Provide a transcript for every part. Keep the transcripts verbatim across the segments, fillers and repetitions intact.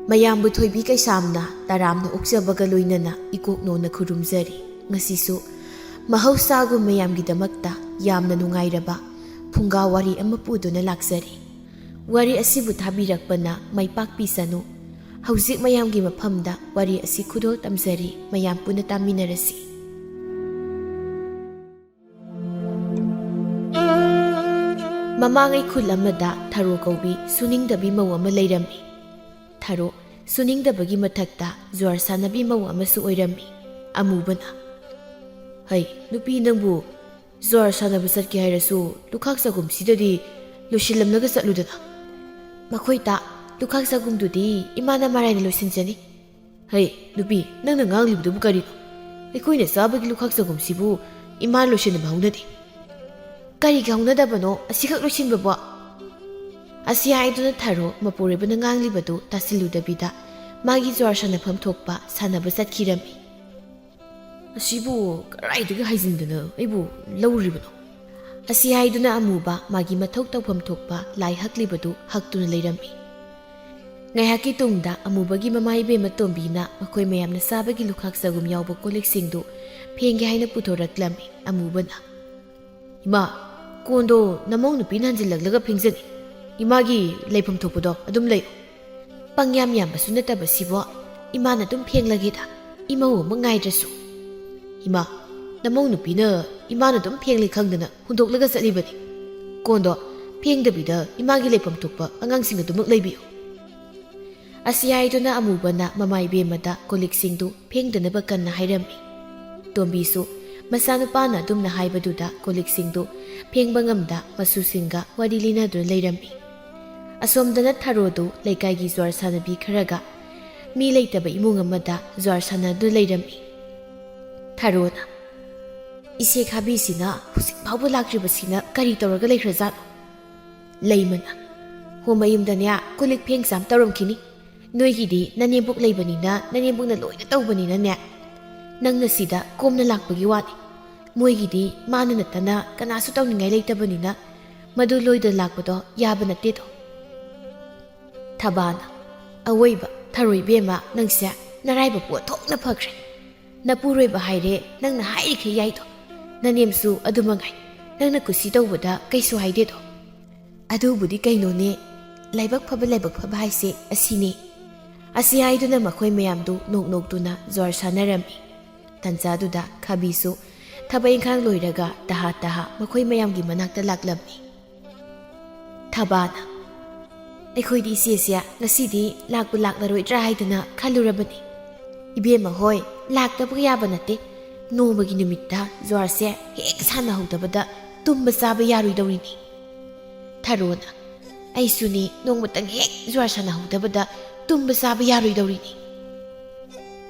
ꯃꯌꯥꯝꯕꯨ ꯊꯣꯏꯕꯤ ꯀꯩꯁꯥꯝꯅ ꯇꯔꯥꯝꯅ ꯑꯣꯛꯆꯕꯒ ꯂꯣꯏꯅꯅ ꯏꯀꯣꯛ ꯅꯣꯟꯅ ꯈꯨꯔꯨꯝꯖꯔꯤ꯫ ꯉꯁꯤꯁꯨ ꯃꯍꯧꯁꯥꯒꯨꯝ ꯃꯌꯥꯝꯒꯤꯗꯃꯛꯇ ꯌꯥꯝꯅ ꯅꯨꯡꯉꯥꯏꯔꯕ ꯐꯨꯡꯒꯥ ꯋꯥꯔꯤ ꯑꯃ ꯄꯨꯗꯨꯅ ꯂꯥꯛꯆꯔꯤ꯫ ꯋꯥꯔꯤ ꯑꯁꯤꯕꯨ ꯊꯥꯕꯤꯔꯛꯄꯅ ꯃꯥꯏ ꯄꯥꯛꯄꯤꯁꯅꯨ꯫ ꯍꯧꯖꯤꯛ ꯃꯌꯥꯝꯒꯤ ꯃꯐꯝꯗ ꯋꯥꯔꯤ ꯑꯁꯤ ꯈꯨꯗꯣꯜ ꯇꯝꯖꯔꯤ, ꯃꯌꯥꯝ ꯄꯨꯟꯅ ꯇꯥꯃꯤꯟꯅꯔꯁꯤ꯫ ꯃꯃꯥꯡꯉꯩ ꯈꯨꯜ ꯑꯃꯗ ꯊꯔꯣ ꯀꯧꯕꯤ ꯁꯨꯅꯤꯡꯗꯕꯤ ꯃꯧ ꯑꯃ ꯂꯩꯔꯝꯃꯤ꯫ ꯊꯔꯣ ꯁꯨꯅꯤꯡꯗꯕꯒꯤ ꯃꯊꯛꯇ ꯖꯨꯋꯥꯔ ꯁꯥꯟꯅꯕꯤ ꯃꯧ ꯑꯃꯁꯨ ꯑꯣꯏꯔꯝꯃꯤ꯫ ꯑꯃꯨꯕꯅ, "ꯍꯩ, ꯅꯨꯄꯤ ꯅꯪꯕꯨ ꯖꯨꯋꯥꯔ ꯁꯥꯟꯅꯕ ꯆꯠꯀꯦ ꯍꯥꯏꯔꯁꯨ ꯂꯨꯈꯥꯛ ꯆꯒꯨꯝꯁꯤꯗꯗꯤ ꯂꯣꯏꯁꯤꯜꯂꯝꯂꯒ ꯆꯠꯂꯨꯗꯅ꯫" "ꯃꯈꯣꯏ ꯇ, ꯂꯨꯈꯥꯛ ꯆꯒꯨꯝꯗꯨꯗꯤ ꯏꯃꯥꯅ ꯃꯔꯥꯏꯅ ꯂꯣꯏꯁꯤꯟꯖꯅꯤ꯫" "ꯍꯩ, ꯅꯨꯄꯤ, ꯅꯪꯅ ꯉꯥꯡꯂꯤꯕꯗꯨꯕꯨ ꯀꯔꯤꯅꯣ? ꯑꯩꯈꯣꯏꯅ ꯆꯥꯕꯒꯤ ꯂꯨꯈꯥꯛ ꯆꯒꯨꯝꯁꯤꯕꯨ ꯏꯃꯥꯅ ꯂꯣꯏꯁꯤꯟꯕ ꯍꯧꯅꯗꯦ꯫" "ꯀꯔꯤꯒꯤ ꯍꯧꯅꯗꯕꯅꯣ ꯑꯁꯤꯈꯛ ꯂꯣꯏꯁꯤꯟꯕꯕꯣ?" ꯑꯁꯤ ꯍꯥꯏꯗꯨꯅ ꯊꯔꯣ ꯃꯄꯨꯔꯣꯏꯕꯅ ꯉꯥꯡꯂꯤꯕꯗꯨ ꯇꯥꯁꯤꯜꯂꯨꯗꯕꯤꯗ ꯃꯥꯒꯤ ꯖꯨꯋꯥꯔ ꯁꯥꯟꯅꯐꯝ ꯊꯣꯛꯄ ꯁꯥꯟꯅꯕ ꯆꯠꯈꯤꯔꯝꯃꯤ꯫ "ꯑꯁꯤꯕꯨ ꯀꯗꯥꯏꯗꯒꯤ ꯍꯥꯏꯖꯤꯟꯗꯅ ꯑꯩꯕꯨ ꯂꯧꯔꯤꯕꯅꯣ?" ꯑꯁꯤ ꯍꯥꯏꯗꯨꯅ ꯑꯃꯨꯕ ꯃꯥꯒꯤ ꯃꯊꯧ ꯇꯧꯐꯝ ꯊꯣꯛꯄ ꯂꯥꯏ ꯍꯛꯂꯤꯕꯗꯨ ꯍꯛꯇꯨꯅ ꯂꯩꯔꯝꯃꯤ꯫ ꯉꯥꯏꯍꯥꯛꯀꯤ ꯇꯨꯡꯗ ꯑꯃꯨꯕꯒꯤ ꯃꯃꯥ ꯏꯕꯦꯝꯃ ꯇꯣꯝꯕꯤꯅ ꯃꯈꯣꯏ ꯃꯌꯥꯝꯅ ꯆꯥꯕꯒꯤ ꯂꯨꯈꯥꯛ ꯆꯒꯨꯝ ꯌꯥꯎꯕ ꯀꯣꯜ ꯂꯤꯛꯁꯤꯡꯗꯨ ꯐꯦꯡꯒꯦ ꯍꯥꯏꯅ ꯄꯨꯊꯣꯔꯛꯂꯝꯃꯤ꯫ ꯑꯃꯨꯕꯅ, "ꯏꯃꯥ, ꯀꯣꯟꯗꯣ ꯅꯃꯧ ꯅꯨꯄꯤꯅ ꯍꯟꯖꯤꯜꯂꯛꯂꯒ ꯐꯦꯡꯖꯅꯤ꯫ ꯏꯃꯥꯒꯤ ꯂꯩꯐꯝ ꯊꯣꯛꯄꯗꯣ ꯑꯗꯨꯝ ꯂꯩꯌꯨ꯫ ꯄꯪꯌꯥꯝ ꯌꯥꯝꯕꯁꯨ ꯅꯠꯇꯕ ꯁꯤꯕꯣ, ꯏꯃꯥꯅ ꯑꯗꯨꯝ ꯐꯦꯡꯂꯒꯦꯗ, ꯏꯃꯧ ꯑꯃ ꯉꯥꯏꯗ꯭ꯔꯁꯨ꯫" "ꯏꯃꯥ, ꯅꯃꯧ ꯅꯨꯄꯤꯅ ꯏꯃꯥꯅ ꯑꯗꯨꯝ ꯐꯦꯡꯂꯦ ꯈꯪꯗꯅ ꯍꯨꯟꯗꯣꯛꯂꯒ ꯆꯠꯂꯤꯕꯅꯤ꯫ ꯀꯣꯟꯗꯣ ꯐꯦꯡꯗꯕꯤꯗ ꯏꯃꯥꯒꯤ ꯂꯩꯐꯝ ꯊꯣꯛꯄ ꯑꯉꯥꯡꯁꯤꯡ ꯑꯗꯨꯃꯛ ꯂꯩꯕꯤꯌꯨ꯫" ꯑꯁꯤ ꯍꯥꯏꯗꯨꯅ ꯑꯃꯨꯕꯅ ꯃꯃꯥ ꯏꯕꯦꯝꯃꯗ ꯀꯣꯜ ꯂꯤꯛꯁꯤꯡꯗꯨ ꯐꯦꯡꯗꯅꯕ ꯀꯟꯅ ꯍꯥꯏꯔꯝꯃꯤ꯫ ꯇꯣꯝꯕꯤꯁꯨ ꯃꯆꯥꯅꯨꯄꯥꯅ ꯑꯗꯨꯝꯅ ꯍꯥꯏꯕꯗꯨꯗ ꯀꯣꯜ ꯂꯤꯛꯁꯤꯡꯗꯨ ꯐꯦꯡꯕ ꯉꯝꯗ ꯃꯁꯨꯁꯤꯡꯒ ꯋꯥꯔꯤ ꯂꯤꯅꯗꯨꯅ ꯂꯩꯔꯝꯃꯤ꯫ ꯑꯁꯣꯝꯗꯅ ꯊꯔꯣꯗꯨ ꯂꯩꯀꯥꯏꯒꯤ ꯖ꯭ꯋꯥꯔ ꯁꯥꯟꯅꯕꯤ ꯈꯔꯒ ꯃꯤ ꯂꯩꯇꯕ ꯏꯃꯨꯡ ꯑꯃꯗ ꯖ꯭ꯋꯥꯔ ꯁꯥꯟꯅꯗꯨꯅ ꯂꯩꯔꯝꯃꯤ꯫ ꯊꯔꯣꯅ, "ꯏꯆꯦ ꯈꯥꯕꯤꯁꯤꯅ ꯍꯧꯖꯤꯛ ꯐꯥꯎꯕ ꯂꯥꯛꯇ꯭ꯔꯤꯕꯁꯤꯅ ꯀꯔꯤ ꯇꯧꯔꯒ ꯂꯩꯈ꯭ꯔꯖꯥꯠꯅꯣ?" ꯂꯩꯃꯅ, "ꯍꯣ, ꯃꯌꯨꯝꯗꯅꯦ ꯀꯣꯜ ꯂꯤꯛ ꯐꯦꯡ ꯆꯥꯝ ꯇꯧꯔꯝꯈꯤꯅꯤ꯫ ꯅꯣꯏꯒꯤꯗꯤ ꯅꯅꯦꯝꯕꯣꯛ ꯂꯩꯕꯅꯤꯅ ꯅꯅꯦꯝꯕꯣꯛꯅ ꯂꯣꯏꯅ ꯇꯧꯕꯅꯤꯅꯅꯦ, ꯅꯪꯅ ꯁꯤꯗ ꯀꯣꯝꯅ ꯂꯥꯛꯄꯒꯤ ꯋꯥꯅꯤ꯫ ꯃꯣꯏꯒꯤꯗꯤ ꯃꯥꯅ ꯅꯠꯇꯅ ꯀꯅꯥꯁꯨ ꯇꯧꯅꯤꯡꯉꯥꯏ ꯂꯩꯇꯕꯅꯤꯅ ꯃꯗꯨ ꯂꯣꯏꯗ ꯂꯥꯛꯄꯗꯣ ꯌꯥꯕ ꯅꯠꯇꯦꯗꯣ꯫" ꯊꯕꯥꯅ, ꯑꯋꯣꯏꯕ ꯊꯔꯣꯏ ꯏꯕꯦꯝꯃ, ꯅꯪꯁꯦ ꯅꯔꯥꯏꯕꯛꯄꯨ ꯑꯣꯟꯊꯣꯛꯅ ꯐꯈ꯭ꯔꯦ꯫ ꯅꯄꯨꯔꯣꯏꯕ ꯍꯥꯏꯔꯦ, ꯅꯪꯅ ꯍꯥꯏꯔꯤꯈꯩ ꯌꯥꯏꯗꯣ꯫ ꯅꯅꯦꯝꯁꯨ ꯑꯗꯨ ꯃꯉꯥꯏ, ꯅꯪꯅ ꯀꯨꯁꯤ ꯇꯧꯕꯗ ꯀꯩꯁꯨ ꯍꯥꯏꯗꯦꯗꯣ꯫ ꯑꯗꯨꯕꯨꯗꯤ ꯀꯩꯅꯣꯅꯦ, ꯂꯥꯏꯕꯛ ꯐꯕ, ꯂꯥꯏꯕꯛ ꯐꯕ ꯍꯥꯏꯁꯦ ꯑꯁꯤꯅꯦ꯫ ꯑꯁꯤ ꯍꯥꯏꯗꯨꯅ ꯃꯈꯣꯏ ꯃꯌꯥꯝꯗꯨ ꯅꯣꯛ ꯅꯣꯛꯇꯨꯅ ꯖ꯭ꯋꯥꯔ ꯁꯥꯟꯅꯔꯝꯃꯤ꯫ ꯇꯟꯖꯥꯗꯨꯗ ꯈꯥꯕꯤꯁꯨ ꯊꯕꯛ ꯏꯪꯈꯥꯡ ꯂꯣꯏꯔꯒ ꯇꯍꯥ ꯇꯍꯥ ꯃꯈꯣꯏ ꯃꯌꯥꯝꯒꯤ ꯃꯅꯥꯛꯇ ꯂꯥꯛꯂꯝꯃꯤ꯫ ꯊꯕꯥꯅ, "ꯑꯩꯈꯣꯏꯗꯤ ꯏꯆꯦꯁꯦ ꯉꯁꯤꯗꯤ ꯂꯥꯛꯄꯨ ꯂꯥꯛꯂꯔꯣꯏꯗ꯭ꯔꯥ ꯍꯥꯏꯗꯅ ꯈꯜꯂꯨꯔꯕꯅꯤ꯫ ꯏꯕꯦꯝꯃ ꯍꯣꯏ, ꯂꯥꯛꯇꯕ ꯌꯥꯕ ꯅꯠꯇꯦ꯫ ꯅꯣꯡꯃꯒꯤ ꯅꯨꯃꯤꯠꯇ ꯖ꯭ꯋꯥꯔꯁꯦ ꯍꯦꯛ ꯁꯥꯟꯅꯍꯧꯗꯕꯗ ꯇꯨꯝꯕ ꯆꯥꯕ ꯌꯥꯔꯣꯏꯗꯧꯔꯤꯅꯤ꯫" ꯊꯔꯣꯅ, "ꯑꯩꯁꯨꯅꯤ, ꯅꯣꯡꯃꯇꯪ ꯍꯦꯛ ꯖ꯭ꯋꯥꯔ ꯁꯥꯟꯅꯍꯧꯗꯕꯗ ꯇꯨꯝꯕ ꯆꯥꯕ ꯌꯥꯔꯣꯏꯗꯧꯔꯤꯅꯤ꯫"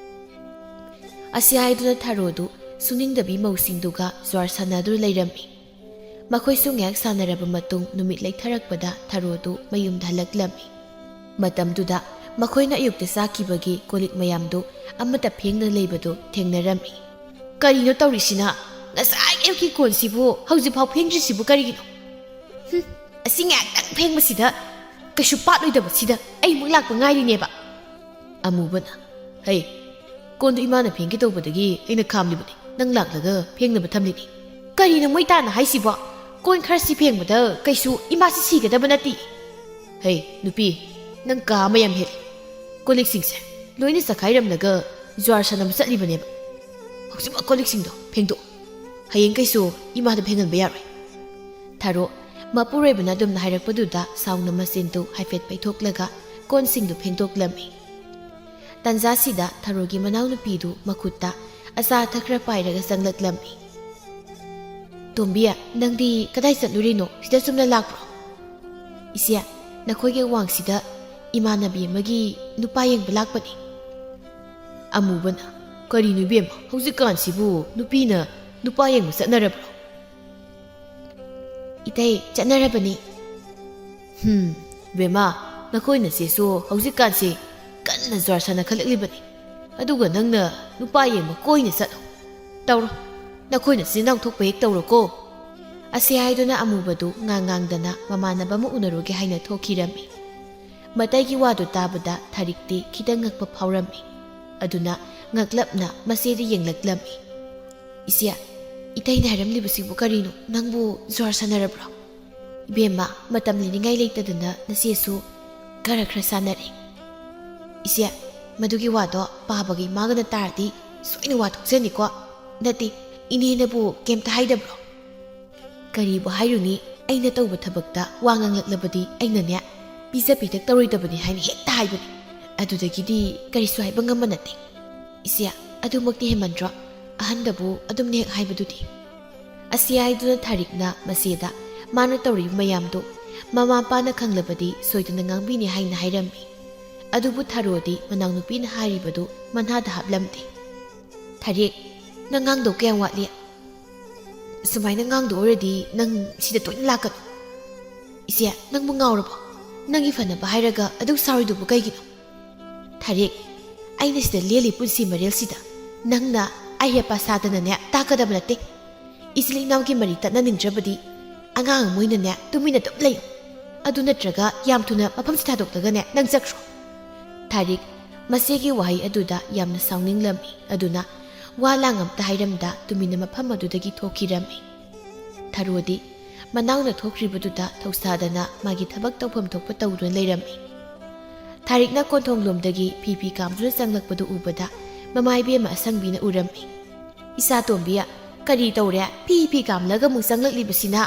ꯑꯁꯤ ꯍꯥꯏꯗꯨꯅ ꯊꯔꯣꯗꯨ ꯁꯨꯅꯤꯡꯗꯕꯤ ꯃꯧꯁꯤꯡꯗꯨꯒ ꯖ꯭ꯋꯥꯔ ꯁꯥꯟꯅꯗꯨꯅ ꯂꯩꯔꯝꯃꯤ꯫ ꯃꯈꯣꯏꯁꯨ ꯉꯥꯏꯍꯥꯛ ꯁꯥꯟꯅꯔꯕ ꯃꯇꯨꯡ ꯅꯨꯃꯤꯠ ꯂꯩꯊꯔꯛꯄꯗ ꯊꯔꯣꯗꯨ ꯃꯌꯨꯝꯗ ꯍꯜꯂꯛꯂꯝꯃꯤ꯫ ꯃꯇꯝꯗꯨꯗ ꯃꯈꯣꯏꯅ ꯑꯌꯨꯛꯇ ꯆꯥꯈꯤꯕꯒꯤ ꯀꯣꯜꯂꯤꯛ ꯃꯌꯥꯝꯗꯨ ꯑꯃꯠꯇ ꯐꯦꯡꯗꯅ ꯂꯩꯕꯗꯨ ꯊꯦꯡꯅꯔꯝꯃꯤ꯫ "ꯀꯔꯤꯅꯣ ꯇꯧꯔꯤꯁꯤꯅ? ꯉꯁꯥꯏ ꯑꯌꯨꯛꯀꯤ ꯀꯣꯟꯁꯤꯕꯨ ꯍꯧꯖꯤꯛꯐꯥꯎ ꯐꯦꯡꯗ꯭ꯔꯤꯁꯤꯕꯨ ꯀꯔꯤꯒꯤꯅꯣ? ꯍꯨꯝ, ꯑꯁꯤ ꯉꯥꯏꯍꯥꯛꯇꯪ ꯐꯦꯡꯕꯁꯤꯗ ꯀꯩꯁꯨ ꯄꯥꯠꯂꯣꯏꯗꯕꯁꯤꯗ ꯑꯩꯃꯨꯛ ꯂꯥꯛꯄ ꯉꯥꯏꯔꯤꯅꯦꯕ꯫" ꯑꯃꯨꯕꯅ, "ꯍꯩ, ꯀꯣꯟꯗꯨ ꯏꯃꯥꯅ ꯐꯦꯡꯒꯦ ꯇꯧꯕꯗꯒꯤ ꯑꯩꯅ ꯈꯥꯝꯂꯤꯕꯅꯤ꯫ ꯅꯪ ꯂꯥꯛꯂꯒ ꯐꯦꯡꯅꯕ ꯊꯝꯂꯤꯅꯤ꯫" "ꯀꯔꯤꯅꯣ ꯃꯣꯏ ꯇꯥꯅ ꯍꯥꯏꯁꯤꯕꯣ? ꯀꯣꯟ ꯈꯔꯁꯤ ꯐꯦꯡꯕꯗ ꯀꯩꯁꯨ ꯏꯃꯥꯁꯤ ꯁꯤꯒꯗꯕ ꯅꯠꯇꯦ꯫" "ꯍꯩ, ꯅꯨꯄꯤ, ꯅꯪ ꯀꯥ ꯑꯃ ꯌꯥꯝ ꯍꯦꯜꯂꯤ꯫ ꯀꯣꯜꯂꯤꯛꯁꯤꯡꯁꯦ ꯂꯣꯏꯅ ꯆꯈꯥꯏꯔꯝꯂꯒ ꯖ꯭ꯋꯥꯔ ꯁꯥꯟꯅꯕ ꯆꯠꯂꯤꯕꯅꯦꯕ꯫ ꯍꯧꯖꯤꯛꯃꯛ ꯀꯣꯜꯂꯤꯛꯁꯤꯡꯗꯣ ꯐꯦꯡꯗꯣꯛꯑꯣ꯫ ꯍꯌꯦꯡ ꯀꯩꯁꯨ ꯏꯃꯥꯗ ꯐꯦꯡꯍꯟꯕ ꯌꯥꯔꯣꯏ꯫" ꯊꯔꯣ ꯃꯄꯨꯔꯣꯏꯕꯅ ꯑꯗꯨꯝꯅ ꯍꯥꯏꯔꯛꯄꯗꯨꯗ ꯁꯥꯎꯅ ꯃꯆꯤꯟꯗꯨ ꯍꯥꯏꯐꯦꯠ ꯄꯩꯊꯣꯛꯂꯒ ꯀꯣꯟꯁꯤꯡꯗꯨ ꯐꯦꯡꯗꯣꯛꯂꯝꯃꯤ꯫ ꯇꯟꯖꯥꯁꯤꯗ ꯊꯔꯣꯒꯤ ꯃꯅꯥꯎꯅꯨꯄꯤꯗꯨ ꯃꯈꯨꯠꯇ ꯑꯆꯥ ꯑꯊꯛ ꯈꯔ ꯄꯥꯏꯔꯒ ꯆꯪꯂꯛꯂꯝꯃꯤ꯫ "ꯇꯣꯝꯕꯤ, ꯅꯪꯗꯤ ꯀꯗꯥꯏ ꯆꯠꯂꯨꯔꯤꯅꯣ? ꯁꯤꯗ ꯆꯨꯝꯅ ꯂꯥꯛꯄ꯭ꯔꯣ?" "ꯏꯆꯦ, ꯅꯈꯣꯏꯒꯤ ꯑꯋꯥꯡꯁꯤꯗ ꯏꯃꯥꯟꯅꯕꯤ ꯑꯃꯒꯤ ꯅꯨꯄꯥ ꯌꯦꯡꯕ ꯂꯥꯛꯄꯅꯤ꯫" ꯑꯃꯨꯕꯅ, "ꯀꯔꯤꯅꯣ ꯏꯕꯦꯝꯃ, ꯍꯧꯖꯤꯛꯀꯥꯟꯁꯤꯕꯨ ꯅꯨꯄꯤꯅ ꯅꯨꯄꯥ ꯌꯦꯡꯕ ꯆꯠꯅꯔꯕ꯭ꯔꯣ?" "ꯏꯇꯩ, ꯆꯠꯅꯔꯕꯅꯤ꯫" "ꯍꯨꯝ, ꯕꯦꯝꯃ, ꯅꯈꯣꯏ ꯅꯆꯦꯁꯨ ꯍꯧꯖꯤꯛꯀꯥꯟꯁꯦ ꯀꯟꯅ ꯖ꯭ꯋꯥꯔ ꯁꯥꯟꯅꯈꯠꯂꯛꯂꯤꯕꯅꯤ꯫ ꯑꯗꯨꯒ ꯅꯪꯅ ꯅꯨꯄꯥ ꯌꯦꯡꯕ ꯀꯣꯏꯅ ꯆꯠꯂꯣ꯫ ꯇꯧꯔꯣ, ꯅꯈꯣꯏ ꯅꯆꯤꯟ ꯅꯅꯥꯎ ꯊꯣꯛꯄ ꯍꯦꯛ ꯇꯧꯔꯣꯀꯣ꯫" ꯑꯁꯤ ꯍꯥꯏꯗꯨꯅ ꯑꯃꯨꯕꯗꯨ ꯉꯥꯡ ꯉꯥꯡꯗꯅ ꯃꯃꯥꯟꯅꯕ ꯑꯃ ꯎꯅꯔꯨꯒꯦ ꯍꯥꯏꯅ ꯊꯣꯛꯈꯤꯔꯝꯃꯤ꯫ ꯃꯇꯩꯒꯤ ꯋꯥꯗꯨ ꯇꯥꯕꯗ ꯊꯥꯔꯤꯛꯇꯤ ꯈꯤꯇꯪ ꯉꯛꯄ ꯐꯥꯎꯔꯝꯃꯤ꯫ ꯑꯗꯨꯅ ꯉꯛꯂꯞꯅ ꯃꯆꯦꯗ ꯌꯦꯡꯂꯛꯂꯝꯃꯤ꯫ "ꯏꯆꯦ, ꯏꯇꯩꯅ ꯍꯥꯏꯔꯝꯂꯤꯕꯁꯤꯕꯨ ꯀꯔꯤꯅꯣ? ꯅꯪꯕꯨ ꯖ꯭ꯋꯥꯔ ꯁꯥꯟꯅꯔꯕ꯭ꯔꯣ?" "ꯏꯕꯦꯝꯃ, ꯃꯇꯝ ꯂꯤꯅꯤꯡꯉꯥꯏ ꯂꯩꯇꯗꯅ ꯅꯆꯦꯁꯨ ꯈꯔ ꯈꯔ ꯁꯥꯟꯅꯔꯦ꯫" "ꯏꯆꯦ, ꯃꯗꯨꯒꯤ ꯋꯥꯗꯣ ꯄꯥꯕꯒ ꯏꯃꯥꯒꯅ ꯇꯥꯔꯗꯤ ꯁꯣꯏꯅ ꯋꯥ ꯊꯣꯛꯆꯅꯤꯀꯣ꯫ ꯅꯠꯇꯦ, ꯏꯅꯦꯅꯕꯨ ꯀꯩꯝꯇ ꯍꯥꯏꯗꯕ꯭ꯔꯣ?" "ꯀꯔꯤꯕꯨ ꯍꯥꯏꯔꯨꯅꯤ, ꯑꯩꯅ ꯇꯧꯕ ꯊꯕꯛꯇ ꯋꯥ ꯉꯥꯡꯂꯛꯂꯕꯗꯤ ꯑꯩꯅꯅꯦ ꯄꯤꯖ ꯄꯤꯊꯛ ꯇꯧꯔꯣꯏꯗꯕꯅꯤ ꯍꯥꯏꯅ ꯍꯦꯛꯇ ꯍꯥꯏꯕꯅꯤ꯫ ꯑꯗꯨꯗꯒꯤꯗꯤ ꯀꯔꯤꯁꯨ ꯍꯥꯏꯕ ꯉꯝꯕ ꯅꯠꯇꯦ꯫" "ꯏꯆꯦ, ꯑꯗꯨꯃꯛꯇꯤ ꯍꯦꯟꯃꯟꯗ꯭ꯔꯣ? ꯑꯍꯟꯗꯕꯨ ꯑꯗꯨꯝꯅ ꯍꯦꯛ ꯍꯥꯏꯕꯗꯨꯗꯤ?" ꯑꯁꯤ ꯍꯥꯏꯗꯨꯅ ꯊꯥꯔꯤꯛꯅ ꯃꯆꯦꯗ ꯃꯥꯅ ꯇꯧꯔꯤꯕ ꯃꯌꯥꯝꯗꯨ ꯃꯃꯥ ꯃꯄꯥꯅ ꯈꯪꯂꯕꯗꯤ ꯁꯣꯏꯗꯅ ꯉꯥꯡꯕꯤꯅꯤ ꯍꯥꯏꯅ ꯍꯥꯏꯔꯝꯃꯤ꯫ ꯑꯗꯨꯕꯨ ꯊꯔꯣꯗꯤ ꯃꯅꯥꯎꯅꯨꯄꯤꯅ ꯍꯥꯏꯔꯤꯕꯗꯨ ꯃꯅꯥꯗ ꯍꯥꯞꯂꯝꯗꯦ꯫ "ꯊꯥꯔꯤꯛ, ꯅꯪ ꯉꯥꯡꯗꯧ ꯀꯌꯥꯝ ꯋꯥꯠꯂꯤ? ꯁꯨꯃꯥꯏꯅ ꯉꯥꯡꯗꯧ ꯑꯣꯏꯔꯗꯤ ꯅꯪ ꯁꯤꯗ ꯇꯣꯏꯅ ꯂꯥꯛꯀꯅꯨ꯫" "ꯏꯆꯦ, ꯅꯪꯕꯨ ꯉꯥꯎꯔꯕꯣ? ꯅꯪꯒꯤ ꯐꯅꯕ ꯍꯥꯏꯔꯒ ꯑꯗꯨꯛ ꯁꯥꯎꯔꯤꯗꯨꯕꯨ ꯀꯩꯒꯤꯅꯣ?" "ꯊꯥꯔꯤꯛ, ꯑꯩꯅ ꯁꯤꯗ ꯂꯦꯜꯂꯤ ꯄꯨꯟꯁꯤ ꯃꯔꯦꯜꯁꯤꯗ ꯅꯪꯅ ꯑꯍꯦꯄꯥ ꯁꯥꯗꯅꯅꯦ ꯇꯥꯛꯀꯗꯕ ꯅꯠꯇꯦ꯫ ꯏꯆꯤꯜ ꯏꯅꯥꯎꯒꯤ ꯃꯔꯤ ꯇꯠꯅꯅꯤꯡꯗ꯭ꯔꯕꯗꯤ ꯑꯉꯥꯡ ꯑꯃ ꯑꯣꯏꯅꯅꯦ ꯇꯨꯃꯤꯟꯅ ꯑꯗꯨꯝ ꯂꯩꯌꯨ꯫ ꯑꯗꯨ ꯅꯠꯇ꯭ꯔꯒ ꯌꯥꯝ ꯊꯨꯅ ꯃꯐꯝꯁꯤ ꯊꯥꯗꯣꯛꯂꯒꯅꯦ ꯅꯪ ꯆꯠꯈ꯭ꯔꯣ꯫" ꯊꯥꯔꯤꯛ ꯃꯆꯦꯒꯤ ꯋꯥꯍꯩ ꯑꯗꯨꯗ ꯌꯥꯝꯅ ꯁꯥꯎꯅꯤꯡꯂꯝꯃꯤ꯫ ꯑꯗꯨꯅ ꯋꯥ ꯂꯥꯡ ꯑꯝꯇ ꯍꯥꯏꯔꯝꯗ ꯇꯨꯃꯤꯟꯅ ꯃꯐꯝ ꯑꯗꯨꯗꯒꯤ ꯊꯣꯛꯈꯤꯔꯝꯃꯤ꯫ ꯊꯔꯣꯗꯤ ꯃꯅꯥꯎꯅ ꯊꯣꯛꯈ꯭ꯔꯤꯕꯗꯨꯗ ꯊꯧꯁꯥꯗꯅ ꯃꯥꯒꯤ ꯊꯕꯛ ꯇꯧꯐꯝ ꯊꯣꯛꯄ ꯇꯧꯗꯨꯅ ꯂꯩꯔꯝꯃꯤ꯫ ꯊꯥꯔꯤꯛꯅ ꯀꯣꯟꯊꯣꯡꯂꯣꯝꯗꯒꯤ ꯐꯤ ꯐꯤ ꯀꯥꯝꯗꯨꯅ ꯆꯪꯂꯛꯄꯗꯨ ꯎꯕꯗ ꯃꯃꯥ ꯏꯕꯦꯝꯃ ꯑꯁꯪꯕꯤꯅ ꯎꯔꯝꯃꯤ꯫ "ꯏꯆꯥ ꯇꯣꯝꯕꯤ, ꯀꯔꯤ ꯇꯧꯔꯦ? ꯐꯤ ꯐꯤ ꯀꯥꯝꯂꯒ ꯑꯃꯨꯛ ꯆꯪꯂꯛꯂꯤꯕꯁꯤꯅ?"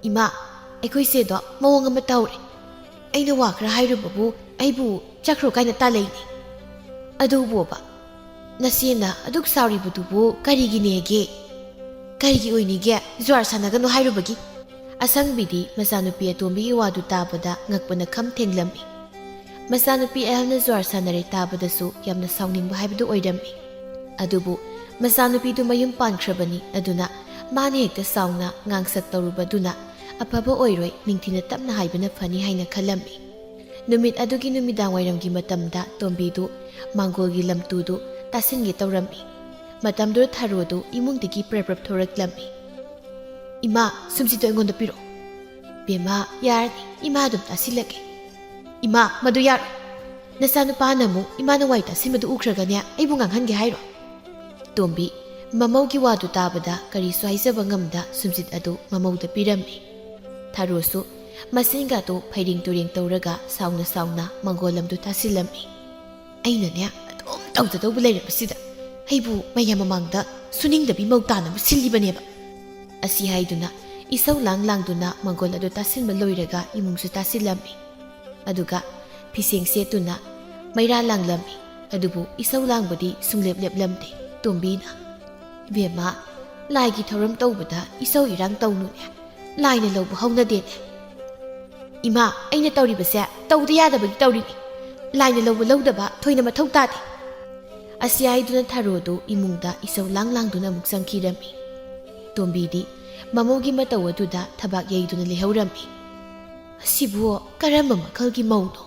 "ꯏꯃꯥ, ꯑꯩꯈꯣꯏ ꯆꯦꯗꯣ ꯃꯑꯣꯡ ꯑꯃ ꯇꯧꯔꯦ꯫ ꯑꯩꯅ ꯋꯥ ꯈꯔ ꯍꯥꯏꯔꯨꯕꯕꯨ ꯑꯩꯕꯨ ꯆꯠꯈ꯭ꯔꯣ ꯀꯥꯏꯅ ꯇꯥꯜꯂꯛꯏꯅꯦ꯫ ꯑꯗꯨꯕꯨꯕ, ꯅꯆꯦꯅ ꯑꯗꯨꯛ ꯁꯥꯎꯔꯤꯕꯗꯨꯕꯨ ꯀꯔꯤꯒꯤꯅꯦꯒꯦ? ꯀꯔꯤꯒꯤ ꯑꯣꯏꯅꯤꯒꯦ? ꯖ꯭ꯋꯥꯔ ꯁꯥꯟꯅꯒꯅꯨ ꯍꯥꯏꯔꯨꯕꯒꯤ?" ꯑꯁꯪꯕꯤꯗꯤ ꯃꯆꯥꯅꯨꯄꯤ ꯑꯇꯣꯝꯕꯤꯒꯤ ꯋꯥꯗꯨ ꯇꯥꯕꯗ ꯉꯛꯄꯅ ꯈꯝ ꯊꯦꯡꯂꯝꯃꯤ꯫ ꯃꯆꯥꯅꯨꯄꯤ ꯑꯍꯜꯅ ꯖ꯭ꯋꯥꯔ ꯁꯥꯟꯅꯔꯦ ꯇꯥꯕꯗꯁꯨ ꯌꯥꯝꯅ ꯁꯥꯎꯅꯤꯡꯕ ꯍꯥꯏꯕꯗꯨ ꯑꯣꯏꯔꯝꯃꯤ꯫ ꯑꯗꯨꯕꯨ ꯃꯆꯥꯅꯨꯄꯤꯗꯨ ꯃꯌꯨꯝ ꯄꯥꯟꯈ꯭ꯔꯕꯅꯤ, ꯑꯗꯨꯅ ꯃꯥꯅ ꯍꯦꯛꯇ ꯆꯥꯎꯅ ꯉꯥꯡꯁꯛ ꯇꯧꯔꯨꯕꯗꯨꯅ ꯑꯐꯕ ꯑꯣꯏꯔꯣꯏ, ꯅꯤꯡꯊꯤꯅ ꯇꯞꯅ ꯍꯥꯏꯕꯅ ꯐꯅꯤ ꯍꯥꯏꯅ ꯈꯜꯂꯝꯃꯤ꯫ ꯅꯨꯃꯤꯠ ꯑꯗꯨꯒꯤ ꯅꯨꯃꯤꯗꯥꯡ ꯋꯥꯏꯔꯝꯒꯤ ꯃꯇꯝꯗ ꯇꯣꯝꯕꯤꯗꯨ ꯃꯥꯡꯒꯣꯜꯒꯤ ꯂꯝꯇꯨꯗꯨ ꯇꯥꯁꯤꯟꯒꯦ ꯇꯧꯔꯝꯃꯤ꯫ ꯃꯇꯝꯗꯨꯗ ꯊꯔꯣꯗꯨ ꯏꯃꯨꯡꯗꯒꯤ ꯄ꯭ꯔꯞ ꯄ꯭ꯔꯞ ꯊꯣꯔꯛꯂꯝꯃꯤ꯫ "ꯏꯃꯥ, ꯁꯨꯝꯁꯤꯗꯣ ꯑꯩꯉꯣꯟꯗ ꯄꯤꯔꯛꯑꯣ꯫" "ꯕꯦꯝꯃ, ꯌꯥꯔꯅꯤ, ꯏꯃꯥ ꯑꯗꯨꯝ ꯇꯥꯁꯤꯜꯂꯒꯦ꯫" "ꯏꯃꯥ, ꯃꯗꯨ ꯌꯥꯔꯣꯏ꯫ ꯅꯆꯥꯅꯨꯄꯥꯅ ꯑꯃꯨꯛ ꯏꯃꯥꯅ ꯋꯥꯔꯤ ꯇꯥꯁꯤꯟꯕꯗꯨ ꯎꯈ꯭ꯔꯒꯅꯦ ꯑꯩꯕꯨ ꯉꯥꯡꯍꯟꯒꯦ ꯍꯥꯏꯔꯣ?" ꯇꯣꯝꯕꯤ ꯃꯃꯧꯒꯤ ꯋꯥꯗꯨ ꯇꯥꯕꯗ ꯀꯔꯤꯁꯨ ꯍꯥꯏꯖꯕ ꯉꯝꯗ ꯁꯨꯝꯖꯤꯠ ꯑꯗꯨ ꯃꯃꯧꯗ ꯄꯤꯔꯝꯃꯤ꯫ ꯊꯥꯔꯣꯁꯨ ꯃꯆꯤꯟꯒꯗꯨ ꯐꯩꯔꯦꯡ ꯇꯨꯔꯦꯡ ꯇꯧꯔꯒ ꯁꯥꯎꯅ ꯁꯥꯎꯅ ꯃꯪꯒꯣꯜ ꯑꯃꯗꯨ ꯇꯥꯁꯤꯜꯂꯝꯃꯤ꯫ "ꯑꯩꯅꯅꯦ ꯑꯗꯨꯝ ꯇꯧꯖꯗꯧꯕ ꯂꯩꯔꯕꯁꯤꯗ ꯑꯩꯕꯨ ꯃꯌꯥꯝ ꯃꯃꯥꯡꯗ ꯁꯨꯅꯤꯡꯗꯕꯤ ꯃꯧ ꯇꯥꯅꯕ ꯁꯤꯜꯂꯤꯕꯅꯦꯕ"꯫ ꯑꯁꯤ ꯍꯥꯏꯗꯨꯅ ꯏꯁꯧ ꯂꯥꯡ ꯂꯥꯡꯗꯨꯅ ꯃꯪꯒꯣꯜ ꯑꯗꯨ ꯇꯥꯁꯤꯟꯕ ꯂꯣꯏꯔꯒ ꯏꯃꯨꯡꯁꯨ ꯇꯥꯁꯤꯜꯂꯝꯃꯤ꯫ ꯑꯗꯨꯒ ꯐꯤꯁꯦꯡ ꯁꯦꯠꯇꯨꯅ ꯃꯩꯔꯥ ꯂꯥꯡꯂꯝꯃꯤ꯫ ꯑꯗꯨꯕꯨ ꯏꯁꯧ ꯂꯥꯡꯕꯗꯤ ꯁꯨꯡꯂꯦꯞ ꯂꯦꯞꯂꯝꯗꯦ꯫ ꯇꯣꯝꯕꯤꯅ, "ꯏꯕꯦꯝꯃ, ꯂꯥꯏꯒꯤ ꯊꯧꯔꯝ ꯇꯧꯕꯗ ꯏꯁꯧ ꯏꯔꯥꯡ ꯇꯧꯅꯨꯅꯦ꯫ ꯂꯥꯏꯅ ꯂꯧꯕ ꯍꯧꯅꯗꯦꯅꯦ"꯫ "ꯏꯃꯥ, ꯑꯩꯅ ꯇꯧꯔꯤꯕꯁꯦ ꯇꯧꯗ ꯌꯥꯗꯕꯒꯤ ꯇꯧꯔꯤꯅꯤ꯫ ꯂꯥꯏꯅ ꯂꯧꯕ ꯂꯧꯗꯕ ꯊꯣꯏꯅ ꯃꯊꯧ ꯇꯥꯗꯦ"꯫ ꯑꯁꯤ ꯍꯥꯏꯗꯨꯅ ꯊꯥꯔꯣꯗꯨ ꯏꯃꯨꯡꯗ ꯏꯁꯧ ꯂꯥꯡ ꯂꯥꯡꯗꯨꯅ ꯑꯃꯨꯛ ꯆꯪꯈꯤꯔꯝꯃꯤ꯫ ꯇꯣꯝꯕꯤꯗꯤ ꯃꯃꯧꯒꯤ ꯃꯇꯧ ꯑꯗꯨꯗ ꯊꯕꯥꯛ ꯌꯩꯗꯨꯅ ꯂꯩꯍꯧꯔꯝꯃꯤ꯫ "ꯑꯁꯤꯕꯨ ꯀꯔꯝꯕ ꯃꯈꯜꯒꯤ ꯃꯧꯅꯣ?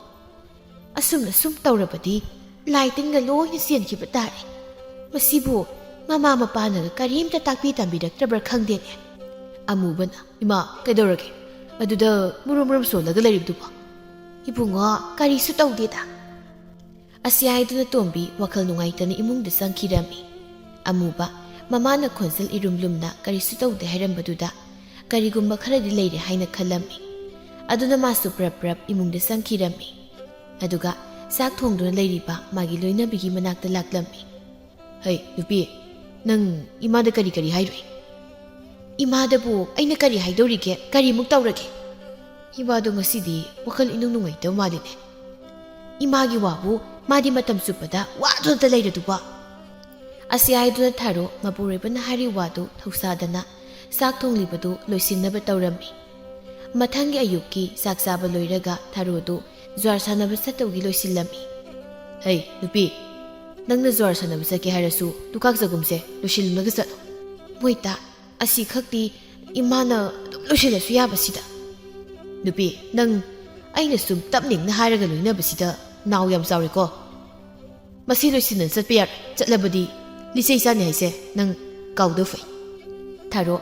ꯑꯁꯨꯝꯅ ꯁꯨꯝ ꯇꯧꯔꯕꯗꯤ ꯂꯥꯏ ꯇꯤꯟꯒ ꯂꯣꯏꯅ ꯆꯦꯟꯈꯤꯕ ꯇꯥꯔꯦ꯫ ꯃꯁꯤꯕꯨ ꯃꯃꯥ ꯃꯄꯥꯅꯒ ꯀꯔꯤꯝꯇ ꯇꯥꯛꯄꯤ ꯇꯝꯕꯤꯔꯛꯇ꯭ꯔꯕ꯭ꯔꯥ ꯈꯪꯗꯦꯅꯦ"꯫ ꯑꯃꯨꯕꯅ, "ꯏꯃꯥ, ꯀꯩꯗꯧꯔꯒꯦ? ꯑꯗꯨꯗ ꯃꯨꯔꯨꯝ ꯃꯨꯔꯨꯝ ꯁꯣꯜꯂꯒ ꯂꯩꯔꯤꯕꯗꯨꯕꯣ?" "ꯏꯕꯨꯡꯉꯣ, ꯀꯔꯤꯁꯨ ꯇꯧꯗꯦꯗ"꯫ ꯑꯁꯤ ꯍꯥꯏꯗꯨꯅ ꯇꯣꯝꯕꯤ ꯋꯥꯈꯜ ꯅꯨꯡꯉꯥꯏꯇꯅ ꯏꯃꯨꯡꯗ ꯆꯪꯈꯤꯔꯝꯃꯤ꯫ ꯑꯃꯨꯕ ꯃꯃꯥꯅ ꯈꯣꯟꯖꯦꯜ ꯏꯔꯨꯝ ꯂꯨꯝꯅ ꯀꯔꯤꯁꯨ ꯇꯧꯗꯦ ꯍꯥꯏꯔꯝꯕꯗꯨꯗ ꯀꯔꯤꯒꯨꯝꯕ ꯈꯔꯗꯤ ꯂꯩꯔꯦ ꯍꯥꯏꯅ ꯈꯜꯂꯝꯃꯤ꯫ ꯑꯗꯨꯅ ꯃꯥꯁꯨ ꯄ꯭ꯔꯞ ꯄ꯭ꯔꯞ ꯏꯃꯨꯡꯗ ꯆꯪꯈꯤꯔꯝꯃꯤ꯫ ꯑꯗꯨꯒ ꯆꯥꯛ ꯊꯣꯡꯗꯨꯅ ꯂꯩꯔꯤꯕ ꯃꯥꯒꯤ ꯂꯣꯏꯅꯕꯤꯒꯤ ꯃꯅꯥꯛꯇ ꯂꯥꯛꯂꯝꯃꯤ꯫ "ꯍꯩ, ꯅꯨꯄꯤ, ꯅꯪ ꯏꯃꯥꯗ ꯀꯔꯤ ꯀꯔꯤ ꯍꯥꯏꯔꯨꯏ?" "ꯏꯃꯥꯗꯕꯨ ꯑꯩꯅ ꯀꯔꯤ ꯍꯥꯏꯗꯧꯔꯤꯒꯦ? ꯀꯔꯤꯃꯨꯛ ꯇꯧꯔꯒꯦ? ꯏꯃꯥꯗꯣ ꯉꯁꯤꯗꯤ ꯋꯥꯈꯜ ꯏꯅꯨꯡ ꯅꯨꯡꯉꯥꯏꯇꯕ ꯃꯥꯜꯂꯤꯅꯦ꯫ ꯏꯃꯥꯒꯤ ꯋꯥꯕꯨ ꯃꯥꯗꯤ ꯃꯇꯝ ꯆꯨꯞꯄꯗ ꯋꯥꯗꯨꯅꯇ ꯂꯩꯔꯗꯨꯕꯣ?" ꯑꯁꯤ ꯍꯥꯏꯗꯨꯅ ꯊꯥꯔꯣ ꯃꯄꯨꯔꯣꯏꯕꯅ ꯍꯥꯏꯔꯤ ꯋꯥꯗꯨ ꯊꯧꯁꯥꯗꯅ ꯆꯥꯛ ꯊꯣꯡꯂꯤꯕꯗꯨ ꯂꯣꯏꯁꯤꯟꯅꯕ ꯇꯧꯔꯝꯃꯤ꯫ ꯃꯊꯪꯒꯤ ꯑꯌꯨꯛꯀꯤ ꯆꯥꯛ ꯆꯥꯕ ꯂꯣꯏꯔꯒ ꯊꯥꯔꯣꯗꯨ ꯖ꯭ꯋꯥꯔ ꯁꯥꯟꯅꯕ ꯆꯠꯇꯧꯒꯤ ꯂꯣꯏꯁꯤꯜꯂꯝꯃꯤ꯫ "ꯍꯩ, ꯅꯨꯄꯤ, ꯅꯪꯅ ꯖ꯭ꯋꯥꯔ ꯁꯥꯟꯅꯕ ꯆꯠꯀꯦ ꯍꯥꯏꯔꯁꯨ ꯂꯨꯈꯥꯛ ꯆꯒꯨꯝꯁꯦ ꯂꯣꯏꯁꯤꯜꯂꯝꯂꯒ ꯆꯠꯂꯨ꯫ ꯃꯣꯏꯇꯥ, ꯑꯁꯤ ꯈꯛꯇꯤ ꯏꯃꯥꯅ ꯑꯗꯨꯝ ꯂꯣꯏꯁꯤꯜꯂꯁꯨ ꯌꯥꯕꯁꯤꯗ꯫ ꯅꯨꯄꯤ, ꯅꯪ ꯑꯩꯅ ꯁꯨꯝ ꯇꯞꯅꯤꯡꯅ ꯍꯥꯏꯔꯒ ꯂꯣꯏꯅꯕꯁꯤꯗ ꯅꯥꯎ ꯌꯥꯝ ꯆꯥꯎꯔꯦꯀꯣ꯫ ꯃꯁꯤ ꯂꯣꯏꯁꯤꯟꯅ ꯆꯠꯄ ꯌꯥꯔꯣꯏ꯫ ꯆꯠꯂꯕꯗꯤ ꯂꯤꯆꯩ ꯆꯥꯅꯤ ꯍꯥꯏꯁꯦ ꯅꯪ ꯀꯥꯎꯗ ꯐꯩ"꯫ ꯊꯥꯔꯣ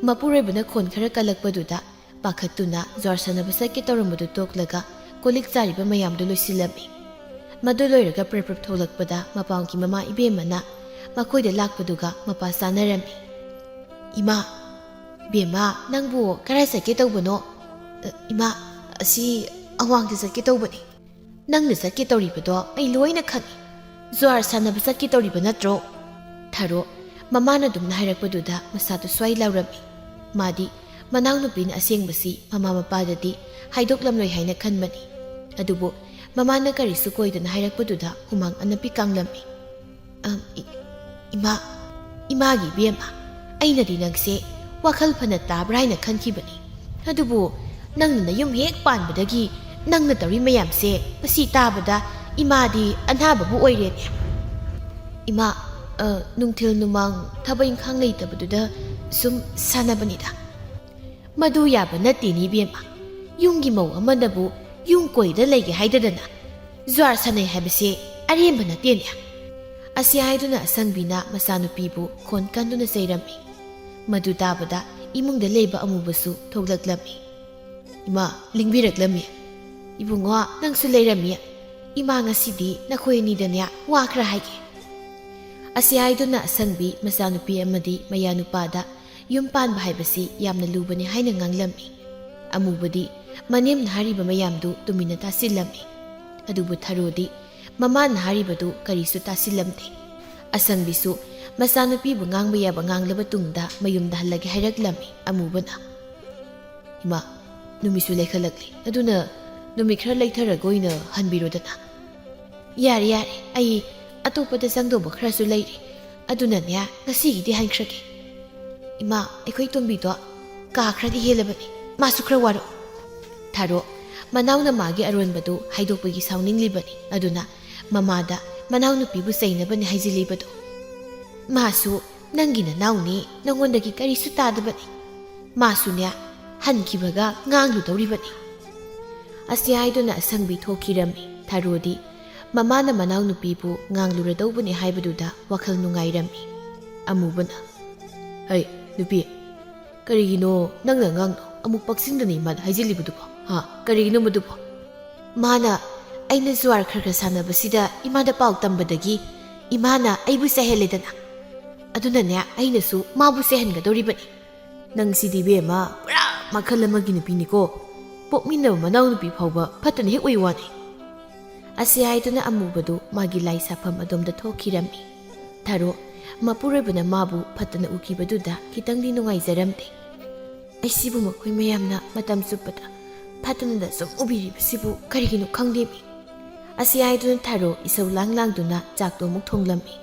ꯃꯄꯨꯔꯣꯏꯕꯅ ꯈꯣꯟ ꯈꯔ ꯀꯜꯂꯛꯄꯗꯨꯗ ꯄꯥꯈꯠꯇꯨꯅ ꯖ꯭ꯋꯥꯔ ꯁꯥꯟꯅꯕ ꯆꯠꯀꯦ ꯇꯧꯔꯝꯕꯗꯨ ꯇꯣꯛꯂꯒ ꯀꯣꯜ ꯂꯤꯛ ꯆꯥꯔꯤꯕ ꯃꯌꯥꯝꯗꯨ ꯂꯣꯏꯁꯤꯜꯂꯝꯃꯤ꯫ ꯃꯗꯨ ꯂꯣꯏꯔꯒ ꯄ꯭ꯔꯞ ꯄ꯭ꯔꯞ ꯊꯣꯛꯂꯛꯄꯗ ꯃꯄꯥꯝꯒꯤ ꯃꯃꯥ ꯏꯕꯦꯝꯃꯅ ꯃꯈꯣꯏꯗ ꯂꯥꯛꯄꯗꯨꯒ ꯃꯄꯥ ꯆꯥꯅꯔꯝꯃꯤ꯫ "ꯏꯃꯥ, ꯏꯕꯦꯝꯃ, ꯅꯪꯕꯨ ꯀꯗꯥꯏ ꯆꯠꯀꯦ ꯇꯧꯕꯅꯣ?" "ꯑ, ꯏꯃꯥ, ꯑꯁꯤ ꯑꯋꯥꯡꯗ ꯆꯠꯀꯦ ꯇꯧꯕꯅꯤ꯫" "ꯅꯪꯅ ꯆꯠꯀꯦ ꯇꯧꯔꯤꯕꯗꯣ ꯑꯩ ꯂꯣꯏꯅ ꯈꯪꯏ꯫ ꯖ꯭ꯋꯥꯔ ꯁꯥꯟꯅꯕ ꯆꯠꯀꯦ ꯇꯧꯔꯤꯕ ꯅꯠꯇ꯭ꯔꯣ?" ꯊꯥꯔꯣ ꯃꯃꯥꯅ ꯑꯗꯨꯝꯅ ꯍꯥꯏꯔꯛꯄꯗꯨꯗ ꯃꯁꯥꯗꯨ ꯁ꯭ꯋꯥꯏ ꯂꯥꯎꯔꯝꯃꯤ꯫ ꯃꯥꯗꯤ ꯃꯅꯥꯎꯅꯨꯄꯤꯅ ꯑꯁꯦꯡꯕꯁꯤ ꯃꯃꯥ ꯃꯄꯥꯗꯗꯤ ꯍꯥꯏꯗꯣꯛꯂꯝꯂꯣꯏ ꯍꯥꯏꯅ ꯈꯟꯕꯅꯤ꯫ ꯑꯗꯨꯕꯨ ꯃꯃꯥꯅ ꯀꯔꯤꯁꯨ ꯀꯣꯏꯗꯅ ꯍꯥꯏꯔꯛꯄꯗꯨꯗ ꯍꯨꯃꯥꯡ ꯑꯅꯞꯄꯤ ꯀꯥꯡꯂꯝꯃꯤ꯫ "ꯑꯝ, ꯏ-, ꯏꯃꯥ, ꯏꯃꯥꯒꯤ ꯏꯕꯦꯝꯃ, ꯑꯩꯅꯗꯤ ꯅꯪꯁꯦ ꯋꯥꯈꯜ ꯐꯅ ꯇꯥꯕ꯭ꯔꯥ ꯍꯥꯏꯅ ꯈꯟꯈꯤꯕꯅꯤ꯫ ꯑꯗꯨꯕꯨ ꯅꯪꯅ ꯅꯌꯨꯝ ꯍꯦꯛ ꯄꯥꯟꯕꯗꯒꯤ ꯅꯪꯅ ꯇꯧꯔꯤ ꯃꯌꯥꯝꯁꯦ, ꯃꯁꯤ ꯇꯥꯕꯗ ꯏꯃꯥꯗꯤ ꯑꯅꯥꯕꯕꯨ ꯑꯣꯏꯔꯦꯅꯦ꯫" "ꯏꯃꯥ, ꯑ, ꯅꯨꯡꯊꯤꯜ ꯅꯨꯃꯥꯡ ꯊꯕꯛ ꯏꯪꯈꯥꯡ ꯂꯩꯇꯕꯗꯨꯗ ꯁꯨꯝ ꯁꯥꯟꯅꯕꯅꯤꯗ꯫" "ꯃꯗꯨ ꯌꯥꯕ ꯅꯠꯇꯦꯅꯦ ꯏꯕꯦꯝꯃ꯫ ꯌꯨꯝꯒꯤ ꯃꯧ ꯑꯃꯅꯕꯨ ꯌꯨꯝ ꯀꯣꯏꯗ ꯂꯩꯒꯦ ꯍꯥꯏꯗꯗꯅ ꯖ꯭ꯋꯥꯔ ꯁꯥꯟꯅꯩ ꯍꯥꯏꯕꯁꯦ ꯑꯔꯦꯝꯕ ꯅꯠꯇꯦꯅꯦ꯫" ꯑꯁꯤ ꯍꯥꯏꯗꯨꯅ ꯑꯁꯪꯕꯤꯅ ꯃꯆꯥꯅꯨꯄꯤꯕꯨ ꯈꯣꯟ ꯀꯟꯗꯨꯅ ꯆꯩꯔꯝꯃꯤ꯫ ꯃꯗꯨ ꯇꯥꯕꯗ ꯏꯃꯨꯡꯗ ꯂꯩꯕ ꯑꯃꯨꯕꯁꯨ ꯊꯣꯛꯂꯛꯂꯝꯃꯤ꯫ "ꯏꯃꯥ, ꯂꯤꯡꯕꯤꯔꯛꯂꯝꯃꯤ꯫ ꯏꯕꯨꯡꯉꯣ, ꯅꯪꯁꯨ ꯂꯩꯔꯝꯃꯤ꯫ ꯏꯃꯥ, ꯉꯁꯤꯗꯤ ꯅꯈꯣꯏ ꯑꯅꯤꯗꯅꯦ ꯋꯥ ꯈꯔ ꯍꯥꯏꯒꯦ꯫" ꯑꯁꯤ ꯍꯥꯏꯗꯨꯅ ꯑꯁꯪꯕꯤ ꯃꯆꯥꯅꯨꯄꯤ ꯑꯃꯗꯤ ꯃꯌꯥꯅꯨꯄꯥꯗ ꯌꯨꯝ ꯄꯥꯟꯕ ꯍꯥꯏꯕꯁꯤ ꯌꯥꯝꯅ ꯂꯨꯕꯅꯤ ꯍꯥꯏꯅ ꯉꯥꯡꯂꯝꯃꯤ꯫ ꯑꯃꯨꯕꯗꯤ ꯃꯅꯦꯝꯅ ꯍꯥꯏꯔꯤꯕ ꯃꯌꯥꯝꯗꯨ ꯇꯨꯃꯤꯟꯅ ꯇꯥꯁꯤꯜꯂꯝꯃꯤ꯫ ꯑꯗꯨꯕꯨ ꯊꯔꯣꯗꯤ ꯃꯃꯥꯅ ꯍꯥꯏꯔꯤꯕꯗꯨ ꯀꯔꯤꯁꯨ ꯇꯥꯁꯤꯜꯂꯝꯗꯦ꯫ ꯑꯁꯪꯕꯤꯁꯨ ꯃꯆꯥꯅꯨꯄꯤꯕꯨ ꯉꯥꯡꯕ ꯌꯥꯕ ꯉꯥꯡꯂꯕ ꯇꯨꯡꯗ ꯃꯌꯨꯝꯗ ꯍꯜꯂꯒꯦ ꯍꯥꯏꯔꯛꯂꯝꯃꯤ꯫ ꯑꯃꯨꯕꯅ, "ꯏꯃꯥ, ꯅꯨꯃꯤꯠꯁꯨ ꯂꯩꯈꯠꯂꯛꯂꯤ, ꯑꯗꯨꯅ ꯅꯨꯃꯤꯠ ꯈꯔ ꯂꯩꯊꯔꯒ ꯑꯣꯏꯅ ꯍꯟꯕꯤꯔꯣꯗꯅ꯫" "ꯌꯥꯔꯦ, ꯌꯥꯔꯦ, ꯑꯩ ꯑꯇꯣꯞꯄꯗ ꯆꯪꯗꯧꯕ ꯈꯔꯁꯨ ꯂꯩꯔꯤ, ꯑꯗꯨꯅꯅꯦ, ꯉꯁꯤꯒꯤꯗꯤ ꯍꯟꯈ꯭ꯔꯒꯦ꯫" "ꯏꯃꯥ, ꯑꯩꯈꯣꯏ ꯇꯣꯝꯕꯤꯗꯣ ꯀꯥ ꯈꯔꯗꯤ ꯍꯦꯜꯂꯕꯅꯤ, ꯃꯥꯁꯨ ꯈꯔ ꯋꯥꯔꯣ꯫" ꯊꯥꯔꯣ ꯃꯅꯥꯎꯅ ꯃꯥꯒꯤ ꯑꯔꯣꯟꯕꯗꯨ ꯍꯥꯏꯗꯣꯛꯄꯒꯤ ꯁꯥꯎꯅꯤꯡꯂꯤꯕꯅꯤ, ꯑꯗꯨꯅ ꯃꯃꯥꯗ ꯃꯅꯥꯎꯅꯨꯄꯤꯕꯨ ꯆꯩꯅꯕꯅꯤ ꯍꯥꯏꯖꯤꯜꯂꯤꯕꯗꯨ꯫ "ꯃꯥꯁꯨ ꯅꯪꯒꯤ ꯅꯅꯥꯎꯅꯤ, ꯅꯉꯣꯟꯗꯒꯤ ꯀꯔꯤꯁꯨ ꯇꯥꯗꯕꯅꯤ꯫ ꯃꯥꯁꯨꯅꯦ, ꯍꯟꯈꯤꯕꯒ ꯉꯥꯡꯂꯨꯗꯧꯔꯤꯕꯅꯤ꯫" ꯑꯁꯤ ꯍꯥꯏꯗꯨꯅ ꯑꯁꯪꯕꯤ ꯊꯣꯛꯈꯤꯔꯝꯃꯤ꯫ ꯊꯔꯣꯗꯤ ꯃꯃꯥꯅ ꯃꯅꯥꯎꯅꯨꯄꯤꯕꯨ ꯉꯥꯡꯂꯨꯔꯗꯧꯕꯅꯤ ꯍꯥꯏꯕꯗꯨꯗ ꯋꯥꯈꯜ ꯅꯨꯡꯉꯥꯏꯔꯝꯃꯤ꯫ ꯑꯃꯨꯕꯅ, "ꯍꯩ, ꯅꯨꯄꯤ, ꯀꯔꯤꯒꯤꯅꯣ ꯅꯪꯅ ꯑꯉꯥꯡꯗꯣ ꯑꯃꯨꯛ ꯄꯛꯁꯤꯟꯗꯅ ꯏꯃꯥꯗ ꯍꯥꯏꯖꯤꯜꯂꯤꯕꯗꯨꯕꯣ? ꯍꯥ? ꯀꯔꯤꯒꯤꯅꯣ ꯃꯗꯨꯕꯣ?" ꯃꯥꯅ ꯑꯩꯅ ꯖꯨꯋꯥꯔ ꯈꯔ ꯈꯔ ꯁꯥꯟꯅꯕꯁꯤꯗ ꯏꯃꯥꯗ ꯄꯥꯎ ꯇꯝꯕꯗꯒꯤ ꯏꯃꯥꯅ ꯑꯩꯕꯨ ꯆꯩꯍꯜꯂꯦꯗꯅ꯫ ꯑꯗꯨꯅꯅꯦ, ꯑꯩꯅꯁꯨ ꯃꯥꯕꯨ ꯆꯩꯍꯟꯒꯗꯧꯔꯤꯕꯅꯤ꯫ "ꯅꯪꯁꯤꯗꯤ ꯏꯕꯦꯝꯃ, ꯄꯨꯔꯥ ꯃꯈꯜ ꯑꯃꯒꯤ ꯅꯨꯄꯤꯅꯤꯀꯣ꯫ ꯄꯣꯛꯃꯤꯟꯅꯕ ꯃꯅꯥꯎꯅꯨꯄꯤ ꯐꯥꯎꯕ ꯐꯠꯇꯅ ꯍꯦꯛ ꯎꯏ ꯋꯥꯅꯤ"꯫ ꯑꯁꯤ ꯍꯥꯏꯗꯨꯅ ꯑꯃꯨꯕꯗꯨ ꯃꯥꯒꯤ ꯂꯥꯏ ꯁꯥꯐꯝ ꯑꯗꯣꯝꯗ ꯊꯣꯛꯈꯤꯔꯝꯃꯤ꯫ ꯊꯔꯣ, ꯃꯄꯨꯔꯣꯏꯕꯅ ꯃꯥꯕꯨ ꯐꯠꯇꯅ ꯎꯈꯤꯕꯗꯨꯗ ꯈꯤꯇꯪꯗꯤ ꯅꯨꯡꯉꯥꯏꯖꯔꯝꯗꯦ꯫ "ꯑꯩꯁꯤꯕꯨ ꯃꯈꯣꯏ ꯃꯌꯥꯝꯅ ꯃꯇꯝ ꯆꯨꯞꯄꯗ ꯐꯠꯇꯅꯗ ꯁꯨꯝ ꯎꯕꯤꯔꯤꯕꯁꯤꯕꯨ ꯀꯔꯤꯒꯤꯅꯣ ꯈꯪꯗꯦꯃꯤ"꯫ ꯑꯁꯤ ꯍꯥꯏꯗꯨꯅ ꯊꯔꯣ ꯏꯁꯧ ꯂꯥꯡ ꯂꯥꯡꯗꯨꯅ ꯆꯥꯛꯇꯣ ꯑꯃꯨꯛ ꯊꯣꯡꯂꯝꯃꯤ꯫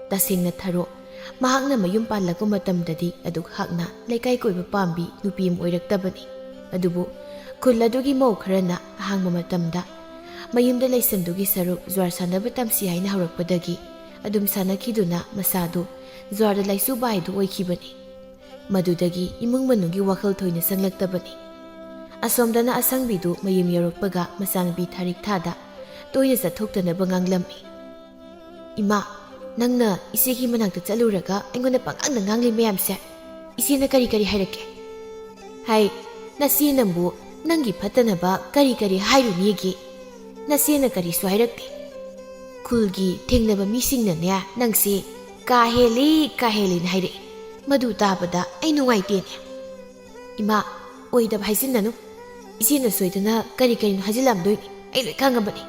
ꯇꯁꯦꯡꯅ ꯊꯔꯣ ꯃꯍꯥꯛꯅ ꯃꯌꯨꯝ ꯄꯥꯜꯂꯛꯄ ꯃꯇꯝꯗꯗꯤ ꯑꯗꯨꯛ ꯍꯥꯛꯅ ꯂꯩꯀꯥꯏ ꯀꯣꯏꯕ ꯄꯥꯝꯕꯤ ꯅꯨꯄꯤ ꯑꯃ ꯑꯣꯏꯔꯛꯇꯕꯅꯤ꯫ ꯑꯗꯨꯕꯨ ꯈꯨꯜ ꯑꯗꯨꯒꯤ ꯃꯧ ꯈꯔꯅ ꯑꯍꯥꯡꯕ ꯃꯇꯝꯗ ꯃꯌꯨꯝꯗ ꯂꯩꯁꯟꯗꯨꯒꯤ ꯁꯔꯨꯛ ꯖ꯭ꯋꯥꯔ ꯁꯥꯟꯅꯕ ꯇꯝꯁꯤ ꯍꯥꯏꯅ ꯍꯧꯔꯛꯄꯗꯒꯤ ꯑꯗꯨꯝ ꯁꯥꯟꯅꯈꯤꯗꯨꯅ ꯃꯁꯥꯗꯨ ꯖ꯭ꯋꯥꯔꯗ ꯂꯥꯏꯆꯨꯕ ꯍꯥꯏꯗꯨ ꯑꯣꯏꯈꯤꯕꯅꯤ꯫ ꯃꯗꯨꯗꯒꯤ ꯏꯃꯨꯡ ꯃꯅꯨꯡꯒꯤ ꯋꯥꯈꯜ ꯊꯣꯏꯅ ꯆꯪꯂꯛꯇꯕꯅꯤ꯫ ꯑꯁꯣꯝꯗꯅ ꯑꯁꯪꯕꯤꯗꯨ ꯃꯌꯨꯝ ꯌꯧꯔꯛꯄꯒ ꯃꯆꯥꯅꯨꯄꯤ ꯊꯥꯔꯤꯛ ꯊꯥꯗ ꯇꯣꯏꯅ ꯆꯠꯊꯣꯛꯇꯅꯕ ꯉꯥꯡꯂꯝꯃꯤ꯫ "ꯏꯃꯥ, ꯅꯪꯅ ꯏꯆꯦꯒꯤ ꯃꯅꯥꯛꯇ ꯆꯠꯂꯨꯔꯒ ꯑꯩꯉꯣꯟꯗ ꯄꯉꯥꯡꯗ ꯉꯥꯡꯂꯤ ꯃꯌꯥꯝꯁꯦ, ꯏꯆꯦꯅ ꯀꯔꯤ ꯀꯔꯤ ꯍꯥꯏꯔꯛꯀꯦ?" "ꯍꯥꯏ, ꯅꯆꯦ ꯅꯪꯕꯨ ꯅꯪꯒꯤ ꯐꯠꯇꯅꯕ ꯀꯔꯤ ꯀꯔꯤ ꯍꯥꯏꯔꯨꯅꯤꯒꯦ? ꯅꯆꯦꯅ ꯀꯔꯤꯁꯨ ꯍꯥꯏꯔꯛꯇꯦ꯫ ꯈꯨꯜꯒꯤ ꯊꯦꯡꯅꯕ ꯃꯤꯁꯤꯡꯅꯅꯦ, ꯅꯪꯁꯦ ꯀꯥ ꯍꯦꯜꯂꯤ, ꯀꯥ ꯍꯦꯜꯂꯤꯅ ꯍꯥꯏꯔꯛꯏ꯫ ꯃꯗꯨ ꯇꯥꯕꯗ ꯑꯩ ꯅꯨꯡꯉꯥꯏꯇꯦꯅꯦ"꯫ "ꯏꯃꯥ, ꯑꯣꯏꯗꯕ ꯍꯥꯏꯖꯤꯟꯅꯅꯨ꯫ ꯏꯆꯦꯅ ꯁꯣꯏꯗꯅ ꯀꯔꯤ ꯀꯔꯤꯅꯣ ꯍꯥꯏꯖꯤꯜꯂꯝꯗꯣꯏꯅꯤ, ꯑꯩ ꯂꯣꯏ ꯈꯪꯉꯕꯅꯤ"꯫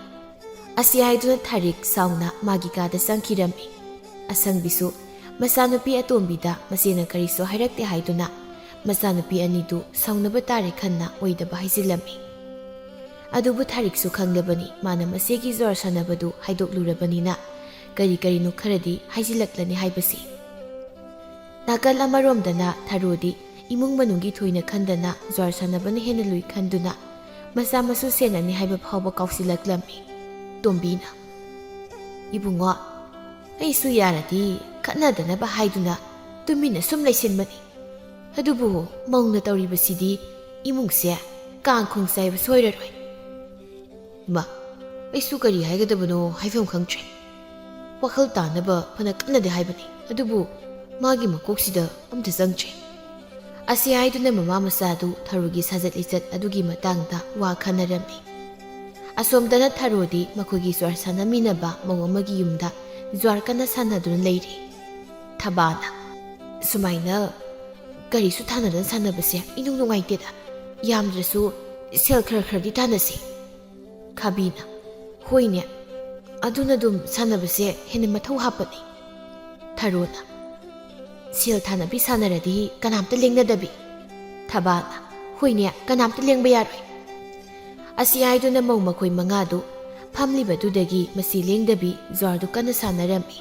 ꯑꯁꯤ ꯍꯥꯏꯗꯨꯅ ꯊꯥꯔꯤꯛ ꯁꯥꯎꯅ ꯃꯥꯒꯤ ꯀꯥꯗ ꯆꯪꯈꯤꯔꯝꯃꯤ꯫ ꯑꯁꯪꯕꯤꯁꯨ ꯃꯆꯥꯅꯨꯄꯤ ꯑꯇꯣꯝꯕꯤꯗ ꯃꯆꯦꯅ ꯀꯔꯤꯁꯨ ꯍꯥꯏꯔꯛꯇꯦ ꯍꯥꯏꯗꯨꯅ ꯃꯆꯥꯅꯨꯄꯤ ꯑꯅꯤꯗꯨ ꯁꯥꯎꯅꯕ ꯇꯥꯔꯦ ꯈꯟꯅ ꯑꯣꯏꯗꯕ ꯍꯥꯏꯖꯤꯜꯂꯝꯃꯤ꯫ ꯑꯗꯨꯕꯨ ꯊꯥꯔꯤꯛꯁꯨ ꯈꯪꯂꯕꯅꯤ, ꯃꯥꯅ ꯃꯆꯦꯒꯤ ꯖ꯭ꯋꯥꯔ ꯁꯥꯟꯅꯕꯗꯨ ꯍꯥꯏꯗꯣꯛꯂꯨꯔꯕꯅꯤꯅ ꯀꯔꯤ ꯀꯔꯤꯅꯣ ꯈꯔꯗꯤ ꯍꯥꯏꯖꯤꯜꯂꯛꯂꯅꯤ ꯍꯥꯏꯕꯁꯤ꯫ ꯅꯥꯀꯜ ꯑꯃꯔꯣꯝꯗꯅ ꯊꯔꯣꯗꯤ ꯏꯃꯨꯡ ꯃꯅꯨꯡꯒꯤ ꯊꯣꯏꯅ ꯈꯟꯗꯅ ꯖ꯭ꯋꯥꯔ ꯁꯥꯟꯅꯕꯅ ꯍꯦꯟꯅ ꯂꯨꯏ ꯈꯟꯗꯨꯅ ꯃꯆꯥ ꯃꯁꯨ ꯁꯦꯟꯅꯅꯤ ꯍꯥꯏꯕ ꯐꯥꯎꯕ ꯀꯥꯎꯁꯤꯜꯂꯛꯂꯝꯃꯤ꯫ ꯇꯣꯝꯕꯤꯅ, "ꯏꯕꯨꯡꯉꯣ, ꯑꯩꯁꯨ ꯌꯥꯔꯗꯤ ꯈꯠꯅꯗꯅꯕ ꯍꯥꯏꯗꯨꯅ ꯇꯨꯃꯤꯟꯅ ꯁꯨꯝ ꯂꯩꯁꯤꯟꯕꯅꯤ꯫ ꯑꯗꯨꯕꯨ ꯃꯧꯅ ꯇꯧꯔꯤꯕꯁꯤꯗꯤ ꯏꯃꯨꯡꯁꯦ ꯀꯥꯡ ꯈꯣꯡ ꯆꯥꯏꯕ ꯁꯣꯏꯔꯔꯣꯏ"꯫ "ꯏꯃꯥ, ꯑꯩꯁꯨ ꯀꯔꯤ ꯍꯥꯏꯒꯗꯕꯅꯣ ꯍꯥꯏꯐꯝ ꯈꯪꯗ꯭ꯔꯦ꯫ ꯋꯥꯈꯜ ꯇꯥꯅꯕ ꯐꯅ ꯀꯟꯅꯗꯤ ꯍꯥꯏꯕꯅꯤ, ꯑꯗꯨꯕꯨ ꯃꯥꯒꯤ ꯃꯀꯣꯛꯁꯤꯗ ꯑꯝꯇ ꯆꯪꯗ꯭ꯔꯦ"꯫ ꯑꯁꯤ ꯍꯥꯏꯗꯨꯅ ꯃꯃꯥ ꯃꯆꯥꯗꯨ ꯊꯔꯨꯒꯤ ꯁꯥꯖꯠ ꯂꯤꯆꯠ ꯑꯗꯨꯒꯤ ꯃꯇꯥꯡꯗ ꯋꯥ ꯈꯟꯅꯔꯝꯃꯤ꯫ ꯑꯁꯣꯝꯗꯅ ꯊꯔꯣꯗꯤ ꯃꯈꯣꯏꯒꯤ ꯖ꯭ꯋꯥꯔ ꯁꯥꯟꯅꯃꯤꯟꯅꯕ ꯃꯧ ꯑꯃꯒꯤ ꯌꯨꯝꯗ ꯖ꯭ꯋꯥꯔ ꯀꯟꯅ ꯁꯥꯟꯅꯗꯨꯅ ꯂꯩꯔꯤ꯫ ꯊꯕꯥꯅ, "ꯁꯨꯃꯥꯏꯅ ꯀꯔꯤꯁꯨ ꯊꯥꯅꯗꯅ ꯁꯥꯟꯅꯕꯁꯦ ꯏꯅꯨꯡ ꯅꯨꯡꯉꯥꯏꯇꯦꯗ꯫ ꯌꯥꯝꯗ꯭ꯔꯁꯨ ꯁꯦꯜ ꯈꯔ ꯈꯔꯗꯤ ꯇꯥꯟꯅꯁꯤ꯫" ꯈꯥꯕꯤꯅ, "ꯍꯣꯏꯅꯦ, ꯑꯗꯨꯅ ꯑꯗꯨꯝ ꯁꯥꯟꯅꯕꯁꯦ ꯍꯦꯟꯅ ꯃꯊꯧ ꯍꯥꯞꯄꯅꯤ꯫" ꯊꯔꯣꯅ, "ꯁꯦꯜ ꯊꯥꯅꯕꯤ ꯁꯥꯟꯅꯔꯗꯤ ꯀꯅꯥꯝꯇ ꯂꯦꯡꯅꯗꯕꯤ꯫" ꯊꯕꯥꯅ, "ꯍꯣꯏꯅꯦ, ꯀꯅꯥꯝꯇ ꯂꯦꯡꯕ ꯌꯥꯔꯣꯏ꯫" ꯑꯁꯤ ꯍꯥꯏꯗꯨꯅ ꯃꯧ ꯃꯈꯣꯏ ꯃꯉꯥꯗꯨ ꯐꯝꯂꯤꯕꯗꯨꯗꯒꯤ ꯃꯁꯤ ꯂꯦꯡꯗꯕꯤ ꯖ꯭ꯋꯥꯔꯗꯨ ꯀꯟꯅ ꯁꯥꯟꯅꯔꯝꯃꯤ꯫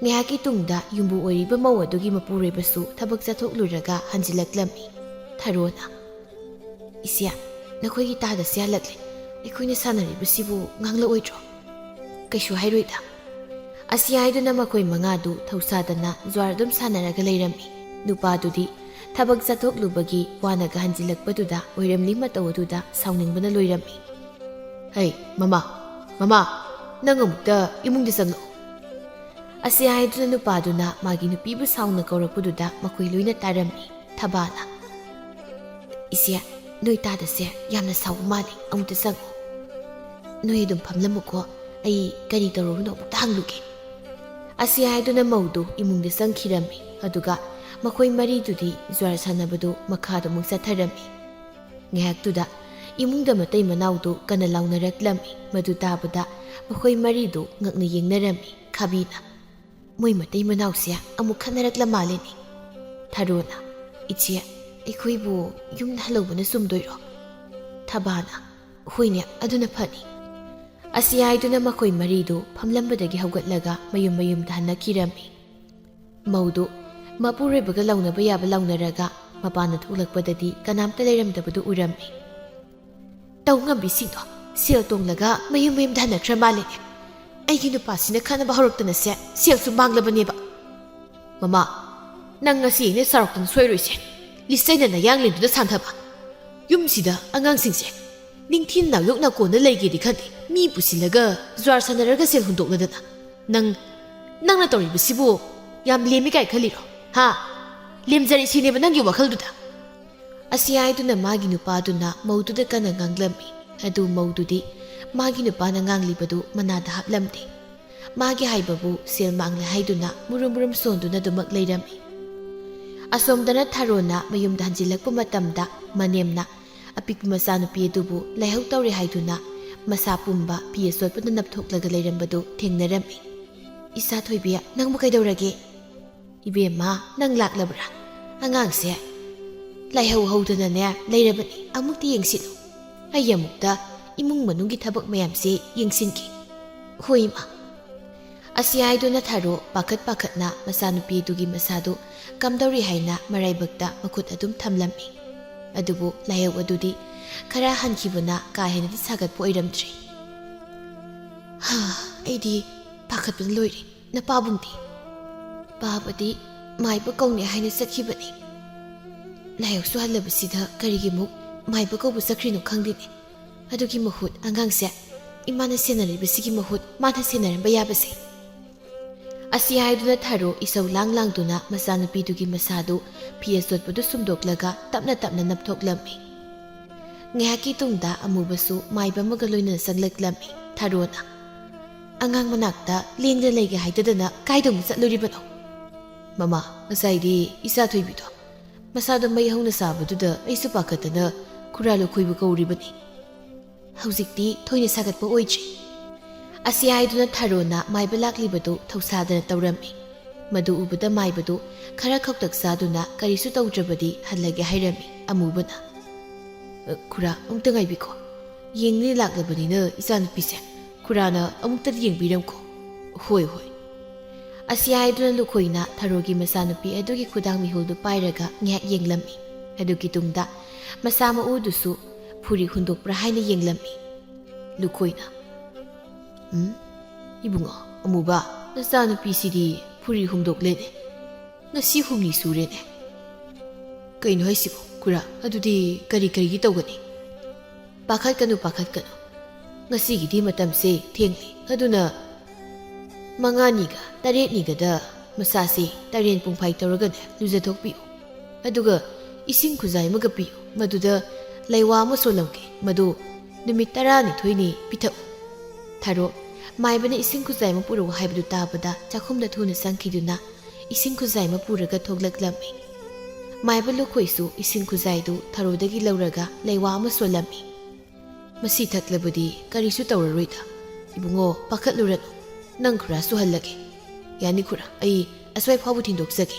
ꯉꯥꯏꯍꯥꯛꯀꯤ ꯇꯨꯡꯗ ꯌꯨꯝꯕꯨ ꯑꯣꯏꯔꯤꯕ ꯃꯧ ꯑꯗꯨꯒꯤ ꯃꯄꯨꯔꯣꯏꯕꯁꯨ ꯊꯕꯛ ꯆꯠꯊꯣꯛꯂꯨꯔꯒ ꯍꯟꯖꯤꯜꯂꯛꯂꯝꯃꯤ꯫ ꯊꯔꯣꯅ, "ꯏꯆꯦ, ꯅꯈꯣꯏꯒꯤ ꯇꯥꯗ ꯆꯦꯜꯂꯛꯂꯦ꯫ ꯑꯩꯈꯣꯏꯅ ꯁꯥꯟꯅꯔꯤꯕꯁꯤꯕꯨ ꯉꯥꯡꯂꯛꯑꯣꯏꯗ꯭ꯔꯣ?" "ꯀꯩꯁꯨ ꯍꯥꯏꯔꯣꯏꯗ꯫" ꯑꯁꯤ ꯍꯥꯏꯗꯨꯅ ꯃꯈꯣꯏ ꯃꯉꯥꯗꯨ ꯊꯧꯁꯥꯗꯅ ꯖ꯭ꯋꯥꯔ ꯑꯗꯨꯝ ꯁꯥꯟꯅꯔꯒ ꯂꯩꯔꯝꯃꯤ꯫ ꯅꯨꯄꯥꯗꯨꯗꯤ ꯊꯕꯛ ꯆꯠꯊꯣꯛꯂꯨꯕꯒꯤ ꯋꯥꯅꯒ ꯍꯟꯖꯤꯜꯂꯛꯄꯗꯨꯗ ꯑꯣꯏꯔꯝꯂꯤ ꯃꯇꯧ ꯑꯗꯨꯗ ꯁꯥꯎꯅꯤꯡꯕꯅ ꯂꯣꯏꯔꯝꯃꯤ꯫ "ꯍꯩ, ꯃꯃꯥ, ꯃꯃꯥ, ꯅꯪ ꯑꯃꯨꯛꯇ ꯏꯃꯨꯡꯗ ꯆꯪꯂꯛꯎ꯫" ꯑꯁꯤ ꯍꯥꯏꯗꯨꯅ ꯅꯨꯄꯥꯗꯨꯅ ꯃꯥꯒꯤ ꯅꯨꯄꯤꯕꯨ ꯁꯥꯎꯅ ꯀꯧꯔꯛꯄꯗꯨꯗ ꯃꯈꯣꯏ ꯂꯣꯏꯅ ꯇꯥꯔꯝꯃꯤ꯫ ꯊꯕꯥꯅ, "ꯏꯆꯦ, ꯅꯣꯏ ꯇꯥꯗꯁꯦ ꯌꯥꯝꯅ ꯁꯥꯎꯕ ꯃꯥꯜꯂꯤ, ꯑꯃꯨꯛꯇ ꯆꯪꯉꯨ꯫ ꯅꯣꯏ ꯑꯗꯨꯝ ꯐꯝꯂꯝꯃꯨꯀꯣ, ꯑꯩ ꯀꯔꯤ ꯇꯧꯔꯕꯅꯣ ꯑꯃꯨꯛꯇ ꯍꯪꯂꯨꯒꯦ꯫" ꯑꯁꯤ ꯍꯥꯏꯗꯨꯅ ꯃꯧꯗꯨ ꯏꯃꯨꯡꯗ ꯆꯪꯈꯤꯔꯝꯃꯤ꯫ ꯑꯗꯨꯒ ꯃꯈꯣꯏ ꯃꯔꯤꯗꯨꯗꯤ ꯖ꯭ꯋꯥꯔ ꯁꯥꯟꯅꯕꯗꯨ ꯃꯈꯥꯗ ꯑꯃꯨꯛ ꯆꯠꯊꯔꯝꯃꯤ꯫ ꯉꯥꯏꯍꯥꯛꯇꯨꯗ ꯏꯃꯨꯡꯗ ꯃꯇꯩ ꯃꯅꯥꯎꯗꯨ ꯀꯟꯅ ꯂꯥꯎꯅꯔꯛꯂꯝꯃꯤ꯫ ꯃꯗꯨ ꯇꯥꯕꯗ ꯃꯈꯣꯏ ꯃꯔꯤꯗꯨ ꯉꯛꯅ ꯌꯦꯡꯅꯔꯝꯃꯤ꯫ ꯈꯥꯕꯤꯅ, "ꯃꯣꯏ ꯃꯇꯩ ꯃꯅꯥꯎꯁꯦ ꯑꯃꯨꯛ ꯈꯠꯅꯔꯛꯂ ꯃꯥꯜꯂꯦꯅꯦ꯫" ꯊꯔꯣꯅ, "ꯏꯆꯦ, ꯑꯩꯈꯣꯏꯕꯨ ꯌꯨꯝꯗ ꯍꯜꯍꯧꯕꯅ ꯆꯨꯝꯗꯣꯏꯔꯣ?" ꯊꯕꯥꯅ, "ꯍꯣꯏꯅꯦ, ꯑꯗꯨꯅ ꯐꯅꯤ꯫" ꯑꯁꯤ ꯍꯥꯏꯗꯨꯅ ꯃꯈꯣꯏ ꯃꯔꯤꯗꯨ ꯐꯝꯂꯝꯕꯗꯒꯤ ꯍꯧꯒꯠꯂꯒ ꯃꯌꯨꯝ ꯃꯌꯨꯝꯗ ꯍꯟꯅꯈꯤꯔꯝꯃꯤ꯫ ꯃꯧꯗꯨ ꯃꯄꯨꯔꯣꯏꯕꯒ ꯂꯥꯎꯅꯕ ꯌꯥꯕ ꯂꯥꯎꯅꯔꯒ ꯃꯄꯥꯟꯗ ꯊꯣꯛꯂꯛꯄꯗꯗꯤ ꯀꯅꯥꯝꯇ ꯂꯩꯔꯝꯗꯕꯗꯨ ꯎꯔꯝꯃꯤ꯫ "ꯇꯧ ꯉꯝꯕꯤꯁꯤꯡꯗꯣ ꯁꯦꯜ ꯇꯣꯡꯂꯒ ꯃꯌꯨꯝ ꯃꯌꯨꯝꯗ ꯍꯟꯅꯈ꯭ꯔ ꯃꯥꯜꯂꯦꯅꯦ꯫ ꯑꯩꯒꯤ ꯅꯨꯄꯥꯁꯤꯅ ꯈꯠꯅꯕ ꯍꯧꯔꯛꯇꯅꯁꯦ ꯁꯦꯜꯁꯨ ꯃꯥꯡꯂꯕꯅꯦꯕ꯫ ꯃꯃꯥ, ꯅꯪ ꯉꯁꯤ ꯑꯩꯅ ꯆꯥꯎꯔꯛꯇꯅ ꯁꯣꯏꯔꯣꯏꯁꯦ꯫ ꯂꯤꯆꯩꯅ ꯅꯌꯥꯡꯂꯦꯟꯗꯨꯗ ꯁꯥꯟꯊꯕ꯫ ꯌꯨꯝꯁꯤꯗ ꯑꯉꯥꯡꯁꯤꯡꯁꯦ ꯅꯤꯡꯊꯤ ꯅꯥꯌꯣꯛ ꯅꯥꯀꯣꯟꯅ ꯂꯩꯒꯦꯗꯤ ꯈꯟꯗꯦ꯫ ꯃꯤ ꯄꯨꯁꯤꯜꯂꯒ ꯖ꯭ꯋꯥꯔ ꯁꯥꯟꯅꯔꯒ ꯁꯦꯜ ꯍꯨꯟꯗꯣꯛꯅꯗꯅ꯫ ꯅꯪ, ꯅꯪꯅ ꯇꯧꯔꯤꯕꯁꯤꯕꯨ ꯌꯥꯝ ꯂꯦꯝꯃꯤ ꯀꯥꯏ ꯈꯜꯂꯤꯔꯣ? ꯍꯥ? ꯂꯦꯝꯖꯔꯦ ꯁꯤꯅꯦꯕ ꯅꯪꯒꯤ ꯋꯥꯈꯜꯗꯨꯗ?" ꯑꯁꯤ ꯍꯥꯏꯗꯨꯅ ꯃꯥꯒꯤ ꯅꯨꯄꯥꯗꯨꯅ ꯃꯧꯗꯨꯗ ꯀꯟꯅ ꯉꯥꯡꯂꯝꯃꯤ꯫ ꯑꯗꯨ ꯃꯧꯗꯨꯗꯤ ꯃꯥꯒꯤ ꯅꯨꯄꯥꯅ ꯉꯥꯡꯂꯤꯕꯗꯨ ꯃꯅꯥꯗ ꯍꯥꯞꯂꯝꯗꯦ꯫ ꯃꯥꯒꯤ ꯍꯥꯏꯕꯕꯨ ꯁꯦꯜ ꯃꯥꯡꯂꯦ ꯍꯥꯏꯗꯨꯅ ꯃꯨꯔꯨꯝ ꯃꯨꯔꯨꯝ ꯁꯣꯟꯗꯨꯅ ꯑꯗꯨꯃꯛ ꯂꯩꯔꯝꯃꯤ꯫ ꯑꯁꯣꯝꯗꯅ ꯊꯥꯔꯣꯅ ꯃꯌꯨꯝꯗ ꯍꯟꯖꯤꯜꯂꯛꯄ ꯃꯇꯝꯗ ꯃꯅꯦꯝꯅ ꯑꯄꯤꯛꯄ ꯃꯆꯥꯅꯨꯄꯤ ꯑꯗꯨꯕꯨ ꯂꯥꯏꯍꯧ ꯇꯧꯔꯦ ꯍꯥꯏꯗꯨꯅ ꯃꯁꯥ ꯄꯨꯝꯕ ꯐꯤ ꯑꯆꯣꯠꯄꯅ ꯅꯞꯊꯣꯛꯂꯒ ꯂꯩꯔꯝꯕꯗꯨ ꯊꯦꯡꯅꯔꯝꯃꯤ꯫ "ꯏꯆꯥ ꯊꯣꯏꯕꯤ, ꯅꯪꯕꯨ ꯀꯩꯗꯧꯔꯒꯦ?" "ꯏꯕꯦꯝꯃ, ꯅꯪ ꯂꯥꯛꯂꯕ꯭ꯔꯥ? ꯑꯉꯥꯡꯁꯦ ꯂꯥꯏꯍꯧ ꯍꯧꯗꯅꯅꯦ ꯂꯩꯔꯕꯅꯤ, ꯑꯃꯨꯛꯇ ꯌꯦꯡꯁꯤꯜꯂꯨ꯫ ꯑꯩ ꯑꯃꯨꯛꯇ ꯏꯃꯨꯡ ꯃꯅꯨꯡꯒꯤ ꯊꯕꯛ ꯃꯌꯥꯝꯁꯦ ꯌꯦꯡꯁꯤꯟꯒꯦ꯫" "ꯍꯣꯏ, ꯏꯃꯥ꯫" ꯑꯁꯤ ꯍꯥꯏꯗꯨꯅ ꯊꯥꯔꯣ ꯄꯥꯈꯠ ꯄꯥꯈꯠꯅ ꯃꯆꯥꯅꯨꯄꯤꯗꯨꯒꯤ ꯃꯁꯥꯗꯨ ꯀꯝꯗꯧꯔꯤ ꯍꯥꯏꯅ ꯃꯔꯥꯏꯕꯛꯇ ꯃꯈꯨꯠ ꯑꯗꯨꯝ ꯊꯝꯂꯝꯃꯤ꯫ ꯑꯗꯨꯕꯨ ꯂꯥꯏꯍꯧ ꯑꯗꯨꯗꯤ ꯈꯔ ꯍꯟꯈꯤꯕꯅ ꯀꯥ ꯍꯦꯟꯅꯗꯤ ꯁꯥꯒꯠꯄ ꯑꯣꯏꯔꯝꯗ꯭ꯔꯦ꯫ "ꯍꯥ, ꯑꯩꯗꯤ ꯄꯥꯈꯠꯄꯅ ꯂꯣꯏꯔꯦ꯫ ꯅꯄꯥꯕꯨꯡꯗꯤ?" "ꯄꯥꯕꯗꯤ ꯃꯥꯏꯕ ꯀꯧꯅꯤ ꯍꯥꯏꯅ ꯆꯠꯈꯤꯕꯅꯤ꯫ ꯂꯥꯏꯍꯧꯁꯨ ꯍꯜꯂꯕꯁꯤꯗ ꯀꯔꯤꯒꯤ ꯑꯃꯨꯛ ꯃꯥꯏꯕ ꯀꯧꯕ ꯆꯠꯈ꯭ꯔꯤꯅꯣ ꯈꯪꯗꯦꯅꯦ꯫ ꯑꯗꯨꯒꯤ ꯃꯍꯨꯠ ꯑꯉꯥꯡꯁꯦ ꯏꯃꯥꯅ ꯁꯦꯟꯅꯔꯤꯕꯁꯤꯒꯤ ꯃꯍꯨꯠ ꯃꯥꯅ ꯁꯦꯟꯅꯔꯝꯕ ꯌꯥꯕꯁꯦ꯫" ꯑꯁꯤ ꯍꯥꯏꯗꯨꯅ ꯊꯥꯔꯣ ꯏꯁꯧ ꯂꯥꯡ ꯂꯥꯡꯗꯨꯅ ꯃꯆꯥꯅꯨꯄꯤꯗꯨꯒꯤ ꯃꯁꯥꯗꯨ ꯐꯤ ꯑꯆꯣꯠꯄꯗꯨ ꯁꯨꯝꯗꯣꯛꯂꯒ ꯇꯞꯅ ꯇꯞꯅ ꯅꯞꯊꯣꯛꯂꯝꯃꯤ꯫ ꯉꯥꯏꯍꯥꯛꯀꯤ ꯇꯨꯡꯗ ꯑꯃꯨꯕꯁꯨ ꯃꯥꯏꯕ ꯑꯃꯒ ꯂꯣꯏꯅꯅ ꯆꯪꯂꯛꯂꯝꯃꯤ꯫ ꯊꯥꯔꯣꯅ, "ꯑꯉꯥꯡ ꯃꯅꯥꯛꯇ ꯂꯦꯡꯗꯅ ꯂꯩꯒꯦ ꯍꯥꯏꯗꯗꯅ ꯀꯥꯏꯗ ꯑꯃꯨꯛ ꯆꯠꯂꯨꯔꯤꯕꯅꯣ?" "ꯃꯃꯥ, ꯉꯁꯥꯏꯗꯤ ꯏꯆꯥ ꯊꯣꯏꯕꯤꯗꯣ ꯃꯁꯥꯗꯣ ꯃꯩ ꯍꯧꯅ ꯁꯥꯕꯗꯨꯗ ꯑꯩꯁꯨ ꯄꯥꯈꯠꯇꯅ ꯈꯨꯔꯥ ꯂꯨꯈꯣꯏꯕ ꯀꯧꯔꯤꯕꯅꯤ꯫ ꯍꯧꯖꯤꯛꯇꯤ ꯊꯣꯏꯅ ꯁꯥꯒꯠꯄ ꯑꯣꯏꯗ꯭ꯔꯤ꯫" ꯑꯁꯤ ꯍꯥꯏꯗꯨꯅ ꯊꯥꯔꯣꯅ ꯃꯥꯏꯕ ꯂꯥꯛꯂꯤꯕꯗꯨ ꯊꯧꯁꯥꯗꯅ ꯇꯧꯔꯝꯃꯤ꯫ ꯃꯗꯨ ꯎꯕꯗ ꯃꯥꯏꯕꯗꯨ ꯈꯔ ꯈꯧꯇꯛ ꯆꯥꯗꯨꯅ ꯀꯔꯤꯁꯨ ꯇꯧꯗ꯭ꯔꯕꯗꯤ ꯍꯜꯂꯒꯦ ꯍꯥꯏꯔꯝꯃꯤ꯫ ꯑꯃꯨꯕꯅ, "ꯑ, ꯈꯨꯔꯥ, ꯑꯃꯨꯛꯇ ꯉꯥꯏꯕꯤꯈꯣ꯫ ꯌꯦꯡꯅꯤ ꯂꯥꯛꯂꯕꯅꯤꯅ ꯏꯆꯥꯅꯨꯄꯤꯁꯦ ꯈꯨꯔꯥꯅ ꯑꯃꯨꯛꯇꯗꯤ ꯌꯦꯡꯕꯤꯔꯝꯈꯣ꯫" "ꯍꯣꯏ, ꯍꯣꯏ꯫" ꯑꯁꯤ ꯍꯥꯏꯗꯨꯅ ꯂꯨꯈꯣꯏꯅ ꯊꯔꯣꯒꯤ ꯃꯆꯥꯅꯨꯄꯤ ꯑꯗꯨꯒꯤ ꯈꯨꯗꯥꯡ ꯃꯤꯍꯨꯜꯗꯨ ꯄꯥꯏꯔꯒ ꯉꯥꯏꯍꯥꯛ ꯌꯦꯡꯂꯝꯃꯤ꯫ ꯑꯗꯨꯒꯤ ꯇꯨꯡꯗ ꯃꯁꯥ ꯃꯎꯗꯨꯁꯨ ꯐꯨꯔꯤ ꯍꯨꯟꯗꯣꯛꯄ꯭ꯔꯥ ꯍꯥꯏꯅ ꯌꯦꯡꯂꯝꯃꯤ꯫ ꯂꯨꯈꯣꯏꯅ, "ꯎꯝ, ꯏꯕꯨꯡꯉꯣ, ꯑꯃꯨꯕ, ꯅꯆꯥꯅꯨꯄꯤꯁꯤꯗꯤ ꯐꯨꯔꯤ ꯍꯨꯝꯗꯣꯛꯂꯦꯅꯦ꯫ ꯉꯁꯤ ꯍꯨꯝꯅꯤ ꯁꯨꯔꯦꯅꯦ꯫ ꯀꯩꯅꯣ ꯍꯥꯏꯁꯤꯕꯣ, ꯈꯨꯔꯥ? ꯑꯗꯨꯗꯤ ꯀꯔꯤ ꯀꯔꯤꯗꯤ ꯇꯧꯒꯅꯤ?" "ꯄꯥꯈꯠꯀꯅꯨ, ꯄꯥꯈꯠꯀꯅꯨ꯫ ꯉꯁꯤꯒꯤꯗꯤ ꯃꯇꯝꯁꯦ ꯊꯦꯡꯂꯦ꯫ ꯑꯗꯨꯅ ꯃꯉꯥꯅꯤꯒ ꯇꯔꯦꯠꯅꯤꯒꯗ ꯃꯁꯥꯁꯦ ꯇꯔꯦꯟ ꯄꯨꯡꯐꯥꯏ ꯇꯧꯔꯒꯅꯦ ꯂꯨꯖꯊꯣꯛꯄꯤꯌꯨ꯫ ꯑꯗꯨꯒ ꯏꯁꯤꯡ ꯈꯨꯖꯥꯏ ꯑꯃꯒ ꯄꯤꯌꯨ꯫ ꯃꯗꯨꯗ ꯂꯩꯋꯥ ꯑꯃ ꯁꯣꯜꯂꯝꯒꯦ꯫ ꯃꯗꯨ "ꯅꯨꯃꯤꯠ ꯇꯔꯥꯅꯤꯊꯣꯏꯅꯤ, ꯄꯤꯊꯛꯎ꯫" ꯊꯥꯔꯣ, ꯃꯥꯏꯕꯅ ꯏꯁꯤꯡ ꯈꯨꯖꯥꯏ ꯑꯃ ꯄꯨꯔꯛꯎ ꯍꯥꯏꯕꯗꯨ ꯇꯥꯕꯗ ꯆꯥꯛꯈꯨꯝꯗ ꯊꯨꯅ ꯆꯪꯈꯤꯗꯨꯅ ꯏꯁꯤꯡ ꯈꯨꯖꯥꯏ ꯑꯃ ꯄꯨꯔꯒ ꯊꯣꯛꯂꯛꯂꯝꯃꯤ꯫ ꯃꯥꯏꯕ ꯂꯨꯈꯣꯏꯁꯨ ꯏꯁꯤꯡ ꯈꯨꯖꯥꯏꯗꯨ ꯊꯥꯔꯣꯗꯒꯤ ꯂꯧꯔꯒ ꯂꯩꯋꯥ ꯑꯃ ꯁꯣꯜꯂꯝꯃꯤ꯫ "ꯃꯁꯤ ꯊꯛꯂꯕꯗꯤ ꯀꯔꯤꯁꯨ ꯇꯧꯔꯔꯣꯏꯗ꯫ ꯏꯕꯨꯡꯉꯣ, ꯄꯥꯈꯠꯂꯨꯔꯅꯨ꯫ ꯅꯪ ꯈꯨꯔꯥ ꯁꯨꯍꯜꯂꯒꯦ꯫ ꯌꯥꯅꯤ ꯈꯨꯔꯥ, ꯑꯩ ꯑꯁ꯭ꯋꯥꯏ ꯐꯥꯎꯕ ꯊꯤꯟꯗꯣꯛꯆꯒꯦ꯫"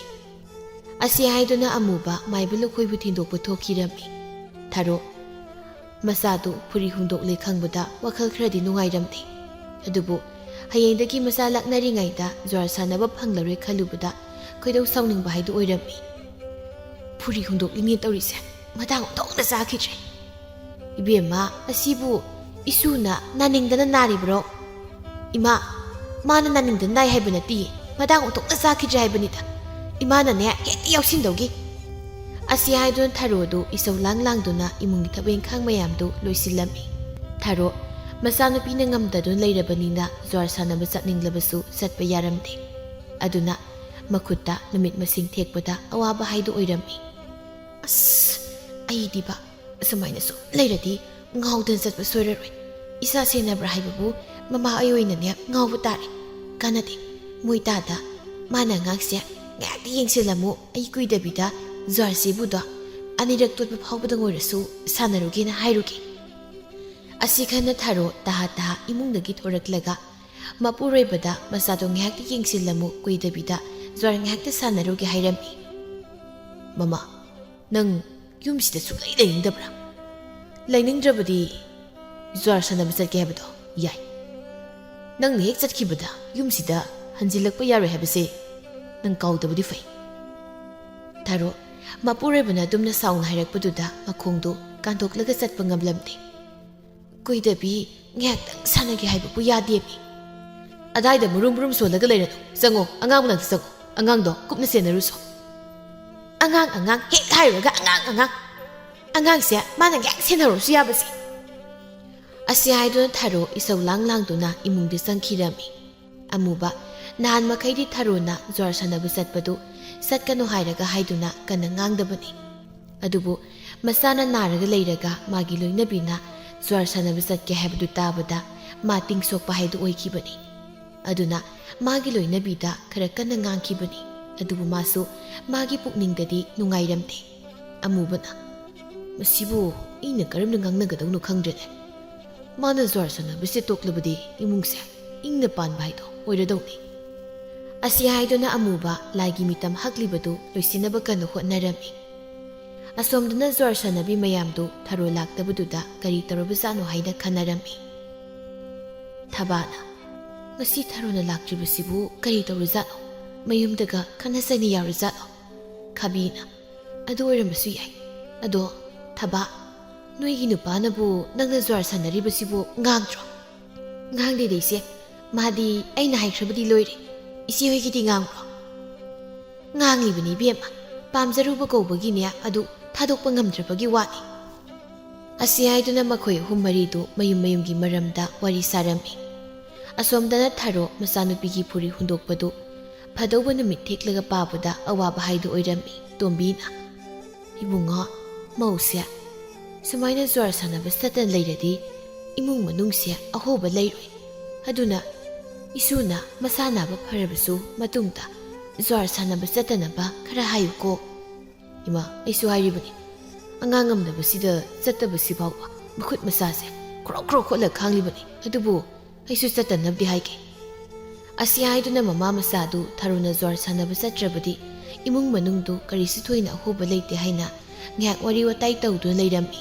ꯑꯁꯤ ꯍꯥꯏꯗꯨꯅ ꯑꯃꯨꯕ ꯃꯥꯏꯕ ꯂꯨꯈꯣꯏꯕꯨ ꯊꯤꯟꯗꯣꯛꯄ ꯊꯣꯛꯈꯤꯔꯝꯃꯤ꯫ ꯊꯥꯔꯣ, ꯃꯆꯥꯗꯨ ꯐꯨꯔꯤ ꯍꯨꯝꯗꯣꯛꯂꯦ ꯈꯪꯕꯗ ꯋꯥꯈꯜ ꯈꯔꯗꯤ ꯅꯨꯡꯉꯥꯏꯔꯝꯗꯦ꯫ ꯑꯗꯨꯕꯨ ꯍꯌꯦꯡꯗꯒꯤ ꯃꯆꯥ ꯂꯥꯛꯅꯔꯤꯉꯩꯗ ꯖ꯭ꯋꯥꯔ ꯁꯥꯟꯅꯕ ꯐꯪꯂꯔꯣꯏ ꯈꯜꯂꯨꯕꯗ ꯈꯣꯏꯗꯧ ꯁꯥꯎꯅꯤꯡꯕ ꯍꯥꯏꯗꯨ ꯑꯣꯏꯔꯝꯃꯤ꯫ "ꯐꯨꯔꯤ ꯍꯨꯝꯗꯣꯛꯂꯤꯅꯦ ꯇꯧꯔꯤꯁꯦ, ꯃꯇꯥꯡ ꯑꯣꯟꯊꯣꯛꯅ ꯆꯥꯈꯤꯗ꯭ꯔꯦ꯫ ꯏꯕꯦꯝꯃ, ꯑꯁꯤꯕꯨ ꯏꯁꯨꯅ ꯅꯥꯅꯤꯡꯗꯅ ꯅꯥꯔꯤꯕ꯭ꯔꯣ? ꯏꯃꯥ, ꯃꯥꯅ ꯅꯥꯅꯤꯡꯗꯅ ꯅꯥꯏ ꯍꯥꯏꯕ ꯅꯠꯇꯤꯌꯦ, ꯃꯇꯥꯡ ꯑꯣꯟꯊꯣꯛꯅ ꯆꯥꯈꯤꯗ꯭ꯔꯦ ꯍꯥꯏꯕꯅꯤꯗ꯫ ꯏꯃꯥꯅꯅꯦ ꯍꯦꯛꯇ ꯌꯥꯎꯁꯤꯟꯗꯧꯒꯤ꯫" ꯑꯁꯤ ꯍꯥꯏꯗꯨꯅ ꯊꯥꯔꯣꯗꯨ ꯏꯁꯧ ꯂꯥꯡ ꯂꯥꯡꯗꯨꯅ ꯏꯃꯨꯡꯒꯤ ꯊꯕꯛ ꯏꯪꯈꯥꯡ ꯃꯌꯥꯝꯗꯨ ꯂꯣꯏꯁꯤꯜꯂꯝꯃꯤ꯫ ꯊꯥꯔꯣ, ꯃꯆꯥꯅꯨꯄꯤꯅ ꯉꯝꯗꯗꯨꯅ ꯂꯩꯔꯕꯅꯤꯅ ꯖ꯭ꯋꯥꯔ ꯁꯥꯟꯅꯕ ꯆꯠꯅꯤꯡꯂꯕꯁꯨ ꯆꯠꯄ ꯌꯥꯔꯝꯗꯦ꯫ ꯑꯗꯨꯅ ꯃꯈꯨꯠꯇ ꯅꯨꯃꯤꯠ ꯃꯁꯤꯡ ꯊꯦꯛꯄꯗ ꯑꯋꯥꯕ ꯍꯥꯏꯗꯨ ꯑꯣꯏꯔꯝꯃꯤ꯫ "ꯑꯁ, ꯑꯩꯗꯤꯕ ꯑꯁꯨꯃꯥꯏꯅ ꯁꯨꯝ ꯂꯩꯔꯗꯤ ꯉꯥꯎꯗꯅ ꯆꯠꯄ ꯁꯣꯏꯔꯔꯣꯏ꯫ ꯏꯆꯥ ꯁꯦꯟꯅꯕ꯭ꯔꯥ ꯍꯥꯏꯕꯕꯨ ꯃꯃꯥ ꯑꯩ ꯑꯣꯏꯅꯅꯦ ꯉꯥꯎꯕ ꯇꯥꯔꯦ꯫ ꯀꯥꯟꯅꯗꯦ꯫ ꯃꯣꯏ ꯇꯥꯗ ꯃꯥꯅ ꯑꯉꯥꯡꯁꯦ ꯉꯥꯏꯍꯥꯛꯇꯤ ꯌꯦꯡꯁꯤꯜꯂꯝꯃꯨ, ꯑꯩ ꯀꯨꯏꯗꯕꯤꯗ ꯖ꯭ꯋꯥꯔ ꯆꯦꯕꯨꯗꯣ ꯑꯅꯤꯔꯛ ꯇꯣꯠꯄ ꯐꯥꯎꯕꯗꯪ ꯑꯣꯏꯔꯁꯨ ꯁꯥꯟꯅꯔꯨꯒꯦꯅ ꯍꯥꯏꯔꯨꯒꯦ꯫" ꯑꯁꯤ ꯈꯟꯅ ꯊꯥꯔꯣ ꯇꯍꯥ ꯇꯍꯥ ꯏꯃꯨꯡꯗꯒꯤ ꯊꯣꯔꯛꯂꯒ ꯃꯄꯨꯔꯣꯏꯕꯗ ꯃꯆꯥꯗꯣ ꯉꯥꯏꯍꯥꯛꯇꯤ ꯌꯦꯡꯁꯤꯜꯂꯝꯃꯨ, ꯀꯨꯏꯗꯕꯤꯗ ꯖ꯭ꯋꯥꯔ ꯉꯥꯏꯍꯥꯛꯇ ꯁꯥꯟꯅꯔꯨꯒꯦ ꯍꯥꯏꯔꯝꯃꯤ꯫ "ꯃꯃꯥ, ꯅꯪ ꯌꯨꯝꯁꯤꯗ ꯁꯨꯛꯂꯩ ꯂꯩꯅꯤꯡꯗꯕ꯭ꯔꯥ? ꯂꯩꯅꯤꯡꯗ꯭ꯔꯕꯗꯤ ꯖ꯭ꯋꯥꯔ ꯁꯥꯟꯅꯕ ꯆꯠꯀꯦ ꯍꯥꯏꯕꯗꯣ ꯌꯥꯏ꯫ ꯅꯪꯅ ꯍꯦꯛ ꯆꯠꯈꯤꯕꯗ ꯌꯨꯝꯁꯤꯗ ꯍꯟꯖꯤꯜꯂꯛꯄ ꯌꯥꯔꯣꯏ ꯍꯥꯏꯕꯁꯦ ꯅꯪ ꯀꯥꯎꯗꯕꯗꯤ ꯐꯩ꯫" ꯊꯥꯔꯣ, ꯃꯄꯨꯔꯣꯏꯕꯅ ꯑꯗꯨꯝꯅ ꯁꯥꯎꯅ ꯍꯥꯏꯔꯛꯄꯗꯨꯗ ꯃꯈꯣꯡꯗꯨ ꯀꯥꯟꯊꯣꯛꯂꯒ ꯆꯠꯄ ꯉꯝꯂꯝꯗꯦ꯫ "ꯀꯨꯏꯗꯕꯤ ꯉꯥꯏꯍꯥꯛꯇꯪ ꯁꯥꯟꯅꯒꯦ ꯍꯥꯏꯕꯕꯨ ꯌꯥꯗꯦꯃꯤ꯫" "ꯑꯗꯥꯏꯗ ꯃꯨꯔꯨꯝ ꯃꯨꯔꯨꯝ ꯁꯣꯜꯂꯒ ꯂꯩꯔꯅꯨ꯫ ꯆꯪꯉꯣ, ꯑꯉꯥꯡ ꯃꯅꯥꯛꯇ ꯆꯪꯉꯣ꯫ ꯑꯉꯥꯡꯗꯣ ꯀꯨꯞꯅ ꯁꯦꯟꯅꯔꯨꯁꯣ꯫" "ꯑꯉꯥꯡ, ꯑꯉꯥꯡ ꯍꯦꯛ ꯍꯥꯏꯔꯨꯔꯒ ꯑꯉꯥꯡ, ꯑꯉꯥꯡ꯫ ꯑꯉꯥꯡꯁꯦ ꯃꯥꯅ ꯉꯥꯏꯍꯥꯛ ꯁꯦꯟꯅꯔꯨꯔꯁꯨ ꯌꯥꯕꯁꯦ꯫" ꯑꯁꯤ ꯍꯥꯏꯗꯨꯅ ꯊꯥꯔꯣ ꯏꯁꯧ ꯂꯥꯡ ꯂꯥꯡꯗꯨꯅ ꯏꯃꯨꯡꯗ ꯆꯪꯈꯤꯔꯝꯃꯤ꯫ ꯑꯃꯨꯕ ꯅꯍꯥꯟ ꯃꯈꯩꯗꯤ ꯊꯥꯔꯣꯅ ꯖ꯭ꯋꯥꯔ ꯁꯥꯟꯅꯕ ꯆꯠꯄꯗꯨ ꯆꯠꯀꯅꯨ ꯍꯥꯏꯔꯒ ꯍꯥꯏꯗꯨꯅ ꯀꯟꯅ ꯉꯥꯡꯗꯕꯅꯤ꯫ ꯑꯗꯨꯕꯨ ꯃꯆꯥꯅ ꯅꯥꯔꯒ ꯂꯩꯔꯒ ꯃꯥꯒꯤ ꯂꯣꯏꯅꯕꯤꯅ ꯖ꯭ꯋꯥꯔ ꯁꯥꯟꯅꯕ ꯆꯠꯀꯦ ꯍꯥꯏꯕꯗꯨ ꯇꯥꯕꯗ ꯃꯥ ꯇꯤꯡꯁꯣꯛꯄ ꯍꯥꯏꯗꯨ ꯑꯣꯏꯈꯤꯕꯅꯤ꯫ ꯑꯗꯨꯅ ꯃꯥꯒꯤ ꯂꯣꯏꯅꯕꯤꯗ ꯈꯔ ꯀꯟꯅ ꯉꯥꯡꯈꯤꯕꯅꯤ꯫ ꯑꯗꯨꯕꯨ ꯃꯥꯁꯨ ꯃꯥꯒꯤ ꯄꯨꯛꯅꯤꯡꯗꯗꯤ ꯅꯨꯡꯉꯥꯏꯔꯝꯗꯦ꯫ ꯑꯃꯨꯕꯅ, "ꯃꯁꯤꯕꯨ ꯑꯩꯅ ꯀꯔꯝꯅ ꯉꯥꯡꯅꯒꯗꯧꯅꯣ ꯈꯪꯗ꯭ꯔꯦꯅꯦ꯫ ꯃꯥꯅ ꯖ꯭ꯋꯥꯔ ꯁꯥꯟꯅꯕꯁꯦ ꯇꯣꯛꯂꯕꯗꯤ ꯏꯃꯨꯡꯁꯦ ꯏꯪꯅ ꯄꯥꯟꯕ ꯍꯥꯏꯗꯣ ꯑꯣꯏꯔꯗꯧꯅꯤ"꯫ ꯑꯁꯤ ꯍꯥꯏꯗꯨꯅ ꯑꯃꯨꯕ ꯂꯥꯏꯒꯤ ꯃꯤꯇꯝ ꯍꯛꯂꯤꯕꯗꯨ ꯂꯣꯏꯁꯤꯟꯅꯕ ꯀꯟꯅ ꯍꯣꯠꯅꯔꯝꯃꯤ꯫ ꯑꯁꯣꯝꯗꯅ ꯖ꯭ꯋꯥꯔ ꯁꯥꯟꯅꯕꯤ ꯃꯌꯥꯝꯗꯨ ꯊꯔꯣ ꯂꯥꯛꯇꯕꯗꯨꯗ ꯀꯔꯤ ꯇꯧꯔꯕꯖꯥꯠꯅꯣ ꯍꯥꯏꯅ ꯈꯟꯅꯔꯝꯃꯤ꯫ ꯊꯕꯥꯅ, "ꯉꯁꯤ ꯊꯔꯣꯅ ꯂꯥꯛꯇ꯭ꯔꯤꯕꯁꯤꯕꯨ ꯀꯔꯤ ꯇꯧꯔꯖꯥꯠꯅꯣ? ꯃꯌꯨꯝꯗꯒ ꯈꯠꯅ ꯆꯩꯅ ꯌꯥꯎꯔꯖꯥꯠꯂꯣ?" ꯈꯥꯕꯤꯅ, "ꯑꯗꯨ ꯑꯣꯏꯔꯝꯕꯁꯨ ꯌꯥꯏ꯫ ꯑꯗꯣ ꯊꯕꯥ, ꯅꯣꯏꯒꯤ ꯅꯨꯄꯥꯅꯕꯨ ꯅꯪꯅ ꯖ꯭ꯋꯥꯔ ꯁꯥꯟꯅꯔꯤꯕꯁꯤꯕꯨ ꯉꯥꯡꯗ꯭ꯔꯣ?" "ꯉꯥꯡꯗꯦꯗ ꯏꯆꯦ, ꯃꯥꯗꯤ ꯑꯩꯅ ꯍꯥꯏꯈ꯭ꯔꯕꯗꯤ ꯂꯣꯏꯔꯦ꯫ ꯏꯆꯦ ꯍꯣꯏꯒꯤꯗꯤ ꯉꯥꯡꯕ꯭ꯔꯣ?" "ꯉꯥꯡꯂꯤꯕꯅꯤ ꯏꯕꯦꯝꯃ, ꯄꯥꯝꯖꯔꯨꯕ ꯀꯧꯕꯒꯤꯅꯦ, ꯑꯗꯨ ꯊꯥꯗꯣꯛꯄ ꯉꯝꯗ꯭ꯔꯕꯒꯤ ꯋꯥꯅꯤ"꯫ ꯑꯁꯤ ꯍꯥꯏꯗꯨꯅ ꯃꯈꯣꯏ ꯑꯍꯨꯝ ꯃꯔꯤꯗꯨ ꯃꯌꯨꯝ ꯃꯌꯨꯝꯒꯤ ꯃꯔꯝꯗ ꯋꯥꯔꯤ ꯁꯥꯔꯝꯃꯤ꯫ ꯑꯁꯣꯝꯗꯅ ꯊꯔꯣ ꯃꯆꯥꯅꯨꯄꯤꯒꯤ ꯐꯨꯔꯤ ꯍꯨꯟꯗꯣꯛꯄꯗꯨ ꯐꯗꯧꯕ ꯅꯨꯃꯤꯠ ꯊꯦꯛꯂꯒ ꯄꯥꯕꯗ ꯑꯋꯥꯕ ꯍꯥꯏꯗꯨ ꯑꯣꯏꯔꯝꯃꯤ꯫ ꯇꯣꯝꯕꯤꯅ, "ꯏꯕꯨꯡꯉꯣ, ꯃꯧꯁꯦ ꯁꯨꯃꯥꯏꯅ ꯖ꯭ꯋꯥꯔ ꯁꯥꯟꯅꯕ ꯆꯠꯇꯅ ꯂꯩꯔꯗꯤ ꯏꯃꯨꯡ ꯃꯅꯨꯡꯁꯦ ꯑꯍꯣꯕ ꯂꯩꯔꯣꯏ꯫ ꯑꯗꯨꯅ ꯏꯁꯨꯅ ꯃꯁꯥ ꯅꯥꯕ ꯐꯔꯕꯁꯨ ꯃꯇꯨꯡꯗ ꯖ꯭ꯋꯥꯔ ꯁꯥꯟꯅꯕ ꯆꯠꯇꯅꯕ ꯈꯔ ꯍꯥꯏꯌꯨꯀꯣ"꯫ "ꯏꯃꯥ, ꯑꯩꯁꯨ ꯍꯥꯏꯔꯤꯕꯅꯤ, ꯑꯉꯥꯡ ꯉꯝꯗꯕꯁꯤꯗ ꯆꯠꯇꯕꯁꯤ ꯐꯥꯎꯕ ꯃꯈꯨꯠ ꯃꯁꯥꯁꯦ ꯈ꯭ꯔꯣꯛ ꯈ꯭ꯔꯣꯛ ꯈꯣꯠꯂ ꯈꯥꯡꯂꯤꯕꯅꯤ, ꯑꯗꯨꯕꯨ ꯑꯩꯁꯨ ꯆꯠꯇꯅꯕꯗꯤ ꯍꯥꯏꯒꯦ"꯫ ꯑꯁꯤ ꯍꯥꯏꯗꯨꯅ ꯃꯃꯥ ꯃꯆꯥꯗꯨ ꯊꯔꯣꯅ ꯖ꯭ꯋꯥꯔ ꯁꯥꯟꯅꯕ ꯆꯠꯇ꯭ꯔꯕꯗꯤ ꯏꯃꯨꯡ ꯃꯅꯨꯡꯗꯨ ꯀꯔꯤꯁꯨ ꯊꯣꯏꯅ ꯑꯍꯣꯕ ꯂꯩꯇꯦ ꯍꯥꯏꯅ ꯉꯥꯏꯍꯥꯛ ꯋꯥꯔꯤ ꯋꯥꯇꯥꯏ ꯇꯧꯗꯨꯅ ꯂꯩꯔꯝꯃꯤ꯫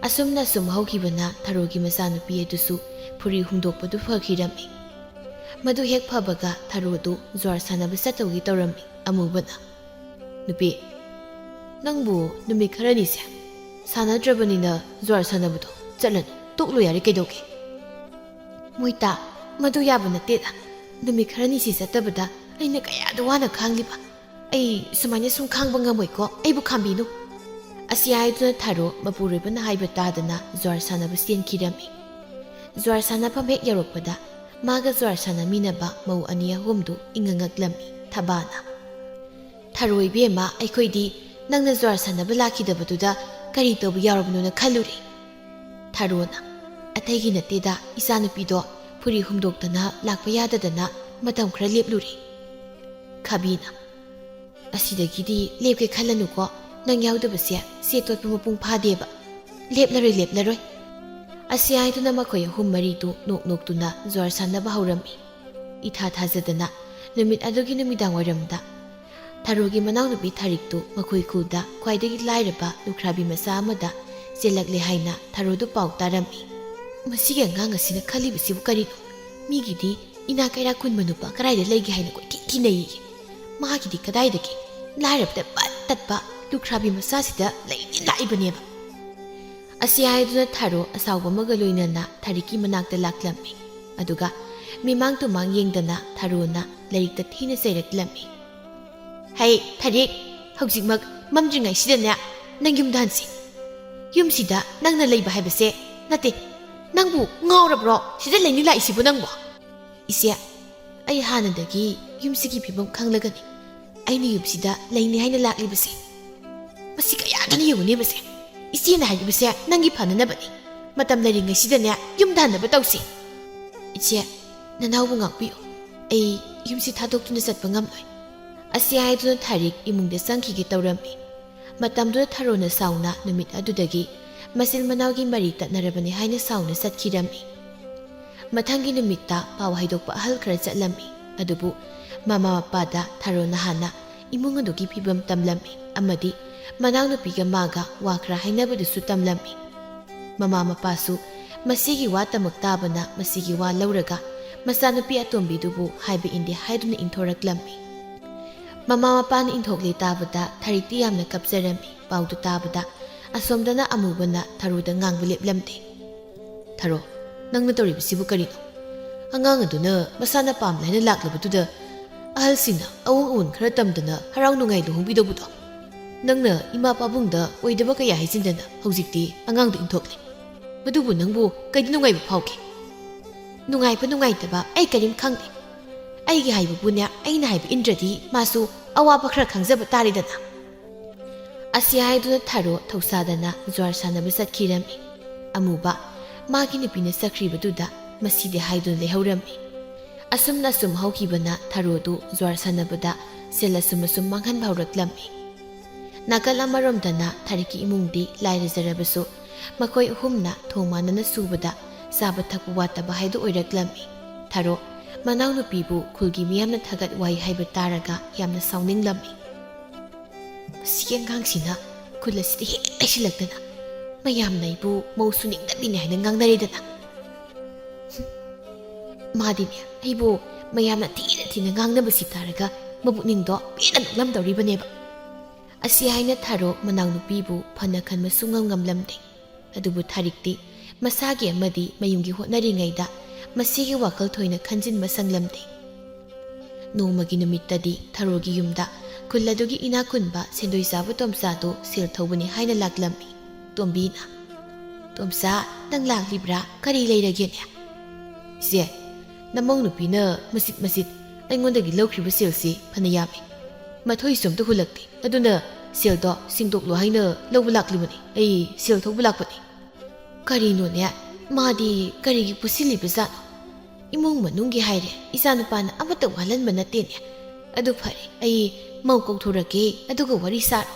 ꯑꯁꯨꯝꯅ ꯑꯁꯨꯝ ꯍꯧꯈꯤꯕꯅ ꯊꯔꯣꯒꯤ ꯃꯆꯥꯅꯨꯄꯤ ꯑꯗꯨꯁꯨ ꯐꯨꯔꯤ ꯍꯨꯟꯗꯣꯛꯄꯗꯨ ꯐꯈꯤꯔꯝꯃꯤ꯫ ꯃꯗꯨ ꯍꯦꯛ ꯐꯕꯒ ꯊꯔꯣꯗꯨ ꯖ꯭ꯋꯥꯔ ꯁꯥꯟꯅꯕ ꯆꯠꯇꯧꯒꯤ ꯇꯧꯔꯝꯃꯤ꯫ ꯑꯃꯨꯕꯅ, "ꯅꯨꯄꯤ, ꯅꯪꯕꯨ ꯅꯨꯃꯤꯠ ꯈꯔꯅꯤꯁꯦ ꯁꯥꯟꯅꯗ꯭ꯔꯕꯅꯤꯅ ꯖ꯭ꯋꯥꯔ ꯁꯥꯟꯅꯕꯗꯣ ꯆꯠꯂꯅꯨ, ꯇꯣꯛꯂꯣ ꯌꯥꯔꯦ, ꯀꯩꯗꯧꯒꯦ?" "ꯃꯣꯏꯇꯥ, ꯃꯗꯨ ꯌꯥꯕ ꯅꯠꯇꯦꯗ꯫ ꯅꯨꯃꯤꯠ ꯈꯔꯅꯤꯁꯤ ꯆꯠꯇꯕꯗ ꯑꯩꯅ ꯀꯌꯥꯗ ꯋꯥꯅ ꯈꯥꯡꯂꯤꯕ꯫ ꯑꯩ ꯁꯨꯃꯥꯏꯅ ꯁꯨꯝ ꯈꯥꯡꯕ ꯉꯝꯃꯣꯏꯀꯣ, ꯑꯩꯕꯨ ꯈꯥꯝꯕꯤꯅꯨ"꯫ ꯑꯁꯤ ꯍꯥꯏꯗꯨꯅ ꯊꯔꯣ ꯃꯄꯨꯔꯣꯏꯕꯅ ꯍꯥꯏꯕ ꯇꯥꯗꯅ ꯖ꯭ꯋꯥꯔ ꯁꯥꯟꯅꯕ ꯆꯦꯟꯈꯤꯔꯝꯃꯤ꯫ ꯖ꯭ꯋꯥꯔ ꯁꯥꯟꯅꯐꯝ ꯍꯦꯛ ꯌꯧꯔꯛꯄꯗ ꯃꯥꯒ ꯖ꯭ꯋꯥꯔ ꯁꯥꯟꯅꯃꯤꯟꯅꯕ ꯃꯧ ꯑꯅꯤ ꯑꯍꯨꯝꯗꯨ ꯏꯉꯛ ꯉꯛꯂꯝꯃꯤ꯫ ꯊꯕꯥꯅ, "ꯊꯔꯣ ꯏꯕꯦꯝꯃ, ꯑꯩꯈꯣꯏꯗꯤ ꯅꯪꯅ ꯖ꯭ꯋꯥꯔ ꯁꯥꯟꯅꯕ ꯂꯥꯛꯈꯤꯗꯕꯗꯨꯗ ꯀꯔꯤ ꯇꯧꯕ ꯌꯥꯎꯔꯕꯅꯣꯅ ꯈꯜꯂꯨꯔꯦ"꯫ ꯊꯥꯔꯣꯅ, "ꯑꯇꯩꯒꯤ ꯅꯠꯇꯦꯗ, ꯏꯆꯥꯅꯨꯄꯤꯗꯣ ꯐꯨꯔꯤ ꯍꯨꯝꯗꯣꯛꯇꯅ ꯂꯥꯛꯄ ꯌꯥꯗꯗꯅ ꯃꯇꯝ ꯈꯔ ꯂꯦꯞꯂꯨꯔꯦ꯫" ꯈꯥꯕꯤꯅ, "ꯑꯁꯤꯗꯒꯤꯗꯤ ꯂꯦꯞꯀꯦ ꯈꯜꯂꯅꯨꯀꯣ, ꯅꯪ ꯌꯥꯎꯗꯕꯁꯦ ꯆꯦ ꯇꯣꯠꯄ ꯃꯄꯨꯡ ꯐꯥꯗꯦꯕ꯫ ꯂꯦꯞꯂꯔꯣꯏ, ꯂꯦꯞꯂꯔꯣꯏ꯫" ꯑꯁꯤ ꯍꯥꯏꯗꯨꯅ ꯃꯈꯣꯏ ꯑꯍꯨꯝ ꯃꯔꯤꯗꯨ ꯅꯣꯛ ꯅꯣꯛꯇꯨꯅ ꯖ꯭ꯋꯥꯔ ꯁꯥꯟꯅꯕ ꯍꯧꯔꯝꯃꯤ꯫ ꯏꯊꯥ ꯊꯥꯖꯗꯅ ꯅꯨꯃꯤꯠ ꯑꯗꯨꯒꯤ ꯅꯨꯃꯤꯗꯥꯡ ꯋꯥꯏꯔꯝꯗ ꯊꯔꯣꯒꯤ ꯃꯅꯥꯎꯅꯨꯄꯤ ꯊꯥꯔꯤꯛꯇꯨ ꯃꯈꯣꯏ ꯈꯨꯜꯗ ꯈ꯭ꯋꯥꯏꯗꯒꯤ ꯂꯥꯏꯔꯕ ꯂꯨꯈ꯭ꯔꯥꯕꯤ ꯃꯆꯥ ꯑꯃꯗ ꯆꯦꯜꯂꯛꯂꯦ ꯍꯥꯏꯅ ꯊꯔꯣꯗꯨ ꯄꯥꯎ ꯇꯥꯔꯝꯃꯤ꯫ "ꯃꯁꯤꯒꯤ ꯑꯉꯥꯡ ꯑꯁꯤꯅ ꯈꯜꯂꯤꯕꯁꯤꯕꯨ ꯀꯔꯤꯅꯣ? ꯃꯤꯒꯤꯗꯤ ꯏꯅꯥ ꯀꯩꯔꯥꯛ ꯈꯨꯟꯕ ꯅꯨꯄꯥ ꯀꯗꯥꯏꯗ ꯂꯩꯒꯦ ꯍꯥꯏꯅ ꯀꯣꯏꯊꯤ ꯊꯤꯅꯩꯌꯦ꯫ ꯃꯥꯒꯤꯗꯤ ꯀꯗꯥꯏꯗꯒꯤ ꯂꯥꯏꯔꯕꯗ ꯄꯠ ꯇꯠꯄ ꯂꯨꯈ꯭ꯔꯥꯕꯤ ꯃꯆꯥꯁꯤꯗ ꯂꯩꯅꯤ ꯂꯥꯛꯏꯕꯅꯦꯕ꯫" ꯑꯁꯤ ꯍꯥꯏꯗꯨꯅ ꯊꯥꯔꯣ ꯑꯁꯥꯎꯕ ꯑꯃꯒ ꯂꯣꯏꯅꯅ ꯊꯥꯔꯤꯛꯀꯤ ꯃꯅꯥꯛꯇ ꯂꯥꯛꯂꯝꯃꯤ꯫ ꯑꯗꯨꯒ ꯃꯤꯃꯥꯡ ꯇꯨꯃꯥꯡ ꯌꯦꯡꯗꯅ ꯊꯥꯔꯣꯅ ꯂꯥꯏꯔꯤꯛꯇ ꯊꯤꯅ ꯆꯩꯔꯛꯂꯝꯃꯤ꯫ "ꯍꯩ ꯊꯥꯔꯤꯛ, ꯍꯧꯖꯤꯛꯃꯛ ꯃꯝꯗ꯭ꯔꯤꯉꯩꯁꯤꯗꯅꯦ ꯅꯪ ꯌꯨꯝꯗ ꯍꯟꯁꯤ꯫ ꯌꯨꯝꯁꯤꯗ ꯅꯪꯅ ꯂꯩꯕ ꯍꯥꯏꯕꯁꯦ ꯅꯠꯇꯦ꯫ ꯅꯪꯕꯨ ꯉꯥꯎꯔꯕ꯭ꯔꯣ? ꯁꯤꯗ ꯂꯩꯅꯤ ꯂꯥꯛꯏꯁꯤꯕꯨ ꯅꯪꯕꯨ?" "ꯏꯆꯦ, ꯑꯩ ꯍꯥꯟꯅꯗꯒꯤ ꯌꯨꯝꯁꯤꯒꯤ ꯐꯤꯕꯝ ꯈꯪꯂꯒꯅꯤ ꯑꯩꯅ ꯌꯨꯝꯁꯤꯗ ꯂꯩꯅꯤ ꯍꯥꯏꯅ ꯂꯥꯛꯂꯤꯕꯁꯦ꯫ ꯃꯁꯤ ꯀꯌꯥꯗꯅ ꯌꯦꯡꯉꯨꯅꯦꯕꯁꯦ꯫ ꯏꯆꯦꯅ ꯍꯥꯏꯔꯤꯕꯁꯦ ꯅꯪꯒꯤ ꯐꯅꯅꯕꯅꯤ꯫ ꯃꯇꯝ ꯂꯩꯔꯤꯉꯩꯁꯤꯗꯅꯦ ꯌꯨꯝꯗ ꯍꯟꯅꯕ ꯇꯧꯁꯤ꯫ ꯏꯆꯦ, ꯅꯅꯥꯎꯕꯨ ꯉꯥꯛꯄꯤꯌꯨ꯫ ꯑꯩ ꯌꯨꯝꯁꯤ ꯊꯥꯗꯣꯛꯇꯨꯅ ꯆꯠꯄ ꯉꯝꯂꯣꯏ꯫" ꯑꯁꯤ ꯍꯥꯏꯗꯨꯅ ꯊꯥꯔꯤꯛ ꯏꯃꯨꯡꯗ ꯆꯪꯈꯤꯒꯦ ꯇꯧꯔꯝꯃꯤ꯫ ꯃꯇꯝꯗꯨꯗ ꯊꯥꯔꯣꯅ ꯁꯥꯎꯅ ꯅꯨꯃꯤꯠ ꯑꯗꯨꯗꯒꯤ ꯃꯆꯤꯟ ꯃꯅꯥꯎꯒꯤ ꯃꯔꯤ ꯇꯠꯅꯔꯕꯅꯤ ꯍꯥꯏꯅ ꯁꯥꯎꯅ ꯆꯠꯈꯤꯔꯝꯃꯤ꯫ ꯃꯊꯪꯒꯤ ꯅꯨꯃꯤꯠꯇ ꯄꯥꯎ ꯍꯥꯏꯗꯣꯛꯄ ꯑꯍꯜ ꯈꯔ ꯆꯠꯂꯝꯃꯤ꯫ ꯑꯗꯨꯕꯨ ꯃꯃꯥ ꯃꯄꯥꯗ ꯊꯥꯔꯣꯅ ꯍꯥꯟꯅ ꯏꯃꯨꯡ ꯑꯗꯨꯒꯤ ꯐꯤꯕꯝ ꯇꯝꯂꯝꯃꯤ ꯑꯃꯗꯤ ꯃꯅꯥꯎꯅꯨꯄꯤꯒ ꯃꯥꯒ ꯋꯥ ꯈꯔ ꯍꯥꯏꯅꯕꯗꯨꯁꯨ ꯇꯝꯂꯝꯃꯤ꯫ ꯃꯃꯥ ꯃꯄꯥꯁꯨ ꯃꯁꯤꯒꯤ ꯋꯥ ꯇꯃꯛ ꯇꯥꯕꯅ ꯃꯁꯤꯒꯤ ꯋꯥ ꯂꯧꯔꯒ ꯃꯆꯥꯅꯨꯄꯤ ꯑꯇꯣꯝꯕꯤꯗꯨꯕꯨ ꯍꯥꯏꯕ ꯏꯟꯗꯦ ꯍꯥꯏꯗꯨꯅ ꯏꯟꯊꯣꯔꯛꯂꯝꯃꯤ꯫ ꯃꯃꯥ ꯃꯄꯥꯅ ꯏꯟꯊꯣꯛꯂꯦ ꯇꯥꯕꯗ ꯊꯥꯔꯤꯛꯇꯤ ꯌꯥꯝꯅ ꯀꯞꯆꯔꯝꯃꯤ꯫ ꯄꯥꯎꯗꯨ ꯇꯥꯕꯗ ꯑꯁꯣꯝꯗꯅ ꯑꯃꯨꯕꯅ ꯊꯔꯣꯗ ꯉꯥꯡꯕ ꯂꯦꯞꯂꯝꯗꯦ꯫ "ꯊꯔꯣ, ꯅꯪꯅ ꯇꯧꯔꯤꯕꯁꯤꯕꯨ ꯀꯔꯤꯅꯣ? ꯑꯉꯥꯡ ꯑꯗꯨꯅ ꯃꯁꯥꯅ ꯄꯥꯝꯂꯦ ꯍꯥꯏꯅ ꯂꯥꯛꯂꯕꯗꯨꯗ ꯑꯍꯜꯁꯤꯡꯅ ꯑꯑꯣꯟ ꯑꯑꯣꯟ ꯈꯔ ꯇꯝꯗꯅ ꯍꯔꯥꯎ ꯅꯨꯡꯉꯥꯏ ꯂꯨꯍꯣꯡꯕꯤꯗꯧꯕꯗꯣ? ꯅꯪꯅ ꯏꯃꯥ ꯄꯥꯕꯨꯡꯗ ꯑꯣꯏꯗꯕ ꯀꯌꯥ ꯍꯥꯏꯖꯤꯟꯗꯅ ꯍꯧꯖꯤꯛꯇꯤ ꯑꯉꯥꯡꯗ ꯏꯟꯊꯣꯛꯂꯦ꯫ ꯃꯗꯨꯕꯨ ꯅꯪꯕꯨ ꯀꯩꯗ ꯅꯨꯡꯉꯥꯏꯕ ꯐꯥꯎꯒꯦ?" "ꯅꯨꯡꯉꯥꯏꯕ ꯅꯨꯡꯉꯥꯏꯇꯕ ꯑꯩ ꯀꯔꯤꯝ ꯈꯪꯗꯦ꯫ ꯑꯩꯒꯤ ꯍꯥꯏꯕꯕꯨꯅꯦ, ꯑꯩꯅ ꯍꯥꯏꯕ ꯏꯟꯗ꯭ꯔꯗꯤ ꯃꯥꯁꯨ ꯑꯋꯥꯕ ꯈꯔ ꯈꯪꯖꯕ ꯇꯥꯔꯦꯗꯅ꯫" ꯑꯁꯤ ꯍꯥꯏꯗꯨꯅ ꯊꯔꯣ ꯊꯧꯁꯥꯗꯅ ꯖ꯭ꯋꯥꯔ ꯁꯥꯟꯅꯕ ꯆꯠꯈꯤꯔꯝꯃꯤ꯫ ꯑꯃꯨꯕ, ꯃꯥꯒꯤ ꯅꯨꯄꯤꯅ ꯆꯠꯈ꯭ꯔꯤꯕꯗꯨꯗ ꯃꯁꯤꯗꯤ ꯍꯥꯏꯗꯨꯅ ꯂꯩꯍꯧꯔꯝꯃꯤ꯫ ꯑꯁꯨꯝꯅ ꯑꯁꯨꯝ ꯍꯧꯈꯤꯕꯅ ꯊꯔꯣꯗꯨ ꯖ꯭ꯋꯥꯔ ꯁꯥꯟꯅꯕꯗ ꯁꯦꯜ ꯑꯁꯨꯝ ꯑꯁꯨꯝ ꯃꯥꯡꯍꯟꯕ ꯍꯧꯔꯛꯂꯝꯃꯤ꯫ ꯅꯥꯀꯜ ꯑꯃꯔꯣꯝꯗꯅ ꯊꯥꯔꯤꯛꯀꯤ ꯏꯃꯨꯡꯗꯤ ꯂꯥꯏꯔꯖꯔꯕꯁꯨ ꯃꯈꯣꯏ ꯑꯍꯨꯝꯅ ꯊꯣꯡ ꯃꯥꯟꯅꯅ ꯁꯨꯕꯗ ꯆꯥꯕ ꯊꯛꯄ ꯋꯥꯠꯇꯕ ꯍꯥꯏꯗꯨ ꯑꯣꯏꯔꯛꯂꯝꯃꯤ꯫ ꯊꯔꯣ ꯃꯅꯥꯎꯅꯨꯄꯤꯕꯨ ꯈꯨꯜꯒꯤ ꯃꯤꯌꯥꯝꯅ ꯊꯥꯒꯠ ꯋꯥꯍꯩ ꯍꯥꯏꯕ ꯇꯥꯔꯒ ꯌꯥꯝꯅ ꯁꯥꯎꯅꯤꯡꯂꯝꯃꯤ꯫ "ꯃꯁꯤꯒꯤ ꯑꯉꯥꯡꯁꯤꯅ ꯈꯨꯜ ꯑꯁꯤꯗ ꯍꯦꯛ ꯂꯩꯁꯤꯜꯂꯛꯇꯅ ꯃꯌꯥꯝꯅ ꯑꯩꯕꯨ ꯃꯧ ꯁꯨꯅꯤꯡꯗꯕꯤꯅꯤ ꯍꯥꯏꯅ ꯉꯥꯡꯅꯔꯦꯗꯅ꯫ ꯃꯥꯗꯤꯅꯦ, ꯑꯩꯕꯨ ꯃꯌꯥꯝꯅ ꯊꯤꯅ ꯊꯤꯅ ꯉꯥꯡꯅꯕꯁꯤ ꯇꯥꯔꯒ ꯃꯕꯨꯛꯅꯤꯡꯗꯣ ꯄꯦꯟꯅ ꯅꯣꯛꯂꯝꯗꯧꯔꯤꯕꯅꯦꯕ"꯫ ꯑꯁꯤ ꯍꯥꯏꯅ ꯊꯔꯣ ꯃꯅꯥꯎꯅꯨꯄꯤꯕꯨ ꯐꯅ ꯈꯟꯕ ꯁꯨꯡꯉꯝ ꯉꯝꯂꯝꯗꯦ꯫ ꯑꯗꯨꯕꯨ ꯊꯥꯔꯤꯛꯇꯤ ꯃꯁꯥꯒꯤ ꯑꯃꯗꯤ ꯃꯌꯨꯝꯒꯤ ꯍꯣꯠꯅꯔꯤꯉꯩꯗ ꯃꯁꯤꯒꯤ ꯋꯥꯈꯜ ꯊꯣꯏꯅ ꯈꯟꯖꯤꯟꯕ ꯁꯪꯂꯝꯗꯦ꯫ ꯅꯣꯡꯃꯒꯤ ꯅꯨꯃꯤꯠꯇꯗꯤ ꯊꯔꯣꯒꯤ ꯌꯨꯝꯗ ꯈꯨꯜ ꯑꯗꯨꯒꯤ ꯏꯅꯥꯛ ꯈꯨꯟꯕ ꯁꯦꯟꯗꯣꯏ ꯆꯥꯕ ꯇꯣꯝꯆꯥꯗꯨ ꯁꯦꯜ ꯊꯧꯕꯅꯤ ꯍꯥꯏꯅ ꯂꯥꯛꯂꯝꯃꯤ꯫ ꯇꯣꯝꯕꯤꯅ, "ꯇꯣꯝꯆꯥ, ꯅꯪ ꯂꯥꯛꯂꯤꯕ꯭ꯔꯥ? ꯀꯔꯤ ꯂꯩꯔꯒꯦꯅꯦ?" "ꯏꯆꯦ, ꯅꯃꯧ ꯅꯨꯄꯤꯅ ꯃꯆꯤꯠ ꯃꯆꯤꯠ ꯑꯩꯉꯣꯟꯗꯒꯤ ꯂꯧꯈ꯭ꯔꯤꯕ ꯁꯦꯜꯁꯤ ꯐꯅ ꯌꯥꯝꯃꯤ꯫ ꯃꯊꯣꯏꯁꯨ ꯑꯝꯇ ꯍꯨꯜꯂꯛꯇꯦ꯫ ꯑꯗꯨꯅ ꯁꯦꯜꯗꯣ ꯁꯤꯡꯗꯣꯛꯂꯣ ꯍꯥꯏꯅ ꯂꯧꯕ ꯂꯥꯛꯂꯤꯕꯅꯤ꯫ ꯑꯩ ꯁꯦꯜ ꯊꯧꯕ ꯂꯥꯛꯄꯅꯤ"꯫ "ꯀꯔꯤꯅꯣꯅꯦ? ꯃꯥꯗꯤ ꯀꯔꯤꯒꯤ ꯄꯨꯁꯤꯜꯂꯤꯕꯖꯥꯠꯅꯣ? ꯏꯃꯨꯡ ꯃꯅꯨꯡꯒꯤ ꯍꯥꯏꯔꯦ, ꯏꯆꯥꯅꯨꯄꯥꯅ ꯑꯃꯠꯇ ꯋꯥꯍꯜꯍꯟꯕ ꯅꯠꯇꯦꯅꯦ꯫ ꯑꯗꯨ ꯐꯔꯦ, ꯑꯩ ꯃꯧ ꯀꯧꯊꯣꯔꯛꯀꯦ, ꯑꯗꯨꯒ ꯋꯥꯔꯤ ꯁꯥꯔꯣ"꯫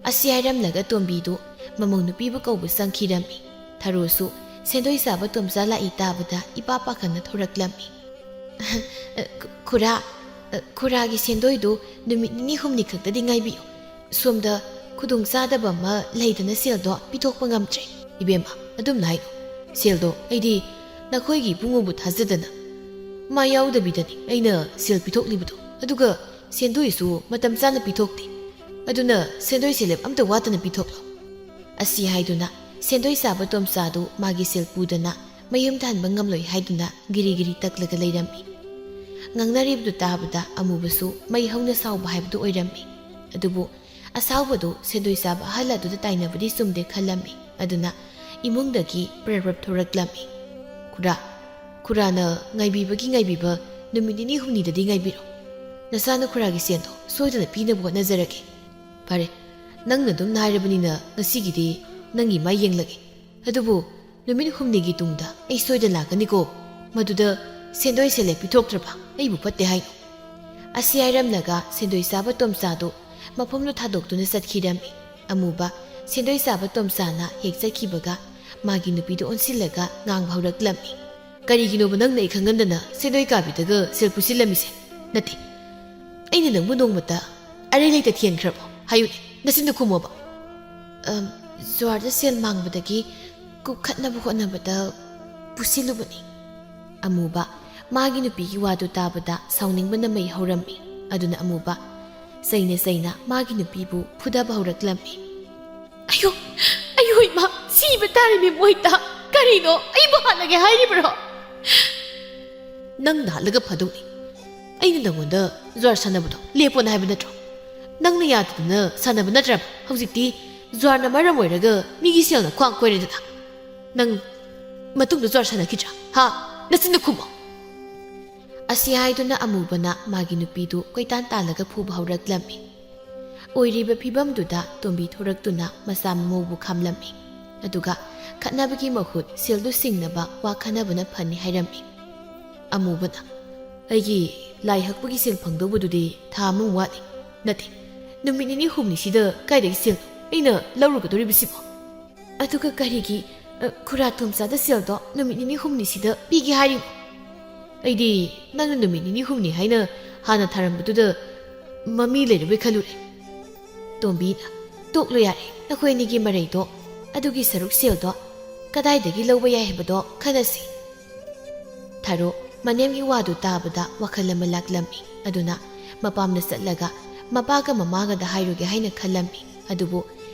ꯑꯁꯤ ꯍꯥꯏꯔꯝꯂꯒ ꯇꯣꯝꯕꯤꯗꯨ ꯃꯃꯧ ꯅꯨꯄꯤꯕꯨ ꯀꯧꯕ ꯆꯪꯈꯤꯔꯝꯃꯤ꯫ ꯊꯔꯣꯁꯨ ꯁꯦꯟꯗꯣꯏ ꯆꯥꯕ ꯇꯣꯝꯆꯥ ꯂꯥꯛꯏ ꯇꯥꯕꯗ ꯏꯄꯥ ꯄꯥꯈꯠꯅ ꯊꯣꯔꯛꯂꯝꯃꯤ꯫ "ꯈꯨꯔꯥ, ꯈꯨꯔꯥꯒꯤ ꯁꯦꯟꯗꯣꯏꯗꯨ ꯅꯨꯃꯤꯠ ꯅꯤꯅꯤ ꯍꯨꯝꯅꯤ ꯈꯛꯇꯗꯤ ꯉꯥꯏꯕꯤꯌꯨ꯫ ꯁꯣꯝꯗ ꯈꯨꯗꯣꯡ ꯆꯥꯗꯕ ꯑꯃ ꯂꯩꯗꯅ ꯁꯦꯜꯗꯣ ꯄꯤꯊꯣꯛꯄ ꯉꯝꯗ꯭ꯔꯦ"꯫ "ꯏꯕꯦꯝꯃ, ꯑꯗꯨꯝꯅ ꯍꯥꯏꯅꯨ꯫ ꯁꯦꯜꯗꯣ ꯑꯩꯗꯤ ꯅꯈꯣꯏꯒꯤ ꯏꯕꯨꯡꯉꯣꯕꯨ ꯊꯥꯖꯗꯅ ꯃꯥ ꯌꯥꯎꯗꯕꯤꯗꯅꯤ ꯑꯩꯅ ꯁꯦꯜ ꯄꯤꯊꯣꯛꯂꯤꯕꯗꯣ꯫ ꯑꯗꯨꯒ ꯁꯦꯟꯗꯣꯏꯁꯨ ꯃꯇꯝ ꯆꯥꯅ ꯄꯤꯊꯣꯛꯇꯦ꯫ ꯑꯗꯨꯅ ꯁꯦꯟꯗꯣꯏ ꯁꯦꯂꯦꯞ ꯑꯝꯇ ꯋꯥꯠꯇꯅ ꯄꯤꯊꯣꯛꯂꯣ"꯫ ꯑꯁꯤ ꯍꯥꯏꯗꯨꯅ ꯁꯦꯟꯗꯣꯏ ꯆꯥꯕ ꯇꯣꯝꯆꯥꯗꯨ ꯃꯥꯒꯤ ꯁꯦꯜ ꯄꯨꯗꯅ ꯃꯌꯨꯝꯗ ꯍꯟꯕ ꯉꯝꯂꯣꯏ ꯍꯥꯏꯗꯨꯅ ꯒꯤꯔꯤ ꯒꯤꯔꯤ ꯇꯛꯂꯒ ꯂꯩꯔꯝꯃꯤ꯫ ꯉꯥꯡꯅꯔꯤꯕꯗꯨ ꯇꯥꯕꯗ ꯑꯃꯨꯕꯁꯨ ꯃꯩ ꯍꯧꯅ ꯁꯥꯎꯕ ꯍꯥꯏꯕꯗꯨ ꯑꯣꯏꯔꯝꯃꯤ꯫ ꯑꯗꯨꯕꯨ ꯑꯁꯥꯎꯕꯗꯨ ꯁꯦꯟꯗꯣꯏ ꯆꯥꯕ ꯑꯍꯜ ꯑꯗꯨꯗ ꯇꯥꯏꯅꯕꯗꯤ ꯆꯨꯝꯗꯦ ꯈꯜꯂꯝꯃꯤ꯫ ꯑꯗꯨꯅ ꯏꯃꯨꯡꯗꯒꯤ ꯄ꯭ꯔꯞ ꯄ꯭ꯔꯞ ꯊꯣꯔꯛꯂꯝꯃꯤ꯫ "ꯈꯨꯔꯥ, ꯈꯨꯔꯥꯅ ꯉꯥꯏꯕꯤꯕꯒꯤ ꯉꯥꯏꯕꯤꯕ ꯅꯨꯃꯤꯠ ꯅꯤꯅꯤ ꯍꯨꯝꯅꯤꯗꯗꯤ ꯉꯥꯏꯕꯤꯔꯣ꯫ ꯅꯆꯥꯅ ꯈꯨꯔꯥꯒꯤ ꯁꯦꯟꯗꯣ ꯁꯣꯏꯗꯅ ꯄꯤꯅꯕ ꯍꯣꯠꯅꯖꯔꯒꯦ꯫ ꯐꯔꯦ, ꯅꯪꯅ ꯑꯗꯨꯝ ꯍꯥꯏꯔꯕꯅꯤꯅ ꯉꯁꯤꯒꯤꯗꯤ ꯅꯪꯒꯤ ꯃꯥꯏ ꯌꯦꯡꯂꯒꯦ꯫ ꯑꯗꯨꯕꯨ ꯅꯨꯃꯤꯠ ꯍꯨꯝꯅꯤꯒꯤ ꯇꯨꯡꯗ ꯑꯩ ꯁꯣꯏꯗꯅ ꯂꯥꯛꯀꯅꯤꯀꯣ꯫ ꯃꯗꯨꯗ ꯁꯦꯟꯗꯣꯏ ꯁꯦꯜꯂꯦꯞ ꯄꯤꯊꯣꯛꯇ꯭ꯔꯕ ꯑꯩꯕꯨ ꯐꯠꯇꯦ ꯍꯥꯏꯅꯣ?" ꯑꯁꯤ ꯍꯥꯏꯔꯝꯂꯒ ꯁꯦꯟꯗꯣꯏ ꯆꯥꯕ ꯇꯣꯝꯆꯥꯗꯨ ꯃꯐꯝꯗꯨ ꯊꯥꯗꯣꯛꯇꯨꯅ ꯆꯠꯈꯤꯔꯝꯃꯤ꯫ ꯑꯃꯨꯕ ꯁꯦꯟꯗꯣꯏ ꯆꯥꯕ ꯇꯣꯝꯆꯥꯅ ꯍꯦꯛ ꯆꯠꯈꯤꯕꯒ ꯃꯥꯒꯤ ꯅꯨꯄꯤꯗꯨ ꯑꯣꯟꯁꯤꯜꯂꯒ ꯉꯥꯡꯕ ꯍꯧꯔꯛꯂꯝꯃꯤ꯫ "ꯀꯔꯤꯒꯤꯅꯣꯕ ꯅꯪꯅ ꯑꯩ ꯈꯪꯍꯟꯗꯅ ꯁꯦꯟꯗꯣꯏ ꯀꯥꯕꯤꯗꯒ ꯁꯦꯜ ꯄꯨꯁꯤꯜꯂꯝꯃꯤꯁꯦ? ꯅꯠꯇꯦ, ꯑꯩꯅ ꯅꯪꯕꯨ ꯅꯣꯡꯃꯇ ꯑꯔꯩ ꯂꯩꯇ ꯊꯦꯟꯈ꯭ꯔꯕꯣ? ꯍꯥꯏꯌꯨꯅꯦ, ꯅꯆꯤꯟꯗ ꯈꯨꯝꯃꯣꯕ꯫" "ꯑꯝ, ꯖꯨꯋꯥꯔꯗ ꯁꯦꯜ ꯃꯥꯡꯕꯗꯒꯤ ꯀꯨꯞꯈꯠꯅꯕ ꯍꯣꯠꯅꯕꯗ ꯄꯨꯁꯤꯜꯂꯨꯕꯅꯤ꯫" ꯑꯃꯨꯕ ꯃꯥꯒꯤ ꯅꯨꯄꯤꯒꯤ ꯋꯥꯗꯨ ꯇꯥꯕꯗ ꯁꯥꯎꯅꯤꯡꯕꯅ ꯃꯩ ꯍꯧꯔꯝꯃꯤ꯫ ꯑꯗꯨꯅ ꯑꯃꯨꯕ ꯆꯩꯅ ꯆꯩꯅ ꯃꯥꯒꯤ ꯅꯨꯄꯤꯕꯨ ꯐꯨꯗꯕ ꯍꯧꯔꯛꯂꯝꯃꯤ꯫ "ꯑꯌꯣ, ꯑꯌꯣ ꯏꯃꯥ, ꯁꯤꯕ ꯇꯥꯔꯦꯅꯦ ꯃꯣꯏꯇ꯫ ꯀꯔꯤꯅꯣ ꯑꯩꯕꯨ ꯍꯥꯠꯂꯒꯦ ꯍꯥꯏꯔꯤꯕ꯭ꯔꯣ?" "ꯅꯪꯅ ꯍꯥꯠꯂꯒ ꯐꯗꯧꯅꯤ꯫ ꯑꯩꯅ ꯅꯪꯉꯣꯟꯗ ꯖꯨꯋꯥꯔ ꯁꯥꯟꯅꯕꯗꯣ ꯂꯦꯞꯄꯣꯅ ꯍꯥꯏꯕ ꯅꯠꯇ꯭ꯔꯣ? ꯅꯪꯅ ꯌꯥꯗꯗꯅ ꯁꯥꯟꯅꯕ ꯅꯠꯇ꯭ꯔꯕ? ꯍꯧꯖꯤꯛꯇꯤ ꯖꯨꯋꯥꯔꯅ ꯃꯔꯝ ꯑꯣꯏꯔꯒ ꯃꯤꯒꯤ ꯁꯦꯜꯅ ꯈ꯭ꯋꯥꯡ ꯀꯣꯏꯔꯦꯗꯅ꯫ ꯅꯪ ꯃꯇꯨꯡꯗ ꯖꯨꯋꯥꯔ ꯁꯥꯟꯅꯈꯤꯗ꯭ꯔꯥ? ꯍꯥ? ꯅꯆꯤꯟꯗ ꯈꯨꯝꯃꯣ꯫" ꯑꯁꯤ ꯍꯥꯏꯗꯨꯅ ꯑꯃꯨꯕꯅ ꯃꯥꯒꯤ ꯅꯨꯄꯤꯗꯨ ꯀꯣꯏꯇꯥꯟ ꯇꯥꯜꯂꯒ ꯐꯨꯕ ꯍꯧꯔꯛꯂꯝꯃꯤ꯫ ꯑꯣꯏꯔꯤꯕ ꯐꯤꯕꯝꯗꯨꯗ ꯇꯣꯝꯕꯤ ꯊꯣꯔꯛꯇꯨꯅ ꯃꯆꯥ ꯃꯃꯧꯕꯨ ꯈꯥꯝꯂꯝꯃꯤ꯫ ꯑꯗꯨꯒ ꯈꯠꯅꯕꯒꯤ ꯃꯍꯨꯠ ꯁꯦꯜꯗꯨ ꯁꯤꯡꯅꯕ ꯋꯥ ꯈꯟꯅꯕꯅ ꯐꯅꯤ ꯍꯥꯏꯔꯝꯃꯤ꯫ ꯑꯃꯨꯕꯅ, "ꯑꯩꯒꯤ ꯂꯥꯏ ꯍꯛꯄꯒꯤ ꯁꯦꯜ ꯐꯪꯗꯧꯕꯗꯨꯗꯤ ꯊꯥ ꯑꯃꯃꯨꯛ ꯋꯥꯠꯂꯤ꯫ ꯅꯠꯇꯦ, ꯅꯨꯃꯤꯠ ꯅꯤꯅꯤ ꯍꯨꯝꯅꯤꯁꯤꯗ ꯀꯥꯏꯗꯒꯤ ꯁꯦꯜꯅꯣ ꯑꯩꯅ ꯂꯧꯔꯨꯒꯗꯧꯔꯤꯕꯁꯤꯕꯣ? ꯑꯗꯨꯒ ꯀꯔꯤꯒꯤ, ꯑ, ꯈꯨꯔꯥ ꯇꯣꯝꯆꯥꯗ ꯁꯦꯜꯗꯣ ꯅꯨꯃꯤꯠ ꯅꯤꯅꯤ ꯍꯨꯝꯅꯤꯁꯤꯗ ꯄꯤꯒꯦ ꯍꯥꯏꯔꯤꯅꯣ? ꯑꯩꯗꯤ ꯅꯪꯅ ꯅꯨꯃꯤꯠ ꯅꯤꯅꯤ ꯍꯨꯝꯅꯤ ꯍꯥꯏꯅ ꯍꯥꯟꯅ ꯊꯥꯔꯝꯕꯗꯨꯗ ꯃꯃꯤ ꯂꯩꯔꯕꯣꯏ ꯈꯜꯂꯨꯔꯦ꯫" ꯇꯣꯝꯕꯤꯅ, "ꯇꯣꯛꯂꯣ ꯌꯥꯔꯦ, ꯅꯈꯣꯏ ꯑꯅꯤꯒꯤ ꯃꯔꯩꯗꯣ꯫ ꯑꯗꯨꯒꯤ ꯁꯔꯨꯛ ꯁꯦꯜꯗꯣ ꯀꯗꯥꯏꯗꯒꯤ ꯂꯧꯕ ꯌꯥꯏ ꯍꯥꯏꯕꯗꯣ ꯈꯟꯅꯁꯤ꯫" ꯊꯥꯔꯣ ꯃꯅꯦꯝꯒꯤ ꯋꯥꯗꯨ ꯇꯥꯕꯗ ꯋꯥꯈꯜ ꯑꯃ ꯂꯥꯛꯂꯝꯃꯤ꯫ ꯑꯗꯨꯅ ꯃꯄꯥꯝꯗ ꯆꯠꯂꯒ ꯃꯄꯥꯒ ꯃꯃꯥꯒꯗ ꯍꯥꯏꯔꯨꯒꯦ ꯍꯥꯏꯅ ꯈꯜꯂꯝꯃꯤ꯫ ꯑꯗꯨꯕꯨ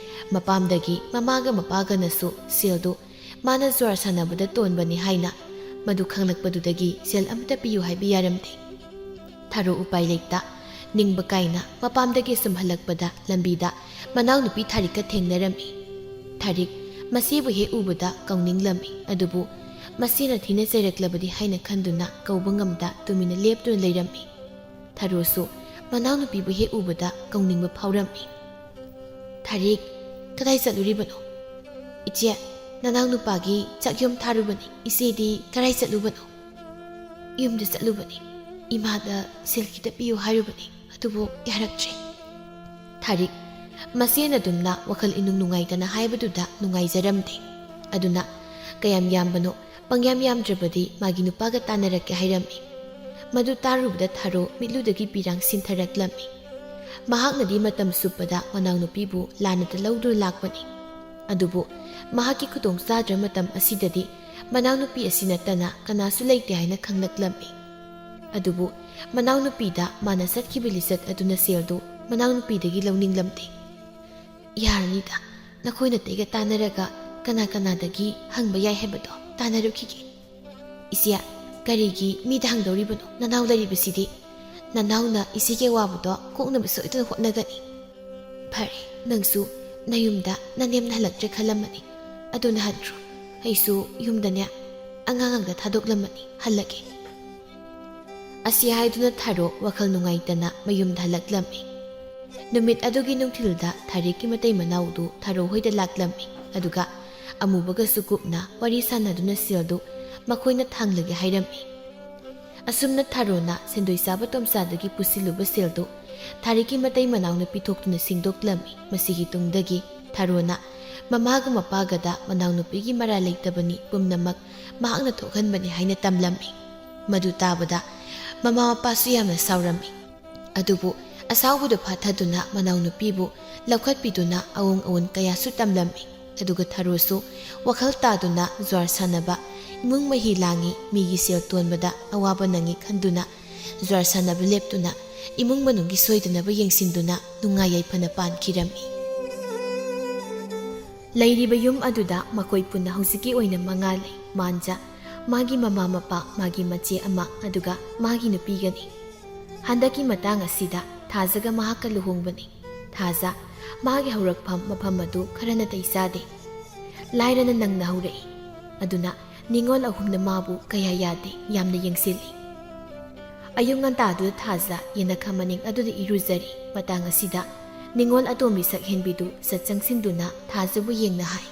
ꯃꯄꯥꯝꯗꯒꯤ ꯃꯃꯥꯒ ꯃꯄꯥꯒꯅꯁꯨ ꯁꯦꯜꯗꯨ ꯃꯥꯅ ꯖꯨꯋꯥꯔ ꯁꯥꯟꯅꯕꯗ ꯇꯣꯟꯕꯅꯤ ꯍꯥꯏꯅ ꯃꯗꯨ ꯈꯪꯂꯛꯄꯗꯨꯗꯒꯤ ꯁꯦꯜ ꯑꯃꯠꯇ ꯄꯤꯌꯨ ꯍꯥꯏꯕ ꯌꯥꯔꯝꯗꯦ꯫ ꯊꯥꯔꯣ ꯎꯄꯥꯏ ꯂꯩꯇ ꯅꯤꯡꯕ ꯀꯥꯏꯅ ꯃꯄꯥꯝꯗꯒꯤ ꯁꯨꯝ ꯍꯜꯂꯛꯄꯗ ꯂꯝꯕꯤꯗ ꯃꯅꯥꯎꯅꯨꯄꯤ ꯊꯥꯔꯤꯛꯀ ꯊꯦꯡꯅꯔꯝꯃꯤ꯫ ꯊꯥꯔꯤꯛ ꯃꯆꯦꯕꯨ ꯍꯦꯛ ꯎꯕꯗ ꯀꯧꯅꯤꯡꯂꯝꯃꯤ, ꯑꯗꯨꯕꯨ ꯃꯆꯦꯅ ꯊꯤꯅ ꯆꯩꯔꯛꯂꯕꯗꯤ ꯍꯥꯏꯅ ꯈꯟꯗꯨꯅ ꯀꯧꯕ ꯉꯝꯗ ꯇꯨꯃꯤꯟꯅ ꯂꯦꯞꯇꯨꯅ ꯂꯩꯔꯝꯃꯤ꯫ ꯊꯥꯔꯣꯁꯨ ꯃꯅꯥꯎꯅꯨꯄꯤꯕꯨ ꯍꯦꯛ ꯎꯕꯗ ꯀꯧꯅꯤꯡꯕ ꯐꯥꯎꯔꯝꯃꯤ꯫ "ꯊꯥꯔꯤꯛ, ꯀꯗꯥꯏ ꯆꯠꯂꯨꯔꯤꯕꯅꯣ?" "ꯏꯆꯦ, "ꯅꯅꯥꯎ ꯅꯨꯄꯥꯒꯤ ꯆꯥꯛꯌꯨꯝ ꯊꯥꯔꯨꯕꯅꯤ꯫ ꯏꯆꯦꯗꯤ ꯀꯔꯥꯏ ꯆꯠꯂꯨꯕꯅꯣ?" "ꯌꯨꯝꯗ ꯆꯠꯂꯨꯕꯅꯤ꯫ ꯏꯃꯥꯗ ꯁꯦꯜ ꯈꯤꯇ ꯄꯤꯌꯨ ꯍꯥꯏꯔꯨꯕꯅꯤ, ꯑꯗꯨꯕꯨ ꯌꯥꯔꯛꯇ꯭ꯔꯦ꯫" ꯊꯥꯔꯤꯛ ꯃꯁꯦꯟ ꯑꯗꯨꯝꯅ ꯋꯥꯈꯜ ꯏꯅꯨꯡ ꯅꯨꯡꯉꯥꯏꯇꯅ ꯍꯥꯏꯕꯗꯨꯗ ꯅꯨꯡꯉꯥꯏꯖꯔꯝꯗꯦ꯫ ꯑꯗꯨꯅ ꯀꯌꯥꯝ ꯌꯥꯝꯕꯅꯣ, ꯄꯪꯌꯥꯝ ꯌꯥꯝꯗ꯭ꯔꯕꯗꯤ ꯃꯥꯒꯤ ꯅꯨꯄꯥꯒ ꯇꯥꯟꯅꯔꯛꯀꯦ ꯍꯥꯏꯔꯝꯃꯤ꯫ ꯃꯗꯨ ꯇꯥꯔꯨꯕꯗ ꯊꯥꯔꯣ ꯃꯤꯠꯂꯨꯗꯒꯤ ꯄꯤꯔꯥꯡ ꯁꯤꯟꯊꯔꯛꯂꯝꯃꯤ꯫ ꯃꯍꯥꯛꯅꯗꯤ ꯃꯇꯝ ꯆꯨꯞꯄꯗ ꯃꯅꯥꯎꯅꯨꯄꯤꯕꯨ ꯂꯥꯟꯅꯗ ꯂꯧꯗꯨꯅ ꯂꯥꯛꯄꯅꯤ꯫ ꯑꯗꯨꯕꯨ ꯃꯍꯥꯛꯀꯤ ꯈꯨꯗꯣꯡ ꯆꯥꯗ꯭ꯔ ꯃꯇꯝ ꯑꯁꯤꯗꯗꯤ ꯃꯅꯥꯎꯅꯨꯄꯤ ꯑꯁꯤ ꯅꯠꯇꯅ ꯀꯅꯥꯁꯨ ꯂꯩꯇꯦ ꯍꯥꯏꯅ ꯈꯪꯂꯛꯂꯝꯃꯤ꯫ ꯑꯗꯨꯕꯨ ꯃꯅꯥꯎꯅꯨꯄꯤꯗ ꯃꯥꯅ ꯆꯠꯈꯤꯕ ꯂꯤꯆꯠ ꯑꯗꯨꯅ ꯁꯦꯜꯗꯨ ꯃꯅꯥꯎꯅꯨꯄꯤꯗꯒꯤ ꯂꯧꯅꯤꯡꯂꯝꯗꯦ꯫ "ꯌꯥꯔꯅꯤꯗ, ꯅꯈꯣꯏ ꯅꯥꯇꯩꯒ ꯇꯥꯟꯅꯔꯒ ꯀꯅꯥ ꯀꯅꯥꯗꯒꯤ ꯍꯪꯕ ꯌꯥꯏ ꯍꯥꯏꯕꯗꯣ ꯇꯥꯟꯅꯔꯨꯈꯤꯒꯦ꯫" "ꯏꯆꯦ, ꯀꯔꯤꯒꯤ ꯃꯤꯗ ꯍꯪꯗꯧꯔꯤꯕꯅꯣ? ꯅꯅꯥꯎ ꯂꯩꯔꯤꯕꯁꯤꯗꯤ꯫ ꯅꯅꯥꯎꯅ ꯏꯆꯦꯒꯤ ꯑꯋꯥꯕꯗꯣ ꯀꯣꯛꯅꯕ ꯁꯣꯏꯗꯅ ꯍꯣꯠꯅꯒꯅꯤ꯫" "ꯐꯔꯦ, ꯅꯪꯁꯨ ꯅꯌꯨꯝꯗ ꯅꯅꯦꯝꯅ ꯍꯜꯂꯛꯇ꯭ꯔꯦ ꯈꯜꯂꯝꯃꯅꯤ꯫ ꯑꯗꯨꯅ ꯍꯟꯈ꯭ꯔꯣ꯫ ꯑꯩꯁꯨ ꯌꯨꯝꯗꯅꯦ ꯑꯉꯥꯡ ꯑꯝꯗ ꯊꯥꯗꯣꯛꯂꯝꯃꯅꯤ, ꯍꯜꯂꯒꯦ꯫" ꯑꯁꯤ ꯍꯥꯏꯗꯨꯅ ꯊꯥꯔꯣ ꯋꯥꯈꯜ ꯅꯨꯡꯉꯥꯏꯇꯅ ꯃꯌꯨꯝꯗ ꯍꯜꯂꯛꯂꯝꯃꯤ꯫ ꯅꯨꯃꯤꯠ ꯑꯗꯨꯒꯤ ꯅꯨꯡꯊꯤꯜꯗ ꯊꯥꯔꯤꯛꯀꯤ ꯃꯇꯩ ꯃꯅꯥꯎꯗꯨ ꯊꯥꯔꯣ ꯍꯣꯏꯗ ꯂꯥꯛꯂꯝꯃꯤ, ꯑꯗꯨꯒ ꯑꯃꯨꯕꯒꯁꯨ ꯀꯨꯞꯅ ꯋꯥꯔꯤ ꯁꯥꯟꯅꯗꯨꯅ ꯁꯦꯜꯗꯨ ꯃꯈꯣꯏꯅ ꯊꯥꯡꯂꯒꯦ ꯍꯥꯏꯔꯝꯃꯤ꯫ ꯑꯁꯨꯝꯅ ꯊꯥꯔꯣꯅ ꯁꯦꯟꯗꯣꯏ ꯆꯥꯕ ꯇꯣꯝꯆꯥꯗꯒꯤ ꯄꯨꯁꯤꯜꯂꯨꯕ ꯁꯦꯜꯗꯨ ꯊꯥꯔꯤꯛꯀꯤ ꯃꯇꯩ ꯃꯅꯥꯎꯅ ꯄꯤꯊꯣꯛꯇꯨꯅ ꯁꯤꯡꯗꯣꯛꯂꯝꯃꯤ꯫ ꯃꯁꯤꯒꯤ ꯇꯨꯡꯗꯒꯤ ꯊꯥꯔꯣꯅ ꯃꯃꯥꯒ ꯃꯄꯥꯒꯗ ꯃꯅꯥꯎꯅꯨꯄꯤꯒꯤ ꯃꯔꯥꯜ ꯂꯩꯇꯕꯅꯤ, ꯄꯨꯝꯅꯃꯛ ꯃꯍꯥꯛꯅ ꯊꯣꯛꯍꯟꯕꯅꯤ ꯍꯥꯏꯅ ꯇꯝꯂꯝꯃꯤ꯫ ꯃꯗꯨ ꯇꯥꯕꯗ ꯃꯃꯥ ꯃꯄꯥꯁꯨ ꯌꯥꯝꯅ ꯁꯥꯎꯔꯝꯃꯤ꯫ ꯑꯗꯨꯕꯨ ꯑꯁꯥꯎꯕꯗꯨ ꯐꯥꯊꯗꯨꯅ ꯃꯅꯥꯎꯅꯨꯄꯤꯕꯨ ꯂꯧꯈꯠꯄꯤꯗꯨꯅ ꯑꯋꯨꯡ ꯑꯋꯨꯟ ꯀꯌꯥꯁꯨ ꯇꯝꯂꯝꯃꯤ꯫ ꯑꯗꯨꯒ ꯊꯥꯔꯣꯁꯨ ꯋꯥꯈꯜ ꯇꯥꯗꯨꯅ ꯖ꯭ꯋꯥꯔ ꯁꯥꯟꯅꯕ, ꯏꯃꯨꯡ ꯃꯍꯤ ꯂꯥꯡꯉꯤ, ꯃꯤꯒꯤ ꯁꯦꯜ ꯇꯣꯟꯕꯗ ꯑꯋꯥꯕ ꯅꯪꯉꯤ ꯈꯟꯗꯨꯅ ꯖ꯭ꯋꯥꯔ ꯁꯥꯟꯅꯕ ꯂꯦꯞꯇꯨꯅ ꯏꯃꯨꯡ ꯃꯅꯨꯡꯒꯤ ꯁꯣꯏꯗꯅꯕ ꯌꯦꯡꯁꯤꯟꯗꯨꯅ ꯅꯨꯡꯉꯥꯏ ꯌꯥꯏꯐꯅ ꯄꯥꯟꯈꯤꯔꯝꯃꯤ꯫ ꯂꯩꯔꯤꯕ ꯌꯨꯝ ꯑꯗꯨꯗ ꯃꯈꯣꯏ ꯄꯨꯟꯅ ꯍꯧꯖꯤꯛꯀꯤ ꯑꯣꯏꯅ ꯃꯉꯥ ꯂꯩ꯫ ꯃꯥꯟꯖ, ꯃꯥꯒꯤ ꯃꯃꯥ ꯃꯄꯥ, ꯃꯥꯒꯤ ꯃꯆꯦ ꯑꯃ, ꯑꯗꯨꯒ ꯃꯥꯒꯤ ꯅꯨꯄꯤꯒꯅꯤ꯫ ꯍꯟꯗꯛꯀꯤ ꯃꯇꯥꯡ ꯑꯁꯤꯗ ꯊꯥꯖꯒ ꯃꯍꯥꯛꯀ ꯂꯨꯍꯣꯡꯕꯅꯤ꯫ ꯊꯥꯖ, ꯃꯥꯒꯤ ꯍꯧꯔꯛꯐꯝ ꯃꯐꯝ ꯑꯗꯨ ꯈꯔ ꯅꯥꯇꯩ ꯆꯥꯗꯦ꯫ ꯂꯥꯏꯔꯅ ꯅꯪꯅ ꯍꯧꯔꯛꯏ꯫ ꯑꯗꯨꯅ ꯅꯤꯉꯣꯜ ꯑꯍꯨꯝꯅ ꯃꯥꯕꯨ ꯀꯌꯥ ꯌꯥꯗꯦ, ꯌꯥꯝꯅ ꯌꯦꯡꯁꯤꯜꯂꯤ꯫ ꯑꯌꯨꯛ ꯉꯟꯇꯥꯗꯨꯗ ꯊꯥꯖ ꯌꯦꯅꯈꯥ ꯃꯅꯤꯡ ꯑꯗꯨꯗ ꯏꯔꯨꯖꯔꯤ꯫ ꯃꯇꯥꯡ ꯑꯁꯤꯗ ꯅꯤꯉꯣꯜ ꯑꯇꯣꯝꯕꯤ ꯁꯛꯍꯦꯟꯕꯤꯗꯨ ꯁꯠ ꯆꯪꯁꯤꯟꯗꯨꯅ ꯊꯥꯖꯕꯨ ꯌꯦꯡꯅ ꯍꯥꯏ,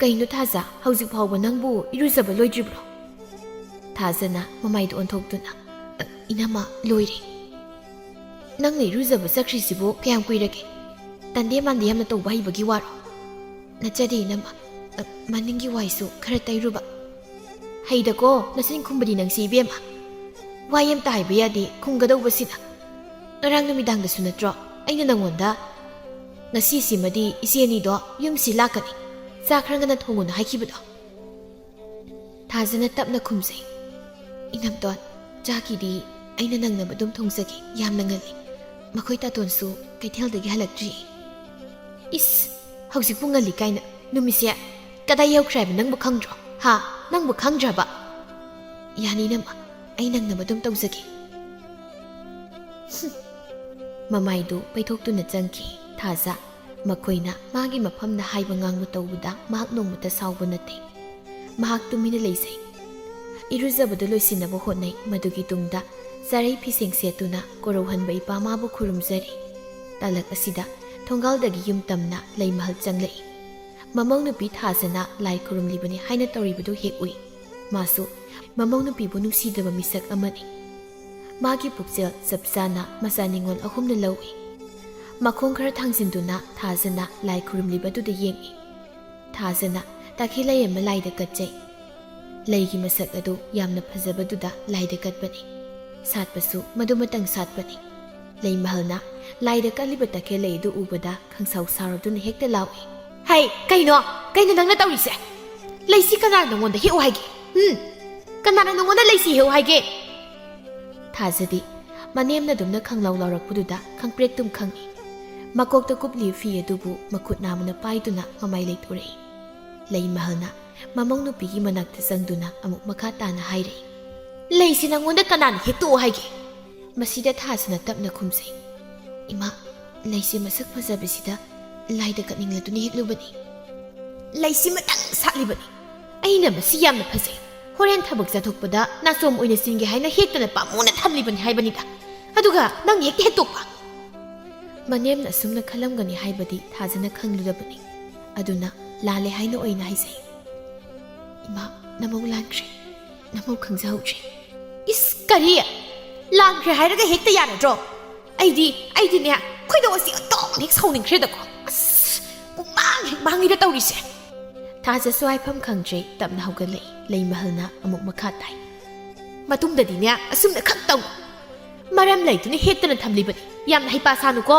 "ꯀꯩꯅꯣ ꯊꯥꯖ, ꯍꯧꯖꯤꯛ ꯐꯥꯎꯕ ꯅꯪꯕꯨ ꯏꯔꯨꯖꯕ ꯂꯣꯏꯗ꯭ꯔꯤꯕ꯭ꯔꯣ?" ꯊꯥꯖꯅ ꯃꯃꯥꯏꯗꯨ ꯑꯣꯟꯊꯣꯛꯇꯨꯅ, "ꯑ, ꯏꯅꯝꯃ, ꯂꯣꯏꯔꯦ꯫ ꯅꯪꯅ ꯏꯔꯨꯖꯕ ꯆꯠꯈ꯭ꯔꯤꯁꯤꯕꯨ ꯀꯌꯥꯝ ꯀꯨꯏꯔꯒꯦ? ꯇꯟꯗꯦ ꯃꯥꯟꯗꯦ ꯌꯥꯝꯅ ꯇꯧꯕ ꯍꯩꯕꯒꯤ ꯋꯥꯔꯣ? ꯅꯠꯆꯗꯦ ꯏꯅꯝꯃ, ꯑ, ꯃꯅꯤꯡꯒꯤ ꯋꯥꯏꯁꯨ ꯈꯔ ꯇꯩꯔꯨꯕ꯫" "ꯍꯩꯗꯀꯣ, ꯅꯆꯤꯟ ꯈꯨꯝꯕꯗꯤ ꯅꯪꯁꯤ ꯏꯕꯦꯝꯃ꯫ ꯋꯥ ꯑꯃꯇ ꯍꯥꯏꯕ ꯌꯥꯗꯦ, ꯈꯨꯝꯒꯗꯧꯕꯁꯤꯅ꯫ ꯉꯔꯥꯡ ꯅꯨꯃꯤꯗꯥꯡꯗꯁꯨ ꯅꯠꯇ꯭ꯔꯣ ꯑꯩꯅ ꯅꯪꯉꯣꯟꯗ, 'ꯉꯁꯤꯁꯤꯃꯗꯤ ꯏꯆꯦ ꯑꯅꯤꯗꯣ ꯌꯨꯝꯁꯤ ꯂꯥꯛꯀꯅꯤ, ꯆꯥꯛ ꯈꯔ ꯉꯟꯅ ꯊꯣꯡꯉꯨꯅ' ꯍꯥꯏꯈꯤꯕꯗꯣ?" ꯊꯥꯖꯅ ꯇꯞꯅ ꯈꯨꯝꯖꯩ, "ꯏꯅꯝꯇꯣꯟ, ꯆꯥꯛꯀꯤꯗꯤ ꯑꯩꯅ ꯅꯪꯅꯕ ꯑꯗꯨꯝ ꯊꯣꯡꯖꯒꯦ, ꯌꯥꯝꯅ ꯉꯜꯂꯤ꯫ ꯃꯈꯣꯏ ꯇꯥꯇꯣꯟꯁꯨ ꯀꯩꯊꯦꯜꯗꯒꯤ ꯍꯜꯂꯛꯇ꯭ꯔꯤ꯫" "ꯏꯁ, ꯍꯧꯖꯤꯛꯄꯨ ꯉꯜꯂꯤ ꯀꯥꯏꯅ꯫ ꯅꯨꯃꯤꯠꯁꯦ ꯀꯗꯥꯏ ꯌꯧꯈ꯭ꯔꯦ ꯍꯥꯏꯕ ꯅꯪꯕꯨ ꯈꯪꯗ꯭ꯔꯣ? ꯍꯥ? ꯅꯪꯕꯨ ꯈꯪꯗ꯭ꯔꯕ?" "ꯌꯥꯅꯤ ꯏꯅꯝꯃ, ꯑꯩ ꯅꯪꯅꯕ ꯑꯗꯨꯝ ꯇꯧꯖꯒꯦ꯫" ꯃꯃꯥꯏꯗꯨ ꯄꯩꯊꯣꯛꯇꯨꯅ ꯆꯪꯈꯤ ꯊꯥꯖ꯫ ꯃꯈꯣꯏꯅ ꯃꯥꯒꯤ ꯃꯐꯝꯗ ꯍꯥꯏꯕ ꯉꯥꯡꯕ ꯇꯧꯕꯗ ꯃꯍꯥꯛ ꯅꯣꯡꯃꯇ ꯁꯥꯎꯕ ꯅꯠꯇꯦ꯫ ꯃꯍꯥꯛ ꯇꯨꯃꯤꯟꯅ ꯂꯩꯖꯩ꯫ ꯏꯔꯨꯖꯕꯗꯨ ꯂꯣꯏꯁꯤꯟꯅꯕ ꯍꯣꯠꯅꯩ꯫ ꯃꯗꯨꯒꯤ ꯇꯨꯡꯗ ꯆꯥꯔꯩ ꯐꯤꯁꯦꯡ ꯁꯦꯠꯇꯨꯅ ꯀꯣꯔꯧꯍꯟꯕ ꯏꯄꯥ ꯃꯥꯕꯨ ꯈꯨꯔꯨꯝꯖꯔꯤ꯫ ꯇꯥꯂꯛ ꯑꯁꯤꯗ ꯊꯣꯡꯒꯥꯜꯗꯒꯤ ꯌꯨꯝ ꯇꯝꯅ ꯂꯩꯃꯍꯜ ꯆꯪꯂꯛꯏ꯫ ꯃꯃꯧ ꯅꯨꯄꯤ ꯊꯥꯖꯅ ꯂꯥꯏ ꯈꯨꯔꯨꯝꯂꯤꯕꯅꯤ ꯍꯥꯏꯅ ꯇꯧꯔꯤꯕꯗꯨ ꯍꯦꯛ ꯎꯏ꯫ ꯃꯥꯁꯨ ꯃꯃꯧ ꯅꯨꯄꯤꯕꯨ ꯅꯨꯡꯁꯤꯗꯕ ꯃꯤꯁꯛ ꯑꯃꯅꯤ꯫ ꯃꯥꯒꯤ ꯄꯨꯛꯆꯦꯜ ꯆꯞ ꯆꯥꯅ ꯃꯆꯥ ꯅꯤꯉꯣꯜ ꯑꯍꯨꯝꯅ ꯂꯧꯏ꯫ ꯃꯈꯣꯡ ꯈꯔ ꯊꯥꯡꯖꯤꯟꯗꯨꯅ ꯊꯥꯖꯅ ꯂꯥꯏ ꯈꯨꯔꯨꯝꯂꯤꯕꯗꯨꯗ ꯌꯦꯡꯏ꯫ ꯊꯥꯖꯅ ꯇꯈꯦꯜꯂꯩ ꯑꯃ ꯂꯥꯏꯗ ꯀꯠꯆꯩ꯫ ꯂꯩꯒꯤ ꯃꯁꯛ ꯑꯗꯨ ꯌꯥꯝꯅ ꯐꯖꯕꯗꯨꯗ ꯂꯥꯏꯗ ꯀꯠꯄꯅꯤ꯫ ꯁꯥꯠꯄꯁꯨ ꯃꯗꯨꯃꯇꯪ ꯁꯥꯠꯄꯅꯤ꯫ ꯂꯩꯃꯍꯜꯅ ꯂꯥꯏꯗ ꯀꯠꯂꯤꯕ ꯇꯈꯦꯜꯂꯩ ꯑꯗꯨ ꯎꯕꯗ ꯈꯪꯁꯥꯎ ꯁꯥꯎꯔꯗꯨꯅ ꯍꯦꯛꯇ ꯂꯥꯎꯏ꯫ "ꯍꯩ, ꯀꯩꯅꯣ? ꯀꯩꯅꯣ ꯅꯪꯅ ꯇꯧꯔꯤꯁꯦ? ꯂꯩꯁꯤ ꯀꯅꯥꯅ ꯅꯪꯉꯣꯟꯗ ꯍꯦꯛꯎ ꯍꯥꯏꯒꯦ? ꯎꯝ? ꯀꯅꯥꯅ ꯅꯪꯉꯣꯟꯗ ꯂꯩꯁꯤ ꯍꯦꯛꯎ ꯍꯥꯏꯒꯦ?" ꯊꯥꯖꯗꯤ ꯃꯅꯦꯝꯅ ꯑꯗꯨꯝꯅ ꯈꯪꯂꯥꯎ ꯂꯥꯎꯔꯛꯄꯗꯨꯗ ꯈꯪꯄ꯭ꯔꯦꯛꯇꯨꯝ ꯈꯪꯏ꯫ ꯃꯀꯣꯛꯇ ꯀꯨꯞꯂꯤꯕ ꯐꯤ ꯑꯗꯨꯕꯨ ꯃꯈꯨꯠ ꯅꯥꯝꯃꯅ ꯄꯥꯏꯗꯨꯅ ꯃꯃꯥꯏ ꯂꯩꯊꯣꯔꯛꯏ꯫ ꯂꯩꯃꯍꯜꯅ ꯃꯃꯧ ꯅꯨꯄꯤꯒꯤ ꯃꯅꯥꯛꯇ ꯆꯪꯗꯨꯅ ꯑꯃꯨꯛ ꯃꯈꯥ ꯇꯥꯅ ꯍꯥꯏꯔꯛꯏ, "ꯂꯩꯁꯤ ꯅꯪꯉꯣꯟꯗ ꯀꯅꯥꯅ ꯍꯦꯛꯇꯣꯛꯑꯣ ꯍꯥꯏꯒꯦ?" ꯃꯁꯤꯗ ꯊꯥꯖꯅ ꯇꯞꯅ ꯈꯨꯝꯖꯩ, "ꯏꯃꯥ, ꯂꯩꯁꯤ ꯃꯁꯛ ꯐꯖꯕꯁꯤꯗ ꯂꯥꯏꯗ ꯀꯠꯅꯤꯡꯂꯗꯨꯅ ꯍꯦꯛꯂꯨꯕꯅꯤ꯫ ꯂꯩꯁꯤ ꯃꯇꯪ ꯁꯥꯠꯂꯤꯕꯅꯤ꯫ ꯑꯩꯅ ꯃꯁꯤ ꯌꯥꯝꯅ ꯐꯖꯩ, ꯍꯣꯔꯦꯟ ꯊꯕꯛ ꯆꯠꯊꯣꯛꯄꯗ ꯅꯥꯆꯣꯝ ꯑꯣꯏꯅ ꯆꯤꯟꯒꯦ ꯍꯥꯏꯅ ꯍꯦꯛꯇꯅ ꯄꯥꯝꯃꯨꯅ ꯊꯝꯂꯤꯕꯅꯤ ꯍꯥꯏꯕꯅꯤꯗ꯫ ꯑꯗꯨꯒ ꯅꯪꯅ ꯍꯦꯛꯇ ꯍꯦꯛꯇꯣꯛꯄ!" ꯃꯅꯦꯝꯅ ꯑꯁꯨꯝꯅ ꯈꯜꯂꯝꯒꯅꯤ ꯍꯥꯏꯕꯗꯤ ꯊꯥꯖꯅ ꯈꯪꯂꯨꯔꯕꯅꯤ꯫ ꯑꯗꯨꯅ ꯂꯥꯜꯂꯦ ꯍꯥꯏꯅ ꯑꯣꯏꯅ ꯍꯥꯏꯖꯩ꯫ ꯏꯃꯥ, ꯅꯃꯧ ꯂꯥꯟꯈ꯭ꯔꯦ꯫ ꯅꯃꯧ ꯈꯪꯖꯍꯧꯗ꯭ꯔꯦ꯫ ꯏꯁ, ꯀꯔꯤ? ꯂꯥꯟꯈ꯭ꯔꯦ ꯍꯥꯏꯔꯒ ꯍꯦꯛꯇ ꯌꯥꯔꯗ꯭ꯔꯣ? ꯑꯩꯗꯤ, ꯑꯩꯗꯤꯅꯦ, ꯈꯣꯏꯗꯧ ꯑꯁꯤ ꯑꯣꯟꯊꯣꯛꯅ ꯍꯦꯛ ꯁꯥꯎꯅꯤꯡꯈ꯭ꯔꯦꯗꯀꯣ꯫ ꯑꯁ, ꯄꯨꯡꯃꯥꯡ ꯍꯦꯛ ꯃꯥꯡꯉꯤꯗ ꯇꯧꯔꯤꯁꯦ꯫ ꯊꯥꯖꯁꯨ ꯍꯥꯏꯐꯝ ꯈꯪꯗ꯭ꯔꯦ, ꯇꯞꯅ ꯍꯧꯒꯠꯂꯛꯏ꯫ ꯂꯩꯃꯍꯜꯅ ꯑꯃꯨꯛ ꯃꯈꯥ ꯇꯥꯏ꯫ ꯃꯇꯨꯡꯗꯗꯤꯅꯦ, ꯑꯁꯨꯝꯅ ꯈꯛ ꯇꯧ꯫ ꯃꯔꯝ ꯂꯩꯇꯅ ꯍꯦꯛꯇꯅ ꯊꯝꯂꯤꯕꯅꯤ꯫ ꯌꯥꯝꯅ ꯍꯩꯄꯥ ꯁꯥꯅꯨꯀꯣ꯫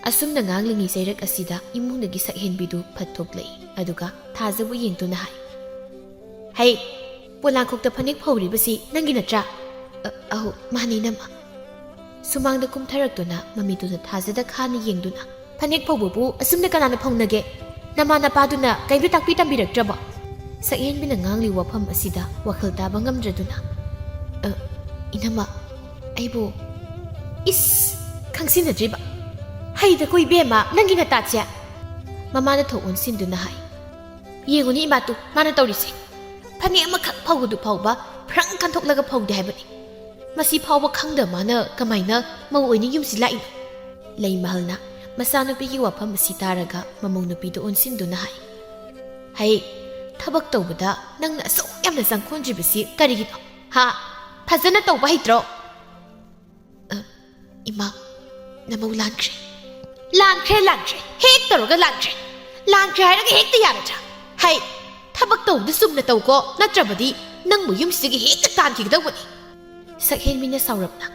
ꯑꯁꯨꯝꯅ ꯉꯥꯡꯂꯤꯉꯩ ꯆꯩꯔꯛ ꯑꯁꯤꯗ ꯏꯃꯨꯡꯗꯒꯤ ꯁꯛꯍꯦꯟꯕꯤꯗꯨ ꯐꯠ ꯊꯣꯛꯂꯛꯏ꯫ ꯑꯗꯨꯒ ꯊꯥꯖꯕꯨ ꯌꯦꯡꯗꯨꯅ ꯍꯥꯏ, "ꯍꯩ, ꯄꯣꯂꯥꯡꯈꯣꯛꯇ ꯐꯅꯦꯛ ꯐꯧꯔꯤꯕꯁꯤ ꯅꯪꯒꯤ ꯅꯠꯇ꯭ꯔꯥ?" "ꯑ-, ꯑꯍꯣ, ꯃꯥꯅꯤ, ꯏꯅꯝꯃ꯫" ꯁꯨꯃꯥꯡꯗ ꯀꯨꯝꯊꯔꯛꯇꯨꯅ ꯃꯃꯤꯠꯇꯨꯗ ꯊꯥꯖꯗ ꯈꯥꯅ ꯌꯦꯡꯗꯨꯅ, "ꯐꯅꯦꯛ ꯐꯧꯕꯕꯨ ꯑꯁꯨꯝꯅ ꯀꯅꯥꯅ ꯐꯧꯅꯒꯦ? ꯅꯃꯥ ꯅꯄꯥꯗꯨꯅ ꯀꯩꯝꯇ ꯇꯥꯛꯄꯤ ꯇꯝꯕꯤꯔꯛꯇ꯭ꯔꯕꯣ?" ꯁꯛꯍꯦꯟꯕꯤꯅ ꯉꯥꯡꯂꯤ ꯋꯥꯐꯝ ꯑꯁꯤꯗ ꯋꯥꯈꯜ ꯇꯥꯕ ꯉꯝꯗ꯭ꯔꯗꯨꯅ, "ꯑ, ꯏꯅꯝꯃ, ꯑꯩꯕꯨ ꯏꯁ, ꯈꯪꯁꯤꯟꯅꯗ꯭ꯔꯤꯕ? ꯍꯩꯗꯀꯣ ꯏꯕꯦꯝꯃ, ꯅꯪꯒꯤ ꯅꯇꯥꯠꯁꯦ!" ꯃꯃꯥꯅ ꯊꯣꯛ ꯑꯣꯟꯁꯤꯟꯗꯨꯅ ꯍꯥꯏ, "ꯌꯦꯡꯉꯨꯅꯦ ꯏꯃꯥꯇꯨ, ꯃꯥꯅ ꯇꯧꯔꯤꯁꯦ꯫ ꯐꯅꯦꯛ ꯑꯃꯈꯛ ꯐꯧꯕꯗꯨ ꯐꯥꯎꯕ ꯐ꯭ꯔꯪ ꯈꯟꯊꯣꯛꯂꯒ ꯐꯧꯗꯦ ꯍꯥꯏꯕꯅꯤ꯫ ꯃꯁꯤ ꯐꯥꯎꯕ ꯈꯪꯗꯕ ꯃꯥꯅ ꯀꯃꯥꯏꯅ ꯃꯧ ꯑꯣꯏꯅ ꯌꯨꯝꯁꯤ ꯂꯥꯛꯏꯅꯣ?" ꯂꯩꯃꯍꯜꯅ ꯃꯆꯥꯅꯨꯄꯤꯒꯤ ꯋꯥꯐꯝ ꯑꯁꯤ ꯇꯥꯔꯒ ꯃꯃꯧ ꯅꯨꯄꯤꯗ ꯑꯣꯟꯁꯤꯟꯗꯨꯅ ꯍꯥꯏ, "ꯍꯩ, ꯊꯕꯛ ꯇꯧꯕꯗ ꯅꯪꯅ ꯑꯁꯨꯛ ꯌꯥꯝꯅ ꯆꯪꯈꯣꯟꯗ꯭ꯔꯤꯕꯁꯤ ꯀꯔꯤꯒꯤꯅꯣ? ꯍꯥ? ꯐꯖꯅ ꯇꯧꯕ ꯍꯩꯇ꯭ꯔꯣ?" "ꯑ, ꯏꯃꯥ, ꯅꯃꯧ ꯂꯥꯟꯈ꯭ꯔꯦ꯫" "ꯂꯥꯟꯈ꯭ꯔꯦ, ꯂꯥꯟꯈ꯭ꯔꯦ, ꯍꯦꯛ ꯇꯧꯔꯒ ꯂꯥꯟꯈ꯭ꯔꯦ꯫ ꯂꯥꯟꯈ꯭ꯔꯦ ꯍꯥꯏꯔꯒ ꯍꯦꯛꯇ ꯌꯥꯔꯗ꯭ꯔꯥ? ꯍꯩ, ꯊꯕꯛ ꯇꯧꯕꯗ ꯆꯨꯝꯅ ꯇꯧꯀꯣ, ꯅꯠꯇ꯭ꯔꯕꯗꯤ ꯅꯪꯕꯨ ꯌꯨꯝꯁꯤꯗꯒꯤ ꯍꯦꯛꯇ ꯇꯥꯟꯈꯤꯒꯗꯧꯕꯅꯤ꯫" ꯁꯛꯍꯦꯟꯕꯤꯅ ꯁꯥꯎꯔꯞꯅ,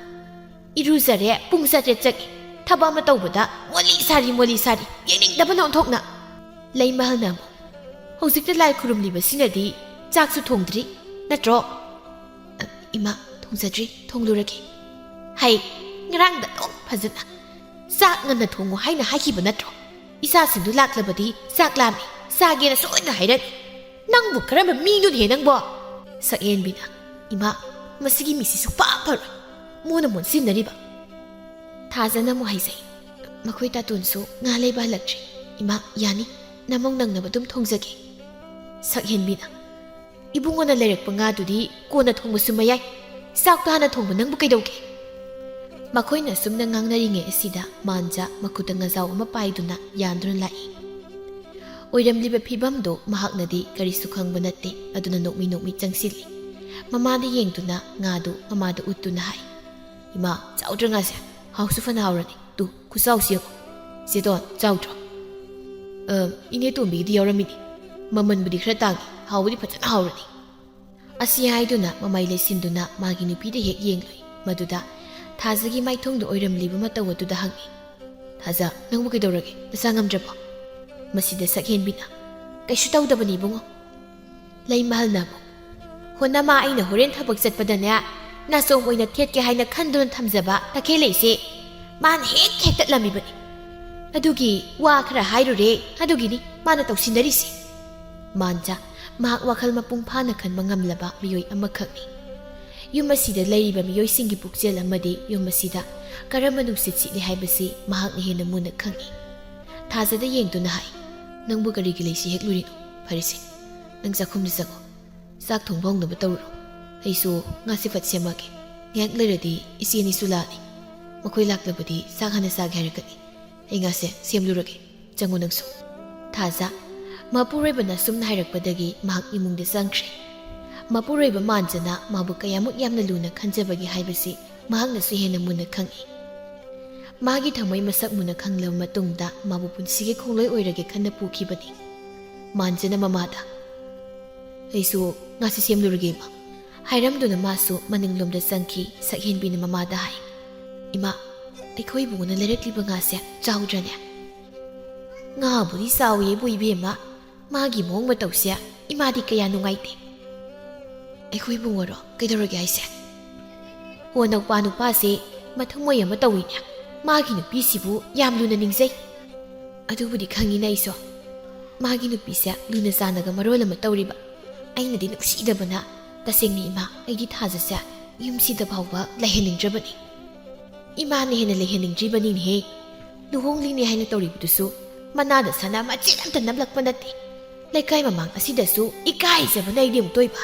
"ꯏꯔꯨꯖꯔꯦ, ꯄꯨꯡ ꯆꯥꯇ꯭ꯔꯦꯠ ꯆꯪꯉꯤ꯫ ꯊꯕꯛ ꯑꯃ ꯇꯧꯕꯗ ꯃꯣꯂꯤ ꯁꯥꯔꯤ, ꯃꯣꯂꯤ ꯁꯥꯔꯤ, ꯌꯦꯡꯅꯤꯡꯗꯕꯅ ꯑꯣꯟꯊꯣꯛꯅ꯫" ꯂꯩꯃꯍꯜꯅ ꯑꯃꯨꯛ, "ꯍꯧꯖꯤꯛꯇ ꯂꯥꯏ ꯈꯨꯔꯨꯝꯂꯤꯕꯁꯤꯅꯗꯤ ꯆꯥꯛꯁꯨ ꯊꯣꯡꯗ꯭ꯔꯤ, ꯅꯠꯇ꯭ꯔꯣ?" "ꯑ, ꯏꯃꯥ, ꯊꯣꯡꯖꯗ꯭ꯔꯤ, ꯊꯣꯡꯂꯨꯔꯒꯦ꯫" "ꯍꯩ, ꯉꯔꯥꯡꯗ ꯑꯗꯨꯝ ꯐꯖꯅ ꯆꯥꯛ ꯉꯟꯅ ꯊꯣꯡꯉꯨ ꯍꯥꯏꯅ ꯍꯥꯏꯈꯤꯕ ꯅꯠꯇ꯭ꯔꯣ? ꯏꯆꯥꯁꯤꯡꯗꯨ ꯂꯥꯛꯂꯕꯗꯤ ꯆꯥꯛ ꯂꯥꯝꯃꯤ, ꯆꯥꯒꯦꯅ ꯁꯣꯏꯗꯅ ꯍꯥꯏꯔꯛꯅꯤ꯫ ꯅꯪꯕꯨ ꯀꯔꯝꯕ ꯃꯤꯅꯣꯅꯦꯍꯦ ꯅꯪꯕꯣ?" ꯁꯛꯍꯦꯟꯕꯤꯅ, "ꯏꯃꯥ, ꯃꯁꯤꯒꯤ ꯃꯤꯁꯤ ꯁꯨꯛꯐ ꯐꯔꯣꯏ꯫ ꯃꯣꯟꯅ ꯃꯣꯟꯁꯤꯟꯅꯔꯤꯕ꯫" ꯊꯥꯖꯅ ꯑꯃꯨꯛ ꯍꯥꯏꯖꯩ, "ꯃꯈꯣꯏ ꯇꯥꯇꯣꯟꯁꯨ ꯉꯥ ꯂꯩꯕ ꯍꯜꯂꯛꯇ꯭ꯔꯤ꯫ ꯏꯃꯥ, ꯌꯥꯅꯤ, ꯅꯃꯧ ꯅꯪꯅꯕ ꯑꯗꯨꯝ ꯊꯣꯡꯖꯒꯦ꯫" ꯁꯛꯍꯦꯟꯕꯤꯅ, "ꯏꯕꯨꯡꯉꯣꯅ ꯂꯩꯔꯛꯄ ꯉꯥꯗꯨꯗꯤ ꯀꯣꯟꯅ ꯊꯣꯡꯕꯁꯨ ꯃꯌꯥꯏ꯫ ꯆꯥꯛꯇꯣ ꯍꯥꯟꯅ ꯊꯣꯡꯕ ꯅꯪꯕꯨ ꯀꯩꯗꯧꯒꯦ?" ꯃꯈꯣꯏꯅ ꯑꯁꯨꯝꯅ ꯉꯥꯡꯅꯔꯤꯉꯩ ꯑꯁꯤꯗ ꯃꯥꯟꯖ ꯃꯈꯨꯠꯇ ꯉꯥꯖꯥꯎ ꯑꯃ ꯄꯥꯏꯗꯨꯅ ꯌꯥꯟꯗꯨꯅ ꯂꯥꯛꯏ꯫ ꯑꯣꯏꯔꯝꯂꯤꯕ ꯐꯤꯕꯝꯗꯨ ꯃꯍꯥꯛꯅꯗꯤ ꯀꯔꯤꯁꯨ ꯈꯪꯕ ꯅꯠꯇꯦ꯫ ꯑꯗꯨꯅ ꯅꯣꯛꯃꯤ ꯅꯣꯛꯃꯤ ꯆꯪꯁꯤꯜꯂꯤ꯫ ꯃꯃꯥꯗ ꯌꯦꯡꯗꯨꯅ ꯉꯥꯗꯨ ꯃꯃꯥꯗ ꯎꯠꯇꯨꯅ ꯍꯥꯏ, "ꯏꯃꯥ, ꯆꯥꯎꯗ꯭ꯔ ꯉꯥꯁꯦ? ꯍꯥꯎꯁꯨ ꯐꯅ ꯍꯥꯎꯔꯅꯤ꯫ ꯇꯨ, ꯈꯨꯆꯥꯎꯁꯤ ꯌꯦꯡꯉꯣ꯫ ꯆꯦꯗꯣꯟ, ꯆꯥꯎꯗ꯭ꯔꯣ?" "ꯑ, ꯏꯅꯦ ꯇꯣꯝꯕꯤꯒꯤꯗꯤ ꯌꯥꯎꯔꯝꯃꯤꯅꯤ꯫ ꯃꯃꯜꯕꯨꯗꯤ ꯈꯔ ꯇꯥꯡꯉꯤ, ꯍꯥꯎꯕꯗꯤ ꯐꯖꯅ ꯍꯥꯎꯔꯅꯤ꯫" ꯑꯁꯤ ꯍꯥꯏꯗꯨꯅ ꯃꯃꯥꯏ ꯂꯩꯁꯤꯟꯗꯨꯅ ꯃꯥꯒꯤ ꯅꯨꯄꯤꯗ ꯍꯦꯛ ꯌꯦꯡꯂꯨꯏ꯫ ꯃꯗꯨꯗ ꯊꯥꯖꯒꯤ ꯃꯥꯏꯊꯣꯡꯗ ꯑꯣꯏꯔꯝꯂꯤꯕ ꯃꯇꯧ ꯑꯗꯨꯗ ꯍꯪꯉꯤ, "ꯊꯥꯖ, ꯅꯪꯕꯨ ꯀꯩꯗꯧꯔꯒꯦ? ꯅꯁꯥ ꯉꯝꯗ꯭ꯔꯕꯣ?" ꯃꯁꯤꯗ ꯁꯛꯍꯦꯟꯕꯤꯅ, "ꯀꯩꯁꯨ ꯇꯧꯗꯕꯅꯤ ꯏꯕꯨꯡꯉꯣ꯫" ꯂꯩꯃꯍꯜꯅ ꯑꯃꯨꯛ, "ꯍꯣ ꯅꯃꯥ, ꯑꯩꯅ ꯍꯣꯔꯦꯟ ꯊꯕꯛ ꯆꯠꯄꯗꯅꯦ ꯅꯥꯆꯣꯝ ꯑꯣꯏꯅ ꯊꯦꯠꯀꯦ ꯍꯥꯏꯅ ꯈꯟꯗꯨꯅ ꯊꯝꯖꯕ ꯇꯈꯦꯜ ꯂꯩꯁꯦ ꯃꯥꯅ ꯍꯦꯛ ꯍꯦꯛꯇꯠꯂꯝꯃꯤꯕꯅꯤ꯫ ꯑꯗꯨꯒꯤ ꯋꯥ ꯈꯔ ꯍꯥꯏꯔꯨꯔꯦ, ꯑꯗꯨꯒꯤꯅꯤ ꯃꯥꯅ ꯇꯧꯁꯤꯟꯅꯔꯤꯁꯦ꯫" ꯃꯥꯟꯖ ꯃꯍꯥꯛ ꯋꯥꯈꯜ ꯃꯄꯨꯡ ꯐꯥꯅ ꯈꯟꯕ ꯉꯝꯂꯕ ꯃꯤꯑꯣꯏ ꯑꯃꯈꯛꯅꯤ꯫ ꯌꯨꯝ ꯑꯁꯤꯗ ꯂꯩꯔꯤꯕ ꯃꯤꯑꯣꯏꯁꯤꯡꯒꯤ ꯄꯨꯛꯆꯦꯜ ꯑꯃꯗꯤ ꯌꯨꯝ ꯑꯁꯤꯗ ꯀꯔꯝꯕ ꯅꯨꯡꯁꯤꯠ ꯁꯤꯠꯂꯤ ꯍꯥꯏꯕꯁꯤ ꯃꯍꯥꯛꯅ ꯍꯦꯟꯅ ꯃꯨꯟꯅ ꯈꯪꯏ꯫ ꯊꯥꯖꯗ ꯌꯦꯡꯗꯨꯅ ꯍꯥꯏ, "ꯅꯪꯕꯨ ꯀꯔꯤꯒꯤ ꯂꯩꯁꯤ ꯍꯦꯛꯂꯨꯔꯤꯅꯣ? ꯐꯔꯦꯁꯦ, ꯅꯪ ꯆꯥꯛꯈꯨꯝꯗ ꯆꯪꯉꯣ꯫ ꯆꯥꯛ ꯊꯣꯡꯕ ꯍꯧꯅꯕ ꯇꯧꯔꯨꯔꯣ꯫ ꯑꯩꯁꯨ ꯉꯥꯁꯤ ꯐꯠ ꯁꯦꯝꯃꯛꯑꯒꯦ꯫ ꯉꯥꯏꯍꯥꯛ ꯂꯩꯔꯗꯤ ꯏꯆꯦ ꯑꯅꯤꯁꯨ ꯂꯥꯛꯑꯅꯤ꯫ ꯃꯈꯣꯏ ꯂꯥꯛꯂꯕꯗꯤ ꯆꯥꯛ ꯍꯥꯟꯅ ꯆꯥꯒꯦ ꯍꯥꯏꯔꯛꯀꯅꯤ꯫ ꯑꯩ ꯉꯥꯁꯦ ꯁꯦꯝꯂꯨꯔꯒꯦ꯫ ꯆꯪꯉꯨ ꯅꯪꯁꯨ꯫" ꯊꯥꯖ ꯃꯄꯨꯔꯣꯏꯕꯅ ꯑꯁꯨꯝꯅ ꯍꯥꯏꯔꯛꯄꯗꯒꯤ ꯃꯍꯥꯛ ꯏꯃꯨꯡꯗ ꯆꯪꯈ꯭ꯔꯦ꯫ ꯃꯄꯨꯔꯣꯏꯕ ꯃꯥꯟꯖꯅ ꯃꯥꯕꯨ ꯀꯌꯥꯃꯨꯛ ꯌꯥꯝꯅ ꯂꯨꯅ ꯈꯟꯖꯕꯒꯦ ꯍꯥꯏꯕꯁꯤ ꯃꯍꯥꯛꯅꯁꯨ ꯍꯦꯟꯅ ꯃꯨꯟꯅ ꯈꯪꯏ꯫ ꯃꯥꯒꯤ ꯊꯃꯣꯏ ꯃꯁꯛ ꯃꯨꯟꯅ ꯈꯪꯂꯕ ꯃꯇꯨꯡꯗ ꯃꯥꯕꯨ ꯄꯨꯟꯁꯤꯒꯤ ꯈꯣꯡꯂꯣꯏ ꯑꯣꯏꯔꯒꯦ ꯈꯟꯅ ꯄꯨꯈꯤꯕꯅꯤ꯫ ꯃꯥꯟꯖꯅ ꯃꯃꯥꯗ, "ꯑꯩꯁꯨ ꯉꯥꯁꯤ ꯁꯦꯝꯂꯨꯔꯒꯦ, ꯏꯃꯥ꯫" ꯍꯥꯏꯔꯝꯗꯨꯅ ꯃꯥꯁꯨ ꯃꯅꯤꯡꯂꯣꯝꯗ ꯆꯪꯈꯤ꯫ ꯁꯛꯍꯦꯟꯕꯤꯅ ꯃꯃꯥꯗ ꯍꯥꯏ, "ꯏꯃꯥ, ꯑꯩꯈꯣꯏ ꯏꯕꯨꯡꯉꯣꯅ ꯂꯩꯔꯛꯂꯤꯕ ꯉꯥꯁꯦ ꯆꯥꯎꯗ꯭ꯔꯅꯦ?" "ꯉꯥꯕꯨꯗꯤ ꯆꯥꯎꯋꯦꯕꯨ ꯏꯕꯦꯝꯃ, ꯃꯥꯒꯤ ꯃꯑꯣꯡ ꯃꯇꯧꯁꯦ ꯏꯃꯥꯗꯤ ꯀꯌꯥ ꯅꯨꯡꯉꯥꯏꯇꯦ꯫" "ꯑꯩꯈꯣꯏ ꯏꯕꯨꯡꯉꯣꯔꯣ? ꯀꯩꯗꯧꯔꯒꯦ ꯍꯥꯏꯁꯦ?" "ꯍꯣ, ꯅꯧꯄꯥ ꯅꯨꯄꯥꯁꯦ ꯃꯊꯃꯣꯏ ꯑꯃ ꯇꯧꯏꯅꯦ꯫ ꯃꯥꯒꯤ ꯅꯨꯄꯤꯁꯤꯕꯨ ꯌꯥꯝ ꯂꯨꯅ ꯅꯤꯡꯖꯩ꯫" "ꯑꯗꯨꯕꯨꯗꯤ ꯈꯪꯉꯤꯅꯦ ꯑꯩꯁꯨ꯫ ꯃꯥꯒꯤ ꯅꯨꯄꯤꯁꯦ ꯂꯨꯅ ꯆꯥꯟꯅꯒ ꯃꯔꯣꯜ ꯑꯃ ꯇꯧꯔꯤꯕ꯫ ꯑꯩꯅꯗꯤ ꯅꯨꯡꯁꯤꯗꯕꯅ, ꯇꯁꯦꯡꯅ ꯏꯃꯥ, ꯑꯩꯒꯤ ꯊꯥꯖꯁꯦ ꯌꯨꯝꯁꯤꯗ ꯐꯥꯎꯕ ꯂꯩꯍꯟꯅꯤꯡꯗ꯭ꯔꯕꯅꯤ꯫ ꯏꯃꯥꯅ ꯍꯦꯟꯅ ꯂꯩꯍꯟꯅꯤꯡꯗ꯭ꯔꯤꯕꯅꯤꯅꯦꯍꯦ꯫ ꯂꯨꯍꯣꯡꯂꯤꯅꯦ ꯍꯥꯏꯅ ꯇꯧꯔꯤꯕꯗꯨꯁꯨ ꯃꯅꯥꯗ ꯁꯅꯥ ꯃꯆꯦꯠ ꯑꯝꯇ ꯅꯝꯂꯛꯄ ꯅꯠꯇꯦ꯫ ꯂꯩꯀꯥꯏ ꯃꯃꯥꯡ ꯑꯁꯤꯗꯁꯨ ꯏꯀꯥꯏꯖꯕꯅ ꯑꯩꯗꯤ ꯑꯃꯨꯛꯇꯣꯏꯕ꯫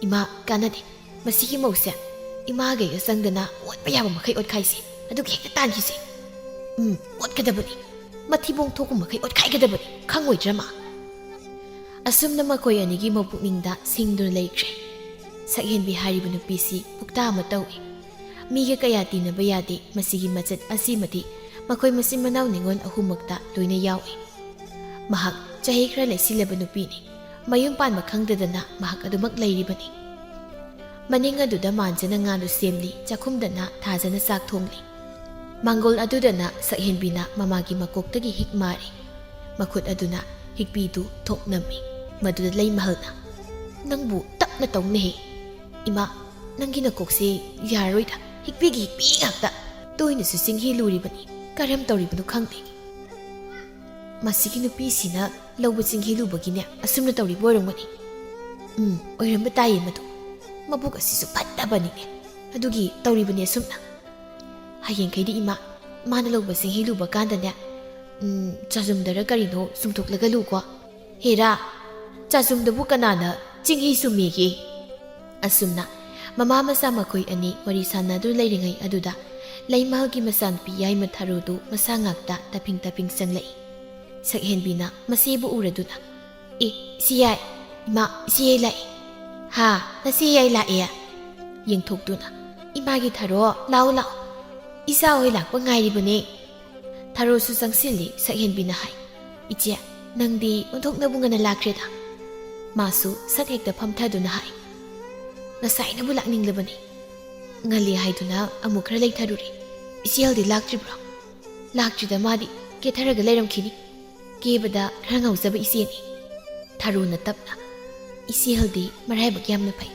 ꯏꯃꯥ, ꯀꯥꯟꯅꯗꯦ꯫ ꯃꯁꯤꯒꯤ ꯃꯧꯁꯦ ꯏꯃꯥꯒ ꯑꯩꯒ ꯆꯪꯗꯅ ꯑꯣꯠꯄ ꯌꯥꯕ ꯃꯈꯩ ꯑꯣꯠꯈꯥꯏꯁꯦ꯫ ꯑꯗꯨꯒ ꯍꯦꯛꯇ ꯇꯥꯟꯈꯤꯁꯦ꯫ ꯎꯝ, ꯑꯣꯠꯀꯗꯕꯅꯤ꯫ ꯃꯊꯤꯕꯣꯡ ꯊꯣꯛꯄ ꯃꯈꯩ ꯑꯣꯠꯈꯥꯏꯒꯗꯕꯅꯤ꯫ ꯈꯪꯉꯣꯏꯗ꯭ꯔꯃ? ꯑꯁꯨꯝꯅ ꯃꯈꯣꯏ ꯑꯅꯤꯒꯤ ꯃꯄꯨꯛꯅꯤꯡꯗ ꯁꯤꯡꯗꯨꯅ ꯂꯩꯈ꯭ꯔꯦ꯫ ꯁꯛꯍꯦꯟꯕꯤ ꯍꯥꯏꯔꯤꯕ ꯅꯨꯄꯤꯁꯤ ꯄꯨꯛꯇꯥ ꯑꯃ ꯇꯧꯏ꯫ ꯃꯤꯒ ꯀꯌꯥ ꯇꯤꯟꯅꯕ ꯌꯥꯗꯦ꯫ ꯃꯁꯤꯒꯤ ꯃꯆꯠ ꯑꯁꯤꯃꯗꯤ ꯃꯈꯣꯏ ꯃꯆꯤꯟ ꯃꯅꯥꯎ ꯅꯤꯉꯣꯜ ꯑꯍꯨꯝꯃꯛꯇ ꯂꯣꯏꯅ ꯌꯥꯎꯏ꯫ ꯃꯍꯥꯛ ꯆꯍꯤ ꯈꯔ ꯂꯩꯁꯤꯜꯂꯕ ꯅꯨꯄꯤꯅꯤ꯫ ꯃꯌꯨꯝ ꯄꯥꯟꯕ ꯈꯪꯗꯗꯅ ꯃꯍꯥꯛ ꯑꯗꯨꯃꯛ ꯂꯩꯔꯤꯕꯅꯤ꯫ ꯃꯅꯤꯡ ꯑꯗꯨꯗ ꯃꯥꯟꯖꯅ ꯉꯥꯗꯨ ꯁꯦꯝꯂꯤ, ꯆꯥꯛꯈꯨꯝꯗꯅ ꯊꯥꯖꯅ ꯆꯥꯛ ꯊꯣꯡꯂꯤ꯫ ꯃꯥꯡꯒꯣꯜ ꯑꯗꯨꯗꯅ ꯁꯛꯍꯦꯟꯕꯤꯅ ꯃꯃꯥꯒꯤ ꯃꯀꯣꯛꯇꯒꯤ ꯍꯤꯛ ꯃꯥꯔꯤ꯫ ꯃꯈꯨꯠ ꯑꯗꯨꯅ ꯍꯤꯛꯄꯤꯗꯨ ꯊꯣꯛ ꯅꯝꯃꯤ꯫ ꯃꯗꯨꯗ ꯂꯩꯃꯍꯜꯅ, "ꯅꯪꯕꯨ ꯇꯞꯅ ꯇꯧꯅꯦꯍꯦ꯫ ꯏꯃꯥ, ꯅꯪꯒꯤ ꯅꯀꯣꯛꯁꯦ ꯌꯥꯔꯔꯣꯏꯗ, ꯍꯤꯛꯄꯤꯒꯤ ꯍꯤꯛꯄꯤ ꯉꯥꯛꯇ꯫ ꯇꯣꯏꯅꯁꯨ ꯆꯤꯡꯍꯤ ꯂꯨꯔꯤꯕꯅꯤ, ꯀꯔꯝ ꯇꯧꯔꯤꯕꯅꯣ ꯈꯪꯗꯦ꯫ ꯃꯁꯤꯒꯤ ꯅꯨꯄꯤꯁꯤꯅ ꯂꯧꯕ ꯆꯤꯡꯍꯤ ꯂꯨꯕꯒꯤꯅꯦ ꯑꯁꯨꯝꯅ ꯇꯧꯔꯤꯕ ꯑꯣꯏꯔꯝꯒꯅꯤ꯫ ꯎꯝ, ꯑꯣꯏꯔꯝꯕ ꯇꯥꯏꯌꯦ ꯃꯗꯨ꯫ ꯃꯕꯨꯛ ꯑꯁꯤꯁꯨ ꯐꯠꯇꯕꯅꯤꯅꯦ, ꯑꯗꯨꯒꯤ ꯇꯧꯔꯤꯕꯅꯦ ꯑꯁꯨꯝꯅ꯫ ꯍꯌꯦꯡꯈꯩꯗꯤ ꯏꯃꯥ, ꯃꯥꯅ ꯂꯧꯕ ꯆꯤꯡꯍꯤ ꯂꯨꯕ ꯀꯥꯟꯗꯅꯦ, ꯎꯝ, ꯆꯥꯖꯨꯝꯗꯔ ꯀꯔꯤꯅꯣ ꯆꯨꯝꯊꯣꯛꯂꯒ ꯂꯨꯀꯣ꯫ ꯍꯦꯔꯥ, ꯆꯥꯖꯨꯝꯗꯕꯨ ꯀꯅꯥꯅ ꯆꯤꯡꯍꯤ ꯆꯨꯝꯃꯦꯒꯦ?" ꯑꯁꯨꯝꯅ ꯃꯃꯥ ꯃꯆꯥ ꯃꯈꯣꯏ ꯑꯅꯤ ꯋꯥꯔꯤ ꯁꯥꯟꯅꯗꯨꯅ ꯂꯩꯔꯤꯉꯩ ꯑꯗꯨꯗ ꯂꯩꯃꯍꯜꯒꯤ ꯃꯆꯥꯅꯨꯄꯤ ꯌꯥꯏꯃ ꯊꯔꯣꯗꯨ ꯃꯁꯥ ꯉꯥꯛꯇ ꯇꯞꯐꯤꯡ ꯇꯞꯐꯤꯡ ꯆꯪꯂꯛꯏ꯫ ꯁꯛꯍꯦꯟꯕꯤꯅ ꯃꯆꯦꯕꯨ ꯎꯔꯗꯨꯅ, "ꯑꯦ, ꯏꯆꯦ ꯌꯥꯏ, ꯏꯃꯥ, ꯏꯆꯦ ꯌꯥꯏ ꯂꯥꯛꯑꯦ꯫ ꯍꯥ, ꯅꯆꯦ ꯌꯥꯏ ꯂꯥꯛꯑꯦ?" ꯌꯦꯡꯊꯣꯛꯇꯨꯅ, "ꯏꯃꯥꯒꯤ ꯊꯔꯣ, ꯂꯥꯛꯑꯣ, ꯂꯥꯛꯑꯣ꯫ ꯏꯆꯥ ꯍꯣꯏ ꯂꯥꯛꯄ ꯉꯥꯏꯔꯤꯕꯅꯦ꯫" ꯊꯔꯣꯁꯨ ꯆꯪꯁꯤꯜꯂꯤ꯫ ꯁꯛꯍꯦꯟꯕꯤꯅ ꯍꯥꯏ, "ꯏꯆꯦ, ꯅꯪꯗꯤ ꯑꯣꯟꯊꯣꯛꯅꯕꯨ ꯉꯟꯅ ꯂꯥꯛꯈ꯭ꯔꯦꯗ꯫" ꯃꯥꯁꯨ ꯁꯠ ꯍꯦꯛꯇ ꯐꯝꯊꯗꯨꯅ ꯍꯥꯏ, "ꯉꯁꯥꯏꯅꯕꯨ ꯂꯥꯛꯅꯤꯡꯂꯕꯅꯤ꯫ ꯉꯜꯂꯤ ꯍꯥꯏꯗꯨꯅ ꯑꯃꯨꯛ ꯈꯔ ꯂꯩꯊꯔꯨꯔꯦ꯫ ꯏꯆꯦ ꯍꯜꯗꯤ ꯂꯥꯛꯇ꯭ꯔꯤꯕ꯭ꯔꯣ?" "ꯂꯥꯛꯇ꯭ꯔꯤꯗ, ꯃꯥꯗꯤ ꯀꯦꯊꯔꯒ ꯂꯩꯔꯝꯈꯤꯅꯤ꯫ ꯀꯦꯕꯗ ꯈꯔ ꯉꯥꯎꯖꯕ ꯏꯆꯦꯅꯤ꯫" ꯊꯔꯣꯅ ꯇꯞꯅ, "ꯏꯆꯦ ꯍꯜꯗꯤ ꯃꯔꯥꯏꯕꯛ ꯌꯥꯝꯅ ꯐꯩ꯫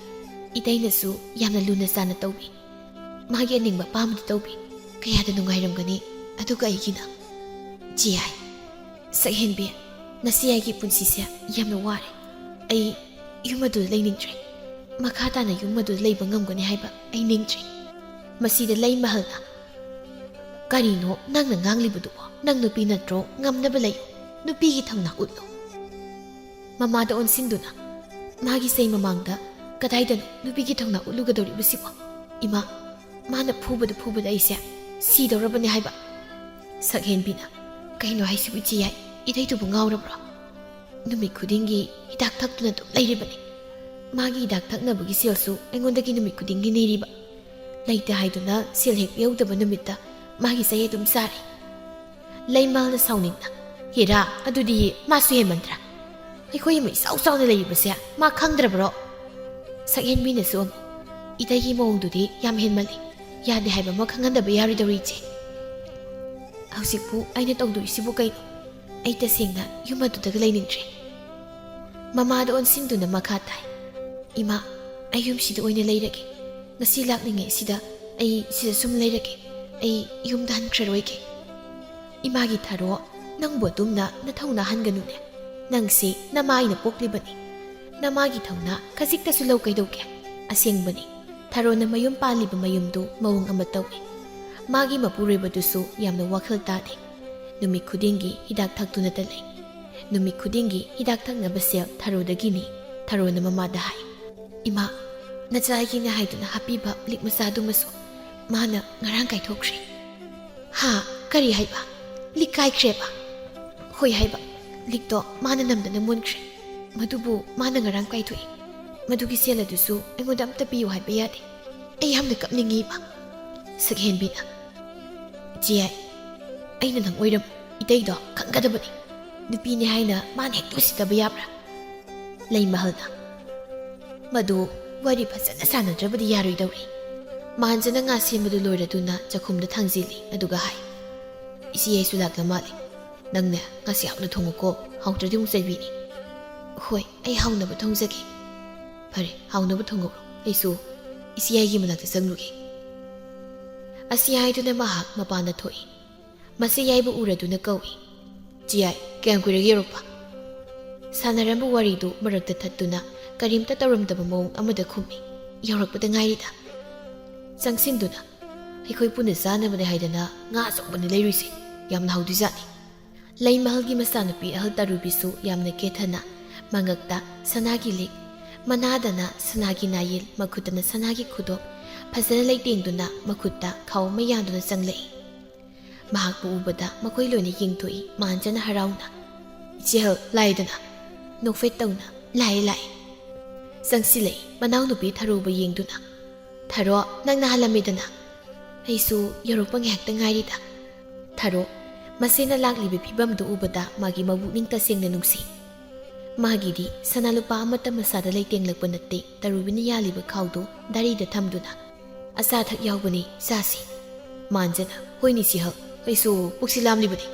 ꯏꯇꯩꯅꯁꯨ ꯌꯥꯝꯅ ꯂꯨꯅ ꯆꯥꯟꯅ ꯇꯧꯕꯤ꯫ ꯃꯥꯒꯤ ꯑꯅꯤꯡꯕ ꯑꯄꯥꯝꯕꯗ ꯇꯧꯕꯤ꯫ ꯀꯌꯥꯗ ꯅꯨꯡꯉꯥꯏꯔꯝꯒꯅꯤ꯫ ꯑꯗꯨꯒ ꯑꯩꯒꯤꯅ?" "ꯆꯦ ꯌꯥꯏ, ꯁꯛꯍꯦꯟꯕꯤ, ꯅꯆꯦ ꯌꯥꯏꯒꯤ ꯄꯨꯟꯁꯤꯁꯦ ꯌꯥꯝꯅ ꯋꯥꯔꯦ꯫ ꯑꯩ ꯌꯨꯝ ꯑꯗꯨꯗ ꯂꯩꯅꯤꯡꯗ꯭ꯔꯦ꯫ ꯃꯈꯥ ꯇꯥꯅ ꯌꯨꯝ ꯑꯗꯨꯗ ꯂꯩꯕ ꯉꯝꯒꯅꯤ ꯍꯥꯏꯕ ꯑꯩ ꯅꯤꯡꯗ꯭ꯔꯦ꯫" ꯃꯁꯤꯗ ꯂꯩꯃꯍꯜꯅ, "ꯀꯔꯤꯅꯣ ꯅꯪꯅ ꯉꯥꯡꯂꯤꯕꯗꯨꯕꯣ? ꯅꯪ ꯅꯨꯄꯤ ꯅꯠꯇ꯭ꯔꯣ? ꯉꯝꯅꯕ ꯂꯩꯌꯨ꯫ ꯅꯨꯄꯤꯒꯤ ꯊꯧꯅꯥ ꯎꯠꯂꯨ꯫" ꯃꯃꯥꯗ ꯑꯣꯟꯁꯤꯟꯗꯨꯅ, "ꯃꯥꯒꯤ ꯆꯩ ꯃꯃꯥꯡꯗ ꯀꯗꯥꯏꯗꯅꯣ ꯅꯨꯄꯤꯒꯤ ꯊꯧꯅꯥ ꯎꯠꯂꯨꯒꯗꯧꯔꯤꯕꯁꯤꯕꯣ? ꯏꯃꯥ, ꯃꯥꯅ ꯐꯨꯕꯗ ꯐꯨꯕꯗ ꯑꯩꯁꯦ ꯁꯤꯗꯧꯔꯕꯅꯦ ꯍꯥꯏꯕ꯫" ꯁꯛꯍꯦꯟꯕꯤꯅ, "ꯀꯩꯅꯣ ꯍꯥꯏꯁꯤꯕꯨ ꯏꯆꯦ ꯌꯥꯏ? ꯏꯊꯩꯗꯨꯕꯨ ꯉꯥꯎꯔꯕ꯭ꯔꯣ? ꯅꯨꯃꯤꯠ ꯈꯨꯗꯤꯡꯒꯤ ꯍꯤꯗꯥꯛ ꯊꯛꯇꯨꯅ ꯑꯗꯨꯝ ꯂꯩꯔꯤꯕꯅꯤ꯫ ꯃꯥꯒꯤ ꯍꯤꯗꯥꯛ ꯊꯛꯅꯕꯒꯤ ꯁꯦꯜꯁꯨ ꯑꯩꯉꯣꯟꯗꯒꯤ ꯅꯨꯃꯤꯠ ꯈꯨꯗꯤꯡꯒꯤ ꯅꯤꯔꯤꯕ꯫ ꯂꯩꯇꯦ ꯍꯥꯏꯗꯨꯅ ꯁꯦꯜ ꯍꯦꯛ ꯄꯤꯍꯧꯗꯕ ꯅꯨꯃꯤꯠꯇ ꯃꯥꯒꯤ ꯆꯩ ꯑꯗꯨꯝ ꯆꯥꯔꯤ꯫ ꯂꯩꯃꯜꯅ ꯁꯥꯎꯅꯤꯡꯅ, "ꯍꯦꯔꯥ, ꯑꯗꯨꯗꯤ ꯃꯥꯁꯨ ꯍꯦꯟꯃꯟꯗ꯭ꯔꯥ? ꯑꯩꯈꯣꯏ ꯑꯃ ꯏꯆꯥꯎ ꯆꯥꯎꯅ ꯂꯩꯔꯤꯕꯁꯦ ꯃꯥ ꯈꯪꯗ꯭ꯔꯕ꯭ꯔꯣ?" ꯁꯛꯍꯦꯟꯕꯤꯅꯁꯨ ꯑꯃꯨꯛ, "ꯏꯇꯩꯒꯤ ꯃꯑꯣꯡꯗꯨꯗꯤ ꯌꯥꯝ ꯍꯦꯟꯃꯜꯂꯤ꯫ ꯌꯥꯗꯦ ꯍꯥꯏꯕ ꯑꯃ ꯈꯪꯍꯟꯗꯕ ꯌꯥꯔꯣꯏꯗꯧꯔꯤ, ꯏꯆꯦ꯫ ꯍꯧꯖꯤꯛꯄꯨ ꯑꯩꯅ ꯇꯧꯗꯣꯏꯁꯤꯕꯨ ꯀꯩꯅꯣ?" ꯑꯩ ꯇꯁꯦꯡꯅ ꯌꯨꯝ ꯑꯗꯨꯗꯒ ꯂꯩꯅꯤꯡꯗ꯭ꯔꯦ꯫ ꯃꯃꯥꯗ ꯑꯣꯟꯁꯤꯟꯗꯨꯅ ꯃꯈꯥ ꯇꯥꯏ, "ꯏꯃꯥ, ꯑꯩ ꯌꯨꯝꯁꯤꯗ ꯑꯣꯏꯅ ꯂꯩꯔꯒꯦ꯫ ꯉꯁꯤ ꯂꯥꯛꯂꯤꯉꯩꯁꯤꯗ ꯑꯩ ꯁꯤꯗ ꯁꯨꯝ ꯂꯩꯔꯒꯦ꯫ ꯑꯩ ꯌꯨꯝꯗ ꯍꯟꯈ꯭ꯔꯔꯣꯏꯒꯦ꯫" "ꯏꯃꯥꯒꯤ ꯊꯔꯣ, ꯅꯪꯕꯨ ꯑꯗꯨꯝꯅ ꯅꯊꯧꯅꯥ ꯍꯟꯒꯅꯨꯅꯦ꯫ ꯅꯪꯁꯤ ꯅꯃꯥ ꯑꯩꯅ ꯄꯣꯛꯂꯤꯕꯅꯤ꯫ ꯅꯃꯥꯒꯤ ꯊꯧꯅꯥ ꯈꯖꯤꯛꯇꯁꯨ ꯂꯧ ꯀꯩꯗꯧꯒꯦ? ꯑꯁꯦꯡꯕꯅꯤ, ꯊꯔꯣꯅ ꯃꯌꯨꯝ ꯄꯥꯜꯂꯤꯕ ꯃꯌꯨꯝꯗꯨ ꯃꯑꯣꯡ ꯑꯃ ꯇꯧꯏ꯫ ꯃꯥꯒꯤ ꯃꯄꯨꯔꯣꯏꯕꯗꯨꯁꯨ ꯌꯥꯝꯅ ꯋꯥꯈꯜ ꯇꯥꯗꯦ꯫ ꯅꯨꯃꯤꯠ ꯈꯨꯗꯤꯡꯒꯤ ꯍꯤꯗꯥꯛ ꯊꯛꯇꯨꯅꯇ ꯂꯩ꯫ ꯅꯨꯃꯤꯠ ꯈꯨꯗꯤꯡꯒꯤ ꯍꯤꯗꯥꯛ ꯊꯛꯅꯕ ꯁꯦꯜ ꯊꯔꯣꯗꯒꯤꯅꯤ꯫" ꯊꯔꯣꯅ ꯃꯃꯥꯗ ꯍꯥꯏ, "ꯏꯃꯥ, ꯅꯆꯥ ꯑꯩꯒꯤꯅꯦ ꯍꯥꯏꯗꯨꯅ ꯍꯥꯞꯄꯤꯕ ꯂꯤꯛ ꯃꯆꯥꯗꯨꯃꯁꯨ ꯃꯥꯅ ꯉꯔꯥꯡ ꯀꯥꯏꯊꯣꯛꯈ꯭ꯔꯦ꯫" "ꯍꯥ? ꯀꯔꯤ ꯍꯥꯏꯕ? ꯂꯤꯛ ꯀꯥꯏꯈ꯭ꯔꯦꯕ?" "ꯍꯣꯏ ꯍꯥꯏꯕ, ꯂꯤꯛꯇꯣ ꯃꯥꯅ ꯅꯝꯗꯅ ꯃꯨꯟꯈ꯭ꯔꯦ꯫ ꯃꯗꯨꯕꯨ ꯃꯥꯅ ꯉꯔꯥꯡ ꯀꯥꯏꯊꯣꯛꯏ꯫ ꯃꯗꯨꯒꯤ ꯁꯦꯜ ꯑꯗꯨꯁꯨ ꯑꯩꯉꯣꯟꯗ ꯑꯝꯇ ꯄꯤꯌꯨ ꯍꯥꯏꯕ ꯌꯥꯗꯦ꯫ ꯑꯩ ꯌꯥꯝꯅ ꯀꯞꯅꯤꯡꯉꯤꯕ꯫" ꯁꯛꯍꯦꯟꯕꯤꯅ, "ꯏꯆꯦ ꯌꯥꯏ, ꯑꯩꯅ ꯅꯪ ꯑꯣꯏꯔꯝ ꯏꯇꯩꯗꯣ ꯈꯪꯒꯗꯕꯅꯤ꯫ ꯅꯨꯄꯤꯅꯤ ꯍꯥꯏꯅ ꯃꯥꯅ ꯍꯦꯛꯇ ꯎꯁꯤꯠꯇꯕ ꯌꯥꯕ꯭ꯔꯥ?" ꯂꯩꯃꯍꯜꯅ, "ꯃꯗꯨ ꯋꯥꯔꯤ ꯐꯖꯅ ꯁꯥꯟꯅꯗ꯭ꯔꯕꯗꯤ ꯌꯥꯔꯣꯏꯗꯧꯔꯤ꯫" ꯃꯥꯟꯖꯅ ꯉꯥ ꯁꯦꯝꯕꯗꯨ ꯂꯣꯏꯔꯗꯨꯅ ꯆꯥꯛꯈꯨꯝꯗ ꯊꯥꯡꯖꯤꯜꯂꯤ, ꯑꯗꯨꯒ ꯍꯥꯏ, "ꯏꯆꯦ ꯌꯥꯏꯁꯨ ꯂꯥꯛꯂ ꯃꯥꯜꯂꯦ꯫ ꯅꯪꯅꯦ ꯉꯁꯤ ꯍꯥꯎꯅ ꯊꯣꯡꯉꯨꯀꯣ, ꯍꯥꯎꯇ꯭ꯔꯗꯤ ꯑꯃꯨꯛ ꯆꯩꯕꯤꯅꯤ꯫" "ꯍꯣꯏ, ꯑꯩ ꯍꯥꯎꯅꯕ ꯊꯣꯡꯖꯒꯦ꯫" "ꯐꯔꯦ, ꯍꯥꯎꯅꯕ ꯊꯣꯡꯍꯧꯔꯣ, ꯑꯩꯁꯨ ꯏꯆꯦ ꯌꯥꯏꯒꯤ ꯃꯅꯥꯛꯇ ꯆꯪꯂꯨꯒꯦ꯫" ꯑꯁꯤ ꯍꯥꯏꯗꯨꯅ ꯃꯍꯥꯛ ꯃꯄꯥꯟꯗ ꯊꯣꯛꯏ꯫ ꯃꯁꯤ ꯌꯥꯏꯕꯨ ꯎꯔꯗꯨꯅ ꯀꯧꯏ, "ꯆꯤꯌꯥꯏ, ꯀꯌꯥꯝ ꯀꯨꯏꯔꯒꯦ ꯌꯧꯔꯛꯄ?" ꯁꯥꯟꯅꯔꯝꯕ ꯋꯥꯔꯤꯗꯨ ꯃꯔꯛꯇ ꯊꯠꯇꯨꯅ ꯀꯔꯤꯝꯇ ꯇꯧꯔꯝꯗꯕ ꯃꯑꯣꯡ ꯑꯃꯗ ꯈꯨꯝꯃꯤ, "ꯌꯧꯔꯛꯄꯗ ꯉꯥꯏꯔꯤꯗ꯫" ꯆꯪꯁꯤꯟꯗꯨꯅ, "ꯑꯩꯈꯣꯏ ꯄꯨꯟꯅ ꯆꯥꯅꯕꯅꯦ ꯍꯥꯏꯗꯅ ꯉꯥ ꯑꯆꯧꯕꯅꯤ ꯂꯩꯔꯨꯏꯁꯦ, ꯌꯥꯝꯅ ꯍꯥꯎꯗꯣꯏꯖꯥꯠꯅꯤ꯫" ꯂꯩꯃꯍꯜꯒꯤ ꯃꯆꯥꯅꯨꯄꯤ ꯑꯍꯜ ꯇꯔꯨꯕꯤꯁꯨ ꯌꯥꯝꯅ ꯀꯦꯊꯅ, ꯃꯉꯛꯇ ꯁꯅꯥꯒꯤ ꯂꯤꯛ, ꯃꯅꯥꯗꯅ ꯁꯅꯥꯒꯤ ꯅꯥꯌꯤꯜ, ꯃꯈꯨꯠꯇꯅ ꯁꯅꯥꯒꯤ ꯈꯨꯗꯣꯞ, ꯐꯖꯅ ꯂꯩꯇꯦꯡꯗꯨꯅ ꯃꯈꯨꯠꯇ ꯈꯥꯎ ꯑꯃ ꯌꯥꯟꯗꯨꯅ ꯆꯪꯂꯛꯏ꯫ ꯃꯍꯥꯛꯄꯨ ꯎꯕꯗ ꯃꯈꯣꯏ ꯂꯣꯏꯅ ꯌꯦꯡꯊꯣꯛꯏ꯫ ꯃꯥꯟꯖꯅ ꯍꯔꯥꯎꯅ, "ꯏꯆꯦꯍꯜ, ꯂꯥꯛꯏꯗꯅ?" ꯅꯣꯛꯐꯦꯠ ꯇꯧꯅ, "ꯂꯥꯛꯑꯦ, ꯂꯥꯛꯑꯦ"꯫ ꯆꯪꯁꯤꯜꯂꯛꯏ ꯃꯅꯥꯎꯅꯨꯄꯤ ꯊꯔꯣꯕ ꯌꯦꯡꯗꯨꯅ, "ꯊꯔꯣ, ꯅꯪꯅ ꯍꯜꯂꯝꯃꯤꯗꯅ? ꯑꯩꯁꯨ ꯌꯧꯔꯛꯄ ꯉꯥꯏꯍꯥꯛꯇ ꯉꯥꯏꯔꯤꯗ"꯫ ꯊꯔꯣ, ꯃꯁꯦꯅ ꯂꯥꯛꯂꯤꯕ ꯐꯤꯕꯝꯗꯨ ꯎꯕꯗ ꯃꯥꯒꯤ ꯃꯕꯨꯛꯅꯤꯡ ꯇꯁꯦꯡꯅ ꯅꯨꯡꯁꯤ꯫ ꯃꯥꯒꯤꯗꯤ ꯁꯅꯥ ꯂꯨꯄꯥ ꯑꯃꯠꯇ ꯃꯁꯥꯗ ꯂꯩꯇꯦꯡꯂꯛꯄ ꯅꯠꯇꯦ꯫ ꯇꯔꯨꯕꯤꯅ ꯌꯥꯜꯂꯤꯕ ꯈꯥꯎꯗꯨ ꯗꯥꯔꯤꯗ ꯊꯝꯗꯨꯅ, "ꯑꯆꯥ ꯑꯊꯛ ꯌꯥꯎꯕꯅꯤ, ꯆꯥꯁꯤ"꯫ ꯃꯥꯟꯖꯅ, "ꯍꯣꯏꯅꯦ ꯁꯤꯍꯜ, ꯑꯩꯁꯨ ꯄꯨꯛꯁꯤ ꯂꯥꯝꯂꯤꯕꯅꯤ"꯫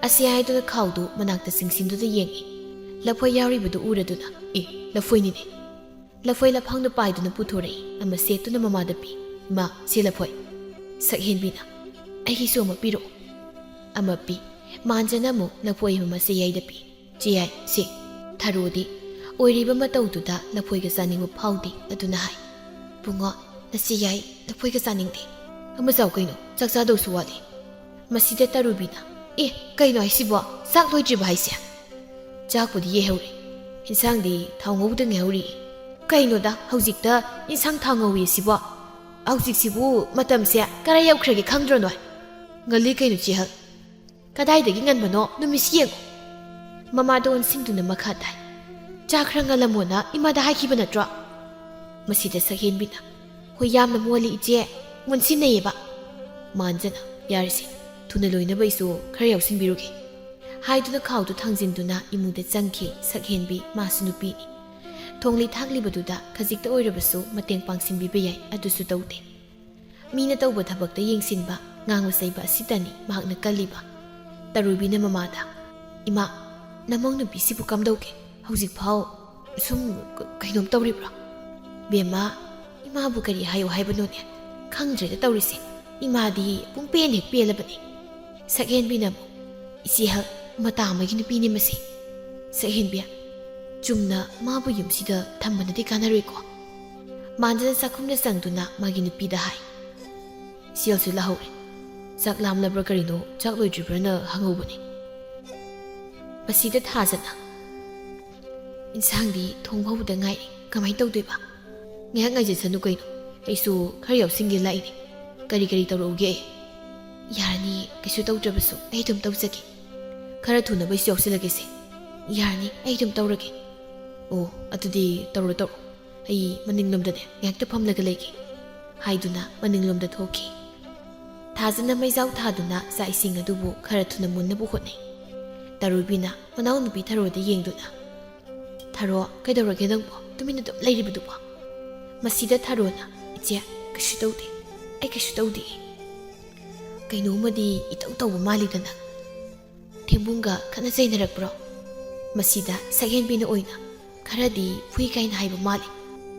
ꯑꯁꯤ ꯍꯥꯏꯗꯨꯅ ꯈꯥꯎꯗꯨ ꯃꯅꯥꯛꯇ ꯆꯤꯡꯁꯤꯟꯗꯨꯅ ꯌꯦꯡꯏ꯫ ꯂꯐꯣꯏ ꯌꯥꯎꯔꯤꯕꯗꯨ ꯎꯔꯗꯨꯅ, "ꯑꯦ, ꯂꯐꯣꯏꯅꯤꯅꯦ"꯫ ꯂꯐꯣꯏ ꯂꯐꯥꯡꯗꯨ ꯄꯥꯏꯗꯨꯅ ꯄꯨꯊꯣꯔꯛꯏ꯫ ꯑꯃ ꯁꯦꯠꯇꯨꯅ ꯃꯃꯥꯗ ꯄꯤ꯫ "ꯏꯃꯥ, ꯁꯤ ꯂꯐꯣꯏ"꯫ ꯁꯛꯍꯦꯟꯕꯤꯅ, "ꯑꯩꯒꯤꯁꯨ ꯑꯃ ꯄꯤꯔꯛꯑꯣ"꯫ ꯑꯃ ꯄꯤ꯫ ꯃꯥꯟꯖꯅ ꯑꯃꯨꯛ ꯂꯐꯣꯏ ꯑꯃ ꯃꯆꯦ ꯌꯥꯏꯗ ꯄꯤ꯫ "ꯆꯦ ꯌꯥꯏ, ꯁꯤ"꯫ ꯊꯔꯣꯗꯤ ꯑꯣꯏꯔꯤꯕ ꯃꯇꯧꯗꯨꯗ ꯂꯐꯣꯏꯒ ꯆꯥꯅꯤꯡꯕ ꯐꯥꯎꯗꯦ꯫ ꯑꯗꯨꯅ ꯍꯥꯏ, "ꯕꯨꯡꯉꯣ, ꯅꯆꯦ ꯌꯥꯏ ꯂꯐꯣꯏꯒ ꯆꯥꯅꯤꯡꯗꯦ"꯫ "ꯑꯃ ꯆꯥꯎ ꯀꯩꯅꯣ, ꯆꯥꯛ ꯆꯥꯗꯧꯁꯨ ꯋꯥꯠꯂꯤ"꯫ ꯃꯁꯤꯗ ꯇꯔꯨꯕꯤꯅ, "ꯑꯦ, ꯀꯩꯅꯣ ꯍꯥꯏꯁꯤꯕꯣ? ꯆꯥꯛ ꯂꯣꯏꯗ꯭ꯔꯤꯕ ꯍꯥꯏꯁꯦ?" "ꯆꯥꯛꯄꯨꯗꯤ ꯌꯩꯍꯧꯔꯦ, ꯏꯟꯁꯥꯡꯗꯤ ꯊꯥꯎ ꯉꯧꯕꯗ ꯉꯥꯏꯍꯧꯔꯤ"꯫ "ꯀꯩꯅꯣꯗ, ꯍꯧꯖꯤꯛꯇ ꯏꯟꯁꯥꯡ ꯊꯥꯎ ꯉꯧꯏ ꯁꯤꯕꯣ? ꯍꯧꯖꯤꯛꯁꯤꯕꯨ ꯃꯇꯝꯁꯦ ꯀꯔꯥꯏ ꯌꯧꯈ꯭ꯔꯒꯦ ꯈꯪꯗ꯭ꯔꯣ ꯅꯣꯏ?" "ꯉꯜꯂꯤ ꯀꯩꯅꯣ ꯆꯦꯍꯜ"꯫ "ꯀꯗꯥꯏꯗꯒꯤ ꯉꯟꯕꯅꯣ? ꯅꯨꯃꯤꯠꯁꯤ ꯌꯦꯡꯉꯨ"꯫ ꯃꯃꯥꯗ ꯑꯣꯟꯁꯤꯟꯗꯨꯅ ꯃꯈꯥ ꯇꯥꯏ, "ꯆꯥ ꯈꯔ ꯉꯜꯂꯝꯃꯣꯅ ꯏꯃꯥꯗ ꯍꯥꯏꯈꯤꯕ ꯅꯠꯇ꯭ꯔꯣ?" ꯃꯁꯤꯗ ꯁꯛꯍꯦꯟꯕꯤꯅ, "ꯍꯣꯏ, ꯌꯥꯝꯅ ꯃꯣꯜꯂꯤ ꯏꯆꯦ, ꯃꯨꯟꯁꯤꯟꯅꯩꯌꯦꯕ"꯫ ꯃꯥꯟꯖꯅ, "ꯌꯥꯔꯦꯁꯦ, ꯊꯨꯅ ꯂꯣꯏꯅꯕ ꯑꯩꯁꯨ ꯈꯔ ꯌꯥꯎꯁꯤꯟꯕꯤꯔꯨꯒꯦ" ꯍꯥꯏꯗꯨꯅ ꯈꯥꯎꯗꯨ ꯊꯥꯡꯖꯤꯟꯗꯨꯅ ꯏꯃꯨꯡꯗ ꯆꯪꯈꯤ꯫ ꯁꯛꯍꯦꯟꯕꯤ ꯃꯥꯁꯨ ꯅꯨꯄꯤꯅꯤ꯫ ꯊꯣꯡꯂꯤ ꯊꯥꯛꯂꯤꯕꯗꯨꯗ ꯈꯖꯤꯛꯇ ꯑꯣꯏꯔꯕꯁꯨ ꯃꯇꯦꯡ ꯄꯥꯡꯁꯤꯟꯕꯤꯕ ꯌꯥꯏ, ꯑꯗꯨꯁꯨ ꯇꯧꯗꯦ꯫ ꯃꯤꯅ ꯇꯧꯕ ꯊꯕꯛꯇ ꯌꯦꯡꯁꯤꯟꯕ, ꯉꯥꯡꯕ ꯆꯩꯕ ꯑꯁꯤꯇꯅꯤ ꯃꯍꯥꯛꯅ ꯀꯜꯂꯤꯕ꯫ ꯇꯔꯨꯕꯤꯅ ꯃꯃꯥꯗ, "ꯏꯃꯥ, ꯅꯃꯧ ꯅꯨꯄꯤꯁꯤꯕꯨ ꯀꯝꯗꯧꯒꯦ? ꯍꯧꯖꯤꯛꯐꯥꯎ ꯁꯨꯝ ꯀ-, ꯀꯩꯅꯣꯝ ꯇꯧꯔꯤꯕ꯭ꯔꯣ?" "ꯕꯦꯝꯃ, ꯏꯃꯥꯕꯨ ꯀꯔꯤ ꯍꯥꯏꯌꯨ ꯍꯥꯏꯕꯅꯣꯅꯦ? ꯈꯪꯗ꯭ꯔꯦꯗ ꯇꯧꯔꯤꯁꯦ꯫ ꯏꯃꯥꯗꯤ ꯄꯨꯡꯄꯦꯟ ꯍꯦꯛ ꯄꯦꯜꯂꯕꯅꯤ"꯫ ꯁꯛꯍꯦꯟꯕꯤꯅ ꯑꯃꯨꯛ, "ꯏꯆꯦꯍꯜ, ꯃꯇꯥ ꯑꯃꯒꯤ ꯅꯨꯄꯤꯅꯤ ꯃꯁꯤ"꯫ ꯁꯛꯍꯦꯟꯕꯤ, "ꯆꯨꯝꯅ ꯃꯥꯕꯨ ꯌꯨꯝꯁꯤꯗ ꯊꯝꯕꯅꯗꯤ ꯀꯥꯟꯅꯔꯣꯏꯀꯣ"꯫ ꯃꯥꯟꯖꯅ ꯆꯥꯛꯈꯨꯝꯗ ꯆꯪꯗꯨꯅ ꯃꯥꯒꯤ ꯅꯨꯄꯤꯗ ꯍꯥꯏ, "ꯁꯦꯜꯁꯨ ꯂꯥꯛꯍꯧꯔꯦ꯫ ꯆꯥꯛ ꯂꯥꯝꯂꯕ꯭ꯔꯥ ꯀꯔꯤꯅꯣ, ꯆꯥꯛ ꯂꯣꯏꯗ꯭ꯔꯤꯕ꯭ꯔꯥꯅ ꯍꯪꯍꯧꯕꯅꯤ"꯫ ꯃꯁꯤꯗ ꯊꯥꯖꯅ, "ꯏꯟꯁꯥꯡꯗꯤ ꯊꯣꯡꯕ ꯍꯧꯕꯗ ꯉꯥꯏꯔꯤ, ꯀꯃꯥꯏꯅ ꯇꯧꯗꯣꯏꯕ?" "ꯉꯥꯏꯍꯥꯛ ꯉꯥꯏꯖꯁꯅꯨ ꯀꯩꯅꯣ, ꯑꯩꯁꯨ ꯈꯔ ꯌꯥꯎꯁꯤꯟꯒꯦ ꯂꯥꯛꯏꯅꯤ꯫ ꯀꯔꯤ ꯀꯔꯤ ꯇꯧꯔꯛꯎꯒꯦ ꯑꯩ?" "ꯌꯥꯔꯅꯤ, ꯀꯩꯁꯨ ꯇꯧꯗ꯭ꯔꯕꯁꯨ ꯑꯩ ꯑꯗꯨꯝ ꯇꯧꯖꯒꯦ꯫ ꯈꯔ ꯊꯨꯅꯕ ꯑꯩꯁꯨ ꯌꯥꯎꯁꯤꯜꯂꯒꯦꯁꯦ꯫ ꯌꯥꯔꯅꯤ, ꯑꯩ ꯑꯗꯨꯝ ꯇꯧꯔꯒꯦ꯫ ꯑꯣ, ꯑꯗꯨꯗꯤ ꯇꯧꯔꯣ, ꯇꯧꯔꯣ꯫ ꯑꯩ ꯃꯅꯤꯡꯂꯣꯝꯗꯅꯦ ꯉꯥꯏꯍꯥꯛꯇ ꯐꯝꯂꯒ ꯂꯩꯒꯦ," ꯍꯥꯏꯗꯨꯅ ꯃꯅꯤꯡꯂꯣꯝꯗ ꯊꯣꯛꯈꯤ꯫ ꯊꯥꯖꯅ ꯃꯩꯖꯥꯎ ꯊꯥꯗꯨꯅ ꯆꯥꯛ ꯏꯁꯤꯡ ꯑꯗꯨꯕꯨ ꯈꯔ ꯊꯨꯅ ꯃꯨꯟꯅꯕ ꯍꯣꯠꯅꯩ꯫ ꯇꯔꯨꯕꯤꯅ ꯃꯅꯥꯎꯅꯨꯄꯤ ꯊꯔꯣꯗ ꯌꯦꯡꯗꯨꯅ, "ꯊꯔꯣ, ꯀꯩꯗꯧꯔꯒꯦ ꯅꯪꯕꯣ? ꯇꯨꯃꯤꯟꯅ ꯑꯗꯨꯝ ꯂꯩꯔꯤꯕꯗꯨꯕꯣ?" ꯃꯁꯤꯗ ꯊꯔꯣꯅ, "ꯏꯆꯦ, ꯀꯩꯁꯨ ꯇꯧꯗꯦ꯫ ꯑꯩ ꯀꯩꯁꯨ ꯇꯧꯗꯦ꯫" "ꯀꯩꯅꯣꯝꯃꯗꯤ ꯏꯇꯧ ꯇꯧꯕ ꯃꯥꯜꯂꯤꯗ ꯅꯪ꯫ ꯊꯦꯝꯕꯨꯡꯒ ꯈꯠꯅ ꯆꯩꯅꯔꯛꯄ꯭ꯔꯣ?" ꯃꯁꯤꯗ ꯁꯛꯍꯦꯟꯕꯤꯅ ꯑꯣꯏꯅ, "ꯈꯔꯗꯤ ꯐꯨꯏ ꯀꯥꯏꯅ ꯍꯥꯏꯕ ꯃꯥꯜꯂꯤ꯫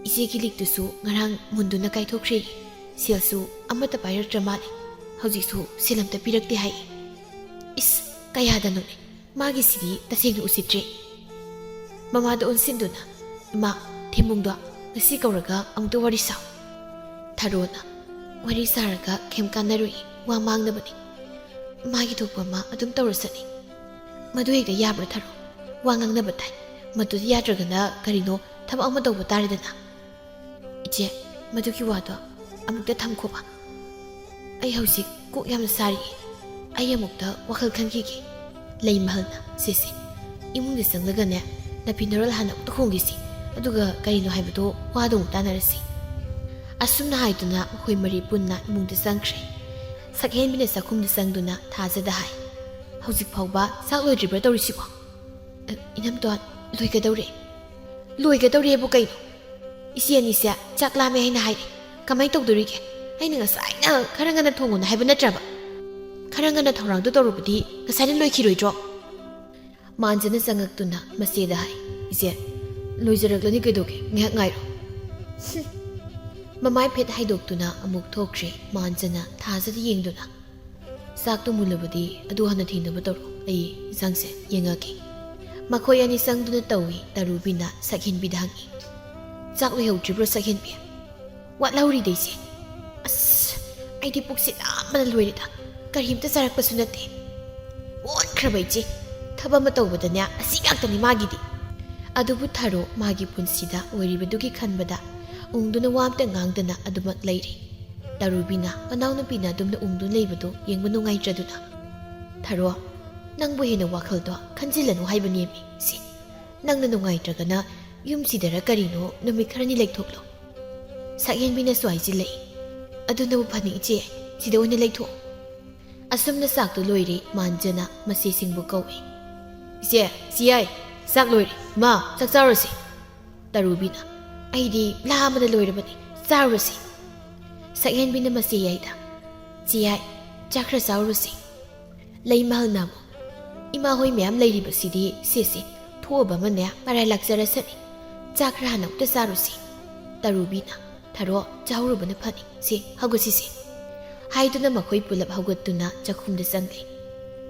ꯏꯆꯦꯒꯤ ꯂꯤꯛꯇꯨꯁꯨ ꯉꯔꯥꯡ ꯃꯨꯟꯗꯨꯅ ꯀꯥꯏꯊꯣꯛꯈ꯭ꯔꯦ꯫ ꯁꯦꯜꯁꯨ ꯑꯃꯠꯇ ꯄꯥꯏꯔꯛꯇ꯭ꯔ ꯃꯥꯜꯂꯤ꯫ ꯍꯧꯖꯤꯛꯁꯨ ꯁꯦꯜ ꯑꯝꯇ ꯄꯤꯔꯛꯇꯦ ꯍꯥꯏ꯫" "ꯏꯁ, ꯀꯌꯥꯗꯅꯣꯅꯦ? ꯃꯥꯒꯤꯁꯤꯗꯤ ꯇꯁꯦꯡꯅ ꯎꯁꯤꯠꯇ꯭ꯔꯦ꯫" ꯃꯃꯥꯗ ꯑꯣꯟꯁꯤꯟꯗꯨꯅ, "ꯏꯃꯥ, ꯊꯦꯝꯕꯨꯡꯗꯣ ꯉꯁꯤ ꯀꯧꯔꯒ ꯑꯃꯨꯛꯇ ꯋꯥꯔꯤ ꯁꯥꯎ꯫" ꯊꯔꯣꯅ, "ꯋꯥꯔꯤ ꯁꯥꯔꯒ ꯀꯩꯝ ꯀꯥꯟꯅꯔꯣꯏ, ꯋꯥ ꯃꯥꯡꯅꯕꯅꯤ꯫ ꯃꯥꯒꯤ ꯊꯣꯛꯄ ꯑꯃ ꯑꯗꯨꯝ ꯇꯧꯔꯁꯅꯤ꯫" "ꯃꯗꯨ ꯍꯦꯛꯇ ꯌꯥꯕ꯭ꯔꯥ ꯊꯔꯣ? ꯋꯥ ꯉꯥꯡꯅꯕ ꯇꯥꯏ꯫ ꯃꯗꯨꯗꯤ ꯌꯥꯗ꯭ꯔꯒꯅ ꯀꯔꯤꯅꯣ, ꯊꯕꯛ ꯑꯃ ꯇꯧꯕ ꯇꯥꯔꯦꯗꯅ꯫" "ꯏꯆꯦ, ꯃꯗꯨꯒꯤ ꯋꯥꯗꯣ ꯑꯃꯨꯛꯇ ꯊꯝꯈꯣꯕ꯫ ꯑꯩ ꯍꯧꯖꯤꯛ ꯀꯣꯛ ꯌꯥꯝꯅ ꯁꯥꯔꯤ꯫ ꯑꯩ ꯑꯃꯨꯛꯇ ꯋꯥꯈꯜ ꯈꯟꯈꯤꯒꯦ꯫" ꯂꯩꯃꯍꯜꯅ, "ꯁꯦ, ꯁꯦ, ꯏꯃꯨꯡꯗ ꯆꯪꯂꯒꯅꯦ, ꯅꯥꯄꯤ ꯅꯔꯣꯜ ꯍꯥꯟꯅ ꯑꯃꯨꯛꯇ ꯍꯣꯡꯈꯤꯁꯤ꯫ ꯑꯗꯨꯒ ꯀꯔꯤꯅꯣ ꯍꯥꯏꯕꯗꯣ ꯋꯥꯗꯣ ꯑꯃꯨꯛ ꯇꯥꯟꯅꯔꯁꯤ꯫" ꯑꯁꯨꯝꯅ ꯍꯥꯏꯗꯨꯅ ꯃꯈꯣꯏ ꯃꯔꯤ ꯄꯨꯟꯅ ꯏꯃꯨꯡꯗ ꯆꯪꯈ꯭ꯔꯦ꯫ ꯁꯛꯍꯦꯟꯕꯤꯅ ꯆꯥꯛꯈꯨꯝꯗ ꯆꯪꯗꯨꯅ ꯊꯥꯖꯗ ꯍꯥꯏ, "ꯍꯧꯖꯤꯛ ꯐꯥꯎꯕ ꯆꯥꯛ ꯂꯣꯏꯗ꯭ꯔꯤꯕ꯭ꯔꯥ ꯇꯧꯔꯤꯁꯤꯕꯣ?" "ꯑ, ꯏꯅꯝꯇꯣꯟ, ꯂꯣꯏꯒꯗꯧꯔꯦ꯫" "ꯂꯣꯏꯒꯗꯧꯔꯦꯕꯨ ꯀꯩꯅꯣ? ꯏꯆꯦ ꯑꯅꯤꯁꯦ ꯆꯥꯛ ꯂꯥꯝꯃꯦ ꯍꯥꯏꯅ ꯍꯥꯏꯔꯦ꯫ ꯀꯃꯥꯏꯅ ꯇꯧꯗꯣꯔꯤꯒꯦ? ꯑꯩꯅ ꯉꯁꯥꯏꯅ ꯈꯔ ꯉꯟꯅ ꯊꯣꯡꯉꯨꯅ ꯍꯥꯏꯕ ꯅꯠꯇ꯭ꯔꯕ? ꯈꯔ ꯉꯟꯅ ꯊꯧꯔꯥꯡꯗꯣ ꯇꯧꯔꯨꯕꯗꯤ ꯉꯁꯥꯏꯅ ꯂꯣꯏꯈꯤꯔꯣꯏꯗ꯭ꯔꯣ?" ꯃꯥꯟꯖꯅ ꯆꯪꯉꯛꯇꯨꯅ ꯃꯆꯦꯗ ꯍꯥꯏ, "ꯏꯆꯦ, ꯂꯣꯏꯖꯔꯛꯂꯅꯤ, ꯀꯩꯗꯧꯒꯦ? ꯉꯥꯏꯍꯥꯛ ꯉꯥꯏꯔꯣ꯫" ꯃꯃꯥꯏ ꯐꯦꯠ ꯍꯥꯏꯗꯣꯛꯇꯨꯅ ꯑꯃꯨꯛ ꯊꯣꯛꯈ꯭ꯔꯦ ꯃꯥꯟꯖꯅ ꯊꯥꯖꯗ ꯌꯦꯡꯗꯨꯅ꯫ "ꯆꯥꯛꯇꯣ ꯃꯨꯜꯂꯕꯗꯤ ꯑꯗꯨ ꯍꯥꯟꯅ ꯊꯤꯅꯕ ꯇꯧꯔꯣ, ꯑꯩ ꯏꯟꯁꯥꯡꯁꯦ ꯌꯦꯡꯉꯛꯀꯦ꯫" ꯃꯈꯣꯏ ꯑꯅꯤ ꯆꯪꯗꯨꯅ ꯇꯧꯏ꯫ ꯇꯔꯨꯕꯤꯅ ꯁꯛꯍꯦꯟꯕꯤꯗ ꯍꯪꯉꯤ, "ꯆꯥꯛ ꯂꯣꯏꯍꯧꯗ꯭ꯔꯤꯕ꯭ꯔꯣ ꯁꯛꯍꯦꯟꯕꯤ?" "ꯋꯥꯠꯍꯧꯔꯤꯗ ꯏꯆꯦ꯫ ꯑꯁ, ꯑꯩꯗꯤ ꯄꯨꯛꯁꯦ ꯅꯥꯕꯅ ꯂꯣꯏꯔꯦꯗ꯫ ꯀꯔꯤꯝꯇ ꯆꯥꯔꯛꯄꯁꯨ ꯅꯠꯇꯦ꯫ ꯑꯣꯟꯈ꯭ꯔꯕ ꯏꯆꯦ꯫ ꯊꯕꯛ ꯑꯃ ꯇꯧꯕꯗꯅꯦ ꯑꯁꯤ ꯉꯥꯛꯇꯅꯤ ꯃꯥꯒꯤꯗꯤ꯫" ꯑꯗꯨꯕꯨ ꯊꯔꯣ ꯃꯥꯒꯤ ꯄꯨꯟꯁꯤꯗ ꯑꯣꯏꯔꯤꯕꯗꯨꯒꯤ ꯈꯟꯕꯗ ꯎꯪꯗꯨꯅ ꯋꯥ ꯑꯝꯇ ꯉꯥꯡꯗꯅ ꯑꯗꯨꯃꯛ ꯂꯩꯔꯤ꯫ ꯇꯔꯨꯕꯤꯅ ꯃꯅꯥꯎꯅꯨꯄꯤꯅ ꯑꯗꯨꯝꯅ ꯎꯪꯗꯨꯅ ꯂꯩꯕꯗꯨ ꯌꯦꯡꯕ ꯅꯨꯡꯉꯥꯏꯇ꯭ꯔꯗꯨꯅ, "ꯊꯔꯣ, ꯅꯪꯕꯨ ꯍꯦꯟꯅ ꯋꯥꯈꯜꯗꯣ ꯈꯟꯖꯤꯜꯂꯅꯨ ꯍꯥꯏꯕꯅꯦꯃꯤ꯫ ꯁꯤ, ꯅꯪꯅ ꯅꯨꯡꯉꯥꯏꯇ꯭ꯔꯒꯅ ꯌꯨꯝꯁꯤꯗꯔ ꯀꯔꯤꯅꯣ ꯅꯨꯃꯤꯠ ꯈꯔꯅꯤ ꯂꯩꯊꯣꯛꯂꯣ꯫" ꯁꯛꯍꯦꯟꯕꯤꯅꯁꯨ ꯍꯥꯏꯖꯤꯜꯂꯛꯏ, "ꯑꯗꯨꯅꯕꯨ ꯐꯅꯤ ꯏꯆꯦ, ꯁꯤꯗ ꯑꯣꯏꯅ ꯂꯩꯊꯣꯛꯑꯣ꯫" ꯑꯁꯨꯝꯅ ꯆꯥꯛꯇꯨ ꯂꯣꯏꯔꯦ, ꯃꯥꯟꯖꯅ ꯃꯆꯦꯁꯤꯡꯕꯨ ꯀꯧꯏ꯫ "ꯏꯆꯦ, ꯏꯆꯦ ꯌꯥꯏ, ꯆꯥꯛ ꯂꯣꯏꯔꯦ꯫ ꯏꯃꯥ, ꯆꯥꯛ ꯆꯥꯔꯨꯔꯁꯤ꯫" ꯇꯔꯨꯕꯤꯅ, "ꯑꯩꯗꯤ ꯂꯥꯝꯕꯅ ꯂꯣꯏꯔꯕꯅꯤ, ꯆꯥꯔꯨꯔꯁꯤ꯫" ꯁꯛꯍꯦꯟꯕꯤꯅ ꯃꯆꯦ ꯌꯥꯏꯗ, "ꯆꯦ ꯌꯥꯏ, ꯆꯥꯛ ꯈꯔ ꯆꯥꯔꯨꯔꯁꯤ꯫" ꯂꯩꯃꯍꯜꯅ ꯑꯃꯨꯛ, "ꯏꯃꯥ ꯍꯣꯏ ꯃꯌꯥꯝ ꯂꯩꯔꯤꯕꯁꯤꯗꯤ ꯁꯦꯁꯦ, ꯊꯣꯛꯑꯕ ꯑꯃꯅꯦ ꯃꯔꯥꯏ ꯂꯥꯛꯆꯔꯁꯅꯤ꯫ ꯆꯥꯛ ꯈꯔ ꯍꯥꯟꯅ ꯑꯃꯨꯛꯇ ꯆꯥꯔꯨꯁꯤ꯫" ꯇꯔꯨꯕꯤꯅ, "ꯊꯔꯣ, ꯆꯥꯍꯧꯔꯨꯕꯅ ꯐꯅꯤ꯫ ꯁꯦ, ꯍꯧꯒꯠꯁꯤꯁꯦ꯫" ꯍꯥꯏꯗꯨꯅ ꯃꯈꯣꯏ ꯄꯨꯂꯞ ꯍꯧꯒꯠꯇꯨꯅ ꯆꯥꯛꯈꯨꯝꯗ ꯆꯪꯂꯦ꯫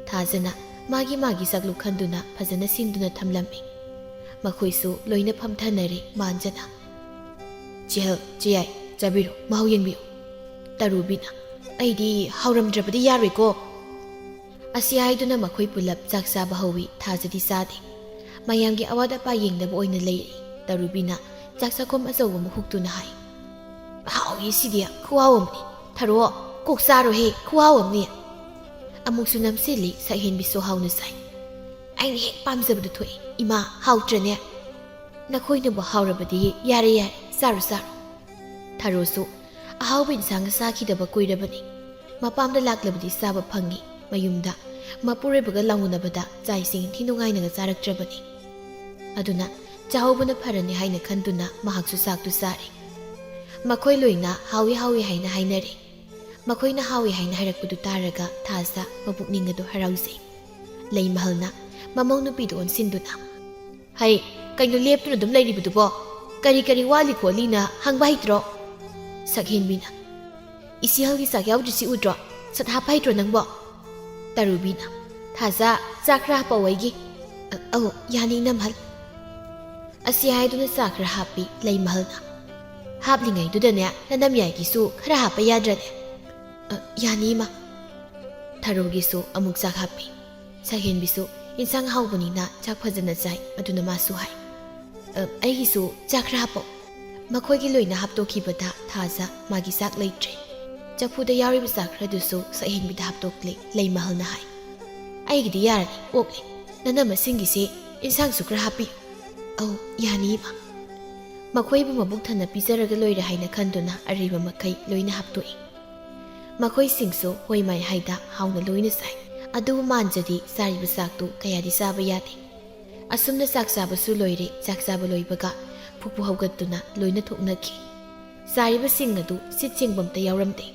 ꯊꯥꯖꯅ ꯃꯥꯒꯤ ꯃꯥꯒꯤ ꯆꯥꯛꯂꯨꯛ ꯈꯟꯗꯨꯅ ꯐꯖꯅ ꯁꯤꯟꯗꯨꯅ ꯊꯝꯂꯝꯃꯤ꯫ ꯃꯈꯣꯏꯁꯨ ꯂꯣꯏꯅ ꯐꯝꯊꯅꯔꯦ꯫ ꯃꯥꯟꯖꯅ, "ꯆꯦꯍꯜ, ꯆꯦꯌꯥꯏ, ꯆꯥꯕꯤꯔꯣ, ꯃꯍꯥꯎ ꯌꯦꯡꯕꯤꯌꯨ꯫" ꯇꯔꯨꯕꯤꯅ, "ꯑꯩꯗꯤ ꯍꯥꯎꯔꯝꯗ꯭ꯔꯕꯗꯤ ꯌꯥꯔꯣꯏꯀꯣ꯫" ꯑꯁꯤ ꯍꯥꯏꯗꯨꯅ ꯃꯈꯣꯏ ꯄꯨꯂꯞ ꯆꯥꯛ ꯆꯥꯕ ꯍꯧꯏ꯫ ꯊꯥꯖꯗꯤ ꯆꯥꯗꯦ꯫ ꯃꯌꯥꯝꯒꯤ ꯑꯋꯥꯠ ꯑꯄꯥ ꯌꯦꯡꯅꯕ ꯑꯣꯏꯅ ꯂꯩꯔꯤ꯫ ꯇꯔꯨꯕꯤꯅ ꯆꯥꯛ ꯆꯥꯛꯈꯨꯝ ꯑꯆꯧꯕ ꯑꯃ ꯍꯨꯛꯇꯨꯅ ꯍꯥꯏ, "ꯍꯥꯎꯏ ꯁꯤꯗꯤ, ꯈꯨꯍꯥꯎ ꯑꯃꯅꯤ꯫ ꯊꯔꯣ, ꯀꯣꯛ ꯆꯥꯔꯣꯍꯦ, ꯈꯨꯍꯥꯎ ꯑꯃꯅꯤ꯫" ꯑꯃꯨꯛꯁꯨ ꯅꯝꯁꯤꯜꯂꯤ ꯁꯛꯍꯦꯟꯕꯤꯁꯨ ꯍꯥꯎꯅ ꯆꯥꯏ꯫ "ꯑꯩꯅ ꯍꯦꯛ ꯄꯥꯝꯖꯕꯗꯨ ꯊꯣꯛꯑꯦ꯫ ꯏꯃꯥ, ꯍꯥꯎꯇ꯭ꯔꯅꯦ? ꯅꯈꯣꯏꯅꯕꯨ ꯍꯥꯎꯔꯕꯗꯤ ꯌꯥꯔꯦ, ꯌꯥꯔꯦ, ꯆꯥꯔꯣ, ꯆꯥꯔꯣ꯫" ꯊꯔꯣꯁꯨ ꯑꯍꯥꯎꯕ ꯏꯟꯁꯥꯡꯒ ꯆꯥꯈꯤꯗꯕ ꯀꯨꯏꯔꯕꯅꯤ꯫ ꯃꯄꯥꯝꯗ ꯂꯥꯛꯂꯕꯗꯤ ꯆꯥꯕ ꯐꯪꯉꯤ꯫ ꯃꯌꯨꯝꯗ ꯃꯄꯨꯔꯣꯏꯕꯒ ꯂꯥꯎꯅꯕꯗ ꯆꯥꯛ ꯏꯁꯤꯡ ꯏꯟꯊꯤ ꯅꯨꯡꯉꯥꯏꯅꯒ ꯆꯥꯔꯛꯇ꯭ꯔꯕꯅꯤ꯫ ꯑꯗꯨꯅ ꯆꯥꯍꯧꯕꯅ ꯐꯔꯅꯤ ꯍꯥꯏꯅ ꯈꯟꯗꯨꯅ ꯃꯍꯥꯛꯁꯨ ꯆꯥꯛꯇꯨ ꯆꯥꯔꯦ꯫ ꯃꯈꯣꯏ ꯂꯣꯏꯅ ꯍꯥꯎꯏ ꯍꯥꯎꯏ ꯍꯥꯏꯅ ꯍꯥꯏꯅꯔꯦ꯫ ꯃꯈꯣꯏꯅ ꯍꯥꯎꯏ ꯍꯥꯏꯅ ꯍꯥꯏꯔꯛꯄꯗꯨ ꯇꯥꯔꯒ ꯊꯥꯖ ꯃꯄꯨꯛꯅꯤꯡ ꯑꯗꯨ ꯍꯔꯥꯎꯖꯩ꯫ ꯂꯩꯃꯍꯜꯅ ꯃꯃꯧ ꯅꯨꯄꯤꯗꯨ ꯑꯣꯟꯁꯤꯟꯗꯨꯅ, "ꯍꯩ, ꯀꯩꯅꯣ ꯂꯦꯞꯇꯨꯅ ꯑꯗꯨꯝ ꯂꯩꯔꯤꯕꯗꯨꯕꯣ? ꯀꯔꯤ ꯀꯔꯤ ꯋꯥꯠꯂꯤ ꯈꯣꯠꯂꯤꯅ ꯍꯪꯕ ꯍꯩꯇ꯭ꯔꯣ?" ꯁꯛꯍꯦꯟꯕꯤꯅ, "ꯏꯆꯦꯍꯜꯒꯤ ꯆꯥꯛ ꯌꯥꯎꯗ꯭ꯔꯤꯁꯤ ꯎꯗ꯭ꯔꯣ? ꯁꯠ ꯍꯥꯞꯄ ꯍꯩꯇ꯭ꯔꯣ ꯅꯪꯕꯣ?" ꯇꯔꯨꯕꯤꯅ, "ꯊꯥꯖ, ꯆꯥꯛ ꯈꯔ ꯍꯥꯞꯄꯛꯑꯣ ꯑꯩꯒꯤ꯫" "ꯑ-, ꯑꯧ, ꯌꯥꯅꯤ ꯏꯅꯝꯍꯜ꯫" ꯑꯁꯤ ꯍꯥꯏꯗꯨꯅ ꯆꯥꯛ ꯈꯔ ꯍꯥꯞꯄꯤ ꯂꯩꯃꯍꯜꯅ꯫ "ꯍꯥꯞꯂꯤꯉꯩꯗꯨꯗꯅꯦ, ꯅꯅꯝ ꯌꯥꯏꯒꯤꯁꯨ ꯈꯔ ꯍꯥꯞꯄ ꯌꯥꯗ꯭ꯔꯅꯦ?" "ꯑ, ꯌꯥꯅꯤ, ꯏꯃꯥ꯫" ꯊꯔꯣꯒꯤꯁꯨ ꯑꯃꯨꯛ ꯆꯥꯛ ꯍꯥꯞꯄꯤ꯫ ꯁꯛꯍꯦꯟꯕꯤꯁꯨ ꯏꯟꯁꯥꯡ ꯍꯥꯎꯕꯅꯤꯅ ꯆꯥꯛ ꯐꯖꯅ ꯆꯥꯏ, ꯑꯗꯨꯅ ꯃꯥꯁꯨ ꯍꯥꯏ, "ꯑ, ꯑꯩꯒꯤꯁꯨ ꯆꯥꯛ ꯈꯔ ꯍꯥꯞꯄꯣ꯫" ꯃꯈꯣꯏꯒꯤ ꯂꯣꯏꯅ ꯍꯥꯞꯇꯣꯛꯈꯤꯕꯗ ꯊꯥꯖ ꯃꯥꯒꯤ ꯆꯥꯛ ꯂꯩꯇ꯭ꯔꯦ꯫ ꯆꯐꯨꯗ ꯌꯥꯎꯔꯤꯕ ꯆꯥꯛ ꯈꯔꯗꯨꯁꯨ ꯁꯛꯍꯦꯟꯕꯤꯗ ꯍꯥꯞꯇꯣꯛꯂꯦ꯫ ꯂꯩꯃꯍꯜꯅ ꯍꯥꯏ, "ꯑꯩꯒꯤꯗꯤ ꯌꯥꯔꯅꯤ, ꯑꯣꯛꯂꯦ꯫ ꯅꯅꯝꯃꯁꯤꯡꯒꯤꯁꯦ ꯏꯟꯁꯥꯡꯁꯨ ꯈꯔ ꯍꯥꯞꯄꯤꯌꯨ꯫" "ꯑꯧ, ꯌꯥꯅꯤ, ꯏꯃꯥ꯫" ꯃꯈꯣꯏꯕꯨ ꯃꯕꯨꯛ ꯊꯟꯅ ꯄꯤꯖꯔꯒ ꯂꯣꯏꯔꯦ ꯍꯥꯏꯅ ꯈꯟꯗꯨꯅ ꯑꯔꯩꯕ ꯃꯈꯩ ꯂꯣꯏꯅ ꯍꯥꯞꯇꯣꯛꯏ꯫ ꯃꯈꯣꯏꯁꯤꯡꯁꯨ ꯍꯣꯏ ꯃꯥꯏ ꯍꯥꯏꯗ ꯍꯥꯎꯅ ꯂꯣꯏꯅ ꯆꯥꯏ꯫ ꯑꯗꯨꯕꯨ ꯃꯥꯟꯖꯗꯤ ꯆꯥꯔꯤꯕ ꯆꯥꯛꯇꯨ ꯀꯌꯥꯗꯤ ꯆꯥꯕ ꯌꯥꯗꯦ꯫ ꯑꯁꯨꯝꯅ ꯆꯥꯛ ꯆꯥꯕꯁꯨ ꯂꯣꯏꯔꯦ꯫ ꯆꯥꯛ ꯆꯥꯕ ꯂꯣꯏꯕꯒ ꯐꯨꯛꯄꯨ ꯍꯧꯒꯠꯇꯨꯅ ꯂꯣꯏꯅ ꯊꯣꯛꯅꯈꯤ꯫ ꯆꯥꯔꯤꯕꯁꯤꯡ ꯑꯗꯨ ꯁꯤꯠ ꯁꯦꯡꯕ ꯑꯝꯇ ꯌꯥꯎꯔꯝꯗꯦ꯫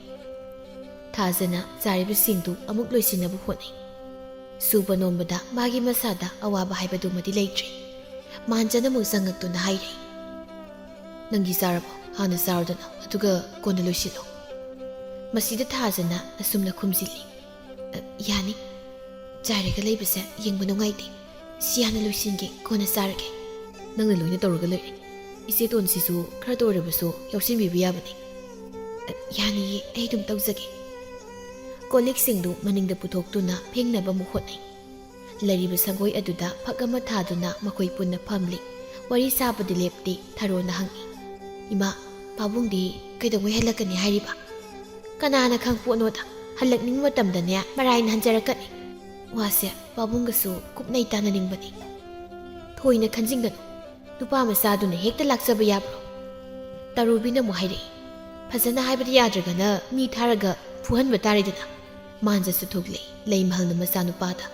ꯊꯥꯖꯅ ꯆꯥꯔꯤꯕꯁꯤꯡꯗꯨ ꯑꯃꯨꯛ ꯂꯣꯏꯁꯤꯟꯅꯕ ꯍꯣꯠꯅꯩ꯫ ꯁꯨꯕ ꯅꯣꯝꯕꯗ ꯃꯥꯒꯤ ꯃꯁꯥꯗ ꯑꯋꯥꯕ ꯍꯥꯏꯕꯗꯨꯃꯗꯤ ꯂꯩꯇ꯭ꯔꯦ꯫ ꯃꯥꯟꯖꯅ ꯑꯃꯨꯛ ꯆꯪꯉꯛꯇꯨꯅ ꯍꯥꯏꯔꯦ, "ꯅꯪꯗꯤ ꯆꯥꯔꯕꯣ? ꯍꯥꯟꯅ ꯆꯥꯔꯣꯗꯅ, ꯑꯗꯨꯒ ꯀꯣꯟꯅ ꯂꯣꯏꯁꯤꯜꯂꯣ꯫" ꯃꯁꯤꯗ ꯊꯥꯖꯅ ꯑꯁꯨꯝꯅ ꯈꯨꯝꯖꯤꯜꯂꯤ, "ꯑ, ꯌꯥꯅꯤ꯫ ꯆꯥꯏꯔꯒ ꯂꯩꯕꯁꯦ ꯌꯦꯡꯕ ꯅꯨꯡꯉꯥꯏꯇꯦ꯫ ꯁꯤ ꯍꯥꯟꯅ ꯂꯣꯏꯁꯤꯟꯒꯦ, ꯀꯣꯟꯅ ꯆꯥꯔꯒꯦ꯫" "ꯅꯪꯅ ꯂꯣꯏꯅ ꯇꯧꯔꯒ ꯂꯣꯏꯔꯦ꯫ ꯏꯆꯦꯇꯣꯟꯁꯤꯁꯨ ꯈꯔꯇ ꯑꯣꯏꯔꯕꯁꯨ ꯌꯥꯎꯁꯤꯟꯕꯤꯕ ꯌꯥꯕꯅꯤ꯫" "ꯑ, ꯌꯥꯅꯤꯌꯦ, ꯑꯩ ꯑꯗꯨꯝ ꯇꯧꯖꯒꯦ꯫" ꯀꯣꯜ ꯂꯤꯛꯁꯤꯡꯗꯨ ꯃꯅꯤꯡꯗ ꯄꯨꯊꯣꯛꯇꯨꯅ ꯐꯦꯡꯅꯕ ꯑꯃꯨꯛ ꯍꯣꯠꯅꯩ꯫ ꯂꯩꯔꯤꯕ ꯁꯪꯒꯣꯏ ꯑꯗꯨꯗ ꯐꯛ ꯑꯃ ꯊꯥꯗꯨꯅ ꯃꯈꯣꯏ ꯄꯨꯟꯅ ꯐꯝꯂꯤ꯫ ꯋꯥꯔꯤ ꯁꯥꯕꯗꯤ ꯂꯦꯞꯇꯦ꯫ ꯊꯔꯣꯅ ꯍꯪꯏ, "ꯏꯃꯥ, ꯄꯥꯕꯨꯡꯗꯤ ꯀꯩꯗꯧꯉꯩ ꯍꯜꯂꯛꯀꯅꯤ ꯍꯥꯏꯔꯤꯕ?" "ꯀꯅꯥꯅ ꯈꯪꯄꯣꯠꯅꯣꯗ, ꯍꯜꯂꯛꯅꯤꯡꯕ ꯃꯇꯝꯗꯅꯦ ꯃꯔꯥꯏꯅ ꯍꯟꯖꯔꯛꯀꯅꯤ꯫ ꯋꯥꯁꯦ ꯄꯥꯕꯨꯡꯒꯁꯨ ꯀꯨꯞꯅꯩ ꯇꯥꯟꯅꯅꯤꯡꯕꯅꯤ꯫" "ꯊꯣꯏꯅ ꯈꯟꯖꯤꯟꯒꯅꯨ, ꯅꯨꯄꯥ ꯃꯆꯥꯗꯨꯅ ꯍꯦꯛꯇ ꯂꯥꯛꯆꯕ ꯌꯥꯕ꯭ꯔꯣ?" ꯇꯔꯨꯕꯤꯅ ꯑꯃꯨꯛ ꯍꯥꯏꯔꯛꯏ, "ꯐꯖꯅ ꯍꯥꯏꯕꯗ ꯌꯥꯗ꯭ꯔꯒꯅ ꯃꯤ ꯊꯥꯔꯒ ꯐꯨꯍꯟꯕ ꯇꯥꯔꯦꯗꯅ꯫" ꯃꯥꯟꯖꯁꯨ ꯊꯣꯛꯂꯦ ꯂꯩꯃꯍꯜꯅ ꯃꯆꯥꯅꯨꯄꯥꯗ꯫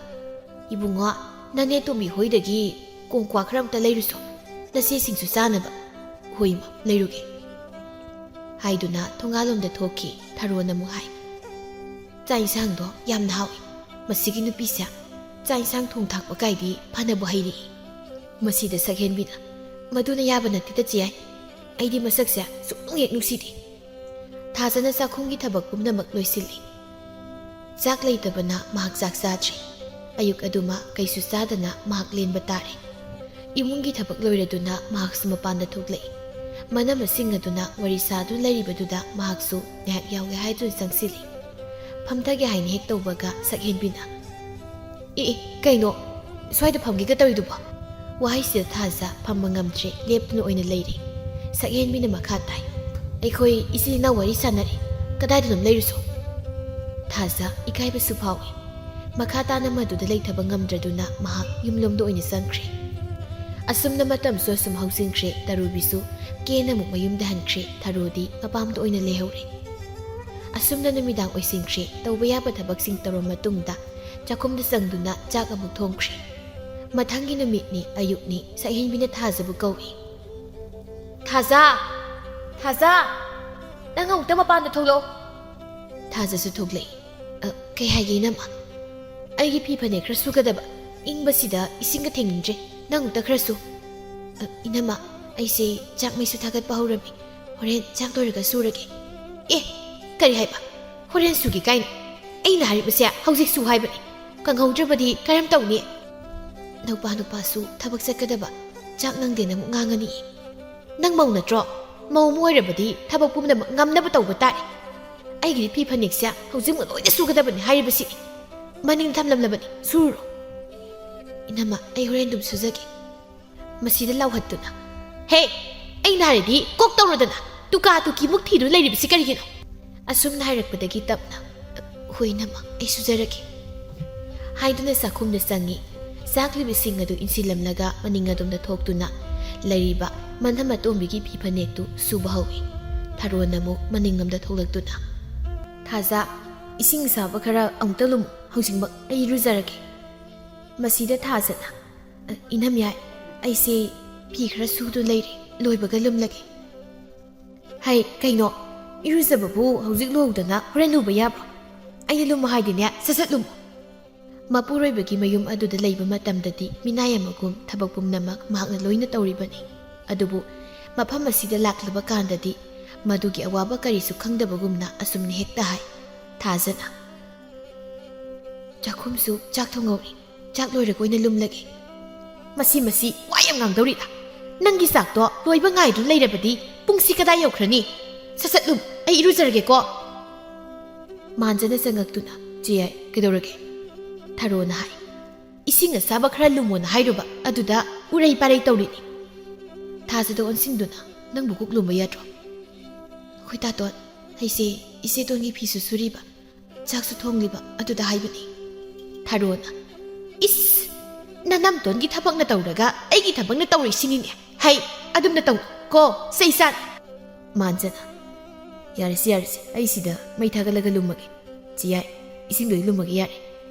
"ꯏꯕꯨꯡꯉꯣ, ꯅꯅꯦ ꯇꯣꯝꯕꯤ ꯍꯣꯏꯗꯒꯤ ꯀꯣꯡꯀ꯭ꯋꯥ ꯈꯔ ꯑꯝꯇ ꯂꯩꯔꯨꯁꯣ, ꯅꯆꯦꯁꯤꯡꯁꯨ ꯆꯥꯅꯕ꯫" "ꯍꯣꯏ ꯏꯃꯥ, ꯂꯩꯔꯨꯒꯦ꯫" ꯍꯥꯏꯗꯨꯅ ꯊꯣꯡꯒꯥꯜꯂꯣꯝꯗ ꯊꯣꯛꯈꯤ꯫ ꯊꯔꯣꯅ ꯑꯃꯨꯛ ꯍꯥꯏ, "ꯆꯥꯛ ꯏꯟꯁꯥꯡꯗꯣ ꯌꯥꯝꯅ ꯍꯥꯎꯏ꯫ ꯃꯁꯤꯒꯤ ꯅꯨꯄꯤꯁꯦ ꯆꯥꯛ ꯏꯟꯁꯥꯡ ꯊꯣꯡ ꯊꯥꯛꯄ ꯀꯥꯏꯗꯤ ꯐꯅꯕꯨ ꯍꯩꯔꯛꯏ꯫" ꯃꯁꯤꯗ ꯁꯛꯍꯦꯟꯕꯤꯅ, "ꯃꯗꯨꯅ ꯌꯥꯕ ꯅꯠꯇꯦ ꯇꯆꯦ ꯌꯥꯏ꯫ ꯑꯩꯗꯤ ꯃꯁꯛꯁꯦ ꯁꯨꯛꯅꯨꯡ ꯍꯦꯛ ꯅꯨꯡꯁꯤꯗꯦ꯫" ꯊꯥꯖꯅ ꯆꯥꯛꯈꯨꯝꯒꯤ ꯊꯕꯛ ꯄꯨꯝꯅꯃꯛ ꯂꯣꯏꯁꯤꯜꯂꯤ꯫ ꯆꯥꯛ ꯂꯩꯇꯕꯅ ꯃꯍꯥꯛ ꯆꯥꯛ ꯆꯥꯗ꯭ꯔꯤ꯫ ꯑꯌꯨꯛ ꯑꯗꯨꯃ ꯀꯩꯁꯨ ꯆꯥꯗꯅ ꯃꯍꯥꯛ ꯂꯦꯟꯕ ꯇꯥꯔꯦ꯫ ꯏꯃꯨꯡꯒꯤ ꯊꯕꯛ ꯂꯣꯏꯔꯗꯨꯅ ꯃꯍꯥꯛꯁꯨ ꯃꯄꯥꯟꯗ ꯊꯣꯛꯂꯛꯏ꯫ ꯃꯅꯝꯃꯁꯤꯡ ꯑꯗꯨꯅ ꯋꯥꯔꯤ ꯁꯥꯗꯨꯅ ꯂꯩꯔꯤꯕꯗꯨꯗ ꯃꯍꯥꯛꯁꯨ ꯉꯥꯏꯍꯥꯛ ꯌꯥꯎꯒꯦ ꯍꯥꯏꯗꯨꯅ ꯆꯪꯁꯤꯜꯂꯤ꯫ ꯐꯝꯊꯒꯦ ꯍꯥꯏꯅ ꯍꯦꯛ ꯇꯧꯕꯒ ꯁꯛꯍꯦꯟꯕꯤꯅ, "ꯑꯦ, ꯑꯦ, ꯀꯩꯅꯣ? ꯁ꯭ꯋꯥꯏꯗ ꯐꯝꯒꯦꯒ ꯇꯧꯔꯤꯗꯨꯕꯣ?" ꯋꯥꯍꯩꯁꯤꯗ ꯊꯥꯖ ꯐꯝꯕ ꯉꯝꯗ꯭ꯔꯦ, ꯂꯦꯞꯇꯨꯅ ꯑꯣꯏꯅ ꯂꯩꯔꯦ꯫ ꯁꯛꯍꯦꯟꯕꯤꯅ ꯃꯈꯥ ꯇꯥꯏ, "ꯑꯩꯈꯣꯏ ꯏꯆꯤꯜ ꯏꯅꯥꯎ ꯋꯥꯔꯤ ꯁꯥꯟꯅꯔꯤ꯫ ꯀꯗꯥꯏꯗꯅꯣꯝ ꯂꯩꯔꯨꯁꯣ꯫ ꯊꯥꯖ ꯏꯀꯥꯏꯕꯁꯨ ꯐꯥꯎꯏ꯫ ꯃꯈꯥ ꯇꯥꯅ ꯃꯗꯨꯗ ꯂꯩꯊꯕ ꯉꯝꯗ꯭ꯔꯗꯨꯅ ꯃꯍꯥꯛ ꯌꯨꯝꯂꯣꯝꯗ ꯑꯣꯏꯅ ꯆꯪꯈ꯭ꯔꯦ꯫ ꯑꯁꯨꯝꯅ ꯃꯇꯝꯁꯨ ꯑꯁꯨꯝ ꯍꯧꯖꯤꯟꯈ꯭ꯔꯦ꯫ ꯇꯔꯨꯕꯤꯁꯨ ꯀꯦꯅ ꯑꯃꯨꯛ ꯃꯌꯨꯝꯗ ꯍꯟꯈ꯭ꯔꯦ꯫ ꯊꯔꯣꯗꯤ ꯃꯄꯥꯝꯗ ꯑꯣꯏꯅ ꯂꯩꯍꯧꯔꯦ꯫ ꯑꯁꯨꯝꯅ ꯅꯨꯃꯤꯗꯥꯡ ꯑꯣꯏꯁꯤꯟꯈ꯭ꯔꯦ꯫ ꯇꯧꯕ ꯌꯥꯕ ꯊꯕꯛꯁꯤꯡ ꯇꯧꯔꯕ ꯃꯇꯨꯡꯗ ꯆꯥꯛꯈꯨꯝꯗ ꯆꯪꯗꯨꯅ ꯆꯥꯛ ꯑꯃꯨꯛ ꯊꯣꯡꯈ꯭ꯔꯦ꯫ ꯃꯊꯪꯒꯤ ꯅꯨꯃꯤꯠꯅꯤ, ꯑꯌꯨꯛꯅꯤ꯫ ꯁꯛꯍꯦꯟꯕꯤꯅ ꯊꯥꯖꯕꯨ ꯀꯧꯏ꯫ "ꯊꯥꯖ! ꯊꯥꯖ! ꯅꯪ ꯑꯃꯨꯛꯇ ꯃꯄꯥꯟꯗ ꯊꯣꯛꯂꯛꯑꯣ꯫" ꯊꯥꯖꯁꯨ ꯊꯣꯛꯂꯛꯏ꯫ "ꯑ, ꯀꯩ ꯍꯥꯏꯒꯦ, ꯏꯅꯝꯃ? ꯑꯩꯒꯤ ꯐꯤ ꯐꯅꯦꯛ ꯈꯔ ꯁꯨꯒꯗꯕ꯫ ꯏꯪꯕꯁꯤꯗ ꯏꯁꯤꯡꯒ ꯊꯦꯡꯅꯤꯡꯗ꯭ꯔꯦ꯫ ꯅꯪ ꯑꯃꯨꯛꯇ ꯈꯔ ꯁꯨ꯫" "ꯑ, ꯏꯅꯝꯃ, ꯑꯩꯁꯦ ꯆꯥꯛ ꯃꯩꯁꯨ ꯊꯥꯒꯠꯄ ꯍꯧꯔꯝꯃꯤ꯫ ꯍꯣꯔꯦꯟ ꯆꯥꯛ ꯂꯣꯏꯔꯒ ꯁꯨꯔꯒꯦ꯫" "ꯑꯦ, ꯀꯔꯤ ꯍꯥꯏꯕ? ꯍꯣꯔꯦꯟ ꯁꯨꯒꯦ ꯀꯥꯏꯅ? ꯑꯩꯅ ꯍꯥꯏꯔꯤꯕꯁꯦ ꯍꯧꯖꯤꯛ ꯁꯨ ꯍꯥꯏꯕꯅꯤ꯫ ꯀꯪꯍꯧꯗ꯭ꯔꯕꯗꯤ ꯀꯔꯝ ꯇꯧꯅꯤ? ꯅꯧꯄꯥ ꯅꯨꯄꯥꯁꯨ ꯊꯕꯛ ꯆꯠꯀꯗꯕ, ꯆꯥꯛ ꯅꯪꯗꯦꯅ ꯑꯃꯨꯛ ꯉꯥꯡꯉꯅꯤ꯫ ꯅꯪ ꯃꯧ ꯅꯠꯇ꯭ꯔꯣ? ꯃꯧ ꯑꯃ ꯑꯣꯏꯔꯕꯗꯤ ꯊꯕꯛ ꯄꯨꯝꯅꯃꯛ ꯉꯝꯅꯕ ꯇꯧꯕ ꯇꯥꯔꯦ꯫ ꯑꯩꯒꯤꯗꯤ ꯐꯤ ꯐꯅꯦꯛꯁꯦ ꯍꯧꯖꯤꯛꯃꯛ ꯂꯣꯏꯅ ꯁꯨꯒꯗꯕꯅꯤ ꯍꯥꯏꯔꯤꯕꯁꯤꯅꯤ꯫ ꯃꯅꯤꯡ ꯊꯝꯂꯝꯂꯕꯅꯤ, ꯁꯨꯔꯨꯔꯣ꯫" "ꯏꯅꯝꯃ, ꯑꯩ ꯍꯣꯔꯦꯟ ꯑꯗꯨꯝ ꯁꯨꯖꯒꯦ꯫" ꯃꯁꯤꯗ ꯂꯥꯎꯍꯠꯇꯨꯅ, "ꯍꯦ, ꯑꯩꯅ ꯍꯥꯏꯔꯗꯤ ꯀꯣꯛ ꯇꯧꯔꯣꯗꯅ, ꯇꯨꯀꯥ ꯇꯨꯀꯤꯃꯨꯛ ꯊꯤꯗꯨꯅ ꯂꯩꯔꯤꯕꯁꯤ ꯀꯔꯤꯒꯤꯅꯣ?" ꯑꯁꯨꯝꯅ ꯍꯥꯏꯔꯛꯄꯗꯒꯤ ꯇꯞꯅ, "ꯍꯣꯏ, ꯏꯅꯝꯃ, ꯑꯩ ꯁꯨꯖꯔꯒꯦ" ꯍꯥꯏꯗꯨꯅ ꯆꯥꯛꯈꯨꯝꯗ ꯆꯪꯉꯤ꯫ ꯆꯥꯛꯂꯤꯕꯁꯤꯡ ꯑꯗꯨ ꯏꯟꯁꯤꯜꯂꯝꯂꯒ ꯃꯅꯤꯡ ꯑꯗꯣꯝꯗ ꯊꯣꯛꯇꯨꯅ ꯂꯩꯔꯤꯕ ꯃꯅꯝ ꯑꯇꯣꯝꯕꯤꯒꯤ ꯐꯤ ꯐꯅꯦꯛꯇꯨ ꯁꯨꯕ ꯍꯧꯏ꯫ ꯊꯔꯣꯅ ꯑꯃꯨꯛ ꯃꯅꯤꯡꯂꯣꯝꯗ ꯊꯣꯛꯂꯛꯇꯨꯅ, "ꯊꯥꯖ, ꯏꯁꯤꯡ ꯑꯁꯥꯕ ꯈꯔ ꯑꯃꯨꯛꯇ ꯂꯨꯝꯃꯨ, ꯍꯧꯖꯤꯛꯃꯛ ꯑꯩ ꯏꯔꯨꯖꯔꯒꯦ꯫" ꯃꯁꯤꯗ ꯊꯥꯖꯅ, "ꯑ, ꯏꯅꯝ ꯌꯥꯏ, ꯑꯩꯁꯦ ꯐꯤ ꯈꯔ ꯁꯨꯗꯨꯅ ꯂꯩꯔꯤ, ꯂꯣꯏꯕꯒ ꯂꯨꯝꯂꯒꯦ꯫" "ꯍꯩ, ꯀꯩꯅꯣ? ꯏꯔꯨꯖꯕꯕꯨ ꯍꯧꯖꯤꯛ ꯂꯨꯍꯧꯗꯅ ꯍꯣꯔꯦꯟ ꯂꯨꯕ ꯌꯥꯕ꯭ꯔꯣ? ꯑꯩꯅ ꯂꯨꯝꯃꯣ ꯍꯥꯏꯗꯤꯅꯦ, ꯁꯠ ꯁꯠ ꯂꯨꯝꯃꯣ꯫" ꯃꯄꯨꯔꯣꯏꯕꯒꯤ ꯃꯌꯨꯝ ꯑꯗꯨꯗ ꯂꯩꯕ ꯃꯇꯝꯗꯗꯤ ꯃꯤꯅꯥꯏ ꯑꯃꯒꯨꯝ ꯊꯕꯛ ꯄꯨꯝꯅꯃꯛ ꯃꯍꯥꯛꯅ ꯂꯣꯏꯅ ꯇꯧꯔꯤꯕꯅꯤ꯫ ꯑꯗꯨꯕꯨ ꯃꯐꯝ ꯑꯁꯤꯗ ꯂꯥꯛꯂꯕ ꯀꯥꯟꯗꯗꯤ ꯃꯗꯨꯒꯤ ꯑꯋꯥꯕ ꯀꯔꯤꯁꯨ ꯈꯪꯗꯕꯒꯨꯝꯅ ꯑꯁꯨꯝꯅ ꯍꯦꯛꯇ ꯍꯥꯏ꯫ ꯊꯥꯖꯅ, "ꯆꯥꯛꯈꯨꯝꯁꯨ ꯆꯥꯛ ꯊꯣꯡꯍꯧꯔꯤ, ꯆꯥꯛ ꯂꯣꯏꯔꯒ ꯑꯣꯏꯅ ꯂꯨꯝꯂꯒꯦ꯫" "ꯃꯁꯤ, ꯃꯁꯤ ꯋꯥ ꯌꯥꯝ ꯉꯥꯡꯗꯧꯔꯤꯗ? ꯅꯪꯒꯤ ꯆꯥꯛꯇꯣ ꯂꯣꯏꯕ ꯉꯥꯏꯗꯨꯅ ꯂꯩꯔꯕꯗꯤ ꯄꯨꯡꯁꯤ ꯀꯗꯥꯏ ꯌꯧꯈ꯭ꯔꯅꯤ? ꯁꯠ ꯁꯠ ꯂꯨꯝ, ꯑꯩ ꯏꯔꯨꯖꯔꯒꯦꯀꯣ꯫" ꯃꯥꯟꯖꯅ ꯆꯪꯉꯛꯇꯨꯅ, "ꯆꯦ ꯌꯥꯏ, ꯀꯩꯗꯧꯔꯒꯦ?" ꯊꯔꯣꯅ ꯍꯥꯏ꯫ "ꯏꯁꯤꯡ ꯑꯁꯥꯕ ꯈꯔ ꯂꯨꯝꯃꯣꯅ ꯍꯥꯏꯔꯨꯕ, ꯑꯗꯨꯗ ꯎꯔꯩ ꯄꯥꯔꯩ ꯇꯧꯔꯤꯅꯤ꯫" ꯊꯥꯖꯗ ꯑꯣꯟꯁꯤꯟꯗꯨꯅ, "ꯅꯪꯕꯨ ꯀꯣꯛ ꯂꯨꯝꯕ ꯌꯥꯗ꯭ꯔꯣ?" "ꯍꯣꯏ ꯇꯥꯇꯣꯟ, ꯑꯩꯁꯦ ꯏꯆꯦꯇꯣꯟꯒꯤ ꯐꯤꯁꯨ ꯁꯨꯔꯤꯕ, ꯆꯥꯛꯁꯨ ꯊꯣꯡꯂꯤꯕ ꯑꯗꯨꯗ ꯍꯥꯏꯕꯅꯤ꯫ ꯊꯥꯔꯣꯅ, "ꯏꯁ! ꯅꯅꯝꯇꯣꯟꯒꯤ ꯊꯕꯛꯅ ꯇꯧꯔꯒ ꯑꯩꯒꯤ ꯊꯕꯛꯅ ꯇꯧꯔꯤꯁꯤꯅꯤꯅꯦ꯫ ꯍꯩ, ꯑꯗꯨꯝꯅ ꯇꯧꯅꯨ ꯀꯣ, ꯆꯩ ꯆꯥꯅꯤ!" ꯃꯥꯟꯖꯅ, "ꯌꯥꯔꯦꯁꯦ, ꯌꯥꯔꯦꯁꯦ, ꯑꯩ ꯁꯤꯗ ꯃꯩ ꯊꯥꯒꯠꯂꯒ ꯂꯨꯝꯃꯒꯦ꯫ ꯆꯦ ꯌꯥꯏ, ꯏꯁꯤꯡꯗꯣ ꯑꯩ ꯂꯨꯝꯃꯒꯦ ꯌꯥꯔꯦ꯫"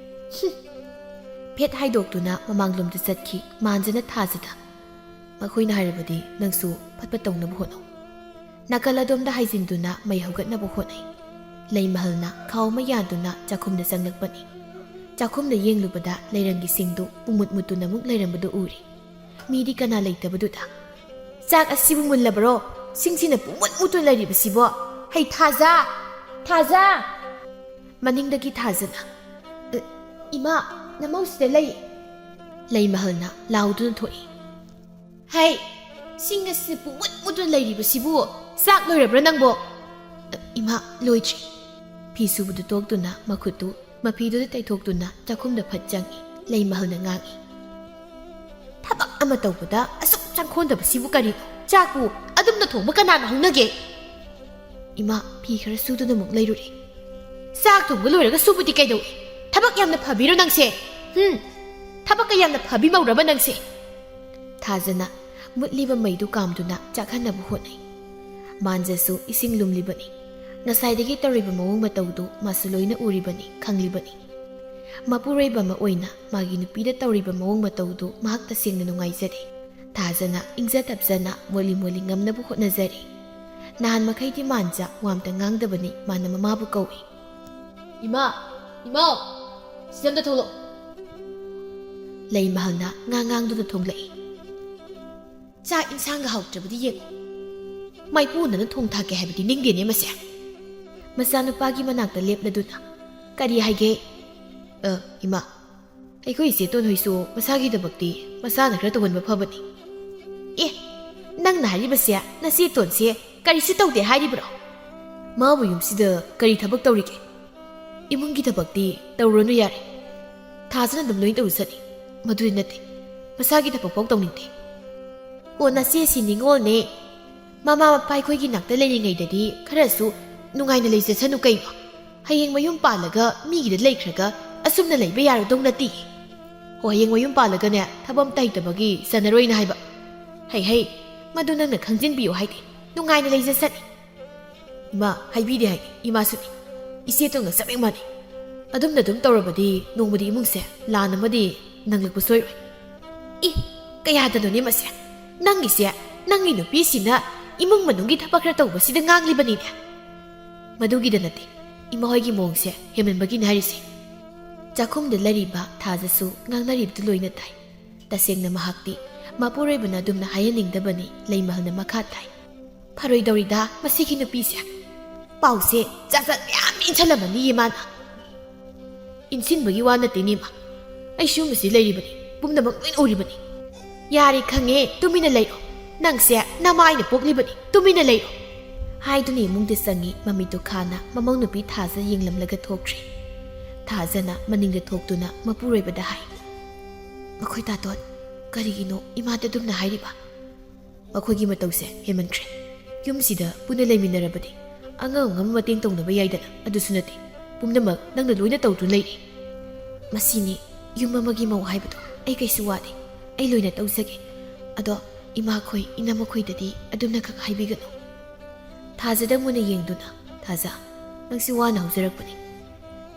ꯍꯨꯝ꯫ ꯐꯦꯠ ꯍꯥꯏꯗꯣꯛꯇꯨꯅ ꯃꯃꯥꯡꯂꯣꯝꯗ ꯆꯠꯈꯤ꯫ ꯃꯥꯟꯖꯅ ꯊꯥꯖꯗ, "ꯃꯈꯣꯏꯅ ꯍꯥꯏꯔꯕꯗꯤ ꯅꯪꯁꯨ ꯐꯠ ꯐꯠ ꯇꯧꯅꯕ ꯍꯣꯠꯅꯧ꯫" ꯅꯥꯀꯜ ꯑꯗꯣꯝꯗ ꯍꯥꯏꯖꯤꯟꯗꯨꯅ ꯃꯩ ꯍꯧꯒꯠꯅꯕ ꯍꯣꯠꯅꯩ꯫ ꯂꯩꯃꯍꯜꯅ ꯈꯥꯎ ꯑꯃ ꯌꯥꯟꯗꯨꯅ ꯆꯥꯛꯈꯨꯝꯗ ꯆꯪꯂꯛꯄꯅꯤ꯫ ꯆꯥꯛꯈꯨꯝꯗ ꯌꯦꯡꯂꯨꯕꯗ ꯂꯩꯔꯪꯒꯤ ꯁꯤꯡꯗꯨ ꯄꯨꯝꯃꯨꯠ ꯃꯨꯠꯇꯨꯅ ꯑꯃꯨꯛ ꯂꯩꯔꯝꯕꯗꯨ ꯎꯔꯤ꯫ ꯃꯤꯗꯤ ꯀꯅꯥ ꯂꯩꯇꯕꯗꯨꯗ, "ꯆꯥꯛ ꯑꯁꯤꯕꯨ ꯃꯨꯜꯂꯕꯔꯣ? ꯁꯤꯡꯁꯤꯅ ꯄꯨꯝꯃꯨꯠ ꯃꯨꯠꯇꯨꯅ ꯂꯩꯔꯤꯕꯁꯤꯕꯣ? ꯍꯩ, ꯊꯥꯖ! ꯊꯥꯖ!" ꯃꯅꯤꯡꯗꯒꯤ ꯊꯥꯖꯅ, "ꯑ, ꯏꯃꯥ, ꯅꯃꯧꯁꯤꯗ ꯂꯩ!" ꯂꯩꯃꯍꯜꯅ ꯂꯥꯎꯗꯨꯅ ꯊꯣꯛꯏ꯫ "ꯍꯩ, ꯁꯤꯡ ꯑꯁꯤꯅ ꯄꯨꯝꯃꯨꯠ ꯃꯨꯠꯇꯨꯅ ꯂꯩꯔꯤꯕꯁꯤꯕꯨ ꯆꯥꯛ ꯂꯣꯏꯔꯕ꯭ꯔꯥ ꯅꯪꯕꯣ?" "ꯑ, ꯏꯃꯥ, ꯂꯣꯏꯗ꯭ꯔꯤ꯫" ꯐꯤ ꯁꯨꯕꯗꯨ ꯇꯣꯛꯇꯨꯅ ꯃꯈꯨꯠꯇꯨ ꯃꯐꯤꯗꯨꯗ ꯇꯩꯊꯣꯛꯇꯨꯅ ꯆꯥꯛꯈꯨꯝꯗ ꯐꯠ ꯆꯪꯏ꯫ ꯂꯩꯃꯍꯜꯅ ꯉꯥꯡꯏ, "ꯊꯕꯛ ꯑꯃ ꯇꯧꯕꯗ ꯑꯁꯨꯛ ꯆꯪꯈꯣꯟꯗꯕꯁꯤꯕꯨ ꯀꯔꯤꯅꯣ? ꯆꯥꯛꯄꯨ ꯑꯗꯨꯝꯅ ꯊꯣꯡꯕ ꯀꯅꯥꯅ ꯍꯧꯅꯒꯦ?" "ꯏꯃꯥ, ꯐꯤ ꯈꯔ ꯁꯨꯗꯨꯅ ꯑꯃꯨꯛ ꯂꯩꯔꯨꯔꯦ꯫" "ꯆꯥꯛ ꯊꯣꯡꯕ ꯂꯣꯏꯔꯒ ꯁꯨꯕꯗꯤ ꯀꯩꯗꯧꯏ? ꯊꯕꯛ ꯌꯥꯝꯅ ꯐꯕꯤꯔꯣ ꯅꯪꯁꯦ? ꯍꯨꯝ, ꯊꯕꯛꯀ ꯌꯥꯝꯅ ꯐꯕꯤ ꯃꯧꯔꯕ ꯅꯪꯁꯦ?" ꯊꯥꯖꯅ ꯃꯨꯠꯂꯤꯕ ꯃꯩꯗꯨ ꯀꯥꯝꯗꯨꯅ ꯆꯥꯛꯍꯟꯅꯕ ꯍꯣꯠꯅꯩ꯫ ꯃꯥꯟꯖꯁꯨ ꯏꯁꯤꯡ ꯂꯨꯝꯂꯤꯕꯅꯤ꯫ ꯉꯁꯥꯏꯗꯒꯤ ꯇꯧꯔꯤꯕ ꯃꯑꯣꯡ ꯃꯇꯧꯗꯨ ꯃꯥꯁꯨ ꯂꯣꯏꯅ ꯎꯔꯤꯕꯅꯤ, ꯈꯪꯂꯤꯕꯅꯤ꯫ ꯃꯄꯨꯔꯣꯏꯕ ꯑꯃ ꯑꯣꯏꯅ ꯃꯥꯒꯤ ꯅꯨꯄꯤꯗ ꯇꯧꯔꯤꯕ ꯃꯑꯣꯡ ꯃꯇꯧꯗꯨ ꯃꯍꯥꯛ ꯇꯁꯦꯡꯅ ꯅꯨꯡꯉꯥꯏꯖꯗꯦ꯫ ꯊꯥꯖꯅ ꯏꯪꯖ ꯇꯞꯆꯅ ꯃꯣꯜꯂꯤ ꯃꯣꯜꯂꯤ ꯉꯝꯅꯕ ꯍꯣꯠꯅꯖꯔꯤ꯫ ꯅꯍꯥꯟ ꯃꯈꯩꯗꯤ ꯃꯥꯟꯖ ꯋꯥ ꯑꯝꯇ ꯉꯥꯡꯗꯕꯅꯤ, ꯃꯥꯅ ꯃꯃꯥꯕꯨ ꯀꯧꯏ꯫ "ꯏꯃꯥ! ꯏꯃꯥꯎ! ꯁꯤꯗ ꯑꯝꯇ ꯊꯣꯛꯂꯛꯑꯣ꯫" ꯂꯩꯃꯍꯜꯅ ꯉꯥ ꯉꯥꯡꯗꯨꯅ ꯊꯣꯛꯂꯛꯏ꯫ "ꯆꯥꯛ ꯏꯟꯁꯥꯡꯒ ꯍꯥꯎꯇ꯭ꯔꯕꯗꯤ ꯌꯦꯡꯉꯨ꯫ ꯃꯥꯏꯄꯨꯅꯅ ꯊꯣꯡ ꯊꯥꯛꯀꯦ ꯍꯥꯏꯕꯗꯤ ꯅꯤꯡꯗꯦꯅꯦ ꯃꯁꯦ꯫" ꯃꯆꯥꯅꯨꯄꯥꯒꯤ ꯃꯅꯥꯛꯇ ꯂꯦꯞꯂꯗꯨꯅ, "ꯀꯔꯤ ꯍꯥꯏꯒꯦ?" "ꯑ, ꯏꯃꯥ, ꯑꯩꯈꯣꯏ ꯏꯆꯦ ꯇꯣꯟꯍꯣꯏꯁꯨ ꯃꯁꯥꯒꯤ ꯊꯕꯛꯇꯤ ꯃꯁꯥꯅ ꯈꯔ ꯇꯧꯍꯟꯕ ꯐꯕꯅꯤ꯫" "ꯑꯦ, ꯅꯪꯅ ꯍꯥꯏꯔꯤꯕꯁꯦ ꯅꯆꯦ ꯇꯣꯟꯁꯦ ꯀꯔꯤꯁꯨ ꯇꯧꯗꯦ ꯍꯥꯏꯔꯤꯕ꯭ꯔꯣ? ꯃꯥꯕꯨ ꯌꯨꯝꯁꯤꯗ ꯀꯔꯤ ꯊꯕꯛ ꯇꯧꯔꯤꯒꯦ? ꯏꯃꯨꯡꯒꯤ ꯊꯕꯛꯇꯤ ꯇꯧꯔꯨꯔꯅꯨ ꯌꯥꯔꯦ꯫ ꯊꯥꯖꯅ ꯑꯗꯨꯝ ꯂꯣꯏ ꯇꯧꯖꯅꯤ꯫ ꯃꯗꯨꯗꯤ ꯅꯠꯇꯦ, ꯃꯁꯥꯒꯤ ꯊꯕꯛ ꯐꯥꯎ ꯇꯧꯅꯤꯡꯗꯦ꯫" "ꯑꯣ, ꯅꯆꯦꯁꯤ ꯅꯤꯉꯣꯜꯅꯦ꯫ ꯃꯃꯥ ꯃꯄꯥ ꯑꯩꯈꯣꯏꯒꯤ ꯅꯥꯛꯇ ꯂꯩꯔꯤꯉꯩꯗꯗꯤ ꯈꯔꯁꯨ ꯅꯨꯡꯉꯥꯏꯅ ꯂꯩꯖꯁꯅꯨ ꯀꯩꯅꯣ꯫ ꯍꯌꯦꯡ ꯃꯌꯨꯝ ꯄꯥꯜꯂꯒ ꯃꯤꯒꯤꯗ ꯂꯩꯈ꯭ꯔꯒ ꯑꯁꯨꯝꯅ ꯂꯩꯕ ꯌꯥꯔꯗꯧ ꯅꯠꯇꯦ꯫ ꯍꯣ, ꯍꯌꯦꯡ ꯃꯌꯨꯝ ꯄꯥꯜꯂꯒꯅꯦ, ꯊꯕꯛ ꯑꯝꯇ ꯍꯩꯇꯕꯒꯤ ꯆꯟꯅꯔꯣꯏꯅ ꯍꯥꯏꯕ꯫ ꯍꯩ ꯍꯩ, ꯃꯗꯨ ꯅꯪꯅ ꯈꯪꯖꯤꯟꯕꯤꯌꯨ ꯍꯥꯏꯗꯦ꯫ ꯅꯨꯡꯉꯥꯏꯅ ꯂꯩꯖꯁꯅꯤ꯫ ꯏꯃꯥ, ꯍꯥꯏꯕꯤꯗꯦ ꯍꯥꯏꯗꯦ, ꯏꯃꯥꯁꯨꯅꯤ꯫ ꯏꯆꯦ ꯇꯣꯡꯒ ꯆꯞ ꯍꯦꯛ ꯃꯥꯟꯅꯩ꯫ ꯑꯗꯨꯝꯅ ꯑꯗꯨꯝ ꯇꯧꯔꯕꯗꯤ ꯅꯣꯡꯃꯗꯤ ꯏꯃꯨꯡꯁꯦ ꯂꯥꯟ ꯑꯃꯗꯤ ꯅꯪꯂꯛꯄ ꯁꯣꯏꯔꯣꯏ꯫ ꯏ, ꯀꯌꯥꯗꯅꯣꯅꯦ ꯃꯁꯦ? ꯅꯪꯒꯤꯁꯦ, ꯅꯪꯒꯤ ꯅꯨꯄꯤꯁꯤꯅ ꯏꯃꯨꯡ ꯃꯅꯨꯡꯒꯤ ꯊꯕꯛ ꯈꯔ ꯇꯧꯕꯁꯤꯗ ꯉꯥꯡꯂꯤꯕꯅꯤꯅꯦ꯫ ꯃꯗꯨꯒꯤꯗ ꯅꯠꯇꯦ, ꯏꯃꯥ ꯍꯣꯏꯒꯤ ꯃꯑꯣꯡꯁꯦ ꯍꯦꯟꯃꯟꯕꯒꯤꯅꯦ ꯍꯥꯏꯔꯤꯁꯦ꯫ ꯆꯥꯛꯈꯨꯝꯗ ꯂꯩꯔꯤꯕ ꯊꯥꯖꯁꯨ ꯉꯥꯡꯅꯔꯤꯕꯗꯨ ꯂꯣꯏꯅ ꯇꯥꯏ꯫ ꯇꯁꯦꯡꯅ ꯃꯍꯥꯛꯇꯤ ꯃꯄꯨꯔꯣꯏꯕꯅ ꯑꯗꯨꯝꯅ ꯍꯥꯏꯍꯟꯅꯤꯡꯗꯕꯅꯤ, ꯂꯩꯃꯍꯜꯅ ꯃꯈꯥ ꯇꯥꯏ꯫ ꯐꯔꯣꯏꯗꯧꯔꯤꯗ ꯃꯁꯤꯒꯤ ꯅꯨꯄꯤꯁꯦ꯫ ꯄꯥꯎꯁꯦ ꯖꯥꯠ ꯖꯥꯠ ꯃꯌꯥꯝ ꯏꯟꯁꯤꯜꯂꯝꯃꯅꯤꯌꯦ ꯃꯥꯅ꯫ ꯏꯟꯁꯤꯟꯕꯒꯤ ꯋꯥ ꯅꯠꯇꯦꯅꯦ ꯏꯃꯥ꯫ ꯑꯩ ꯁꯤꯒꯨꯝꯕꯁꯤ ꯂꯩꯔꯤꯕꯅꯤ, ꯄꯨꯝꯅꯃꯛ ꯂꯣꯏꯅ ꯎꯔꯤꯕꯅꯤ꯫ ꯌꯥꯔꯦ ꯈꯪꯉꯦ, ꯇꯨꯃꯤꯟꯅ ꯂꯩꯔꯣ꯫ ꯅꯪꯁꯦ ꯅꯃꯥꯏꯅ ꯄꯣꯛꯂꯤꯕꯅꯤ, ꯇꯨꯃꯤꯟꯅ ꯂꯩꯔꯣ꯫ ꯍꯥꯏꯗꯨꯅ ꯏꯃꯨꯡꯗ ꯆꯪꯉꯤ꯫ ꯃꯃꯤꯠꯇꯨ ꯈꯥꯅ ꯃꯃꯧ ꯅꯨꯄꯤ ꯊꯥꯖ ꯌꯦꯡꯂꯝꯂꯒ ꯊꯣꯛꯈ꯭ꯔꯦ꯫ ꯊꯥꯖꯅ ꯃꯅꯤꯡꯗ ꯊꯣꯛꯇꯨꯅ ꯃꯄꯨꯔꯣꯏꯕꯗ ꯍꯥꯏ, "ꯃꯈꯣꯏ ꯇꯥꯇꯣꯟ, ꯀꯔꯤꯒꯤꯅꯣ ꯏꯃꯥꯗ ꯑꯗꯨꯝꯅ ꯍꯥꯏꯔꯤꯕ? ꯃꯈꯣꯏꯒꯤ ꯃꯇꯧꯁꯦ ꯍꯦꯟꯃꯟꯈ꯭ꯔꯦ꯫ ꯌꯨꯝꯁꯤꯗ ꯄꯨꯟꯅ ꯂꯩꯃꯤꯟꯅꯔꯕꯗꯤ ꯑꯉꯝ ꯑꯉꯝꯕ ꯃꯇꯦꯡ ꯇꯧꯅꯕ ꯌꯥꯏꯗꯅ, ꯑꯗꯨꯁꯨ ꯅꯠꯇꯦ꯫ ꯄꯨꯝꯅꯃꯛ ꯅꯪꯅ ꯂꯣꯏꯅ ꯇꯧꯗꯨꯅ ꯂꯩꯔꯦ꯫ ꯃꯁꯤꯅꯤ ꯌꯨꯝ ꯑꯃꯒꯤ ꯃꯧ ꯍꯥꯏꯕꯗꯣ꯫ ꯑꯩ ꯀꯩꯁꯨ ꯋꯥꯗꯦ, ꯑꯩ ꯂꯣꯏꯅ ꯇꯧꯖꯒꯦ꯫ ꯑꯗꯣ ꯏꯃꯥꯈꯣꯏ, ꯏꯅꯝꯃꯈꯣꯏꯗꯗꯤ ꯑꯗꯨꯝꯅ ꯈꯛ ꯍꯥꯏꯕꯤꯒꯅꯨ꯫" ꯊꯥꯖꯗ ꯃꯨꯟꯅ ꯌꯦꯡꯗꯨꯅ, "ꯊꯥꯖ, ꯅꯪꯁꯤ ꯋꯥꯅ ꯍꯧꯖꯔꯛꯄꯅꯤ꯫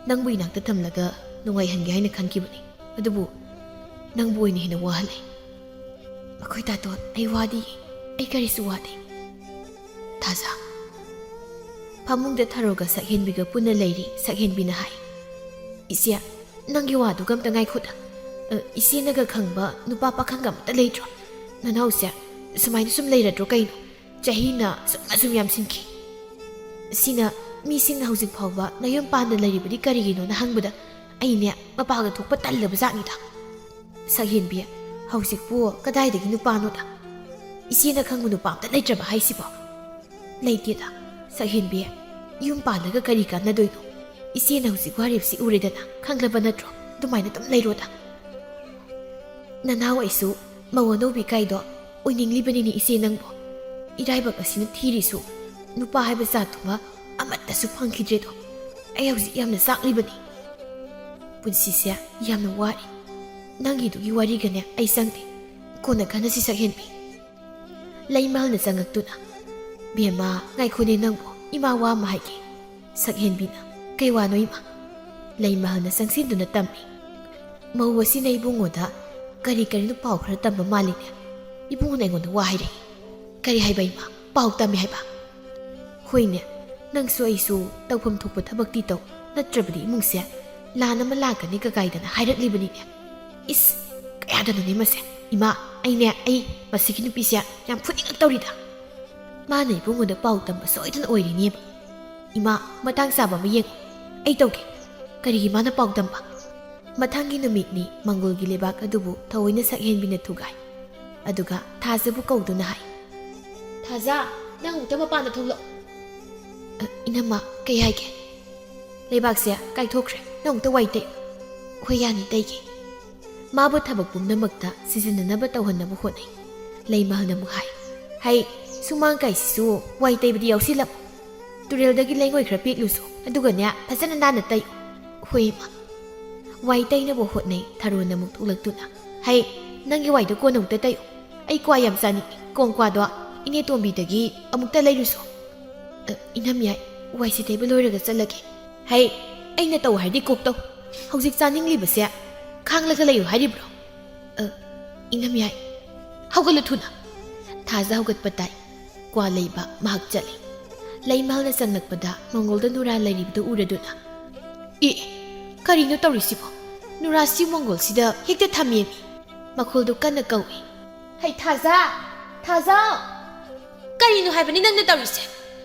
ꯅꯪꯕꯨ ꯏꯅꯥꯛꯇ ꯊꯝꯂꯒ ꯅꯨꯡꯉꯥꯏꯍꯟꯒꯦ ꯍꯥꯏꯅ ꯈꯟꯈꯤꯕꯅꯤ, ꯑꯗꯨꯕꯨ ꯅꯪꯕꯨ ꯑꯣꯏꯅ ꯍꯦꯟꯅ ꯋꯥꯍꯜꯂꯦ꯫" "ꯃꯈꯣꯏ ꯇꯥꯇꯣꯟ, ꯑꯩ ꯋꯥꯗꯤꯌꯦ, ꯑꯩ ꯀꯔꯤꯁꯨ ꯋꯥꯗꯦ꯫" ꯊꯥꯖ꯫ ꯐꯃꯨꯡꯗ ꯊꯔꯣꯒ ꯁꯛꯍꯦꯟꯕꯤꯒ ꯄꯨꯟꯅ ꯂꯩꯔꯤ꯫ ꯁꯛꯍꯦꯟꯕꯤꯅ ꯍꯥꯏ, "ꯏꯆꯦ, ꯅꯪꯒꯤ ꯋꯥꯗꯨꯒ ꯑꯝꯇ ꯉꯥꯏꯈꯣꯗ꯫ ꯑ, ꯏꯆꯦꯅꯒ ꯈꯪꯕ ꯅꯨꯄꯥ ꯄꯥꯈꯪꯒ ꯑꯝꯇ ꯂꯩꯇ꯭ꯔꯣ? ꯅꯅꯥꯎꯁꯦ ꯁꯨꯃꯥꯏꯅ ꯁꯨꯝ ꯂꯩꯔꯗ꯭ꯔꯣ ꯀꯩꯅꯣ? ꯆꯍꯤꯅ ꯁꯨꯝꯅ ꯁꯨꯝ ꯌꯥꯝꯁꯤꯟꯈꯤ꯫ ꯁꯤꯅ ꯃꯤꯁꯤꯡꯅ ꯍꯧꯖꯤꯛ ꯐꯥꯎꯕ ꯅꯌꯨꯝ ꯄꯥꯟꯗꯅ ꯂꯩꯔꯤꯕꯗꯤ ꯀꯔꯤꯒꯤꯅꯣꯅ ꯍꯪꯕꯗ ꯑꯩꯅꯦ ꯃꯄꯥꯟꯒ ꯊꯣꯛꯄ ꯇꯜꯂꯕ ꯖꯥꯠꯅꯤꯗ꯫" "ꯁꯛꯍꯦꯟꯕꯤ, ꯍꯧꯖꯤꯛꯄꯨ ꯀꯗꯥꯏꯗꯒꯤ ꯅꯨꯄꯥꯅꯣꯗ? ꯏꯆꯦꯅ ꯈꯪꯕ ꯅꯨꯄꯥ ꯑꯝꯇ ꯂꯩꯇ꯭ꯔꯕ ꯍꯥꯏꯁꯤꯕꯣ?" "ꯂꯩꯇꯦꯗ꯫ ꯁꯛꯍꯦꯟꯕꯤ, ꯌꯨꯝ ꯄꯥꯜꯂꯒ ꯀꯔꯤ ꯀꯥꯟꯅꯗꯣꯏꯅꯣ? ꯏꯆꯦꯅ ꯍꯧꯖꯤꯛ ꯋꯥꯔꯤꯕꯁꯤ ꯎꯔꯦꯗꯅ, ꯈꯪꯂꯕ ꯅꯠꯇ꯭ꯔꯣ? ꯑꯗꯨꯃꯥꯏꯅ ꯑꯗꯨꯝ ꯂꯩꯔꯣꯗ꯫" "ꯅꯅꯥꯎ ꯑꯩꯁꯨ ꯃꯧ ꯑꯅꯧꯕꯤ ꯀꯥꯏꯗꯣ ꯑꯣꯏꯅꯤꯡꯂꯤꯕꯅꯤꯅꯦ ꯏꯆꯦ ꯅꯪꯕꯨ꯫ ꯏꯔꯥꯏꯕꯛ ꯑꯁꯤꯅ ꯊꯤꯔꯤꯁꯨ ꯅꯨꯄꯥ ꯍꯥꯏꯕ ꯖꯥꯠꯇꯨꯃ ꯑꯃꯠꯇꯁꯨ ꯐꯪꯈꯤꯗ꯭ꯔꯦꯗꯣ꯫ ꯑꯩ ꯍꯧꯖꯤꯛ ꯌꯥꯝꯅ ꯆꯥꯛꯂꯤꯕꯅꯤ꯫ ꯄꯨꯟꯁꯤꯁꯦ ꯌꯥꯝꯅ ꯋꯥꯔꯤ꯫ ꯅꯪꯒꯤꯗꯨꯒꯤ ꯋꯥꯔꯤꯒꯅꯦ ꯑꯩ ꯆꯪꯗꯦ꯫ ꯀꯣꯟꯅ ꯈꯟꯅꯁꯤ, ꯁꯛꯍꯦꯟꯕꯤ꯫ ꯂꯩꯃꯍꯜꯅ ꯆꯪꯉꯛꯇꯨꯅ, "ꯕꯦꯝꯃ, ꯉꯥꯏꯈꯣꯅꯦ ꯅꯪꯕꯨ, ꯏꯃꯥ ꯋꯥ ꯑꯃ ꯍꯥꯏꯒꯦ꯫" ꯁꯛꯍꯦꯟꯕꯤꯅ, "ꯀꯩ ꯋꯥꯅꯣ ꯏꯃꯥ?" ꯂꯩꯃꯍꯜꯅ ꯆꯪꯁꯤꯟꯗꯨꯅ ꯇꯝꯃꯤ, "ꯃꯧ ꯑꯁꯤꯅ ꯏꯕꯨꯡꯉꯣꯗ ꯀꯔꯤ ꯀꯔꯤꯅꯣ ꯄꯥꯎ ꯈꯔ ꯇꯝꯕ ꯃꯥꯜꯂꯤꯅꯦ꯫ ꯏꯕꯨꯡꯉꯣꯅ ꯑꯩꯉꯣꯟꯗ ꯋꯥ ꯍꯥꯏꯔꯛꯏ꯫" "ꯀꯔꯤ ꯍꯥꯏꯕ ꯏꯃꯥ? ꯄꯥꯎ ꯇꯝꯃꯤ ꯍꯥꯏꯕ?" "ꯍꯣꯏꯅꯦ, ꯅꯪꯁꯨ ꯑꯩꯁꯨ ꯇꯧꯐꯝ ꯊꯣꯛꯄ ꯊꯕꯛꯇꯤ ꯇꯧ, ꯅꯠꯇ꯭ꯔꯕꯗꯤ ꯏꯃꯨꯡꯁꯦ ꯂꯥꯟ ꯑꯃ ꯂꯥꯛꯀꯅꯤ ꯀꯀꯥꯏꯗꯅ ꯍꯥꯏꯔꯛꯂꯤꯕꯅꯤꯅꯦ꯫" "ꯏꯁ, ꯀꯌꯥꯗꯅꯣꯅꯦ ꯃꯁꯦ? ꯏꯃꯥ, ꯑꯩꯅꯦ, ꯑꯩ ꯃꯁꯤꯒꯤ ꯅꯨꯄꯤꯁꯦ ꯌꯥꯝ ꯐꯨꯅꯤꯡꯉꯛꯇꯧꯔꯤꯗ꯫ ꯃꯥꯅ ꯏꯕꯨꯡꯉꯣꯗ ꯄꯥꯎ ꯇꯝꯕ ꯁꯣꯏꯗꯅ ꯑꯣꯏꯔꯤꯅꯦꯕ꯫ ꯏꯃꯥ, ꯃꯇꯥꯡ ꯆꯥꯕ ꯑꯃ ꯌꯦꯡꯉꯨ, ꯑꯩ ꯇꯧꯒꯦ꯫ ꯀꯔꯤꯒꯤ ꯃꯥꯅ ꯄꯥꯎ ꯇꯝꯕ?" ꯃꯊꯪꯒꯤ ꯅꯨꯃꯤꯠꯅꯤ ꯃꯪꯒꯣꯜꯒꯤ ꯂꯩꯕꯥꯛ ꯑꯗꯨꯕꯨ ꯊꯑꯣꯏꯅ ꯁꯛꯍꯦꯟꯕꯤꯅ ꯊꯨꯒꯥꯏ꯫ ꯑꯗꯨꯒ ꯊꯥꯖꯕꯨ ꯀꯧꯗꯨꯅ ꯍꯥꯏ, "ꯊꯥꯖ, ꯅꯪ ꯑꯃꯨꯛꯇ ꯃꯄꯥꯟꯗ ꯊꯣꯛꯂꯛꯎ꯫" "ꯑ, ꯏꯅꯝꯃ, ꯀꯩ ꯍꯥꯏꯒꯦ?" "ꯂꯩꯕꯥꯛꯁꯦ ꯀꯥꯏꯊꯣꯛꯈ꯭ꯔꯦ, ꯅꯪ ꯑꯃꯨꯛꯇ ꯋꯥꯏ ꯇꯩ꯫" "ꯍꯣꯏ, ꯌꯥꯅꯤ, ꯇꯩꯒꯦ꯫" ꯃꯥꯕꯨ ꯊꯕꯛ ꯄꯨꯝꯅꯃꯛꯇ ꯁꯤꯖꯤꯟꯅꯅꯕ ꯇꯧꯍꯟꯅꯕ ꯍꯣꯠꯅꯩ꯫ ꯂꯩꯃꯍꯜꯅ ꯑꯃꯨꯛ ꯍꯥꯏ, "ꯍꯩ, ꯁꯨꯃꯥꯡ ꯀꯥꯏꯁꯤꯁꯨ ꯋꯥꯏ ꯇꯩꯕꯗꯤ ꯌꯥꯎꯁꯤꯜꯂꯝꯃꯨ꯫ ꯇꯨꯔꯦꯜꯗꯒꯤ ꯂꯩꯉꯣꯏ ꯈꯔ ꯄꯦꯛꯂꯨꯁꯨ, ꯑꯗꯨꯒꯅꯦ, ꯐꯖꯅ ꯅꯥꯟꯅ ꯇꯩꯌꯨ꯫" "ꯍꯣꯏ, ꯏꯃꯥ꯫" ꯋꯥꯏ ꯇꯩꯅꯕ ꯍꯣꯠꯅꯩ꯫ ꯊꯔꯣꯅ ꯑꯃꯨꯛ ꯊꯣꯛꯂꯛꯇꯨꯅ, "ꯍꯩ, ꯅꯪꯒꯤ ꯋꯥꯏꯗꯣ ꯀꯣꯟꯅ ꯑꯃꯨꯛꯇ ꯇꯩꯌꯨ꯫ ꯑꯩ ꯀ꯭ꯋꯥ ꯌꯥꯝ ꯆꯥꯅꯤꯡꯉꯤ꯫ ꯀꯣꯡ ꯀ꯭ꯋꯥꯗꯣ ꯏꯅꯦ ꯇꯣꯝꯕꯤꯗꯒꯤ ꯑꯃꯨꯛꯇ ꯂꯩꯔꯨꯁꯣ꯫" "ꯑ, ꯏꯅꯝꯌꯥꯏ, ꯋꯥꯏꯁꯦ ꯇꯩꯕ ꯂꯣꯏꯔꯒ ꯆꯠꯂꯒꯦ꯫" "ꯍꯩ, ꯑꯩꯅ ꯇꯧ ꯍꯥꯏꯔꯗꯤ ꯀꯣꯛ ꯇꯧ꯫ ꯍꯧꯖꯤꯛ ꯆꯥꯅꯤꯡꯂꯤꯕꯁꯦ ꯈꯥꯡꯂꯒ ꯂꯩꯌꯨ ꯍꯥꯏꯔꯤꯕ꯭ꯔꯣ?" "ꯑ, ꯏꯅꯝꯌꯥꯏ, ꯍꯧꯒꯠꯂꯨ ꯊꯨꯅ꯫" ꯊꯥꯖ ꯍꯧꯒꯠꯄ ꯇꯥꯏ꯫ ꯀ꯭ꯋꯥ ꯂꯩꯕ ꯃꯍꯥꯛ ꯆꯠꯂꯤ꯫ ꯂꯩꯃꯍꯜꯅ ꯆꯪꯂꯛꯄꯗ ꯃꯪꯒꯣꯜꯗ ꯅꯨꯔꯥ ꯂꯩꯔꯤꯕꯗꯨ ꯎꯔꯗꯨꯅ, "ꯑꯦ, ꯀꯔꯤꯅꯣ ꯇꯧꯔꯤꯁꯤꯕꯣ? ꯅꯨꯔꯥꯁꯤ ꯃꯪꯒꯣꯜꯁꯤꯗ ꯍꯦꯛꯇ ꯊꯝꯃꯦꯃꯤ꯫" ꯃꯈꯣꯜꯗꯨ ꯀꯟꯅ ꯀꯧꯏ꯫ "ꯍꯩ, ꯊꯥꯖ! ꯊꯥꯖ! ꯀꯔꯤꯅꯣ ꯍꯥꯏꯕꯅꯤ ꯅꯪꯅ ꯇꯧꯔꯤꯁꯦ?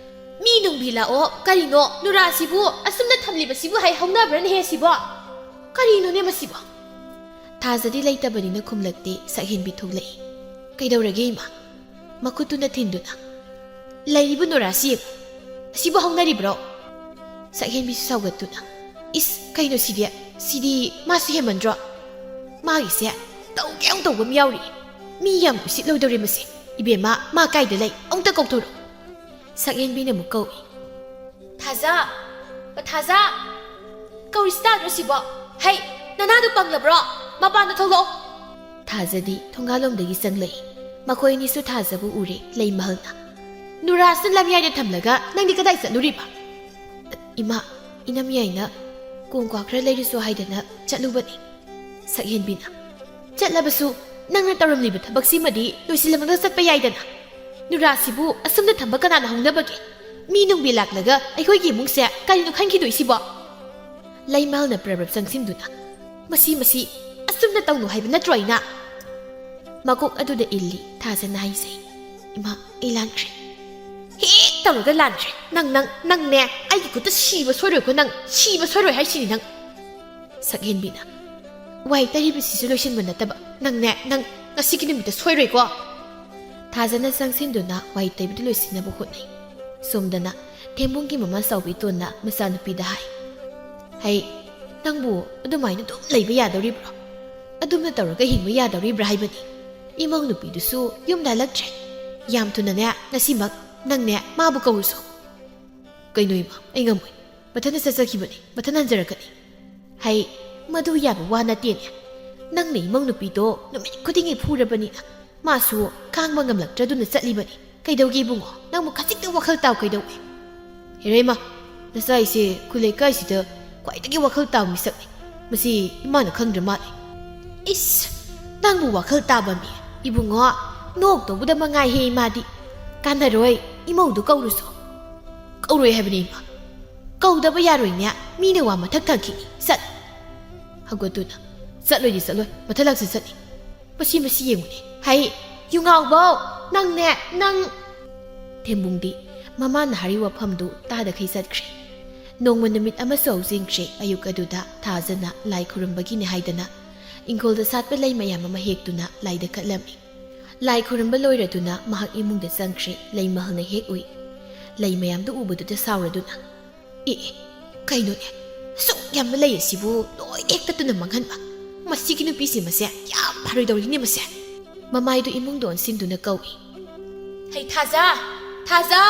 ꯃꯤ ꯅꯨꯡꯕꯤ ꯂꯥꯛꯑꯣ, ꯀꯔꯤꯅꯣ ꯅꯨꯔꯥꯁꯤꯕꯨ ꯑꯁꯨꯝꯅ ꯊꯝꯂꯤꯕꯁꯤꯕꯨ ꯍꯩ ꯍꯧꯅꯕ꯭ꯔꯅꯦꯍꯦ ꯁꯤꯕꯣ? ꯀꯔꯤꯅꯣꯅꯦ ꯃꯁꯤꯕꯣ?" ꯊꯥꯖꯗꯤ ꯂꯩꯇꯕꯅꯤꯅ ꯈꯨꯝꯂꯛꯇꯦ꯫ ꯁꯛꯍꯦꯟꯕꯤ ꯊꯣꯛꯂꯛꯏ꯫ "ꯀꯩꯗꯧꯔꯒꯦ ꯏꯃꯥ?" ꯃꯈꯨꯠꯇꯨꯅ ꯊꯤꯟꯗꯨꯅ, "ꯂꯩꯔꯤꯕ ꯅꯨꯔꯥꯁꯤ ꯌꯦꯡꯉꯨ꯫ ꯑꯁꯤꯕꯨ ꯍꯧꯅꯔꯤꯕ꯭ꯔꯣ?" ꯁꯛꯍꯦꯟꯕꯤꯁꯨ ꯁꯥꯎꯒꯠꯇꯨꯅ, "ꯏꯁ, ꯀꯩꯅꯣ ꯁꯤꯗꯤ? ꯁꯤꯗꯤ ꯃꯥꯁꯨ ꯍꯦꯟꯃꯟꯗ꯭ꯔꯣ? ꯃꯥꯒꯤꯁꯦ ꯇꯧꯒꯦ ꯌꯥꯝ ꯇꯧꯕ ꯑꯃ ꯌꯥꯎꯔꯤ꯫ ꯃꯤ ꯌꯥꯝ ꯎꯁꯤꯠꯂꯣꯏꯗꯧꯔꯦ ꯃꯁꯤ꯫ ꯏꯕꯦꯝꯃ, ꯃꯥ ꯀꯥꯏꯗ ꯂꯩ? ꯑꯃꯨꯛꯇ ꯀꯧꯊꯣꯔꯛꯎ꯫" ꯁꯛꯍꯦꯟꯕꯤꯅ ꯑꯃꯨꯛ ꯀꯧꯏ꯫ ꯊꯥꯖ! ꯑꯣ, ꯊꯥꯖ! ꯀꯧꯔꯤꯁꯤ ꯇꯥꯗ꯭ꯔꯣ ꯁꯤꯕꯣ? ꯍꯩ, ꯅꯅꯥꯗꯨ ꯄꯪꯂꯕ꯭ꯔꯣ? ꯃꯄꯥꯟꯗ ꯊꯣꯛꯂꯛꯑꯣ꯫ ꯊꯥꯖꯗꯤ ꯊꯣꯡꯒꯥꯜꯂꯣꯝꯗꯒꯤ ꯆꯪꯂꯛꯏ꯫ ꯃꯈꯣꯏ ꯑꯅꯤꯁꯨ ꯊꯥꯖꯕꯨ ꯎꯔꯦ, ꯂꯩꯃꯍꯜꯅ꯫ ꯅꯨꯔꯥꯁꯅ ꯂꯝꯌꯥꯏꯗ ꯊꯝꯂꯒ ꯅꯪꯗꯤ ꯀꯗꯥꯏ ꯆꯠꯂꯨꯔꯤꯕ? ꯏꯃꯥ, ꯏꯅꯝꯌꯥꯏꯅ ꯀꯣꯡꯀ꯭ꯋꯥ ꯈꯔ ꯂꯩꯔꯨꯁꯣ ꯍꯥꯏꯗꯅ ꯆꯠꯂꯨꯕꯅꯤ꯫ ꯁꯛꯍꯦꯟꯕꯤꯅ, ꯆꯠꯂꯕꯁꯨ ꯅꯪꯅ ꯇꯧꯔꯝꯂꯤꯕ ꯊꯕꯛꯁꯤꯃꯗꯤ ꯂꯣꯏꯁꯤꯜꯂꯝꯃꯒ ꯆꯠꯄ ꯌꯥꯏꯗꯅ꯫ ꯅꯨꯔꯥꯁꯤꯕꯨ ꯑꯁꯨꯝꯅ ꯊꯝꯕ ꯀꯅꯥꯅ ꯍꯧꯅꯕꯒꯦ? ꯃꯤ ꯅꯨꯡꯕꯤ ꯂꯥꯛꯂꯒ ꯑꯩꯈꯣꯏꯒꯤ ꯏꯃꯨꯡꯁꯦ ꯀꯔꯤꯅꯣ ꯈꯟꯈꯤꯗꯣꯏꯁꯤꯕꯣ? ꯂꯩꯃꯍꯜꯅ ꯄ꯭ꯔꯕ꯭ꯔꯞ ꯆꯪꯁꯤꯟꯗꯨꯅ, ꯃꯁꯤ, ꯃꯁꯤ ꯑꯁꯨꯝꯅ ꯇꯧꯅꯨ ꯍꯥꯏꯕ ꯅꯠꯇ꯭ꯔꯣ ꯑꯩꯅ? ꯃꯀꯣꯛ ꯑꯗꯨꯗ ꯏꯜꯂꯤ ꯊꯥꯖꯅ ꯍꯥꯏꯖꯩ꯫ ꯏꯃꯥ, ꯑꯩ ꯂꯥꯟꯈ꯭ꯔꯦ꯫ ꯍꯦꯛ ꯇꯧꯔꯒ ꯂꯥꯟꯈ꯭ꯔꯦ꯫ ꯅꯪ, ꯅꯪ, ꯅꯪꯅꯦ, ꯑꯩꯒꯤ ꯈꯨꯠꯇ ꯁꯤꯕ ꯁꯣꯏꯔꯣꯏꯀꯣ ꯅꯪ, ꯁꯤꯕ ꯁꯣꯏꯔꯣꯏ ꯍꯥꯏꯁꯤꯅꯤ ꯅꯪ꯫ ꯁꯛꯍꯦꯟꯕꯤꯅ, ꯋꯥꯏ ꯇꯩꯔꯤꯕꯁꯤꯁꯨ ꯂꯣꯏꯁꯤꯟꯕ ꯅꯠꯇꯕ, ꯅꯪꯅꯦ, ꯅꯪ ꯉꯁꯤꯒꯤ ꯅꯨꯃꯤꯠꯇ ꯁꯣꯏꯔꯣꯏꯀꯣ꯫ ꯊꯥꯖꯅ ꯆꯪꯁꯤꯟꯗꯨꯅ ꯋꯥꯏ ꯇꯩꯕꯗꯨ ꯂꯣꯏꯁꯤꯟꯅꯕ ꯍꯣꯠꯅꯩ꯫ ꯁꯣꯝꯗꯅ ꯊꯦꯝꯕꯨꯡꯒꯤ ꯃꯃꯥ ꯆꯥꯎꯕꯤ ꯇꯣꯟꯅ ꯃꯆꯥꯅꯨꯄꯤꯗ ꯍꯥꯏ, ꯍꯩ, ꯅꯪꯕꯨ ꯑꯗꯨꯃꯥꯏꯅ ꯑꯗꯨꯝ ꯂꯩꯕ ꯌꯥꯗꯧꯔꯤꯕ꯭ꯔꯣ? ꯑꯗꯨꯝꯅ ꯇꯧꯔꯒ ꯍꯤꯡꯕ ꯌꯥꯗꯧꯔꯤꯕ꯭ꯔꯥ ꯍꯥꯏꯕꯅꯤ꯫ ꯏꯃꯧ ꯅꯨꯄꯤꯗꯨꯁꯨ ꯌꯨꯝꯗ ꯍꯜꯂꯛꯇ꯭ꯔꯦ꯫ ꯌꯥꯝ ꯊꯨꯅꯅꯦ, ꯉꯁꯤꯃꯛ ꯅꯪꯅꯦ ꯃꯥꯕꯨ ꯀꯧꯔꯨꯁꯣ꯫ ꯀꯩꯅꯣ ꯏꯃꯥ, ꯑꯩ ꯉꯝꯃꯣꯏ꯫ ꯃꯊꯟꯇ ꯆꯠꯆꯈꯤꯕꯅꯤ, ꯃꯊꯟ ꯍꯟꯖꯔꯛꯀꯅꯤ꯫ ꯍꯩ, ꯃꯗꯨ ꯌꯥꯕ ꯋꯥ ꯅꯠꯇꯦꯅꯦ꯫ ꯅꯪꯅ ꯏꯃꯧ ꯅꯨꯄꯤꯗꯣ ꯅꯨꯃꯤꯠ ꯈꯨꯗꯤꯡꯒꯤ ꯐꯨꯔꯕꯅꯤꯅ ꯃꯥꯁꯨ ꯈꯥꯡꯕ ꯉꯝꯂꯛꯇ꯭ꯔꯗꯨꯅ ꯆꯠꯂꯤꯕꯅꯤ꯫ ꯀꯩꯗꯧꯒꯦ ꯏꯕꯨꯡꯉꯣ? ꯅꯪꯕꯨ ꯈꯖꯤꯛꯇ ꯋꯥꯈꯜ ꯇꯥꯎ ꯀꯩꯗꯧꯋꯦ? ꯍꯦꯔꯦ ꯏꯃꯥ, ꯅꯆꯥ ꯑꯩꯁꯦ ꯈꯨꯜ ꯂꯩꯀꯥꯏꯁꯤꯗ ꯈ꯭ꯋꯥꯏꯗꯒꯤ ꯋꯥꯈꯜ ꯇꯥꯕ ꯃꯤꯁꯛꯅꯤ꯫ ꯃꯁꯤ ꯏꯃꯥꯅ ꯈꯪꯗ꯭ꯔ ꯃꯥꯜꯂꯦ꯫ ꯏꯁ, ꯅꯪꯕꯨ ꯋꯥꯈꯜ ꯇꯥꯕ ꯃꯤ? ꯏꯕꯨꯡꯉꯣ, ꯅꯣꯛꯇꯧꯕꯗ ꯃꯉꯥꯏꯍꯦ ꯏꯃꯥꯗꯤ꯫ ꯀꯥꯟꯅꯔꯣꯏ, ꯏꯃꯧꯗꯨ ꯀꯧꯔꯨꯁꯣ꯫ ꯀꯧꯔꯣꯏ ꯍꯥꯏꯕꯅꯤ ꯏꯃꯥ꯫ ꯀꯧꯗꯕ ꯌꯥꯔꯣꯏꯅꯦ, ꯃꯤꯅ ꯋꯥ ꯃꯊꯛ ꯊꯪꯈꯤꯅꯤ꯫ ꯆꯠ꯫ ꯍꯧꯒꯠꯇꯨꯅ, ꯆꯠꯂꯣꯏꯗꯤ ꯆꯠꯂꯣꯏ, ꯃꯊꯛ ꯂꯥꯛꯆ ꯆꯠꯅꯤ꯫ ꯃꯁꯤ, ꯃꯁꯤ ꯌꯦꯡꯉꯨꯅꯦ꯫ ꯍꯩ, ꯌꯨꯉꯥꯎꯕꯧ! ꯅꯪꯅꯦ, ꯅꯪ! ꯊꯦꯝꯕꯨꯡꯗꯤ ꯃꯃꯥꯅ ꯍꯥꯏꯔꯤꯕ ꯋꯥꯐꯝꯗꯨ ꯇꯥꯗꯈꯩ ꯆꯠꯈ꯭ꯔꯦ꯫ ꯅꯣꯡꯃ ꯅꯨꯃꯤꯠ ꯑꯃꯁꯨ ꯍꯧꯖꯤꯟꯈ꯭ꯔꯦ꯫ ꯑꯌꯨꯛ ꯑꯗꯨꯗ ꯊꯥꯖꯅ ꯂꯥꯏ ꯈꯨꯔꯨꯝꯕꯒꯤꯅꯤ ꯍꯥꯏꯗꯅ ꯏꯪꯈꯣꯜꯗ ꯁꯥꯠꯄ ꯂꯩ ꯃꯌꯥꯝ ꯑꯃ ꯍꯦꯛꯇꯨꯅ ꯂꯥꯏꯗ ꯀꯠꯂꯝꯃꯤ꯫ ꯂꯥꯏ ꯈꯨꯔꯨꯝꯕ ꯂꯣꯏꯔꯗꯨꯅ ꯃꯍꯥꯛ ꯏꯃꯨꯡꯗ ꯆꯪꯈ꯭ꯔꯦ꯫ ꯂꯩꯃꯍꯜꯅ ꯍꯦꯛ ꯎꯏ꯫ ꯂꯩ ꯃꯌꯥꯝꯗꯨ ꯎꯕꯗꯨꯗ ꯁꯥꯎꯔꯗꯨꯅ, "ꯑꯦ, ꯑꯦ, ꯀꯩꯅꯣꯅꯦ? ꯑꯁꯨꯛ ꯌꯥꯝꯕ ꯂꯩ ꯑꯁꯤꯕꯨ ꯂꯣꯏꯅ ꯍꯦꯛꯇꯠꯇꯨꯅ ꯃꯥꯡꯍꯟꯕ꯫ ꯃꯁꯤꯒꯤ ꯅꯨꯄꯤꯁꯤ ꯃꯁꯦ ꯌꯥꯝ ꯐꯔꯣꯏꯗꯧꯔꯤꯅꯦ ꯃꯁꯦ꯫" ꯃꯃꯥꯏꯗꯨ ꯏꯃꯨꯡꯗ ꯑꯣꯟꯁꯤꯟꯗꯨꯅ ꯀꯧꯏ꯫ "ꯍꯩ, ꯊꯥꯖ! ꯊꯥꯖ!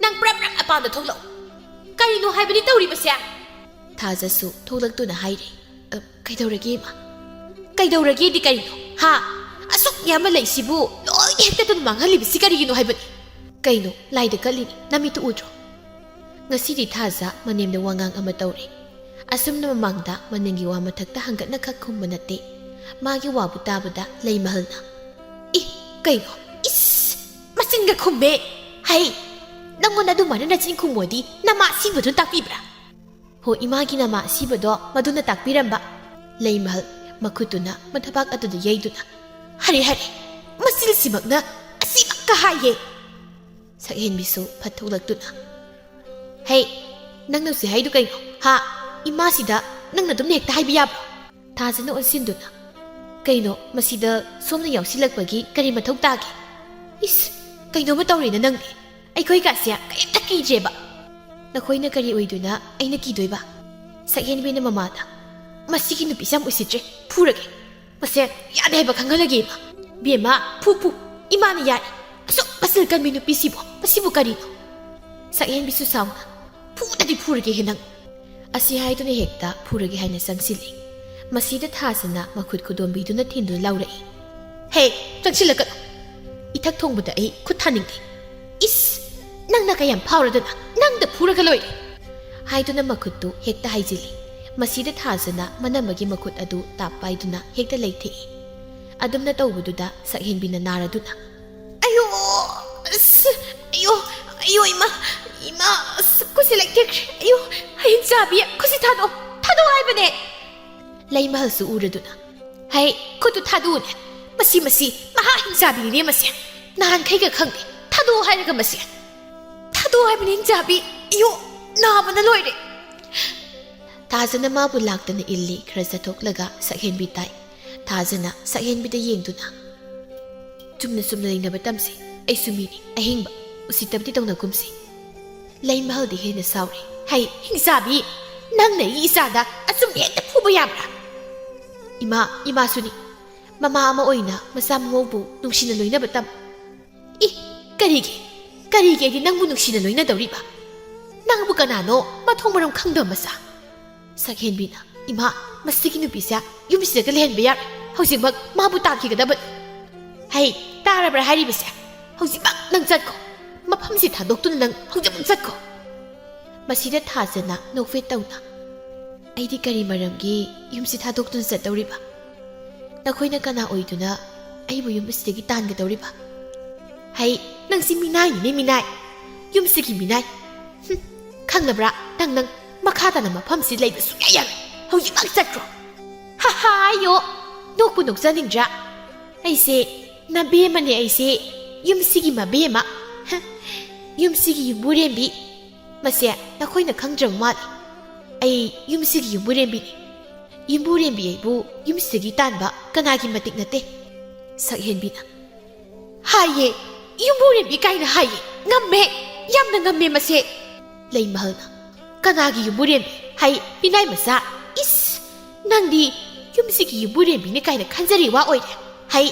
ꯅꯪ ꯄ꯭ꯔꯞ ꯄ꯭ꯔꯞ ꯃꯄꯥꯟꯗ ꯊꯣꯛꯂꯛꯎ꯫ "ꯀꯔꯤꯅꯣ ꯍꯥꯏꯕꯅꯤ ꯇꯧꯔꯤꯕꯁꯦ?" ꯊꯥꯖꯁꯨ ꯊꯣꯛꯂꯛꯇꯨꯅ ꯍꯥꯏꯔꯦ, "ꯑ, ꯀꯩꯗꯧꯔꯒꯦ, ꯏꯃꯥ? ꯀꯩꯗꯧꯔꯒꯦꯗꯤ ꯀꯔꯤꯅꯣ? ꯍꯥ? ꯑꯁꯨꯛ ꯌꯥꯝꯅ ꯂꯩꯁꯤꯕꯨ ꯂꯣꯏꯅ ꯍꯦꯛꯇꯗꯨꯅ ꯃꯥꯡꯍꯜꯂꯤꯕꯁꯤ ꯀꯔꯤꯒꯤꯅꯣ ꯍꯥꯏꯕꯅꯤ?" "ꯀꯩꯅꯣ, ꯂꯥꯏꯗ ꯀꯠꯂꯤꯅꯤ, ꯅꯃꯤꯠꯇꯨ ꯎꯗ꯭ꯔꯣ?" ꯉꯁꯤꯗꯤ ꯊꯥꯖ ꯃꯅꯦꯝꯗ ꯋꯥꯉꯥꯡ ꯑꯃ ꯇꯧꯔꯦ꯫ ꯑꯁꯨꯝꯅ ꯃꯃꯥꯡꯗ ꯃꯅꯦꯝꯒꯤ ꯋꯥ ꯃꯊꯛꯇ ꯍꯪꯒꯠꯅ ꯈꯛ ꯈꯨꯝꯕ ꯅꯠꯇꯦ꯫ ꯃꯥꯒꯤ ꯋꯥꯕꯨ ꯇꯥꯕꯗ ꯂꯩꯃꯍꯜꯅ, "ꯏ, ꯀꯩꯅꯣ? ꯏꯁ! ꯃꯆꯤꯟꯒ ꯈꯨꯝꯃꯦ! ꯍꯩ! ꯅꯪꯉꯣꯟꯗ ꯑꯗꯨꯃꯥꯏꯅ ꯅꯆꯤꯟ ꯈꯨꯝꯃꯣꯗꯤ ꯅꯃꯥ ꯑꯁꯤꯕꯗꯨꯅ ꯇꯥꯛꯄꯤꯕ꯭ꯔꯥ?" "ꯍꯣ, ꯏꯃꯥꯒꯤ ꯅꯃꯥ ꯑꯁꯤꯕꯗꯣ ꯃꯗꯨꯅ ꯇꯥꯛꯄꯤꯔꯝꯕ꯫" ꯂꯩꯃꯍꯜ ꯃꯈꯨꯠꯇꯨꯅ ꯃꯊꯕꯥꯛ ꯑꯗꯨꯗ ꯌꯩꯗꯨꯅ, "ꯍꯔꯦ, ꯍꯔꯦ! ꯃꯆꯤꯟꯁꯤꯃꯛꯅ ꯑꯁꯤꯃꯛꯀ ꯍꯥꯏꯌꯦ!" ꯁꯛꯍꯦꯟꯕꯤꯁꯨ ꯐꯠ ꯊꯣꯛꯂꯛꯇꯨꯅ, "ꯍꯦ, ꯅꯪꯅ ꯍꯧꯖꯤꯛ ꯍꯥꯏꯗꯨ ꯀꯩꯅꯣ? ꯍꯥ? ꯏꯃꯥꯁꯤꯗ ꯅꯪꯅ ꯑꯗꯨꯝ ꯍꯦꯛꯇ ꯍꯥꯏꯕ ꯌꯥꯕ꯭ꯔꯣ?" ꯊꯥꯖꯅ ꯑꯣꯟꯁꯤꯟꯗꯨꯅ, "ꯀꯩꯅꯣ, ꯃꯁꯤꯗ ꯁꯣꯝꯅ ꯌꯥꯎꯁꯤꯜꯂꯛꯄꯒꯤ ꯀꯔꯤ ꯃꯊꯧ ꯇꯥꯒꯦ? ꯏꯁ, ꯀꯩꯅꯣꯝꯃ ꯇꯧꯔꯦꯅ ꯅꯪꯗꯤ꯫ ꯑꯩꯈꯣꯏ ꯀꯥꯁꯦ ꯀꯔꯤꯝꯇ ꯀꯤꯗ꯭ꯔꯦꯕ꯫ ꯅꯈꯣꯏꯅ ꯀꯔꯤ ꯑꯣꯏꯗꯣꯏꯅ ꯑꯩꯅ ꯀꯤꯗꯣꯏꯕ?" ꯁꯛꯍꯦꯟꯕꯤꯅ ꯃꯃꯥꯗ, "ꯃꯁꯤꯒꯤ ꯅꯨꯄꯤꯁꯦ ꯌꯥꯝ ꯎꯁꯤꯠꯇ꯭ꯔꯦ, ꯐꯨꯔꯒꯦ꯫ ꯃꯁꯦ ꯌꯥꯗꯦ ꯍꯥꯏꯕ ꯈꯪꯍꯜꯂꯒꯦ, ꯏꯃꯥ꯫ ꯕꯦꯝꯃ, ꯐꯨ, ꯐꯨ꯫ ꯏꯃꯥꯅ ꯌꯥꯔꯦ꯫ ꯑꯁꯨꯛ ꯃꯆꯤꯜ ꯀꯟꯕꯤ ꯅꯨꯄꯤꯁꯤꯕꯨ, ꯃꯁꯤꯕꯨ ꯀꯔꯤꯅꯣ?" ꯁꯛꯍꯦꯟꯕꯤꯁꯨ ꯁꯥꯎꯅ, "ꯐꯨꯗꯗꯤ ꯐꯨꯔꯒꯦ ꯍꯦ ꯅꯪ!" ꯑꯁꯤ ꯍꯥꯏꯗꯨꯅ ꯍꯦꯛꯇ ꯐꯨꯔꯒꯦ ꯍꯥꯏꯅ ꯆꯪꯁꯤꯜꯂꯤ꯫ ꯃꯁꯤꯗ ꯊꯥꯖꯅ ꯃꯈꯨꯠ ꯈꯨꯗꯣꯝꯕꯤꯗꯨꯅ ꯊꯤꯟꯗꯨꯅ ꯂꯥꯎꯔꯛꯏ, "ꯍꯦ, ꯆꯪꯁꯤꯜꯂꯛꯀꯅꯨ! ꯏꯊꯛ ꯊꯣꯡꯕꯗ ꯑꯩ ꯈꯨꯠ ꯊꯥꯅꯤꯡꯗꯦ꯫ ꯏꯁ! ꯅꯪꯅ ꯀꯌꯥꯝ ꯐꯥꯎꯔꯗꯅ ꯅꯪꯗ ꯐꯨꯔꯒ ꯂꯣꯏꯔꯦ!" ꯍꯥꯏꯗꯨꯅ ꯃꯈꯨꯠꯇꯨ ꯍꯦꯛꯇ ꯍꯥꯏꯖꯤꯜꯂꯤ꯫ ꯃꯁꯤꯗ ꯊꯥꯖꯅ ꯃꯅꯝꯃꯒꯤ ꯃꯈꯨꯠ ꯑꯗꯨ ꯇꯥꯞ ꯄꯥꯏꯗꯨꯅ ꯍꯦꯛꯇ ꯂꯩꯊꯦꯛꯏ꯫ ꯑꯗꯨꯝꯅ ꯇꯧꯕꯗꯨꯗ ꯁꯛꯍꯦꯟꯕꯤꯅ ꯅꯥꯔꯗꯨꯅ, "ꯑꯌꯣ! ꯑꯁ! ꯑꯌꯣ! ꯑꯌꯣ, ꯏꯃꯥ! ꯏꯃꯥ! ꯑꯁ, ꯈꯨꯠꯁꯦ ꯂꯩꯊꯦꯛꯈ꯭ꯔꯦ! ꯑꯌꯣ! ꯍꯤꯡꯆꯥꯕꯤ, ꯈꯨꯠꯁꯤ ꯊꯥꯗꯣꯛꯑꯣ! ꯊꯥꯗꯣꯛꯑꯣ ꯍꯥꯏꯕꯅꯦ!" ꯂꯩꯃꯍꯜꯁꯨ ꯎꯔꯗꯨꯅ, "ꯍꯩ, ꯈꯨꯠꯇꯨ ꯊꯥꯗꯣꯛꯎꯅꯦ! ꯃꯁꯤ, ꯃꯁꯤ ꯃꯍꯥ ꯍꯤꯡꯆꯥꯕꯤꯅꯤꯅꯦ ꯃꯁꯤ! ꯅꯍꯥꯟꯈꯩꯒ ꯈꯪꯗꯦ! ꯊꯥꯗꯣꯛꯑꯣ ꯍꯥꯏꯔꯒ ꯃꯁꯤ! ꯊꯥꯗꯣꯛꯑꯣ ꯍꯥꯏꯕꯅꯤ, ꯍꯤꯡꯆꯥꯕꯤ! ꯏꯌꯣ! ꯅꯥꯕꯅ ꯂꯣꯏꯔꯦ!" ꯊꯥꯖꯅ ꯃꯥꯕꯨ ꯂꯥꯛꯇꯅ ꯏꯜꯂꯤ꯫ ꯈꯔ ꯆꯠꯊꯣꯛꯂꯒ ꯁꯛꯍꯦꯟꯕꯤ ꯇꯥꯏ꯫ ꯊꯥꯖꯅ ꯁꯛꯍꯦꯟꯕꯤꯗ ꯌꯦꯡꯗꯨꯅ, "ꯆꯨꯝꯅ ꯆꯨꯝꯅ ꯂꯩꯅꯕ ꯇꯝꯁꯤ꯫ ꯑꯩꯁꯨ ꯃꯤꯅꯤ, ꯑꯍꯤꯡꯕ꯫ ꯎꯁꯤꯠꯇꯕꯗꯤ ꯇꯧꯅꯒꯨꯝꯁꯤ꯫" ꯂꯩꯃꯍꯜꯗꯤ ꯍꯦꯟꯅ ꯁꯥꯎꯔꯦ꯫ "ꯍꯩ, ꯍꯤꯡꯆꯥꯕꯤ! ꯅꯪꯅ ꯑꯩꯒꯤ ꯏꯆꯥꯗ ꯑꯆꯨꯝꯕ ꯍꯦꯛꯇ ꯐꯨꯕ ꯌꯥꯕ꯭ꯔꯥ? ꯏꯃꯥ, ꯏꯃꯥꯁꯨꯅꯤ꯫ ꯃꯃꯥ ꯑꯃ ꯑꯣꯏꯅ ꯃꯆꯥ ꯃꯃꯧꯕꯨ ꯅꯨꯡꯁꯤꯅ ꯂꯣꯏꯅꯕ ꯇꯝ꯫" "ꯏ, ꯀꯔꯤꯒꯤ? ꯀꯔꯤꯒꯤ ꯑꯩꯗꯤ ꯅꯪꯕꯨ ꯅꯨꯡꯁꯤꯅ ꯂꯣꯏꯅꯗꯧꯔꯤꯕ? ꯅꯪ ꯅꯪꯕꯨ ꯀꯅꯥꯅꯣ? ꯃꯊꯣꯡ ꯃꯔꯝ ꯈꯪꯗꯕ ꯃꯆꯥ꯫ ꯁꯛꯍꯦꯟꯕꯤꯅ, "ꯏꯃꯥ, ꯃꯁꯤꯒꯤ ꯅꯨꯄꯤꯁꯦ ꯌꯨꯝꯁꯤꯗꯒ ꯂꯩꯍꯟꯕ ꯌꯥꯔꯣꯏ꯫ ꯍꯧꯖꯤꯛꯃꯛ ꯃꯥꯕꯨ ꯇꯥꯟꯈꯤꯒꯗꯕꯅꯤ꯫ ꯍꯩ, ꯇꯥꯔꯕ꯭ꯔꯥ ꯍꯥꯏꯔꯤꯕꯁꯦ? ꯍꯧꯖꯤꯛꯃꯛ ꯅꯪ ꯆꯠꯈꯣ꯫ ꯃꯐꯝꯁꯤ ꯊꯥꯗꯣꯛꯇꯨꯅ ꯅꯪ ꯍꯧꯖꯤꯛꯃꯛ ꯆꯠꯈꯣ꯫" ꯃꯁꯤꯗ ꯊꯥꯖꯅ ꯅꯣꯛꯐꯦꯠ ꯇꯧꯅ, "ꯑꯩꯗꯤ ꯀꯔꯤ ꯃꯔꯝꯒꯤ ꯌꯨꯝꯁꯤ ꯊꯥꯗꯣꯛꯇꯨꯅ ꯆꯠꯇꯧꯔꯤꯕ? ꯅꯈꯣꯏꯅ ꯀꯅꯥ ꯑꯣꯏꯗꯨꯅ ꯑꯩꯕꯨ ꯌꯨꯝ ꯑꯁꯤꯗꯒꯤ ꯇꯥꯟꯒꯗꯧꯔꯤꯕ? ꯍꯩ, ꯅꯪꯁꯤ ꯃꯤꯅꯥꯏꯅꯤꯅꯦ, ꯃꯤꯅꯥꯏ꯫ ꯌꯨꯝꯁꯤꯒꯤ ꯃꯤꯅꯥꯏ꯫ ꯍꯨꯝ, ꯈꯪꯂꯕ꯭ꯔꯥ? ꯅꯪ, ꯅꯪ ꯃꯈꯥ ꯇꯥꯅ ꯃꯐꯝꯁꯤ ꯂꯩꯕ ꯁꯨꯡꯌꯥ ꯌꯥꯔꯣꯏ꯫ ꯍꯧꯖꯤꯛꯃꯛ ꯆꯠꯈ꯭ꯔꯣ꯫" "ꯍꯥ ꯍꯥ, ꯑꯌꯣ, ꯅꯣꯛꯄꯨ ꯅꯣꯛꯆꯅꯤꯡꯗ꯭ꯔꯥ? ꯑꯩꯁꯦ ꯅꯕꯦꯝꯃꯅꯦ, ꯑꯩꯁꯦ ꯌꯨꯝꯁꯤꯒꯤ ꯃꯕꯦꯝꯃ꯫ ꯍ, ꯌꯨꯝꯁꯤꯒꯤ ꯌꯨꯝꯕꯨꯔꯦꯝꯕꯤ꯫ ꯃꯁꯦ ꯅꯈꯣꯏꯅ ꯈꯪꯗ꯭ꯔꯕ ꯃꯥꯜꯂꯤ꯫ ꯑꯩ ꯌꯨꯝꯁꯤꯒꯤ ꯌꯨꯝꯕꯨꯔꯦꯝꯕꯤꯅꯤ꯫ ꯌꯨꯝꯕꯨꯔꯦꯝꯕꯤ ꯑꯩꯕꯨ ꯌꯨꯝꯁꯤꯗꯒꯤ ꯇꯥꯟꯕ ꯀꯅꯥꯒꯤ ꯃꯇꯤꯛ ꯅꯠꯇꯦ꯫" ꯁꯛꯍꯦꯟꯕꯤꯅ, "ꯍꯥꯏꯌꯦ, ꯌꯨꯝꯕꯨꯔꯦꯝꯕꯤ ꯀꯥꯏꯅ ꯍꯥꯏꯌꯦ꯫ ꯉꯝꯃꯦ, ꯌꯥꯝꯅ ꯉꯝꯃꯦ ꯃꯁꯦ꯫" ꯂꯩꯃꯍꯜꯅ, "ꯀꯅꯥꯒꯤ ꯌꯨꯝꯕꯨꯔꯦꯝꯕꯤ? ꯍꯩ, ꯃꯤꯅꯥꯏ ꯃꯆꯥ꯫ ꯏꯁ, ꯅꯪꯗꯤ ꯌꯨꯝꯁꯤꯒꯤ ꯌꯨꯝꯕꯨꯔꯦꯝꯕꯤꯅꯤ ꯀꯥꯏꯅ ꯈꯟꯖꯔꯤ ꯋꯥ ꯑꯣꯏꯔꯦ꯫ ꯍꯩ,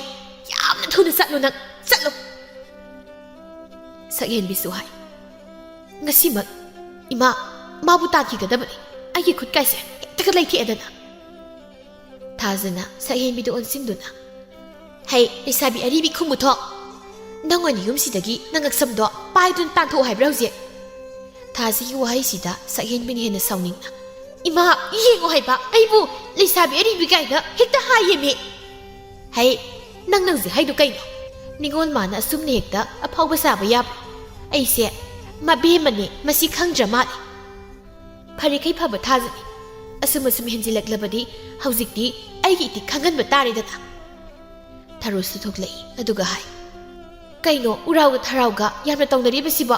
ꯌꯥꯝꯅ ꯊꯨꯅ ꯆꯠꯂꯨ ꯅꯪ, ꯆꯠꯂꯨ꯫" ꯁꯛꯍꯦꯟꯕꯤꯁꯨ ꯍꯥꯏ, "ꯉꯁꯤꯃꯛ ꯏꯃꯥ, ꯃꯥꯕꯨ ꯇꯥꯟꯈꯤꯒꯗꯕꯅꯤ꯫ ꯑꯩꯒꯤ ꯈꯨꯠꯀꯥꯏꯁꯦ ꯍꯦꯛꯇꯒ ꯂꯩꯊꯦꯛꯑꯗꯅ꯫" ꯊꯥꯖꯅ ꯁꯛꯍꯦꯟꯕꯤꯗ ꯑꯣꯟꯁꯤꯟꯗꯨꯅ, "ꯍꯩ, ꯂꯩꯁꯥꯕꯤ ꯑꯔꯤꯕꯤ ꯈꯨꯝꯃꯨꯊꯣꯛ! ꯅꯪ ꯑꯣꯏꯅ ꯌꯨꯝꯁꯤꯗꯒꯤ ꯅꯉꯛꯁꯝꯗꯣ ꯄꯥꯏꯗꯨꯅ ꯇꯥꯟꯊꯣꯛꯑꯣ ꯍꯥꯏꯕ꯭ꯔꯥ ꯍꯧꯖꯤꯛ?" ꯊꯥꯖꯒꯤ ꯋꯥꯍꯩꯁꯤꯗ ꯁꯛꯍꯦꯟꯕꯤꯅ ꯍꯦꯟꯅ ꯁꯥꯎꯅꯤꯡꯅ, "ꯏꯃꯥ, ꯌꯦꯡꯉꯣ ꯍꯥꯏꯕ, ꯑꯩꯕꯨ ꯂꯩꯁꯥꯕꯤ ꯑꯔꯤꯕꯤ ꯀꯥꯏꯅ ꯍꯦꯛꯇ ꯍꯥꯏꯌꯦꯃꯤ!" "ꯍꯩ, ꯅꯪ ꯅꯪꯁꯦ ꯍꯥꯏꯗꯣ ꯀꯩꯅꯣ? ꯅꯤꯉꯣꯜ ꯃꯥꯅ ꯑꯁꯨꯝꯅ ꯍꯦꯛꯇ ꯑꯐꯥꯎꯕ ꯁꯥꯕ ꯌꯥꯕ꯭ꯔꯣ? ꯑꯩꯁꯦ ꯃꯕꯦꯝꯃꯅꯦ, ꯃꯁꯤ ꯈꯪꯗ꯭ꯔ ꯃꯥꯜꯂꯦ꯫ ꯐꯔꯦꯈꯩ ꯐꯕ ꯊꯥꯖꯅꯤ꯫ ꯑꯁꯨꯝ ꯑꯁꯨꯝ ꯍꯦꯟꯖꯤꯜꯂꯛꯂꯕꯗꯤ ꯍꯧꯖꯤꯛꯇꯤ ꯑꯩꯒꯤ ꯏꯇꯤꯛ ꯈꯪꯍꯟꯕ ꯇꯥꯔꯦꯗꯅ꯫" ꯊꯔꯣꯁꯨ ꯊꯣꯛꯂꯛꯏ, ꯑꯗꯨꯒ ꯍꯥꯏ, "ꯀꯩꯅꯣ ꯎꯔꯥꯎꯒ ꯊꯔꯥꯎꯒ ꯌꯥꯝꯅ ꯇꯧꯅꯔꯤꯕꯁꯤꯕꯣ?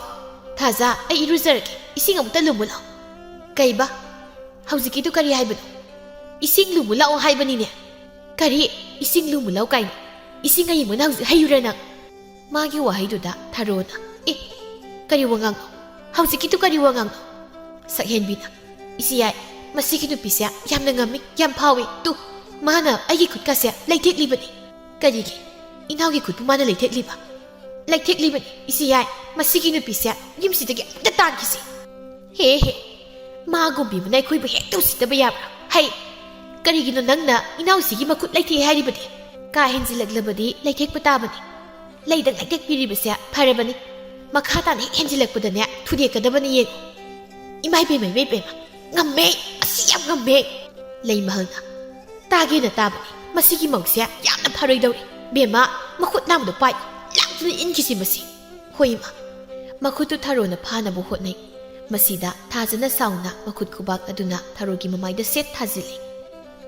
ꯊꯥꯖ, ꯑꯩ ꯏꯔꯨꯖꯔꯒꯦ, ꯏꯁꯤꯡ ꯑꯃꯨꯛꯇ ꯂꯨꯝꯃꯨ ꯂꯥꯎ꯫" "ꯀꯩꯕ? ꯍꯧꯖꯤꯛꯀꯤꯗꯨ ꯀꯔꯤ ꯍꯥꯏꯕꯅꯣ?" "ꯏꯁꯤꯡ ꯂꯨꯝꯃꯨ ꯂꯥꯛꯑꯣ ꯍꯥꯏꯕꯅꯤꯅꯦ꯫" "ꯀꯔꯤ? ꯏꯁꯤꯡ ꯂꯨꯝꯃꯨ ꯂꯥꯎ ꯀꯥꯏꯅ? ꯏꯁꯤꯡ ꯑꯌꯤꯡꯕꯅ ꯍꯧꯖꯤꯛ ꯍꯩꯌꯨꯔꯥ ꯅꯪ?" ꯃꯥꯒꯤ ꯋꯥꯍꯩꯗꯨꯗ ꯊꯔꯣꯅ, "ꯑꯦ, ꯀꯔꯤ ꯋꯥꯉꯥꯡꯅꯣ? ꯍꯧꯖꯤꯛꯀꯤꯗꯨ ꯀꯔꯤ ꯋꯥꯉꯥꯡꯅꯣ?" ꯁꯛꯍꯦꯟꯕꯤꯅ, "ꯏꯆꯦ ꯌꯥꯏ, ꯃꯁꯤꯒꯤ ꯅꯨꯄꯤꯁꯦ ꯌꯥꯝꯅ ꯉꯝꯃꯤ, ꯌꯥꯝ ꯐꯥꯎꯏ꯫ ꯇꯨ, ꯃꯥꯅ ꯑꯩꯒꯤ ꯈꯨꯠꯀꯥꯁꯦ ꯂꯩꯊꯦꯛꯂꯤꯕꯅꯤ꯫" "ꯀꯔꯤꯒꯤ? ꯏꯅꯥꯎꯒꯤ ꯈꯨꯠꯄꯨ ꯃꯥꯅ ꯂꯩꯊꯦꯛꯂꯤꯕ?" "ꯂꯩꯊꯦꯛꯂꯤꯕꯅꯤ, ꯏꯆꯦ ꯌꯥꯏ, ꯃꯁꯤꯒꯤ ꯅꯨꯄꯤꯁꯦ ꯌꯨꯝꯁꯤꯗꯒꯤ ꯑꯃꯨꯛꯇ ꯇꯥꯟꯈꯤꯁꯤ꯫" ꯍꯦ ꯍꯦ, ꯃꯥꯒꯨꯝꯕꯤ ꯑꯃꯅ ꯑꯩꯈꯣꯏꯕꯨ ꯍꯦꯛꯇ ꯎꯁꯤꯠꯇꯕ ꯌꯥꯕ꯭ꯔꯥ? ꯍꯩ, ꯀꯔꯤꯒꯤꯅꯣ ꯅꯪꯅ ꯏꯅꯥꯎꯁꯤꯒꯤ ꯃꯈꯨꯠ ꯂꯩꯊꯦꯛꯑꯦ ꯍꯥꯏꯔꯤꯕꯗꯤ? ꯀꯥ ꯍꯦꯟꯖꯤꯜꯂꯛꯂꯕꯗꯤ ꯂꯩꯊꯦꯛꯄ ꯇꯥꯕꯅꯤ꯫ ꯂꯩꯗꯪ ꯂꯩꯊꯦꯛꯄꯤꯔꯤꯕꯁꯦ ꯐꯔꯕꯅꯤ꯫ ꯃꯈꯥ ꯇꯥꯅ ꯍꯦꯛ ꯍꯦꯟꯖꯤꯜꯂꯛꯄꯗꯅꯦ ꯊꯨꯗꯦꯛꯀꯗꯕꯅꯤ ꯌꯦꯡꯉꯨ꯫ ꯏꯃꯥ ꯏꯕꯦꯝꯃ, ꯏꯃꯥ ꯏꯕꯦꯝꯃ, ꯉꯝꯃꯦ, ꯑꯁꯤ ꯌꯥꯝ ꯉꯝꯃꯦ꯫ ꯂꯩꯃꯍꯜꯅ, ꯇꯥꯒꯦꯅ ꯇꯥꯕꯅꯤ, ꯃꯁꯤꯒꯤ ꯃꯧꯁꯦ ꯌꯥꯝꯅ ꯐꯔꯣꯏꯗꯧꯔꯤ꯫ ꯕꯦꯝꯃ, ꯃꯈꯨꯠ ꯅꯥꯝꯃꯗꯣ ꯄꯥꯏ, ꯂꯥꯛꯇꯨꯅ ꯏꯟꯈꯤꯁꯤ ꯃꯁꯤ꯫ ꯍꯣꯏ ꯏꯃꯥ꯫ ꯃꯈꯨꯠꯇꯨ ꯊꯔꯣꯅ ꯐꯥꯅꯕ ꯍꯣꯠꯅꯩ꯫ ꯃꯁꯤꯗ ꯊꯥꯖꯅ ꯁꯥꯎꯅ ꯃꯈꯨꯠ ꯈꯨꯕꯥꯛ ꯑꯗꯨꯅ ꯊꯔꯣꯒꯤ ꯃꯃꯥꯏꯗ ꯁꯦꯠ ꯊꯥꯖꯤꯜꯂꯤ꯫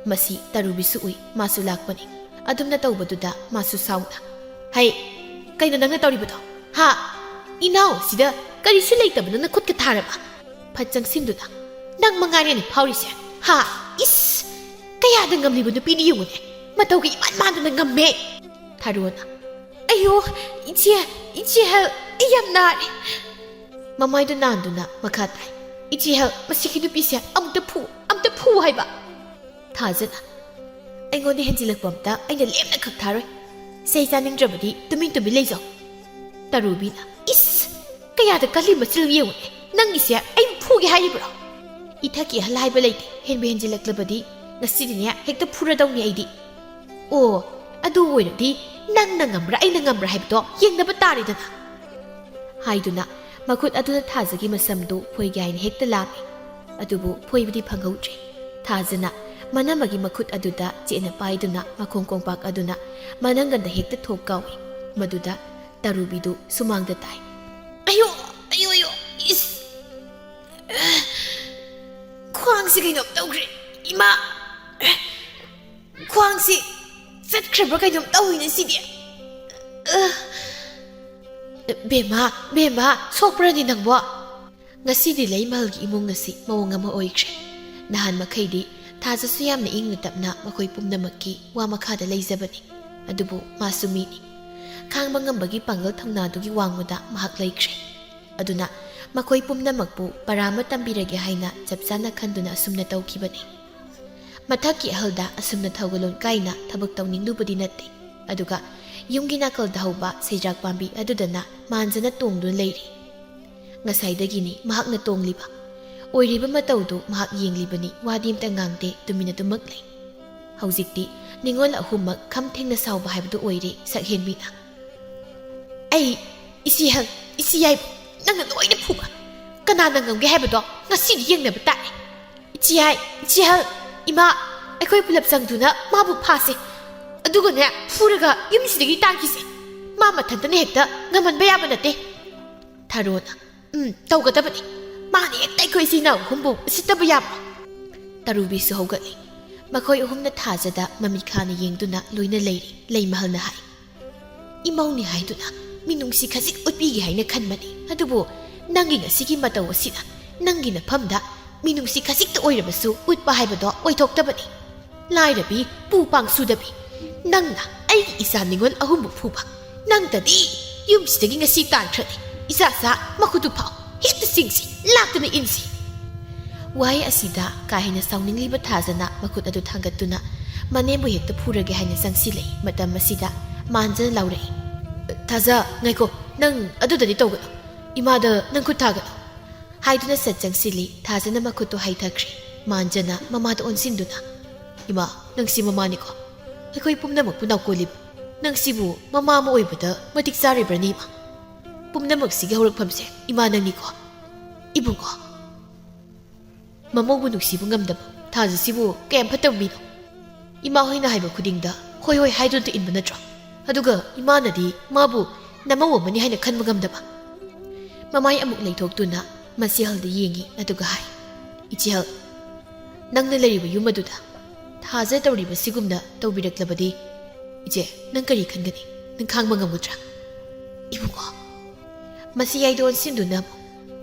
ꯃꯁꯤ ꯇꯔꯨꯕꯤꯁꯨ ꯎꯏ, ꯃꯥꯁꯨ ꯂꯥꯛꯄꯅꯤ꯫ ꯑꯗꯨꯝꯅ ꯇꯧꯕꯗꯨꯗ ꯃꯥꯁꯨ ꯁꯥꯎꯅ, "ꯍꯩ, ꯀꯩꯅꯣ ꯅꯪꯅ ꯇꯧꯔꯤꯕꯗꯣ? ꯍꯥ? ꯏꯅꯥꯎ ꯁꯤꯗ ꯀꯔꯤꯁꯨ ꯂꯩꯇꯕ ꯅꯪꯅ ꯈꯨꯠꯀ ꯊꯥꯔꯕ?" ꯐꯠ ꯆꯪꯁꯤꯟꯗꯨꯅ, "ꯅꯪ ꯃꯉꯥꯏꯔꯦꯅꯦ ꯐꯥꯎꯔꯤꯁꯦ꯫ ꯍꯥ? ꯏꯁ! ꯀꯌꯥꯗ ꯉꯝꯂꯤꯕ ꯅꯨꯄꯤꯅꯤ ꯌꯦꯡꯉꯨꯅꯦ꯫ ꯃꯇꯧꯒ ꯏꯃꯥꯟ ꯃꯥꯟꯗꯅ ꯉꯝꯃꯦ!" ꯊꯔꯣꯅ, "ꯑꯌꯣ, ꯏꯆꯦ, ꯏꯆꯦ ꯍꯦꯜ, ꯑꯩ ꯌꯥꯝ ꯅꯥꯔꯦ!" ꯃꯃꯥꯏꯗꯨ ꯅꯥꯟꯗꯨꯅ ꯃꯈꯥ ꯇꯥꯏ, "ꯏꯆꯦ ꯍꯦꯜ, ꯃꯁꯤꯒꯤ ꯅꯨꯄꯤꯁꯦ ꯑꯃꯨꯛꯇ ꯐꯨ, ꯑꯃꯨꯛꯇ ꯐꯨ ꯍꯥꯏꯕ!" ꯊꯥꯖꯅ, "ꯑꯩꯉꯣꯟꯗ ꯍꯦꯟꯖꯤꯜꯂꯛꯄ ꯑꯝꯇ ꯑꯩꯅ ꯂꯦꯝꯅ ꯈꯛ ꯊꯥꯔꯣꯏ꯫ ꯆꯩ ꯆꯥꯅꯤꯡꯗ꯭ꯔꯕꯗꯤ ꯇꯨꯃꯤꯟ ꯇꯨꯃꯤꯟ ꯂꯩꯖꯧ꯫" ꯇꯔꯨꯕꯤꯅ, "ꯏꯁ! ꯀꯌꯥꯗ ꯀꯜꯂꯤ ꯃꯆꯤꯜ ꯌꯦꯡꯉꯨꯅꯦ꯫ ꯅꯪꯒꯤꯁꯦ ꯑꯩꯕꯨ ꯐꯨꯒꯦ ꯍꯥꯏꯔꯤꯕ꯭ꯔꯣ? ꯏꯊꯛꯀꯤ ꯑꯍꯜ ꯍꯥꯏꯕ ꯂꯩꯇꯦ꯫ ꯍꯦꯟꯕꯨ ꯍꯦꯟꯖꯤꯜꯂꯛꯂꯕꯗꯤ ꯉꯁꯤꯗꯤꯅꯦ ꯍꯦꯛꯇ ꯐꯨꯔꯗꯧꯅꯤ ꯑꯩꯗꯤ꯫ ꯑꯣ, ꯑꯗꯨ ꯑꯣꯏꯔꯗꯤ ꯅꯪꯅ ꯉꯝꯕ꯭ꯔꯥ ꯑꯩꯅ ꯉꯝꯕ꯭ꯔꯥ ꯍꯥꯏꯕꯗꯣ ꯌꯦꯡꯅꯕ ꯇꯥꯔꯦꯗꯅ," ꯍꯥꯏꯗꯨꯅ ꯃꯈꯨꯠ ꯑꯗꯨꯅ ꯊꯥꯖꯒꯤ ꯃꯁꯝꯗꯨ ꯐꯣꯏꯒꯦ ꯍꯥꯏꯅ ꯍꯦꯛꯇ ꯂꯥꯝꯃꯤ꯫ ꯑꯗꯨꯕꯨ ꯐꯣꯏꯕꯗꯤ ꯐꯪꯍꯧꯗ꯭ꯔꯦ꯫ ꯊꯥꯖꯅ ꯃꯅꯝꯃꯒꯤ ꯃꯈꯨꯠ ꯑꯗꯨꯗ ꯆꯦꯠꯅ ꯄꯥꯏꯗꯨꯅ ꯃꯈꯣꯡ ꯀꯣꯝꯄꯥꯛ ꯑꯗꯨꯅ ꯃꯅꯪꯒꯟꯗ ꯍꯦꯛꯇ ꯊꯣꯛ ꯀꯥꯎꯏ꯫ ꯃꯗꯨꯗ ꯇꯔꯨꯕꯤꯗꯨ ꯁꯨꯃꯥꯡꯗ ꯇꯥꯏ꯫ "ꯑꯌꯣ, ꯑꯌꯣ, ꯑꯌꯣ, ꯏꯁ! ꯈ꯭ꯋꯥꯡꯁꯤ ꯀꯩꯅꯣꯝ ꯇꯧꯈ꯭ꯔꯦ, ꯏꯃꯥ! ꯈ꯭ꯋꯥꯡꯁꯤ ꯆꯠꯈ꯭ꯔꯕ꯭ꯔꯥ ꯀꯩꯅꯣꯝ ꯇꯧꯏꯅꯦ ꯁꯤꯗꯤ꯫ ꯑ, ꯕꯦꯝꯃ, ꯕꯦꯝꯃ, ꯁꯣꯛꯄ꯭ꯔꯅꯦ ꯅꯪꯕꯣ?" ꯉꯁꯤꯗꯤ ꯂꯩꯃꯍꯜꯒꯤ ꯏꯃꯨꯡ ꯑꯁꯤ ꯃꯑꯣꯡ ꯑꯃ ꯑꯣꯏꯈ꯭ꯔꯦ꯫ ꯅꯍꯥꯟ ꯃꯈꯩꯗꯤ ꯊꯥꯖꯁꯨ ꯌꯥꯝꯅ ꯏꯪꯅ ꯇꯞꯅ ꯃꯈꯣꯏ ꯄꯨꯝꯅꯃꯛꯀꯤ ꯋꯥ ꯃꯈꯥꯗ ꯂꯩꯖꯕꯅꯤ꯫ ꯑꯗꯨꯕꯨ ꯃꯥꯁꯨ ꯃꯤꯅꯤ꯫ ꯈꯥꯡꯕ ꯉꯝꯕꯒꯤ ꯄꯥꯡꯒꯜ ꯊꯧꯅꯥꯗꯨꯒꯤ ꯋꯥꯡꯃꯗ ꯃꯍꯥꯛ ꯂꯩꯈ꯭ꯔꯦ꯫ ꯑꯗꯨꯅ ꯃꯈꯣꯏ ꯄꯨꯝꯅꯃꯛꯄꯨ ꯄꯔꯥ ꯑꯃ ꯇꯝꯕꯤꯔꯒꯦ ꯍꯥꯏꯅ ꯆꯞ ꯆꯥꯅ ꯈꯟꯗꯨꯅ ꯑꯁꯨꯝꯅ ꯇꯧꯈꯤꯕꯅꯤ꯫ ꯃꯊꯛꯀꯤ ꯑꯍꯜꯗ ꯑꯁꯨꯝꯅ ꯊꯧꯒꯜꯂꯣꯟ ꯀꯥꯏꯅ ꯊꯕꯛ ꯇꯧꯅꯤꯡꯂꯨꯕꯗꯤ ꯅꯠꯇꯦ꯫ ꯑꯗꯨꯒ ꯌꯨꯝꯒꯤ ꯅꯥꯀꯜꯗ ꯍꯧꯕ ꯁꯩꯖꯥꯛ ꯄꯥꯝꯕꯤ ꯑꯗꯨꯗꯅ ꯃꯥꯟꯖꯅ ꯇꯣꯡꯗꯨꯅ ꯂꯩꯔꯤ꯫ ꯉꯁꯥꯏꯗꯒꯤꯅꯤ ꯃꯍꯥꯛꯅ ꯇꯣꯡꯂꯤꯕ꯫ ꯑꯣꯏꯔꯤꯕ ꯃꯇꯧꯗꯨ ꯃꯍꯥꯛ ꯌꯦꯡꯂꯤꯕꯅꯤ, ꯋꯥꯗꯤ ꯑꯃꯇ ꯉꯥꯡꯗꯦ, ꯇꯨꯃꯤꯟ ꯑꯗꯨꯃꯛ ꯂꯩ꯫ ꯍꯧꯖꯤꯛꯇꯤ ꯅꯤꯉꯣꯜ ꯑꯍꯨꯝꯃꯛ ꯈꯝ ꯊꯦꯡꯅ ꯁꯥꯎꯕ ꯍꯥꯏꯕꯗꯨ ꯑꯣꯏꯔꯦ ꯁꯛꯍꯦꯟꯕꯤꯅ꯫ "ꯑꯩ, ꯏꯆꯦ ꯍꯦꯜ, ꯏꯆꯦ ꯌꯥꯏꯕ, ꯅꯪꯅ ꯂꯣꯏꯅ ꯐꯨꯕ꯫ ꯀꯅꯥꯅ ꯉꯝꯒꯦ ꯍꯥꯏꯕꯗꯣ ꯉꯁꯤꯗꯤ ꯌꯦꯡꯅꯕ ꯇꯥꯔꯦ꯫ ꯏꯆꯦ ꯌꯥꯏ, ꯏꯆꯦ ꯍꯦꯜ, ꯏꯃꯥ, ꯑꯩꯈꯣꯏ ꯄꯨꯂꯞ ꯆꯪꯗꯨꯅ ꯃꯥꯕꯨ ꯐꯥꯁꯦ꯫ ꯑꯗꯨꯒꯅꯦ, ꯐꯨꯔꯒ ꯌꯨꯝꯁꯤꯗꯒꯤ ꯇꯥꯟꯈꯤꯁꯦ꯫ ꯃꯥ ꯃꯊꯟꯇꯅ ꯍꯦꯛꯇ ꯉꯝꯍꯟꯕ ꯌꯥꯕ ꯅꯠꯇꯦ꯫" ꯊꯥꯔꯣꯅ, "ꯎꯝ, ꯇꯧꯒꯗꯕꯅꯤ꯫ ꯃꯥꯅ ꯍꯦꯛꯇ ꯑꯩꯈꯣꯏ ꯏꯆꯤꯟ ꯏꯅꯥꯎ ꯑꯍꯨꯝꯕꯨ ꯎꯁꯤꯠꯇꯕ ꯌꯥꯕ꯭ꯔꯣ?" ꯇꯔꯨꯕꯤꯁꯨ ꯍꯧꯒꯠꯂꯤ꯫ ꯃꯈꯣꯏ ꯑꯍꯨꯝꯅ ꯊꯥꯖꯗ ꯃꯃꯤꯠ ꯈꯥꯅ ꯌꯦꯡꯗꯨꯅ ꯂꯣꯏꯅ ꯂꯩꯔꯤ꯫ ꯂꯩꯃꯍꯜꯅ ꯍꯥꯏ, "ꯏꯃꯧꯅꯤ ꯍꯥꯏꯗꯨꯅ ꯃꯤꯅꯨꯡꯁꯤ ꯈꯖꯤꯛ ꯎꯠꯄꯤꯒꯦ ꯍꯥꯏꯅ ꯈꯟꯕꯅꯤ, ꯑꯗꯨꯕꯨ ꯅꯪꯒꯤ ꯉꯁꯤꯒꯤ ꯃꯇꯧ ꯑꯁꯤꯅ ꯅꯪꯒꯤ ꯅꯐꯝꯗ ꯃꯤꯅꯨꯡꯁꯤ ꯈꯖꯤꯛꯇ ꯑꯣꯏꯔꯕꯁꯨ ꯎꯠꯄ ꯍꯥꯏꯕꯗꯣ ꯑꯣꯏꯊꯣꯛꯇꯕꯅꯤ꯫ ꯂꯥꯏꯔꯕꯤ, ꯄꯨ ꯄꯥꯡ ꯁꯨꯗꯕꯤ, ꯅꯪꯅ ꯑꯩꯒꯤ ꯏꯆꯥ ꯅꯤꯉꯣꯜ ꯑꯍꯨꯝꯕꯨ ꯐꯨꯕ꯫ ꯅꯪꯇꯗꯤ ꯌꯨꯝꯁꯤꯗꯒꯤ ꯉꯁꯤ ꯇꯥꯟꯈ꯭ꯔꯅꯤ꯫ ꯏꯆꯥꯆꯥ, ꯃꯈꯨꯠꯇꯨ ꯐꯥꯎ꯫ ꯍꯦꯛꯇ ꯆꯤꯡꯁꯤ, ꯂꯥꯛꯇꯅ ꯏꯟꯁꯤ꯫" ꯋꯥꯍꯩ ꯑꯁꯤꯗ ꯀꯥ ꯍꯦꯟꯅ ꯁꯥꯎꯅꯤꯡꯂꯤꯕ ꯊꯥꯖꯅ ꯃꯈꯨꯠ ꯑꯗꯨ ꯊꯥꯡꯒꯠꯇꯨꯅ ꯃꯅꯦꯝꯕꯨ ꯍꯦꯛꯇ ꯐꯨꯔꯒꯦ ꯍꯥꯏꯅ ꯆꯪꯁꯤꯜꯂꯛꯏ꯫ ꯃꯇꯝ ꯑꯁꯤꯗ ꯃꯥꯟꯖꯅ ꯂꯥꯎꯔꯛꯏ, "ꯊꯥꯖ, ꯉꯥꯏꯈꯣ, ꯅꯪ ꯑꯗꯨꯗꯗꯤ ꯇꯧꯒꯅꯨ꯫ ꯏꯃꯥꯗ ꯅꯪ ꯈꯨꯠ ꯊꯥꯒꯅꯨ꯫" ꯍꯥꯏꯗꯨꯅ ꯁꯠ ꯆꯪꯁꯤꯜꯂꯤ꯫ ꯊꯥꯖꯅ ꯃꯈꯨꯠꯇꯨ ꯍꯥꯏꯊꯈ꯭ꯔꯦ꯫ ꯃꯥꯟꯖꯅ ꯃꯃꯥꯗ ꯑꯣꯟꯁꯤꯟꯗꯨꯅ, "ꯏꯃꯥ, ꯅꯪꯁꯤ ꯃꯃꯥꯅꯤꯀꯣ? ꯑꯩꯈꯣꯏ ꯄꯨꯝꯅꯃꯛꯄꯨ ꯅꯥꯎꯀꯣꯜꯂꯤꯕ ꯅꯪꯁꯤꯕꯨ ꯃꯃꯥ ꯑꯃ ꯑꯣꯏꯕꯗ ꯃꯇꯤꯛ ꯆꯥꯔꯤꯕ꯭ꯔꯅꯤ, ꯏꯃꯥ? ꯄꯨꯝꯅꯃꯛꯁꯤꯒꯤ ꯍꯧꯔꯛꯐꯝꯁꯦ ꯏꯃꯥ ꯅꯪꯅꯤꯀꯣ?" "ꯏꯕꯨꯡꯉꯣ, ꯃꯃꯧꯕꯨ ꯅꯨꯡꯁꯤꯕ ꯉꯝꯗꯕ ꯊꯥꯖꯁꯤꯕꯨ ꯀꯌꯥꯝ ꯐꯠꯇꯕ ꯃꯤꯅꯣ? ꯏꯃꯥ ꯍꯣꯏꯅ ꯍꯥꯏꯕ ꯈꯨꯗꯤꯡꯗ ꯍꯣꯏ ꯍꯣꯏ ꯍꯥꯏꯗꯨꯅꯇ ꯏꯟꯕ ꯅꯠꯇ꯭ꯔꯣ? ꯑꯗꯨꯒ ꯏꯃꯥꯅꯗꯤ ꯃꯥꯕꯨ ꯅꯃꯧ ꯑꯃꯅꯤ ꯍꯥꯏꯅ ꯈꯟꯕ ꯉꯝꯗꯕ?" ꯃꯃꯥꯏ ꯑꯃꯨꯛ ꯂꯩꯊꯣꯛꯇꯨꯅ ꯃꯆꯦ ꯍꯜꯗ ꯌꯦꯡꯉꯤ, ꯑꯗꯨꯒ ꯍꯥꯏ, "ꯏꯆꯦ ꯍꯜ, ꯅꯪꯅ ꯂꯩꯔꯤꯕ ꯌꯨꯝ ꯑꯗꯨꯗ ꯊꯥꯖ ꯇꯧꯔꯤꯕꯁꯤꯒꯨꯝꯅ ꯇꯧꯕꯤꯔꯛꯂꯕꯗꯤ, ꯏꯆꯦ, ꯅꯪ ꯀꯔꯤ ꯈꯟꯒꯅꯤ? ꯅꯪ ꯈꯥꯡꯕ ꯉꯝꯒꯗ꯭ꯔꯥ?" "ꯏꯕꯨꯡꯉꯣ꯫" ꯃꯆꯦ ꯌꯥꯏꯗ ꯑꯣꯟꯁꯤꯟꯗꯨꯅ ꯑꯃꯨꯛ,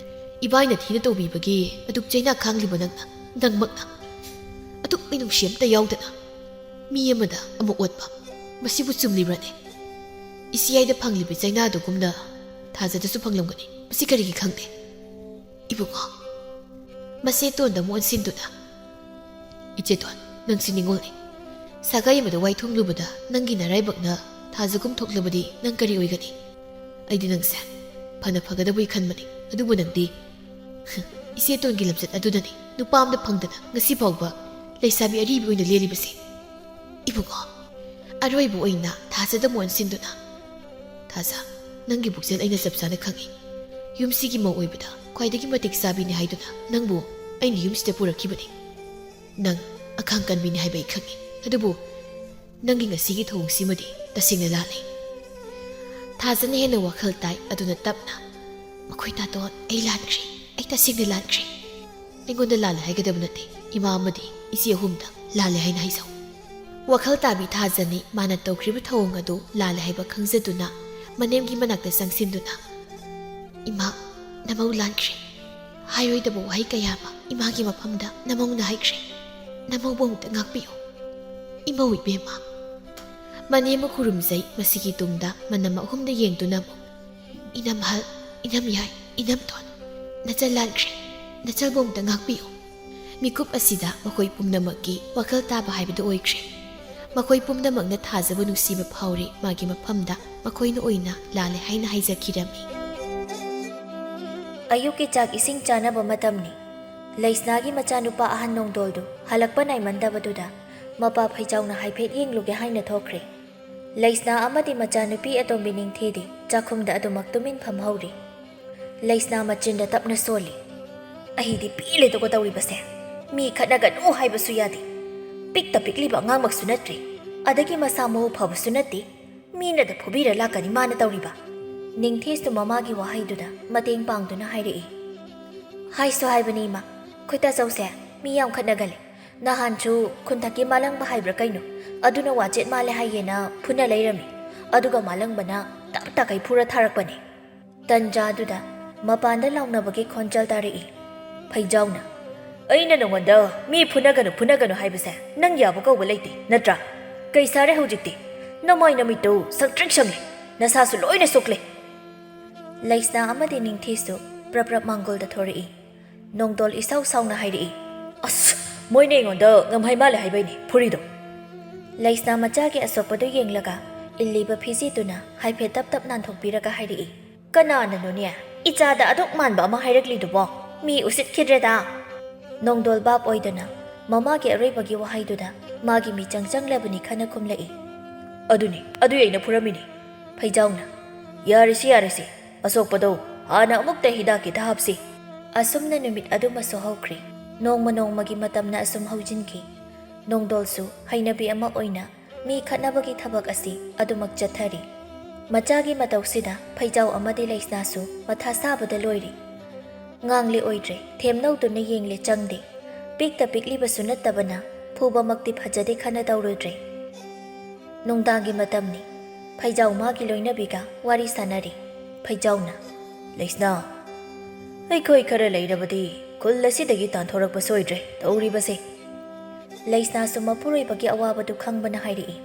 "ꯏꯕꯥꯏꯅ ꯊꯤꯅ ꯇꯧꯕꯤꯕꯒꯤ ꯑꯗꯨꯛ ꯆꯩꯅꯥ ꯈꯥꯡꯂꯤꯕ ꯅꯪꯅ, ꯅꯪꯃꯛꯅ ꯑꯗꯨꯛ ꯃꯤꯅꯨꯡꯁꯤ ꯑꯝꯇ ꯌꯥꯎꯗꯅ ꯃꯤ ꯑꯃꯗ ꯑꯃꯨꯛ ꯑꯣꯠꯄ, ꯃꯁꯤꯕꯨ ꯆꯨꯝꯂꯤꯕ꯭ꯔꯅꯦ? ꯏꯆꯦ ꯌꯥꯏꯗ ꯐꯪꯂꯤꯕ ꯆꯩꯅꯥꯗꯨꯒꯨꯝꯅ ꯊꯥꯖꯗꯁꯨ ꯐꯪꯂꯝꯒꯅꯤ꯫ ꯃꯁꯤ ꯀꯔꯤꯒꯤ ꯈꯪꯗꯦ?" "ꯏꯕꯨꯡꯉꯣ꯫" ꯃꯆꯦ ꯇꯣꯟꯗ ꯑꯃꯨꯛ ꯑꯣꯟꯁꯤꯟꯗꯨꯅ, "ꯏꯆꯦ ꯇꯣꯟ, ꯅꯪꯁꯤ ꯅꯤꯡꯉꯣꯜꯅꯤ꯫ ꯁꯥꯒꯩ ꯑꯃꯗ ꯋꯥꯏꯊꯨꯡꯂꯨꯕꯗ ꯅꯪꯒꯤ ꯅꯔꯥꯏꯕꯛꯅ ꯊꯥꯖꯒꯨꯝ ꯊꯣꯛꯂꯕꯗꯤ ꯅꯪ ꯀꯔꯤ ꯑꯣꯏꯒꯅꯤ? ꯑꯩꯗꯤ ꯅꯪꯁꯦ ꯐꯅ ꯐꯒꯗꯕꯣꯏ ꯈꯟꯕꯅꯤ, ꯑꯗꯨꯕꯨ ꯅꯪꯗꯤ ꯏꯆꯦꯇꯣꯟꯒꯤ ꯂꯝꯆꯠ ꯑꯗꯨꯅꯅꯤ ꯅꯨꯄꯥ ꯑꯃꯗ ꯐꯪꯗꯅ ꯉꯁꯤ ꯐꯥꯎꯕ ꯂꯩꯁꯥꯕꯤ ꯑꯔꯤꯕꯤ ꯑꯣꯏꯅ ꯂꯦꯜꯂꯤꯕꯁꯦ꯫ ꯏꯕꯨꯡꯉꯣ, ꯑꯔꯣꯏꯕ ꯑꯣꯏꯅ ꯊꯥꯖꯗ ꯑꯃꯨꯛ ꯑꯣꯟꯁꯤꯟꯗꯨꯅ, "ꯊꯥꯖ, ꯅꯪꯒꯤ ꯄꯨꯛꯆꯦꯜ ꯑꯩꯅ ꯆꯞ ꯆꯥꯅ ꯈꯪꯏ꯫ ꯌꯨꯝꯁꯤꯒꯤ ꯃꯧ ꯑꯣꯏꯕꯗ ꯈ꯭ꯋꯥꯏꯗꯒꯤ ꯃꯇꯤꯛ ꯆꯥꯕꯤꯅꯤ ꯍꯥꯏꯗꯨꯅ ꯅꯪꯕꯨ ꯑꯩꯅ ꯌꯨꯝꯁꯤꯗ ꯄꯨꯔꯛꯈꯤꯕꯅꯤ꯫ ꯅꯪ ꯑꯈꯥꯡ ꯀꯟꯕꯤꯅꯤ ꯍꯥꯏꯕ ꯑꯩ ꯈꯪꯏ꯫ ꯑꯗꯨꯕꯨ ꯅꯪꯒꯤ ꯉꯁꯤꯒꯤ ꯊꯧꯑꯣꯡꯁꯤꯃꯗꯤ ꯇꯁꯦꯡꯅ ꯂꯥꯜꯂꯦ꯫" ꯊꯥꯖꯅ ꯍꯦꯟꯅ ꯋꯥꯈꯜ ꯇꯥꯏ꯫ ꯑꯗꯨꯅ ꯇꯞꯅ, "ꯃꯈꯣꯏ ꯇꯥꯇꯣꯟ, ꯑꯩ ꯂꯥꯟꯈ꯭ꯔꯦ꯫ ꯑꯩ ꯇꯁꯦꯡꯅ ꯂꯥꯟꯈ꯭ꯔꯦ꯫ ꯑꯩꯉꯣꯟꯗ ꯂꯥꯜꯂꯦ ꯍꯥꯏꯒꯗꯕ ꯅꯠꯇꯦ꯫ ꯏꯃꯥ ꯑꯃꯗꯤ ꯏꯆꯦ ꯑꯍꯨꯝꯗ ꯂꯥꯜꯂꯦ ꯍꯥꯏꯅ ꯍꯥꯏꯖꯧ꯫" ꯋꯥꯈꯜ ꯇꯥꯕꯤ ꯊꯥꯖꯅꯤ ꯃꯥꯅ ꯇꯧꯈ꯭ꯔꯤꯕ ꯊꯧꯑꯣꯡ ꯑꯗꯨ ꯂꯥꯜꯂꯦ ꯍꯥꯏꯕ ꯈꯪꯖꯗꯨꯅ ꯃꯅꯦꯝꯒꯤ ꯃꯅꯥꯛꯇ ꯆꯪꯁꯤꯟꯗꯨꯅ, "ꯏꯃꯥ, ꯅꯃꯧ ꯂꯥꯟꯈ꯭ꯔꯦ꯫ ꯍꯥꯏꯔꯣꯏꯗꯕ ꯋꯥꯍꯩ ꯀꯌꯥ ꯑꯃ ꯏꯃꯥꯒꯤ ꯃꯐꯝꯗ ꯅꯃꯧꯅ ꯍꯥꯏꯈ꯭ꯔꯦ꯫ ꯅꯃꯧꯕꯨ ꯑꯃꯨꯛꯇ ꯉꯥꯛꯄꯤꯌꯨ꯫ ꯏꯃꯧ ꯏꯕꯦꯝꯃ꯫" ꯃꯅꯦꯝꯕꯨ ꯈꯨꯔꯨꯝꯖꯩ꯫ ꯃꯁꯤꯒꯤ ꯇꯨꯡꯗ ꯃꯅꯝ ꯑꯍꯨꯝꯗ ꯌꯦꯡꯗꯨꯅ ꯑꯃꯨꯛ, "ꯏꯅꯝꯍꯜ, ꯏꯅꯝꯌꯥꯏ, ꯏꯅꯝꯇꯣꯟ, ꯅꯆꯜ ꯂꯥꯟꯈ꯭ꯔꯦ꯫ ꯅꯆꯜꯕꯨ ꯑꯃꯨꯛꯇ ꯉꯥꯛꯄꯤꯌꯨ꯫" ꯃꯤꯀꯨꯞ ꯑꯁꯤꯗ ꯃꯈꯣꯏ ꯄꯨꯝꯅꯃꯛꯀꯤ ꯋꯥꯈꯜ ꯇꯥꯕ ꯍꯥꯏꯕꯗꯨ ꯑꯣꯏꯈ꯭ꯔꯦ꯫ ꯃꯈꯣꯏ ꯄꯨꯝꯅꯃꯛꯅ ꯊꯥꯖꯕ ꯅꯨꯡꯁꯤꯕ ꯐꯥꯎꯔꯤ꯫ ꯃꯥꯒꯤ ꯃꯐꯝꯗ ꯃꯈꯣꯏꯅ ꯑꯣꯏꯅ ꯂꯥꯜꯂꯦ ꯍꯥꯏꯅ ꯍꯥꯏꯖꯈꯤꯔꯝꯃꯤ꯫ ꯑꯌꯨꯛꯀꯤ ꯆꯥꯛ ꯏꯁꯤꯡ ꯆꯥꯅꯕ ꯃꯇꯝꯅꯤ꯫ ꯂꯩꯁꯅꯥꯒꯤ ꯃꯆꯥꯅꯨꯄꯥ ꯑꯍꯟ ꯅꯣꯡꯗꯣꯜꯗꯨ ꯍꯜꯂꯛꯄ ꯅꯥꯏꯃꯟꯗꯕꯗꯨꯗ ꯃꯄꯥ ꯐꯩꯖꯥꯎꯅ ꯍꯥꯏꯐꯦꯠ ꯌꯦꯡꯂꯨꯒꯦ ꯍꯥꯏꯅ ꯊꯣꯛꯈ꯭ꯔꯦ꯫ ꯂꯩꯁꯅꯥ ꯑꯃꯗꯤ ꯃꯆꯥꯅꯨꯄꯤ ꯑꯇꯣꯝꯕꯤ ꯅꯤꯡꯊꯤꯗꯤ ꯆꯥꯛꯈꯨꯝꯗ ꯑꯗꯨꯃꯛ ꯇꯨꯃꯤꯟ ꯐꯝꯍꯧꯔꯤ꯫ ꯂꯩꯁꯅꯥ ꯃꯆꯤꯟꯗ ꯇꯞꯅ ꯁꯣꯜꯂꯤ꯫ "ꯑꯩꯗꯤ ꯄꯦꯜꯂꯦꯗꯀꯣ ꯇꯧꯔꯤꯕꯁꯦ꯫ ꯃꯤ ꯈꯠꯅꯒꯅꯨ ꯍꯥꯏꯕꯁꯨ ꯌꯥꯗꯦ꯫ ꯄꯤꯛꯇ ꯄꯤꯛꯂꯤꯕ ꯑꯉꯥꯡꯃꯛꯁꯨ ꯅꯠꯇ꯭ꯔꯤ꯫ ꯑꯗꯒꯤ ꯃꯁꯥ ꯃꯎ ꯐꯕꯁꯨ ꯅꯠꯇꯦ꯫ ꯃꯤꯅꯗ ꯐꯨꯕꯤꯔ ꯂꯥꯛꯀꯅꯤ ꯃꯥꯅ ꯇꯧꯔꯤꯕ꯫" ꯅꯤꯡꯊꯤꯁꯨ ꯃꯃꯥꯒꯤ ꯋꯥꯍꯩꯗꯨꯗ ꯃꯇꯦꯡ ꯄꯥꯡꯗꯨꯅ ꯍꯥꯏꯔꯛꯏ꯫ "ꯍꯥꯏꯁꯨ ꯍꯥꯏꯕꯅꯤ ꯏꯃꯥ, ꯑꯩꯈꯣꯏ ꯇꯥꯆꯧꯁꯦ ꯃꯤ ꯌꯥꯝ ꯈꯠꯅꯒꯜꯂꯤ꯫ ꯅꯍꯥꯟꯁꯨ ꯈꯨꯟꯊꯛꯀꯤ ꯃꯥꯂꯪꯕ ꯍꯥꯏꯕ꯭ꯔꯥ ꯀꯩꯅꯣ, ꯑꯗꯨꯅ ꯋꯥꯆꯦꯠ ꯃꯥꯜꯂꯦ ꯍꯥꯏꯌꯦꯅ ꯐꯨꯅ ꯂꯩꯔꯝꯃꯤ꯫ ꯑꯗꯨꯒ ꯃꯥꯂꯪꯕꯅ ꯇꯞ ꯇꯥꯈꯩ ꯐꯨꯔ ꯊꯥꯔꯛꯄꯅꯦ꯫" ꯇꯟꯖꯥꯗꯨꯗ ꯃꯄꯥꯟꯗ ꯂꯥꯎꯅꯕꯒꯤ ꯈꯣꯟꯖꯦꯜ ꯇꯥꯔꯛꯏ꯫ ꯐꯩꯖꯥꯎꯅ, "ꯑꯩꯅ ꯅꯉꯣꯟꯗ ꯃꯤ ꯐꯨꯅꯒꯅꯨ, ꯐꯨꯅꯒꯅꯨ ꯍꯥꯏꯕꯁꯦ ꯅꯪ ꯌꯥꯕ ꯀꯧꯕ ꯂꯩꯇꯦ, ꯅꯠꯇ꯭ꯔꯥ? ꯀꯩ ꯁꯥꯔꯦ ꯍꯧꯖꯤꯛꯇꯤ? ꯅꯃꯥꯏ ꯅꯃꯤꯠꯇꯨ ꯁꯪꯇ꯭ꯔꯤꯛ ꯁꯪꯂꯦ, ꯅꯁꯥꯁꯨ ꯂꯣꯏꯅ ꯁꯣꯛꯂꯦ꯫" ꯂꯩꯁꯅꯥ ꯑꯃꯗꯤ ꯅꯤꯡꯊꯤꯁꯨ ꯄ꯭ꯔꯞ ꯄ꯭ꯔꯞ ꯃꯥꯡꯒꯣꯜꯗ ꯊꯣꯔꯛꯏ꯫ ꯅꯣꯡꯗꯣꯜ ꯏꯁꯥꯎ ꯁꯥꯎꯅ ꯍꯥꯏꯔꯛꯏ, "ꯑꯁ, ꯃꯣꯏꯅ ꯑꯩꯉꯣꯟꯗ ꯉꯝꯍꯩ ꯃꯥꯜꯂꯦ ꯍꯥꯏꯕꯩꯅꯦ ꯐꯨꯔꯤꯗꯣ꯫" ꯂꯩꯁꯅꯥ ꯃꯆꯥꯒꯤ ꯑꯁꯣꯛꯄꯗꯨ ꯌꯦꯡꯂꯒ ꯏꯜꯂꯤꯕ ꯐꯤꯖꯦꯠꯇꯨꯅ ꯍꯥꯏꯐꯦꯠ ꯇꯞ ꯇꯞ ꯅꯥꯟꯊꯣꯛꯄꯤꯔꯒ ꯍꯥꯏꯔꯛꯏ, "ꯀꯅꯥꯅꯅꯣꯅꯦ "ꯏꯆꯥꯗ ꯑꯗꯨꯛ ꯃꯥꯟꯕ ꯑꯃ ꯍꯥꯏꯔꯛꯂꯤꯗꯨꯕꯣ? ꯃꯤ ꯎꯁꯤꯠꯈꯤꯗ꯭ꯔꯦꯗ!" ꯅꯣꯡꯗꯣꯜ ꯚꯥꯞ ꯑꯣꯏꯗꯅ ꯃꯃꯥꯒꯤ ꯑꯔꯣꯏꯕꯒꯤ ꯋꯥꯍꯩꯗꯨꯗ ꯃꯥꯒꯤ ꯃꯤꯆꯪ ꯆꯪꯂꯕꯅꯤ ꯈꯟꯅ ꯈꯨꯝꯂꯛꯏ꯫ "ꯑꯗꯨꯅꯤ, ꯑꯗꯨꯏ ꯑꯩꯅ ꯐꯨꯔꯝꯃꯤꯅꯤ꯫" ꯐꯩꯖꯥꯎꯅ, "ꯌꯥꯔꯦꯁꯤ, ꯌꯥꯔꯦꯁꯤ꯫ ꯑꯁꯣꯛꯄꯗꯣ ꯍꯥꯟꯅ ꯑꯃꯨꯛꯇ ꯍꯤꯗꯥꯛꯀꯤꯗ ꯍꯥꯞꯁꯤ꯫" ꯑꯁꯨꯝꯅ ꯅꯨꯃꯤꯠ ꯑꯗꯨꯃꯁꯨ ꯍꯧꯈ꯭ꯔꯦ꯫ ꯅꯣꯡꯃ ꯅꯣꯡꯃꯒꯤ ꯃꯇꯝꯅ ꯑꯁꯨꯝ ꯍꯧꯖꯤꯟꯈꯤ꯫ ꯅꯣꯡꯗꯣꯜꯁꯨ ꯍꯩꯅꯕꯤ ꯑꯃ ꯑꯣꯏꯅ ꯃꯤ ꯈꯠꯅꯕꯒꯤ ꯊꯕꯛ ꯑꯁꯤ ꯑꯗꯨꯃꯛ ꯆꯠꯊꯔꯤ꯫ ꯃꯆꯥꯒꯤ ꯃꯇꯧꯁꯤꯗ ꯐꯩꯖꯥꯎ ꯑꯃꯗꯤ ꯂꯩꯁꯅꯥꯁꯨ ꯃꯊꯥ ꯁꯥꯕꯗ ꯂꯣꯏꯔꯤ꯫ ꯉꯥꯡꯂꯦ ꯑꯣꯏꯗ꯭ꯔꯦ, ꯊꯦꯝꯅꯧꯗꯨꯅ ꯌꯦꯡꯂꯦ ꯆꯪꯗꯦ꯫ ꯄꯤꯛꯇ ꯄꯤꯛꯂꯤꯕꯁꯨ ꯅꯠꯇꯕꯅ ꯐꯨꯕꯃꯛꯇꯤ ꯐꯖꯗꯦ ꯈꯟꯅ ꯇꯧꯔꯨꯗ꯭ꯔꯦ꯫ ꯅꯨꯡꯗꯥꯡꯒꯤ ꯃꯇꯝꯅꯤ꯫ ꯐꯩꯖꯥꯎ ꯃꯥꯒꯤ ꯂꯣꯏꯅꯕꯤꯒ ꯋꯥꯔꯤ ꯁꯥꯟꯅꯔꯤ꯫ ꯐꯩꯖꯥꯎꯅ, "ꯂꯩꯁꯅꯥ, ꯑꯩꯈꯣꯏ ꯈꯔ ꯂꯩꯔꯕꯗꯤ ꯈꯨꯜ ꯑꯁꯤꯗꯒꯤ ꯇꯥꯟꯊꯣꯔꯛꯄ ꯁꯣꯏꯗ꯭ꯔꯦ ꯇꯧꯔꯤꯕꯁꯦ꯫" ꯂꯩꯁꯅꯥꯁꯨ ꯃꯄꯨꯔꯣꯏꯕꯒꯤ ꯑꯋꯥꯕꯗꯨ ꯈꯪꯕꯅ ꯍꯥꯏꯔꯛꯏ,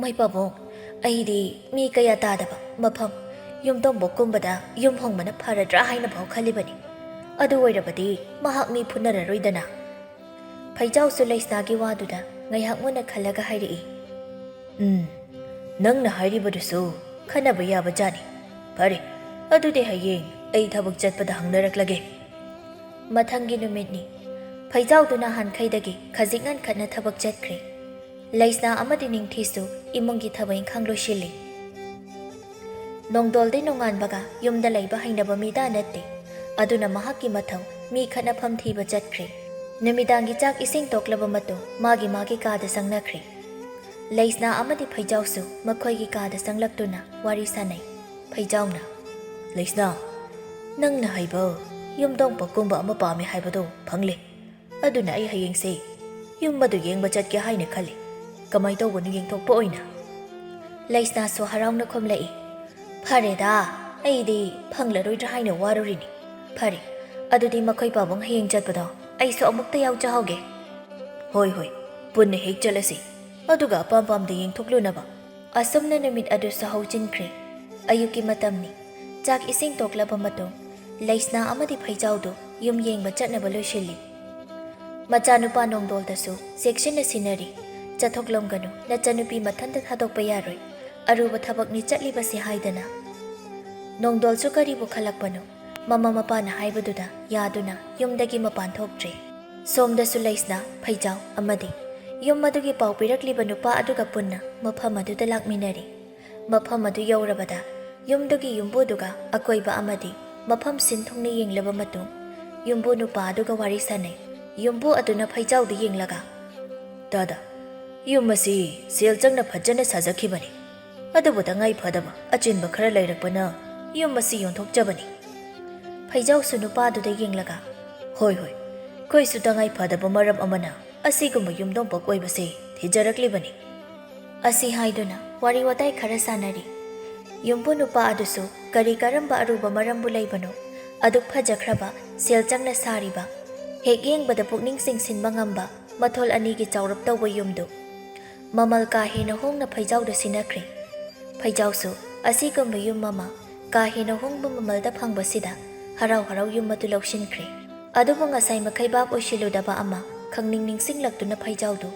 "ꯃꯥꯏ ꯄꯥꯕꯨꯡ, ꯑꯩꯗꯤ ꯃꯤ ꯀꯌꯥ ꯇꯥꯗꯕ ꯃꯐꯝ, ꯌꯨꯝꯊꯣꯡꯕꯣꯛꯀꯨꯝꯕꯗ ꯌꯨꯝ ꯍꯣꯡꯕꯅ ꯐꯔꯗ꯭ꯔꯥ ꯍꯥꯏꯅ ꯐꯥꯎ ꯈꯜꯂꯤꯕꯅꯤ꯫ ꯑꯗꯨ ꯑꯣꯏꯔꯕꯗꯤ ꯃꯍꯥꯛ ꯃꯤ ꯐꯨꯅꯔꯔꯣꯏꯗꯅ꯫" ꯐꯩꯖꯥꯎꯁꯨ ꯂꯩꯁꯅꯥꯒꯤ ꯋꯥꯗꯨꯗ ꯉꯥꯏꯍꯥꯛ ꯃꯨꯟꯅ ꯈꯜꯂꯒ ꯍꯥꯏꯔꯛꯏ, "ꯎꯝ, ꯅꯪꯅ ꯍꯥꯏꯔꯤꯕꯗꯨꯁꯨ ꯈꯟꯅꯕ ꯌꯥꯕ ꯖꯥꯠꯅꯤ꯫ ꯐꯔꯦ, ꯑꯗꯨꯗꯤ ꯍꯌꯦꯡ ꯑꯩ ꯊꯕꯛ ꯆꯠꯄꯗ ꯍꯪꯅꯔꯛꯂꯒꯦ꯫" ꯃꯊꯪꯒꯤ ꯅꯨꯃꯤꯠꯅꯤ꯫ ꯐꯩꯖꯥꯎꯗꯨ ꯅꯍꯥꯟꯈꯩꯗꯒꯤ ꯈꯖꯤꯛ ꯉꯟꯈꯠꯅ ꯊꯕꯛ ꯆꯠꯈ꯭ꯔꯦ꯫ ꯂꯩꯁꯅꯥ ꯑꯃꯗꯤ ꯅꯤꯡꯊꯤꯁꯨ ꯏꯃꯨꯡꯒꯤ ꯊꯕꯛ ꯏꯪꯈꯥꯡ ꯂꯣꯏꯁꯤꯜꯂꯤ꯫ ꯅꯣꯡꯗꯣꯜꯗꯤ ꯅꯣꯡꯉꯥꯟꯕꯒ ꯌꯨꯝꯗ ꯂꯩꯕ ꯍꯩꯅꯕ ꯃꯤꯗꯥ ꯅꯠꯇꯦ꯫ ꯑꯗꯨꯅ ꯃꯍꯥꯛꯀꯤ ꯃꯊꯧ ꯃꯤ ꯈꯠꯅꯐꯝ ꯊꯤꯕ ꯆꯠꯈ꯭ꯔꯦ꯫ ꯅꯨꯃꯤꯗꯥꯡꯒꯤ ꯆꯥꯛ ꯏꯁꯤꯡ ꯇꯣꯛꯂꯕ ꯃꯇꯨꯡ ꯃꯥꯒꯤ ꯃꯥꯒꯤ ꯀꯥꯗ ꯆꯪꯅꯈ꯭ꯔꯦ꯫ ꯂꯩꯁꯅꯥ ꯑꯃꯗꯤ ꯐꯩꯖꯥꯎꯁꯨ ꯃꯈꯣꯏꯒꯤ ꯀꯥꯗ ꯆꯪꯂꯛꯇꯨꯅ ꯋꯥꯔꯤ ꯁꯥꯅꯩ꯫ ꯐꯩꯖꯥꯎꯅ, "ꯂꯩꯁꯅꯥ, ꯅꯪꯅ ꯍꯩꯕ ꯌꯨꯝꯗꯣꯡꯄꯣꯛꯀꯨꯝꯕ ꯑꯃ ꯄꯥꯝꯃꯤ ꯍꯥꯏꯕꯗꯨ ꯐꯪꯂꯦ꯫ ꯑꯗꯨꯅ ꯑꯩ ꯍꯌꯦꯡꯁꯦ ꯌꯨꯝ ꯑꯗꯨ ꯌꯦꯡꯕ ꯆꯠꯀꯦ ꯍꯥꯏꯅ ꯈꯜꯂꯤ꯫ ꯀꯃꯥꯏ ꯇꯧꯕꯅꯣ ꯌꯦꯡꯊꯣꯛꯄ ꯑꯣꯏꯅ꯫" ꯂꯩꯁꯅꯥꯁꯨ ꯍꯔꯥꯎꯅ ꯈꯨꯝꯂꯛꯏ, "ꯐꯔꯦꯗ, ꯑꯩꯗꯤ ꯐꯪꯂꯔꯣꯏꯗ꯭ꯔꯥ ꯍꯥꯏꯅ ꯋꯥꯔꯨꯔꯤꯅꯤ꯫ ꯐꯔꯦ, ꯑꯗꯨꯗꯤ ꯃꯈꯣꯏ ꯄꯥꯕꯨꯡ ꯍꯌꯦꯡ ꯆꯠꯄꯗꯣ ꯑꯩꯁꯨ ꯑꯃꯨꯛꯇ ꯌꯥꯎꯖꯍꯧꯒꯦ꯫" "ꯍꯣꯏ, ꯍꯣꯏ, ꯄꯨꯟꯅ ꯍꯦꯛ ꯆꯠꯂꯁꯤ꯫ ꯑꯗꯨꯒ ꯑꯄꯥꯝ ꯄꯥꯝꯗ ꯌꯦꯡꯊꯣꯛꯂꯨꯅꯕ꯫" ꯑꯁꯨꯝꯅ ꯅꯨꯃꯤꯠ ꯑꯗꯨꯁꯨ ꯍꯧꯖꯤꯟꯈ꯭ꯔꯦ꯫ ꯑꯌꯨꯛꯀꯤ ꯃꯇꯝꯅꯤ꯫ ꯆꯥꯛ ꯏꯁꯤꯡ ꯇꯣꯛꯂꯕ ꯃꯇꯨꯡ ꯂꯩꯁꯅꯥ ꯑꯃꯗꯤ ꯐꯩꯖꯥꯎꯗꯨ ꯌꯨꯝ ꯌꯦꯡꯕ ꯆꯠꯅꯕ ꯂꯣꯏꯁꯤꯜꯂꯤ꯫ ꯃꯆꯥꯅꯨꯄꯥ ꯅꯣꯡꯗꯣꯜꯗꯁꯨ ꯆꯦꯛꯁꯤꯟꯅ ꯁꯤꯟꯅꯔꯤ꯫ "ꯆꯠꯊꯣꯛꯂꯝꯒꯅꯨ, ꯅꯆꯟꯅꯨꯄꯤ ꯃꯊꯟꯇ ꯊꯥꯗꯣꯛꯄ ꯌꯥꯔꯣꯏ꯫ ꯑꯔꯨꯕ ꯊꯕꯛꯅꯤ ꯆꯠꯂꯤꯕꯁꯤ" ꯍꯥꯏꯗꯅ꯫ ꯅꯣꯡꯗꯣꯜꯁꯨ ꯀꯔꯤꯕꯨ ꯈꯜꯂꯛꯄꯅꯣ, ꯃꯃꯥ ꯃꯄꯥꯅ ꯍꯥꯏꯕꯗꯨꯗ ꯌꯥꯗꯨꯅ ꯌꯨꯝꯗꯒꯤ ꯃꯄꯥꯟ ꯊꯣꯛꯇ꯭ꯔꯦ꯫ ꯁꯣꯝꯗꯁꯨ ꯂꯩꯁꯅꯥ, ꯐꯩꯖꯥꯎ ꯑꯃꯗꯤ ꯌꯨꯝ ꯑꯗꯨꯒꯤ ꯄꯥꯎ ꯄꯤꯔꯛꯂꯤꯕ ꯅꯨꯄꯥ ꯑꯗꯨꯒ ꯄꯨꯟꯅ ꯃꯐꯝ ꯑꯗꯨꯗ ꯂꯥꯛꯃꯤꯟꯅꯔꯤ꯫ ꯃꯐꯝ ꯑꯗꯨ ꯌꯧꯔꯕꯗ ꯌꯨꯝꯗꯨꯒꯤ ꯌꯨꯝꯕꯨꯗꯨꯒ ꯑꯀꯣꯏꯕ ꯑꯃꯗꯤ ꯃꯐꯝ ꯁꯤꯟ ꯊꯨꯡꯅ ꯌꯦꯡꯂꯕ ꯃꯇꯨꯡ, ꯌꯨꯝꯕꯨ ꯅꯨꯄꯥ ꯑꯗꯨꯒ ꯋꯥꯔꯤ ꯁꯥꯅꯩ꯫ ꯌꯨꯝꯕꯨ ꯑꯗꯨꯅ ꯐꯩꯖꯥꯎꯗ ꯌꯦꯡꯂꯒ, "ꯗꯥꯗꯥ, ꯌꯨꯝ ꯑꯁꯤ ꯁꯦꯜ ꯆꯪꯅ ꯐꯖꯅ ꯁꯥꯖꯈꯤꯕꯅꯤ꯫ ꯑꯗꯨꯕꯨ ꯇꯉꯥꯏ ꯐꯗꯕ ꯑꯆꯤꯟꯕ ꯈꯔ ꯂꯩꯔꯛꯄꯅ ꯌꯨꯝ ꯑꯁꯤ ꯌꯣꯟꯊꯣꯛꯆꯕꯅꯤ꯫" ꯐꯩꯖꯥꯎꯁꯨ ꯅꯨꯄꯥꯗꯨꯗ ꯌꯦꯡꯂꯒ, "ꯍꯣꯏ, ꯍꯣꯏ, ꯑꯩꯈꯣꯏꯁꯨ ꯇꯉꯥꯏ ꯐꯗꯕ ꯃꯔꯝ ꯑꯃꯅ ꯑꯁꯤꯒꯨꯝꯕ ꯌꯨꯝꯗꯣꯡꯄꯣꯛ ꯑꯣꯏꯕꯁꯦ ꯊꯤꯖꯔꯛꯂꯤꯕꯅꯤ꯫" ꯑꯁꯤ ꯍꯥꯏꯗꯨꯅ ꯋꯥꯔꯤ ꯋꯥꯇꯥꯏ ꯈꯔ ꯁꯥꯟꯅꯔꯤ꯫ ꯌꯨꯝꯕꯨ ꯅꯨꯄꯥ ꯑꯗꯨꯁꯨ ꯀꯔꯤ ꯀꯔꯝꯕ ꯑꯔꯨꯕ ꯃꯔꯝꯕꯨ ꯂꯩꯕꯅꯣ, ꯑꯗꯨꯛ ꯐꯖꯈ꯭ꯔꯕ, ꯁꯦꯜ ꯆꯪꯅ ꯁꯥꯔꯤꯕ, ꯍꯦꯛ ꯌꯦꯡꯕꯗ ꯄꯨꯛꯅꯤꯡ ꯆꯤꯡꯁꯤꯟꯕ ꯉꯝꯕ ꯃꯊꯣꯜ ꯑꯅꯤꯒꯤ ꯆꯥꯎꯔꯞ ꯇꯧꯕ ꯌꯨꯝꯗꯨ ꯃꯃꯜ ꯀꯥ ꯍꯦꯟꯅ ꯍꯣꯡꯅ ꯐꯩꯖꯥꯎꯗ ꯁꯤꯟꯅꯈ꯭ꯔꯦ꯫ ꯐꯩꯖꯥꯎꯁꯨ ꯑꯁꯤꯒꯨꯝꯕ ꯌꯨꯝ ꯑꯃ ꯀꯥ ꯍꯦꯟꯅ ꯍꯣꯡꯕ ꯃꯃꯜꯗ ꯐꯪꯕꯁꯤꯗ ꯍꯔꯥꯎ ꯍꯔꯥꯎ ꯌꯨꯝ ꯑꯗꯨ ꯂꯧꯁꯤꯟꯈ꯭ꯔꯦ꯫ ꯑꯗꯨꯕꯨ ꯉꯁꯥꯏ ꯃꯈꯩ ꯚꯥꯞ ꯑꯣꯏꯁꯤꯜꯂꯨꯗꯕ ꯑꯃ ꯈꯪꯅꯤꯡ ꯅꯤꯡꯁꯤꯡꯂꯛꯇꯨꯅ ꯐꯩꯖꯥꯎꯗꯨ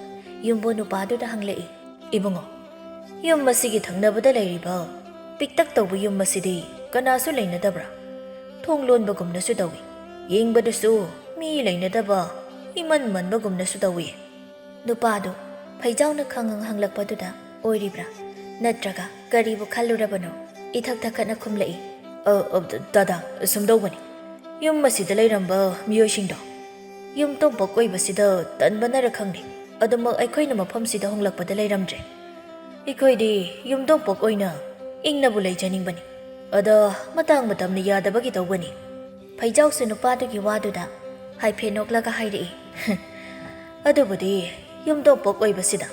ꯌꯨꯝꯕꯨ ꯅꯨꯄꯥꯗꯨꯗ ꯍꯪꯂꯛꯏ, "ꯏꯕꯨꯡꯉꯣ, ꯌꯨꯝ ꯑꯁꯤꯒꯤ ꯊꯪꯅꯕꯗ ꯂꯩꯔꯤꯕ ꯄꯤꯛꯇꯛ ꯇꯧꯕ ꯌꯨꯝ ꯑꯁꯤꯗꯤ ꯀꯅꯥꯁꯨ ꯂꯩꯅꯗꯕ꯭ꯔꯥ? ꯊꯣꯡ ꯂꯣꯟꯕꯒꯨꯝꯅꯁꯨ ꯇꯧꯏ, ꯌꯦꯡꯕꯗꯁꯨ ꯃꯤ ꯂꯩꯅꯗꯕ, ꯏꯃꯟ ꯃꯟꯕꯒꯨꯝꯅꯁꯨ ꯇꯧꯏ꯫" ꯅꯨꯄꯥꯗꯨ ꯐꯩꯖꯥꯎꯅ ꯈꯪꯍꯪ ꯍꯪꯂꯛꯄꯗꯨꯗ ꯑꯣꯏꯔꯤꯕ꯭ꯔꯥ, ꯅꯠꯇ꯭ꯔꯒ ꯀꯔꯤꯕꯨ ꯈꯜꯂꯨꯔꯕꯅꯣ, ꯏꯊꯛ ꯊꯛꯀꯠꯅ ꯈꯨꯝꯂꯛꯏ, "ꯑ, ꯑ, ꯗ-, ꯗꯥꯗꯥ, ꯁꯨꯝꯗꯧꯕꯅꯤ꯫ ꯌꯨꯝ ꯑꯁꯤꯗ ꯂꯩꯔꯝꯕ ꯃꯤꯑꯣꯏꯁꯤꯡꯗꯣ ꯌꯨꯝ ꯇꯣꯝꯄꯣꯛ ꯑꯣꯏꯕꯁꯤꯗ ꯇꯟꯕꯅꯔ ꯈꯪꯗꯦ, ꯑꯗꯨꯃꯛ ꯑꯩꯈꯣꯏꯅ ꯃꯐꯝꯁꯤꯗ ꯍꯣꯡꯂꯛꯄꯗ ꯂꯩꯔꯝꯗ꯭ꯔꯦ꯫ ꯑꯩꯈꯣꯏꯗꯤ ꯌꯨꯝ ꯇꯣꯝꯄꯣꯛ ꯑꯣꯏꯅ ꯏꯪꯅꯕꯨ ꯂꯩꯖꯅꯤꯡꯕꯅꯤ꯫ ꯑꯗ ꯃꯇꯥꯡ ꯃꯇꯝꯅ ꯌꯥꯗꯕꯒꯤ ꯇꯧꯕꯅꯤ꯫" ꯐꯩꯖꯥꯎꯁꯨ ꯅꯨꯄꯥꯗꯨꯒꯤ ꯋꯥꯗꯨꯗ ꯍꯥꯏꯐꯦꯠ ꯅꯣꯛꯂꯒ ꯍꯥꯏꯔꯛꯏ, "ꯑꯗꯨꯕꯨꯗꯤ ꯌꯨꯝ ꯇꯣꯝꯄꯣꯛ ꯑꯣꯏꯕꯁꯤꯗ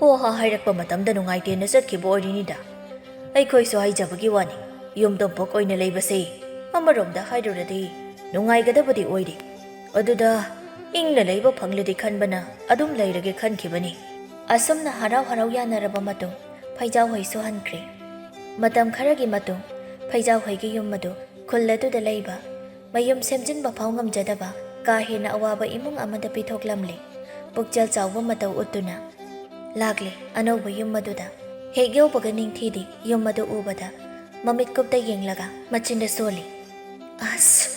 ꯍꯣ ꯍꯥ ꯍꯥꯏꯔꯛꯄ ꯃꯇꯝꯗ ꯅꯨꯡꯉꯥꯏꯇꯦꯅ ꯆꯠꯈꯤꯕ ꯑꯣꯏꯔꯤꯅꯤꯗ꯫ ꯑꯩꯈꯣꯏꯁꯨ ꯍꯥꯏꯖꯕꯒꯤ ꯋꯥꯅꯤ, ꯌꯨꯝ ꯇꯣꯝꯄꯣꯛ ꯑꯣꯏꯅ ꯂꯩꯕꯁꯦ ꯑꯃꯔꯣꯝꯗ ꯍꯥꯏꯔꯨꯔꯗꯤ ꯅꯨꯡꯉꯥꯏꯒꯗꯕꯗꯤ ꯑꯣꯏꯔꯤ꯫ ꯑꯗꯨꯗ ꯏꯪꯅ ꯂꯩꯕ ꯐꯪꯂꯗꯤ ꯈꯟꯕꯅ ꯑꯗꯨꯝ ꯂꯩꯔꯒꯦ ꯈꯟꯈꯤꯕꯅꯤ꯫" ꯑꯁꯨꯝꯅ ꯍꯔꯥꯎ ꯍꯔꯥꯎ ꯌꯥꯅꯔꯕ ꯃꯇꯨꯡ, ꯐꯩꯖꯥꯎ ꯍꯣꯏꯁꯨ ꯍꯟꯈ꯭ꯔꯦ꯫ ꯃꯇꯝ ꯈꯔꯒꯤ ꯃꯇꯨꯡ, ꯐꯩꯖꯥꯎ ꯍꯣꯏꯒꯤ ꯌꯨꯝ ꯑꯗꯨ ꯈꯨꯜ ꯑꯗꯨꯗ ꯂꯩꯕ, ꯃꯌꯨꯝ ꯁꯦꯝꯖꯤꯟꯕ ꯐꯥꯎ ꯉꯝꯖꯗꯕ ꯀꯥ ꯍꯦꯟꯅ ꯑꯋꯥꯕ ꯏꯃꯨꯡ ꯑꯃꯗ ꯄꯤꯊꯣꯛꯂꯝꯂꯦ꯫ ꯄꯨꯛꯆꯦꯜ ꯆꯥꯎꯕ ꯃꯇꯧ ꯎꯠꯇꯨꯅ ꯂꯥꯛꯂꯦ ꯑꯅꯧꯕ ꯌꯨꯝ ꯑꯗꯨꯗ꯫ ꯍꯦꯛ ꯌꯧꯕꯒ ꯅꯤꯡꯊꯤꯗꯤ ꯌꯨꯝ ꯑꯗꯨ ꯎꯕꯗ ꯃꯃꯤꯠ ꯀꯨꯞꯇ ꯌꯦꯡꯂꯒ ꯃꯆꯤꯟꯗ ꯁꯣꯜꯂꯤ꯫ ꯑꯁ,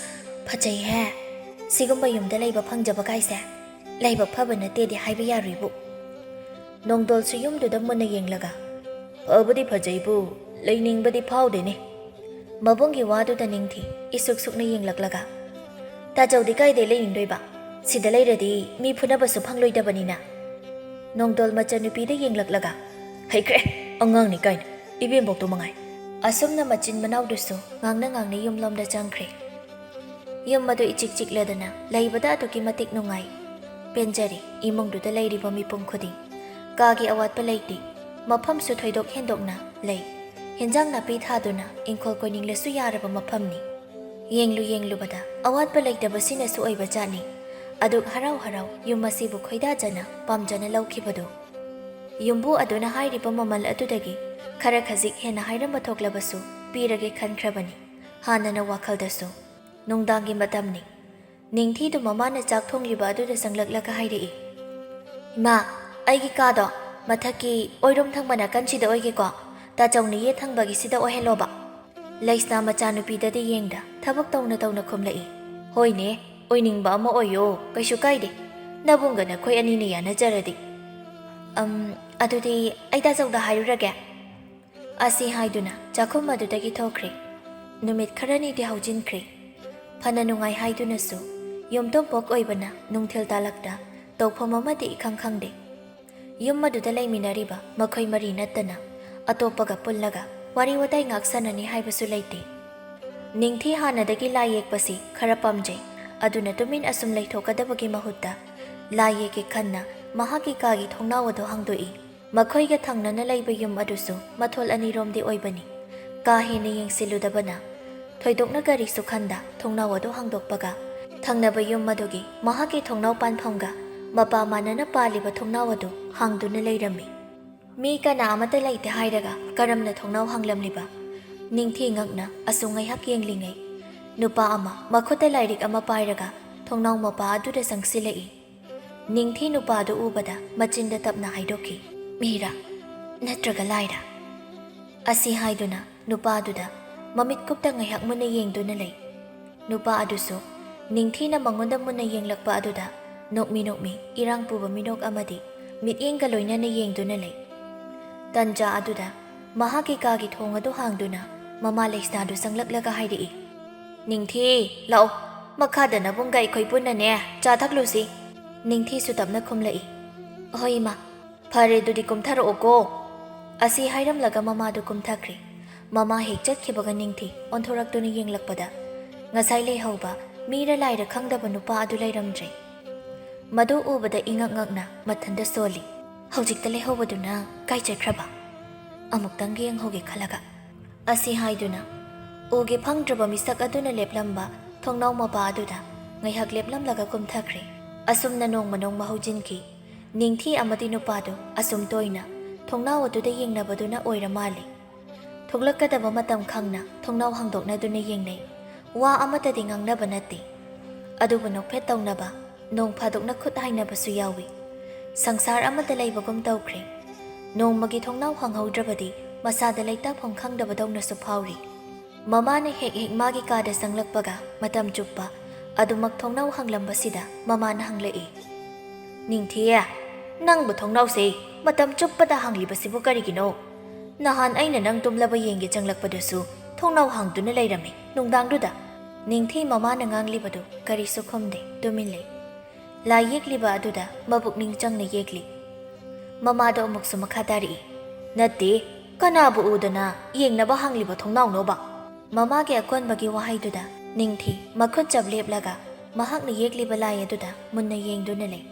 ꯐꯖꯩꯍꯦ꯫ ꯁꯤꯒꯨꯝꯕ ꯌꯨꯝꯗ ꯂꯩꯕ ꯐꯪꯖꯕ ꯀꯥꯏꯁꯦ ꯂꯥꯏꯕꯛ ꯐꯕ ꯅꯠꯇꯦꯗꯤ ꯍꯥꯏꯕ ꯌꯥꯔꯣꯏꯕꯨ꯫ ꯅꯣꯡꯗꯣꯜꯁꯨ ꯌꯨꯝꯗꯨꯗ ꯃꯨꯟꯅ ꯌꯦꯡꯂꯒ, "ꯐꯕꯨꯗꯤ ꯐꯖꯩꯕꯨ, ꯂꯩꯅꯤꯡꯕꯗꯤ ꯐꯥꯎꯗꯦꯅꯦ꯫" ꯃꯕꯨꯡꯒꯤ ꯋꯥꯗꯨꯗ ꯅꯤꯡꯊꯤ ꯏꯁꯨꯛ ꯁꯨꯛꯅ ꯌꯦꯡꯂꯛꯂꯒ, "ꯇꯥꯖꯧꯗꯤ ꯀꯥꯏꯗꯩ ꯂꯩꯅꯤꯡꯗꯣꯏꯕ? ꯁꯤꯗ ꯂꯩꯔꯗꯤ ꯃꯤ ꯐꯨꯅꯕꯁꯨ ꯐꯪꯂꯣꯏꯗꯕꯅꯤꯅ꯫" ꯅꯣꯡꯗꯣꯜ ꯃꯆꯟꯅꯨꯄꯤꯗ ꯌꯦꯡꯂꯛꯂꯒ, "ꯍꯩꯈ꯭ꯔꯦ, ꯑꯉꯥꯡꯅꯤ ꯀꯥꯏꯅ, ꯏꯕꯦꯝꯕꯣꯛꯇꯨ ꯃꯉꯥꯏ꯫" ꯑꯁꯨꯝꯅ ꯃꯆꯤꯟ ꯃꯅꯥꯎꯗꯨꯁꯨ ꯉꯥꯡꯅ ꯉꯥꯡꯅ ꯌꯨꯝꯂꯣꯝꯗ ꯆꯪꯈ꯭ꯔꯦ꯫ ꯌꯨꯝ ꯑꯗꯨ ꯏꯆꯤꯛ ꯆꯤꯛꯂꯗꯅ ꯂꯩꯕꯗ ꯑꯗꯨꯛꯀꯤ ꯃꯇꯤꯛ ꯅꯨꯡꯉꯥꯏ꯫ ꯄꯦꯟꯖꯔꯦ ꯏꯃꯨꯡꯗꯨꯗ ꯂꯩꯔꯤꯕ ꯃꯤꯄꯨꯝ ꯈꯨꯗꯤꯡ꯫ ꯀꯥꯒꯤ ꯑꯋꯥꯠꯄ ꯂꯩꯇꯦ꯫ ꯃꯐꯝꯁꯨ ꯊꯣꯏꯗꯣꯛ ꯍꯦꯟꯗꯣꯛꯅ ꯂꯩ꯫ ꯍꯦꯟꯖꯥꯡ ꯅꯥꯄꯤ ꯊꯥꯗꯨꯅ ꯏꯪꯈꯣꯜ ꯀꯣꯏꯅꯤꯡꯂꯁꯨ ꯌꯥꯔꯕ ꯃꯐꯝꯅꯤ꯫ ꯌꯦꯡꯂꯨ ꯌꯦꯡꯂꯨꯕꯗ ꯑꯋꯥꯠꯄ ꯂꯩꯇꯕꯁꯤꯅꯁꯨ ꯑꯣꯏꯕ ꯖꯥꯠꯅꯤ꯫ ꯑꯗꯨꯛ ꯍꯔꯥꯎ ꯍꯔꯥꯎ ꯌꯨꯝ ꯑꯁꯤꯕꯨ ꯈꯣꯏꯗꯥꯖꯅ ꯄꯥꯝꯖꯅ ꯂꯧꯈꯤꯕꯗꯨ꯫ ꯌꯨꯝꯕꯨ ꯑꯗꯨꯅ ꯍꯥꯏꯔꯤꯕ ꯃꯃꯜ ꯑꯗꯨꯗꯒꯤ ꯈꯔ ꯈꯖꯤꯛ ꯍꯦꯟꯅ ꯍꯥꯏꯔꯝꯕ ꯊꯣꯛꯂꯕꯁꯨ ꯄꯤꯔꯒꯦ ꯈꯟꯈ꯭ꯔꯕꯅꯤ꯫ ꯍꯥꯟꯅꯅ ꯋꯥꯈꯜꯗꯁꯨ꯫ ꯅꯨꯡꯗꯥꯡꯒꯤ ꯃꯇꯝꯅꯤ꯫ ꯅꯤꯡꯊꯤꯗꯨ ꯃꯃꯥꯅ ꯆꯥꯛ ꯊꯣꯡꯂꯤꯕ ꯑꯗꯨꯗ ꯆꯪꯂꯛꯂꯒ ꯍꯥꯏꯔꯛꯏ, "ꯏꯃꯥ, ꯑꯩꯒꯤ ꯀꯥꯗꯣ ꯃꯊꯛꯀꯤ ꯑꯣꯏꯔꯣꯝ ꯊꯪꯕ ꯅꯥꯀꯟꯁꯤꯗ ꯑꯣꯏꯒꯦꯀꯣ꯫ ꯇꯥꯆꯧꯅ ꯌꯦꯠ ꯊꯪꯕꯒꯤꯁꯤꯗ ꯑꯣꯏꯍꯜꯂꯣꯕ꯫" ꯂꯩꯁꯅꯥ ꯃꯆꯥꯅꯨꯄꯤꯗꯗꯤ ꯌꯦꯡꯗ ꯊꯕꯛ ꯇꯧꯅ ꯇꯧꯅ ꯈꯨꯝꯂꯛꯏ, "ꯍꯣꯏꯅꯦ, ꯑꯣꯏꯅꯤꯡꯕ ꯑꯃ ꯑꯣꯏꯌꯣ, ꯀꯩꯁꯨ ꯀꯥꯏꯗꯦ꯫ ꯅꯕꯨꯡꯒ ꯅꯈꯣꯏ ꯑꯅꯤꯅ ꯌꯥꯅꯖꯔꯗꯤ꯫" "ꯑꯝ, ꯑꯗꯨꯗꯤ ꯑꯩ ꯇꯥꯆꯧꯗ ꯍꯥꯏꯔꯨꯔꯒꯦ꯫" ꯑꯁꯤ ꯍꯥꯏꯗꯨꯅ ꯆꯥꯛꯈꯨꯝ ꯑꯗꯨꯗꯒꯤ ꯊꯣꯛꯈ꯭ꯔꯦ꯫ ꯅꯨꯃꯤꯠ ꯈꯔꯅꯤꯗꯤ ꯍꯧꯖꯤꯟꯈ꯭ꯔꯦ꯫ ꯐꯅ ꯅꯨꯡꯉꯥꯏ ꯍꯥꯏꯗꯨꯅꯁꯨ ꯌꯨꯝꯊꯣꯡꯄꯣꯛ ꯑꯣꯏꯕꯅ ꯅꯨꯡꯊꯤꯜ ꯇꯥꯂꯛꯇ ꯇꯧꯐꯝ ꯑꯃꯗꯤ ꯏꯈꯪ ꯈꯪꯗꯦ꯫ ꯌꯨꯝ ꯑꯗꯨꯗ ꯂꯩꯃꯤꯟꯅꯔꯤꯕ ꯃꯈꯣꯏ ꯃꯔꯤ ꯅꯠꯇꯅ ꯑꯇꯣꯞꯄꯒ ꯄꯨꯜꯂꯒ ꯋꯥꯔꯤ ꯋꯥꯇꯥꯏ ꯉꯥꯛ ꯁꯥꯟꯅꯅꯤ ꯍꯥꯏꯕꯁꯨ ꯂꯩꯇꯦ꯫ ꯅꯤꯡꯊꯤ ꯍꯥꯟꯅꯗꯒꯤ ꯂꯥꯏ ꯌꯦꯛꯄꯁꯤ ꯈꯔ ꯄꯥꯝꯖꯩ꯫ ꯑꯗꯨꯅ ꯇꯨꯃꯤꯟ ꯑꯁꯨꯝ ꯂꯩꯊꯣꯛꯀꯗꯕꯒꯤ ꯃꯍꯨꯠꯇ ꯂꯥꯏ ꯌꯦꯛꯀꯦ ꯈꯟꯅ ꯃꯍꯥꯛꯀꯤ ꯀꯥꯒꯤ ꯊꯣꯡꯅꯥꯎ ꯑꯗꯨ ꯍꯥꯡꯗꯣꯛꯏ꯫ ꯃꯈꯣꯏꯒ ꯊꯪꯅꯅ ꯂꯩꯕ ꯌꯨꯝ ꯑꯗꯨꯁꯨ ꯃꯊꯣꯜ ꯑꯅꯤꯔꯣꯝꯗꯤ ꯑꯣꯏꯕꯅꯤ꯫ ꯀꯥ ꯍꯦꯟꯅ ꯌꯦꯡꯁꯤꯜꯂꯨꯗꯕꯅ ꯊꯣꯏꯗꯣꯛꯅ ꯀꯔꯤꯁꯨ ꯈꯟꯗ ꯊꯣꯡꯅꯥꯎ ꯑꯗꯨ ꯍꯥꯡꯗꯣꯛꯄꯒ ꯊꯪꯅꯕ ꯌꯨꯝ ꯑꯗꯨꯒꯤ ꯃꯍꯥꯛꯀꯤ ꯊꯣꯡꯅꯥꯎ ꯄꯥꯟꯐꯝꯒ ꯃꯄꯥ ꯃꯥꯟꯅꯅ ꯄꯥꯜꯂꯤꯕ ꯊꯣꯡꯅꯥꯎ ꯑꯗꯨ ꯍꯥꯡꯗꯨꯅ ꯂꯩꯔꯝꯃꯤ꯫ ꯃꯤ ꯀꯅꯥ ꯑꯃꯠꯇ ꯂꯩꯇꯦ ꯍꯥꯏꯔꯒ ꯀꯔꯝꯅ ꯊꯣꯡꯅꯥꯎ ꯍꯥꯡꯂꯝꯂꯤꯕ? ꯅꯤꯡꯊꯤ ꯉꯛꯅ ꯑꯁꯨꯝ ꯉꯥꯏꯍꯥꯛ ꯌꯦꯡꯂꯤꯉꯩ, ꯅꯨꯄꯥ ꯑꯃ ꯃꯈꯨꯠꯇ ꯂꯥꯏꯔꯤꯛ ꯑꯃ ꯄꯥꯏꯔꯒ ꯊꯣꯡꯅꯥꯎ ꯃꯄꯥ ꯑꯗꯨꯗ ꯆꯪꯁꯤꯜꯂꯛꯏ꯫ ꯅꯤꯡꯊꯤ ꯅꯨꯄꯥꯗꯨ ꯎꯕꯗ ꯃꯆꯤꯟꯗ ꯇꯞꯅ ꯍꯥꯏꯗꯣꯛꯈꯤ, "ꯃꯤꯔꯥ ꯅꯠꯇ꯭ꯔꯒ ꯂꯥꯏꯔꯥ?" ꯑꯁꯤ ꯍꯥꯏꯗꯨꯅ ꯅꯨꯄꯥꯗꯨꯗ ꯃꯃꯤꯠ ꯀꯨꯞꯇ ꯉꯥꯏꯍꯥꯛ ꯃꯨꯟꯅ ꯌꯦꯡꯗꯨꯅ ꯂꯩ꯫ ꯅꯨꯄꯥ ꯑꯗꯨꯁꯨ ꯅꯤꯡꯊꯤꯅ ꯃꯉꯣꯟꯗ ꯃꯨꯟꯅ ꯌꯦꯡꯂꯛꯄ ꯑꯗꯨꯗ ꯅꯣꯛꯃꯤ ꯅꯣꯛꯃꯤ ꯏꯔꯥꯡ ꯄꯨꯕ ꯃꯤꯅꯣꯛ ꯑꯃꯗꯤ ꯃꯤꯠꯌꯦꯡꯒ ꯂꯣꯏꯅꯅ ꯌꯦꯡꯗꯨꯅ ꯂꯩ꯫ ꯇꯟꯖꯥ ꯑꯗꯨꯗ ꯃꯍꯥꯛꯀꯤ ꯀꯥꯒꯤ ꯊꯣꯡ ꯑꯗꯨ ꯍꯥꯡꯗꯨꯅ ꯃꯃꯥ ꯂꯩꯁꯅꯥꯗꯨ ꯆꯪꯂꯛꯂꯒ ꯍꯥꯏꯔꯛꯏ, "ꯅꯤꯡꯊꯤ, ꯂꯥꯛꯑꯣ, ꯃꯈꯥꯗ ꯅꯕꯨꯡꯒ ꯑꯩꯈꯣꯏ ꯄꯨꯟꯅꯅꯦ ꯆꯥ ꯊꯛꯂꯨꯁꯤ꯫" ꯅꯤꯡꯊꯤꯁꯨ ꯇꯞꯅ ꯈꯨꯝꯂꯛꯏ, "ꯍꯣꯏ ꯏꯃꯥ, ꯐꯔꯦ, ꯑꯗꯨꯗꯤ ꯀꯨꯝꯊꯔꯛꯑꯣꯀꯣ꯫" ꯑꯁꯤ ꯍꯥꯏꯔꯝꯂꯒ ꯃꯃꯥꯗꯨ ꯀꯨꯝꯊꯈ꯭ꯔꯦ꯫ ꯃꯃꯥ ꯍꯦꯛ ꯆꯠꯈꯤꯕꯒ ꯅꯤꯡꯊꯤ ꯑꯣꯟꯊꯣꯔꯛꯇꯨꯅ ꯌꯦꯡꯂꯛꯄꯗ ꯉꯁꯥꯏ ꯂꯩꯍꯧꯕ ꯃꯤꯔ ꯂꯥꯏꯔ ꯈꯪꯗꯕ ꯅꯨꯄꯥ ꯑꯗꯨ ꯂꯩꯔꯝꯗ꯭ꯔꯦ꯫ ꯃꯗꯨ ꯎꯕꯗ ꯏꯉꯛ ꯉꯛꯅ ꯃꯊꯟꯇ ꯁꯣꯜꯂꯤ꯫ "ꯍꯧꯖꯤꯛꯇ ꯂꯩꯍꯧꯕꯗꯨꯅ ꯀꯥꯏ ꯆꯠꯈ꯭ꯔꯕ? ꯑꯃꯨꯛꯇꯪ ꯌꯦꯡꯍꯧꯒꯦ ꯈꯜꯂꯒ꯫" ꯑꯁꯤ ꯍꯥꯏꯗꯨꯅ ꯎꯒꯦ ꯐꯪꯗ꯭ꯔꯕ ꯃꯤꯁꯛ ꯑꯗꯨꯅ ꯂꯦꯞꯂꯝꯕ ꯊꯣꯡꯅꯥꯎ ꯃꯄꯥ ꯑꯗꯨꯗ ꯉꯥꯏꯍꯥꯛ ꯂꯦꯞꯂꯝꯂꯒ ꯀꯨꯝꯊꯈ꯭ꯔꯦ꯫ ꯑꯁꯨꯝꯅ ꯅꯣꯡꯃ ꯅꯣꯡꯃ ꯍꯧꯖꯤꯟꯈꯤ꯫ ꯅꯤꯡꯊꯤ ꯑꯃꯗꯤ ꯅꯨꯄꯥꯗꯨ ꯑꯁꯨꯝ ꯇꯣꯏꯅ ꯊꯣꯡꯅꯥꯎ ꯑꯗꯨꯗ ꯌꯦꯡꯅꯕꯗꯨꯅ ꯑꯣꯏꯔ ꯃꯥꯜꯂꯤ꯫ ꯊꯣꯛꯂꯛꯀꯗꯕ ꯃꯇꯝ ꯈꯪꯅ ꯊꯣꯡꯅꯥꯎ ꯍꯥꯡꯗꯣꯛꯅꯗꯨꯅ ꯌꯦꯡꯅꯩ꯫ ꯋꯥ ꯑꯃꯠꯇꯗꯤ ꯉꯥꯡꯅꯕ ꯅꯠꯇꯦ꯫ ꯑꯗꯨꯕꯨ ꯅꯣꯛꯐꯦꯠ ꯇꯧꯅꯕ, ꯅꯣꯡ ꯐꯥꯗꯣꯛꯅ ꯈꯨꯠ ꯍꯥꯏꯅꯕꯁꯨ ꯌꯥꯎꯏ꯫ ꯁꯪꯁꯥꯔ ꯑꯃꯗ ꯂꯩꯕꯒꯨꯝ ꯇꯧꯈ꯭ꯔꯦ꯫ ꯅꯣꯡꯃꯒꯤ ꯊꯣꯡꯅꯥꯎ ꯍꯥꯡꯍꯧꯗ꯭ꯔꯕꯗꯤ ꯃꯁꯥꯗ ꯂꯩꯇꯥꯐꯝ ꯈꯪꯗꯕꯗꯧꯅꯁꯨ ꯐꯥꯎꯔꯤ꯫ ꯃꯃꯥꯅ ꯍꯦꯛ ꯍꯦꯛ ꯃꯥꯒꯤ ꯀꯥꯗ ꯆꯪꯂꯛꯄꯒ ꯃꯇꯝ ꯆꯨꯞꯄ ꯑꯗꯨꯃꯛ ꯊꯣꯡꯅꯥꯎ ꯍꯥꯡꯂꯝꯕꯁꯤꯗ ꯃꯃꯥꯅ ꯍꯪꯂꯛꯏ, "ꯅꯤꯡꯊꯤ, ꯅꯪꯕꯨ ꯊꯣꯡꯅꯥꯎꯁꯦ ꯃꯇꯝ ꯆꯨꯞꯄꯗ ꯍꯥꯡꯂꯤꯕꯁꯤꯕꯨ ꯀꯔꯤꯒꯤꯅꯣ? ꯅꯍꯥꯟ ꯑꯩꯅ ꯅꯪ ꯇꯨꯝꯂꯕ ꯌꯦꯡꯒꯦ ꯆꯪꯂꯛꯄꯗꯁꯨ ꯊꯣꯡꯅꯥꯎ ꯍꯥꯡꯗꯨꯅ ꯂꯩꯔꯝꯃꯤ ꯅꯨꯡꯗꯥꯡꯗꯨꯗ꯫" ꯅꯤꯡꯊꯤ ꯃꯃꯥꯅ ꯉꯥꯡꯂꯤꯕꯗꯨ ꯀꯔꯤꯁꯨ ꯈꯨꯝꯗꯦ, ꯇꯨꯃꯤꯟ ꯂꯩ꯫ ꯂꯥꯏ ꯌꯦꯛꯂꯤꯕ ꯑꯗꯨꯗ ꯃꯄꯨꯛꯅꯤꯡ ꯆꯪꯅ ꯌꯦꯛꯂꯤ꯫ ꯃꯃꯥꯗꯣ ꯑꯃꯨꯛꯁꯨ ꯃꯈꯥ ꯇꯥꯔꯛꯏ, "ꯅꯠꯇꯦ, ꯀꯅꯥꯕꯨ ꯎꯗꯅ ꯌꯦꯡꯅꯕ ꯍꯥꯡꯂꯤꯕ ꯊꯣꯡꯅꯥꯎꯅꯣꯕ?" ꯃꯃꯥꯒꯤ ꯑꯀꯣꯟꯕꯒꯤ ꯋꯥꯍꯩꯗꯨꯗ ꯅꯤꯡꯊꯤ ꯃꯈꯨꯠ ꯆꯞ ꯂꯦꯞꯂꯒ ꯃꯍꯥꯛꯅ ꯌꯦꯛꯂꯤꯕ ꯂꯥꯏ ꯑꯗꯨꯗ ꯃꯨꯟꯅ ꯌꯦꯡꯗꯨꯅ ꯂꯩ꯫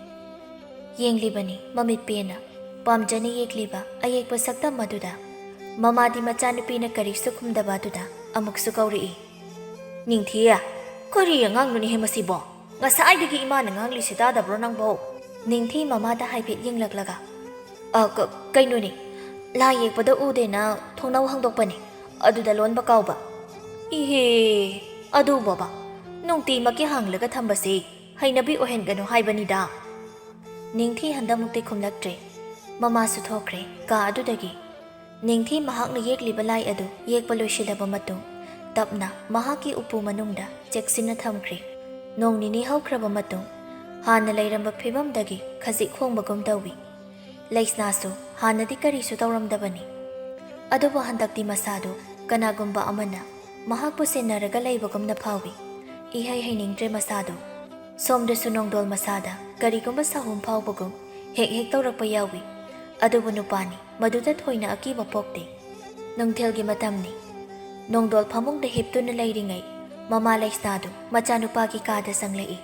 ꯌꯦꯡꯂꯤꯕꯅꯤ ꯃꯃꯤꯠ ꯄꯦꯟꯅ꯫ ꯄꯥꯝꯖꯅ ꯌꯦꯛꯂꯤꯕ ꯑꯌꯦꯛꯄ ꯁꯛꯇꯝ ꯑꯗꯨꯗ ꯃꯃꯥꯗꯤ ꯃꯆꯥꯅꯨꯄꯤꯅ ꯀꯔꯤꯁꯨ ꯈꯨꯝꯗꯕ ꯑꯗꯨꯗ ꯑꯃꯨꯛꯁꯨ ꯀꯧꯔꯛꯏ, "ꯅꯤꯡꯊꯤ, ꯀꯔꯤ ꯑꯉꯥꯡꯅꯣꯅꯦꯍꯦ ꯃꯁꯤꯕꯣ? ꯉꯁꯥꯏꯗꯒꯤ ꯏꯃꯥꯅ ꯉꯥꯡꯂꯤꯁꯤ ꯇꯥꯗꯕ꯭ꯔꯣ ꯅꯪꯕꯣ?" ꯅꯤꯡꯊꯤ ꯃꯃꯥꯗ ꯍꯥꯏꯐꯦꯠ ꯌꯦꯡꯂꯛꯂꯒ, "ꯑ, ꯀ-, ꯀꯩꯅꯣꯅꯦ, ꯂꯥꯏ ꯌꯦꯛꯄꯗ ꯎꯗꯦꯅ ꯊꯣꯡꯅꯥꯎ ꯍꯥꯡꯗꯣꯛꯄꯅꯦ, ꯑꯗꯨꯗ ꯂꯣꯟꯕ ꯀꯥꯎꯕ꯫" "ꯏꯍꯦ, ꯑꯗꯨꯕꯣꯕ, ꯅꯨꯡꯇꯤꯃꯛꯀꯤ ꯍꯥꯡꯂꯒ ꯊꯝꯕꯁꯦ ꯍꯩꯅꯕꯤ ꯑꯣꯏꯍꯟꯒꯅꯨ ꯍꯥꯏꯕꯅꯤꯗ꯫" ꯅꯤꯡꯊꯤ ꯍꯟꯗꯛꯃꯨꯛꯇꯤ ꯈꯨꯝꯂꯛꯇ꯭ꯔꯦ꯫ ꯃꯃꯥꯁꯨ ꯊꯣꯛꯈ꯭ꯔꯦ ꯀꯥ ꯑꯗꯨꯗꯒꯤ꯫ ꯅꯤꯡꯊꯤ ꯃꯍꯥꯛꯅ ꯌꯦꯛꯂꯤꯕ ꯂꯥꯏ ꯑꯗꯨ ꯌꯦꯛꯄ ꯂꯣꯏꯁꯤꯜꯂꯕ ꯃꯇꯨꯡ, ꯇꯞꯅ ꯃꯍꯥꯛꯀꯤ ꯎꯄꯨ ꯃꯅꯨꯡꯗ ꯆꯦꯛꯁꯤꯟꯅ ꯊꯝꯈ꯭ꯔꯦ꯫ ꯅꯣꯡ ꯅꯤꯅꯤ ꯍꯧꯈ꯭ꯔꯕ ꯃꯇꯨꯡ, ꯍꯥꯟꯅ ꯂꯩꯔꯝꯕ ꯐꯤꯕꯝꯗꯒꯤ ꯈꯖꯤꯛ ꯍꯣꯡꯕꯒꯨꯝ ꯇꯧꯏ꯫ ꯂꯩꯁꯅꯥꯁꯨ ꯍꯥꯟꯅꯗꯤ ꯀꯔꯤꯁꯨ ꯇꯧꯔꯝꯗꯕꯅꯤ꯫ ꯑꯗꯨꯕꯨ ꯍꯟꯗꯛꯇꯤ ꯃꯁꯥꯗꯨ ꯀꯅꯥꯒꯨꯝꯕ ꯑꯃꯅ ꯃꯍꯥꯛꯄꯨ ꯁꯦꯟꯅꯔꯒ ꯂꯩꯕꯒꯨꯝꯅ ꯐꯥꯎꯏ꯫ ꯏꯍꯩ ꯍꯩꯅꯤꯡꯗ꯭ꯔꯦ ꯃꯁꯥꯗꯨ꯫ ꯁꯣꯝꯗꯁꯨ ꯅꯣꯡꯗꯣꯜ ꯃꯁꯥꯗ ꯀꯔꯤꯒꯨꯝꯕ ꯁꯥꯍꯨꯝ ꯐꯥꯎꯕꯒꯨꯝ ꯍꯦꯛ ꯍꯦꯛ ꯇꯧꯔꯛꯄ ꯌꯥꯎꯏ꯫ ꯑꯗꯨꯕꯨ ꯅꯨꯄꯥꯅꯤ, ꯃꯗꯨꯗ ꯊꯣꯏꯅ ꯑꯀꯤꯕ ꯄꯣꯛꯇꯦ꯫ ꯅꯨꯡꯊꯤꯜꯒꯤ ꯃꯇꯝꯅꯤ꯫ ꯅꯣꯡꯗꯣꯜ ꯐꯃꯨꯡꯗ ꯍꯤꯞꯇꯨꯅ ꯂꯩꯔꯤꯉꯩ, ꯃꯃꯥ ꯂꯩꯁꯅꯥꯗꯨ ꯃꯆꯥꯅꯨꯄꯥꯒꯤ ꯀꯥꯗ ꯆꯪꯂꯛꯏ꯫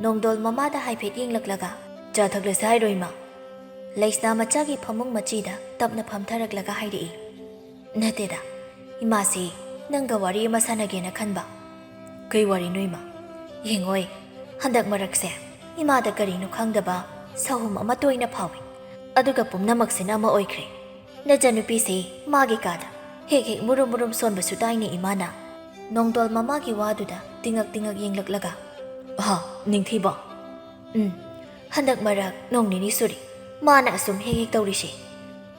ꯅꯣꯡꯗꯣꯜ ꯃꯃꯥꯗ ꯍꯥꯏꯐꯦꯠ ꯌꯦꯡꯂꯛꯂꯒ, "ꯆꯥ ꯊꯛꯂꯁꯤ ꯍꯥꯏꯔꯣ, ꯏꯃꯥ?" ꯂꯩꯁꯅꯥ ꯃꯆꯥꯒꯤ ꯐꯃꯨꯡ ꯃꯆꯤꯗ ꯇꯞꯅ ꯐꯝꯊꯔꯛꯂꯒ ꯍꯥꯏꯔꯛꯏ, "ꯅꯠꯇꯦꯗ, ꯏꯃꯥꯁꯤ ꯅꯪꯒ ꯋꯥꯔꯤ ꯑꯃ ꯁꯥꯟꯅꯒꯦꯅ ꯈꯟꯕ꯫ ꯀꯩ ꯋꯥꯔꯤꯅꯣ, ꯏꯃꯥ?" "ꯌꯦꯡꯉꯣꯏ, ꯍꯟꯗꯛ ꯃꯔꯛꯁꯦ ꯏꯃꯥꯗ ꯀꯔꯤꯅꯣ ꯈꯪꯗꯕ ꯁꯥꯍꯨꯝ ꯑꯃ ꯇꯣꯏꯅ ꯐꯥꯎꯏ꯫ ꯑꯗꯨꯒ ꯄꯨꯝꯅꯃꯛꯁꯤꯅ ꯑꯃ ꯑꯣꯏꯈ꯭ꯔꯦ꯫ ꯅꯆꯟꯅꯨꯄꯤꯁꯤ ꯃꯥꯒꯤ ꯀꯥꯗ ꯍꯦꯛ ꯍꯦꯛ ꯃꯨꯔꯨꯝ ꯃꯨꯔꯨꯝ ꯁꯣꯟꯕꯁꯨ ꯇꯥꯏꯅꯦ, ꯏꯃꯥꯅ?" ꯅꯣꯡꯗꯣꯜ ꯃꯃꯥꯒꯤ ꯋꯥꯗꯨꯗ ꯇꯤꯡꯉꯛ ꯇꯤꯡꯉꯛ ꯌꯦꯡꯂꯛꯂꯒ, "ꯑꯍꯥ, ꯅꯤꯡꯊꯤꯕ?" "ꯎꯝ, ꯍꯟꯗꯛ ꯃꯔꯛ ꯅꯣꯡ ꯅꯤꯅꯤ ꯁꯨꯔꯦ ꯃꯥꯅ ꯑꯁꯨꯝ ꯍꯦꯛ ꯍꯦꯛ ꯇꯧꯔꯤꯁꯦ꯫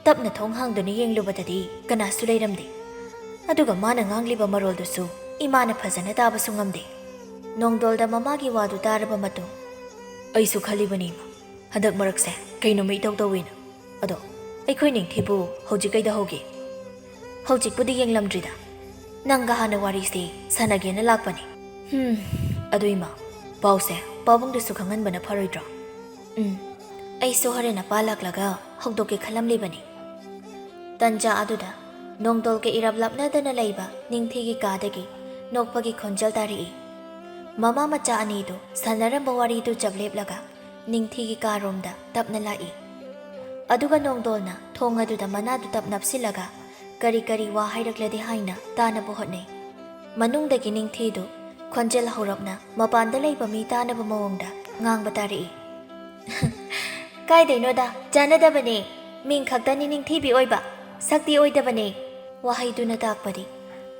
ꯇꯞꯅ ꯊꯣꯡ ꯍꯥꯡꯗꯨꯅ ꯌꯦꯡꯂꯨꯕꯗꯗꯤ ꯀꯅꯥꯁꯨ ꯂꯩꯔꯝꯗꯦ꯫ ꯑꯗꯨꯒ ꯃꯥꯅ ꯉꯥꯡꯂꯤꯕ ꯃꯔꯣꯜꯗꯨꯁꯨ ꯏꯃꯥꯅ ꯐꯖꯅ ꯇꯥꯕꯁꯨ ꯉꯝꯗꯦ꯫" ꯅꯣꯡꯗꯣꯜꯗ ꯃꯃꯥꯒꯤ ꯋꯥꯗꯨ ꯇꯥꯔꯕ ꯃꯇꯨꯡ, "ꯑꯩꯁꯨ ꯈꯜꯂꯤꯕꯅꯤ, ꯏꯃꯥ, ꯍꯟꯗꯛ ꯃꯔꯛꯁꯦ ꯀꯩꯅꯣꯃ ꯏꯇꯧ ꯇꯧꯏꯅ꯫ ꯑꯗꯣ ꯑꯩꯈꯣꯏ ꯅꯤꯡꯊꯤꯕꯨ ꯍꯧꯖꯤꯛ ꯀꯩꯗ ꯍꯧꯒꯦ?" "ꯍꯧꯖꯤꯛꯄꯨꯗꯤ ꯌꯦꯡꯂꯝꯗ꯭ꯔꯤꯗ꯫ ꯅꯪꯒ ꯍꯥꯟꯅ ꯋꯥꯔꯤꯁꯤ ꯁꯥꯟꯅꯒꯦꯅ ꯂꯥꯛꯄꯅꯤ꯫" "ꯍꯨꯝ, ꯑꯗꯨ ꯏꯃꯥ, ꯄꯥꯎꯁꯦ ꯄꯥꯕꯨꯡꯗꯁꯨ ꯈꯪꯍꯟꯕꯅ ꯐꯔꯣꯏꯗ꯭ꯔꯣ?" "ꯎꯝ, ꯑꯩꯁꯨ ꯍꯣꯔꯦꯟ ꯑꯄꯥ ꯂꯥꯛꯂꯒ ꯍꯧꯗꯣꯛꯀꯦ ꯈꯜꯂꯝꯂꯤꯕꯅꯤ꯫" ꯇꯟꯖꯥ ꯑꯗꯨꯗ ꯅꯣꯡꯗꯣꯜꯒ ꯏꯔꯞ ꯂꯥꯞꯅꯗꯅ ꯂꯩꯕ ꯅꯤꯡꯊꯤꯒꯤ ꯀꯥꯗꯒꯤ ꯅꯣꯛꯄꯒꯤ ꯈꯣꯟꯖꯦꯜ ꯇꯥꯔꯛꯏ꯫ ꯃꯃꯥ ꯃꯆꯥ ꯑꯅꯤꯗꯨ ꯁꯥꯟꯅꯔꯝꯕ ꯋꯥꯔꯤꯗꯨ ꯆꯞ ꯂꯦꯞꯂꯒ ꯅꯤꯡꯊꯤꯒꯤ ꯀꯥꯔꯣꯝꯗ ꯇꯞꯅ ꯂꯥꯛꯏ꯫ ꯑꯗꯨꯒ ꯅꯣꯡꯗꯣꯜꯅ ꯊꯣꯡ ꯑꯗꯨꯗ ꯃꯅꯥꯗꯨ ꯇꯞ ꯅꯞꯁꯤꯜꯂꯒ ꯀꯔꯤ ꯀꯔꯤ ꯋꯥ ꯍꯥꯏꯔꯛꯂꯗꯤ ꯍꯥꯏꯅ ꯇꯥꯅꯕ ꯍꯣꯠꯅꯩ꯫ ꯃꯅꯨꯡꯗꯒꯤ ꯅꯤꯡꯊꯤꯗꯨ ꯈꯣꯟꯖꯦꯜ ꯍꯧꯔꯞꯅ ꯃꯄꯥꯟꯗ ꯂꯩꯕ ꯃꯤ ꯇꯥꯅꯕ ꯃꯑꯣꯡꯗ ꯉꯥꯡꯕ ꯇꯥꯔꯛꯏ꯫ "ꯀꯥꯏꯗꯩꯅꯣꯗ, ꯆꯥꯟꯅꯗꯕꯅꯦ꯫ ꯃꯤꯡ ꯈꯛꯇꯅꯤ ꯅꯤꯡꯊꯤꯕꯤ ꯑꯣꯏꯕ, ꯁꯛꯇꯤ ꯑꯣꯏꯗꯕꯅꯦ꯫" ꯋꯥꯍꯩꯗꯨꯅ ꯇꯥꯛꯄꯗꯤ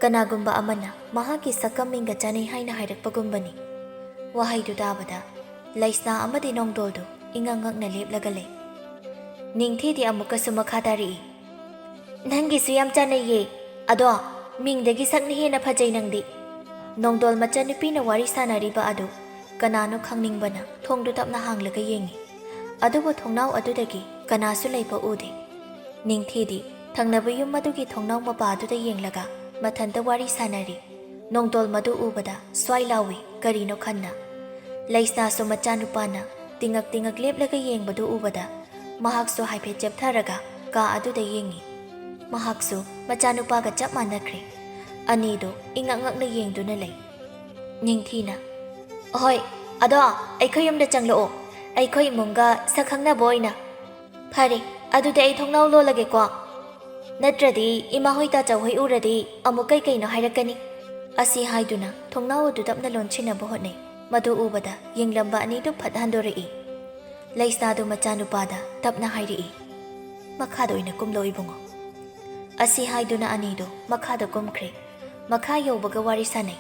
ꯀꯅꯥꯒꯨꯝꯕ ꯑꯃꯅ ꯃꯍꯥꯛꯀꯤ ꯁꯛꯀꯝ ꯃꯤꯡꯒ ꯆꯥꯟꯅꯩ ꯍꯥꯏꯅ ꯍꯥꯏꯔꯛꯄꯒꯨꯝꯕꯅꯤ꯫ ꯋꯥꯍꯩꯗꯨ ꯇꯥꯕꯗ ꯂꯩꯁꯅꯥ ꯑꯃꯗꯤ ꯅꯣꯡꯗꯣꯜꯗꯨ ꯏꯉꯛ ꯉꯛꯅ ꯂꯦꯞꯂꯒ ꯂꯩ꯫ ꯅꯤꯡꯊꯤꯗꯤ ꯑꯃꯨꯛꯀꯁꯨ ꯃꯈꯥ ꯇꯥꯔꯛꯏ꯫ "ꯅꯪꯒꯤꯁꯨ ꯌꯥꯝ ꯆꯥꯟꯅꯩꯌꯦ꯫ ꯑꯗꯣ ꯃꯤꯡꯗꯒꯤ ꯁꯛꯅ ꯍꯦꯟꯅ ꯐꯖꯩ ꯅꯪꯗꯤ꯫" ꯅꯣꯡꯗꯣꯜ ꯃꯆꯟꯅꯨꯄꯤꯅ ꯋꯥꯔꯤ ꯁꯥꯟꯅꯔꯤꯕ ꯑꯗꯨ ꯀꯅꯥꯅꯣ ꯈꯪꯅꯤꯡꯕꯅ ꯊꯣꯡꯗꯨ ꯇꯞꯅ ꯍꯥꯡꯂꯒ ꯌꯦꯡꯉꯤ꯫ ꯑꯗꯨꯕꯨ ꯊꯣꯡꯅꯥꯎ ꯑꯗꯨꯗꯒꯤ ꯀꯅꯥꯁꯨ ꯂꯩꯕ ꯎꯗꯦ꯫ ꯅꯤꯡꯊꯤꯗꯤ ꯊꯪꯅꯕ ꯌꯨꯝ ꯑꯗꯨꯒꯤ ꯊꯣꯡꯅꯥꯎ ꯃꯄꯥ ꯑꯗꯨꯗ ꯌꯦꯡꯂꯒ ꯃꯊꯟꯇ ꯋꯥꯔꯤ ꯁꯥꯟꯅꯔꯤ꯫ ꯅꯣꯡꯗꯣꯜ ꯃꯗꯨ ꯎꯕꯗ ꯁ꯭ꯋꯥꯏ ꯂꯥꯎꯏ, ꯀꯔꯤꯅꯣ ꯈꯟꯅ꯫ ꯂꯩꯁꯅꯥꯁꯨ ꯃꯆꯥꯅꯨꯄꯥꯅ ꯇꯤꯉꯛ ꯇꯤꯉꯛ ꯂꯦꯞꯂꯒ ꯌꯦꯡꯕꯗꯨ ꯎꯕꯗ ꯃꯍꯥꯛꯁꯨ ꯍꯥꯏꯐꯦꯠ ꯆꯦꯞꯊꯔꯒ ꯀꯥ ꯑꯗꯨꯗ ꯌꯦꯡꯉꯤ꯫ ꯃꯍꯥꯛꯁꯨ ꯃꯆꯥꯅꯨꯄꯥꯒ ꯆꯞ ꯃꯥꯟꯅꯈ꯭ꯔꯦ꯫ ꯑꯅꯤꯗꯨ ꯏꯉꯛ ꯉꯛꯅ ꯌꯦꯡꯗꯨꯅ ꯂꯩ꯫ ꯅꯤꯡꯊꯤꯅ, "ꯑꯍꯣꯏ, ꯑꯗꯣ ꯑꯩꯈꯣꯏ ꯌꯨꯝꯗ ꯆꯪꯂꯛꯑꯣ꯫ ꯑꯩꯈꯣꯏ ꯏꯃꯨꯡꯒ ꯁꯛ ꯈꯪꯅꯕ ꯑꯣꯏꯅ꯫" "ꯐꯔꯦ, ꯑꯗꯨꯗꯤ ꯑꯩ ꯊꯣꯡꯅꯥꯎ ꯂꯣꯜꯂꯒꯦꯀꯣ꯫ ꯅꯠꯇ꯭ꯔꯗꯤ ꯏꯃꯥ ꯍꯣꯏ ꯇꯥꯆꯧ ꯍꯣꯏ ꯎꯔꯗꯤ ꯑꯃꯨꯛ ꯀꯩ ꯀꯩꯅꯣ ꯍꯥꯏꯔꯛꯀꯅꯤ꯫" ꯑꯁꯤ ꯍꯥꯏꯗꯨꯅ ꯊꯣꯡꯅꯥꯎ ꯑꯗꯨ ꯇꯞꯅ ꯂꯣꯟꯁꯤꯟꯅꯕ ꯍꯣꯠꯅꯩ꯫ ꯃꯗꯨ ꯎꯕꯗ ꯌꯦꯡꯂꯝꯕ ꯑꯅꯤꯗꯨ ꯐꯠ ꯍꯟꯗꯣꯔꯛꯏ꯫ ꯂꯩꯁꯅꯥꯗꯨ ꯃꯆꯥꯅꯨꯄꯥꯗ ꯇꯞꯅ ꯍꯥꯏꯔꯛꯏ, "ꯃꯈꯥꯗ ꯑꯣꯏꯅ ꯀꯨꯝꯂꯣ ꯏꯕꯨꯡꯉꯣ꯫" ꯑꯁꯤ ꯍꯥꯏꯗꯨꯅ ꯑꯅꯤꯗꯨ ꯃꯈꯥꯗ ꯀꯨꯝꯈ꯭ꯔꯦ꯫ ꯃꯈꯥ ꯌꯧꯕꯒ ꯋꯥꯔꯤ ꯁꯥꯟꯅꯩ꯫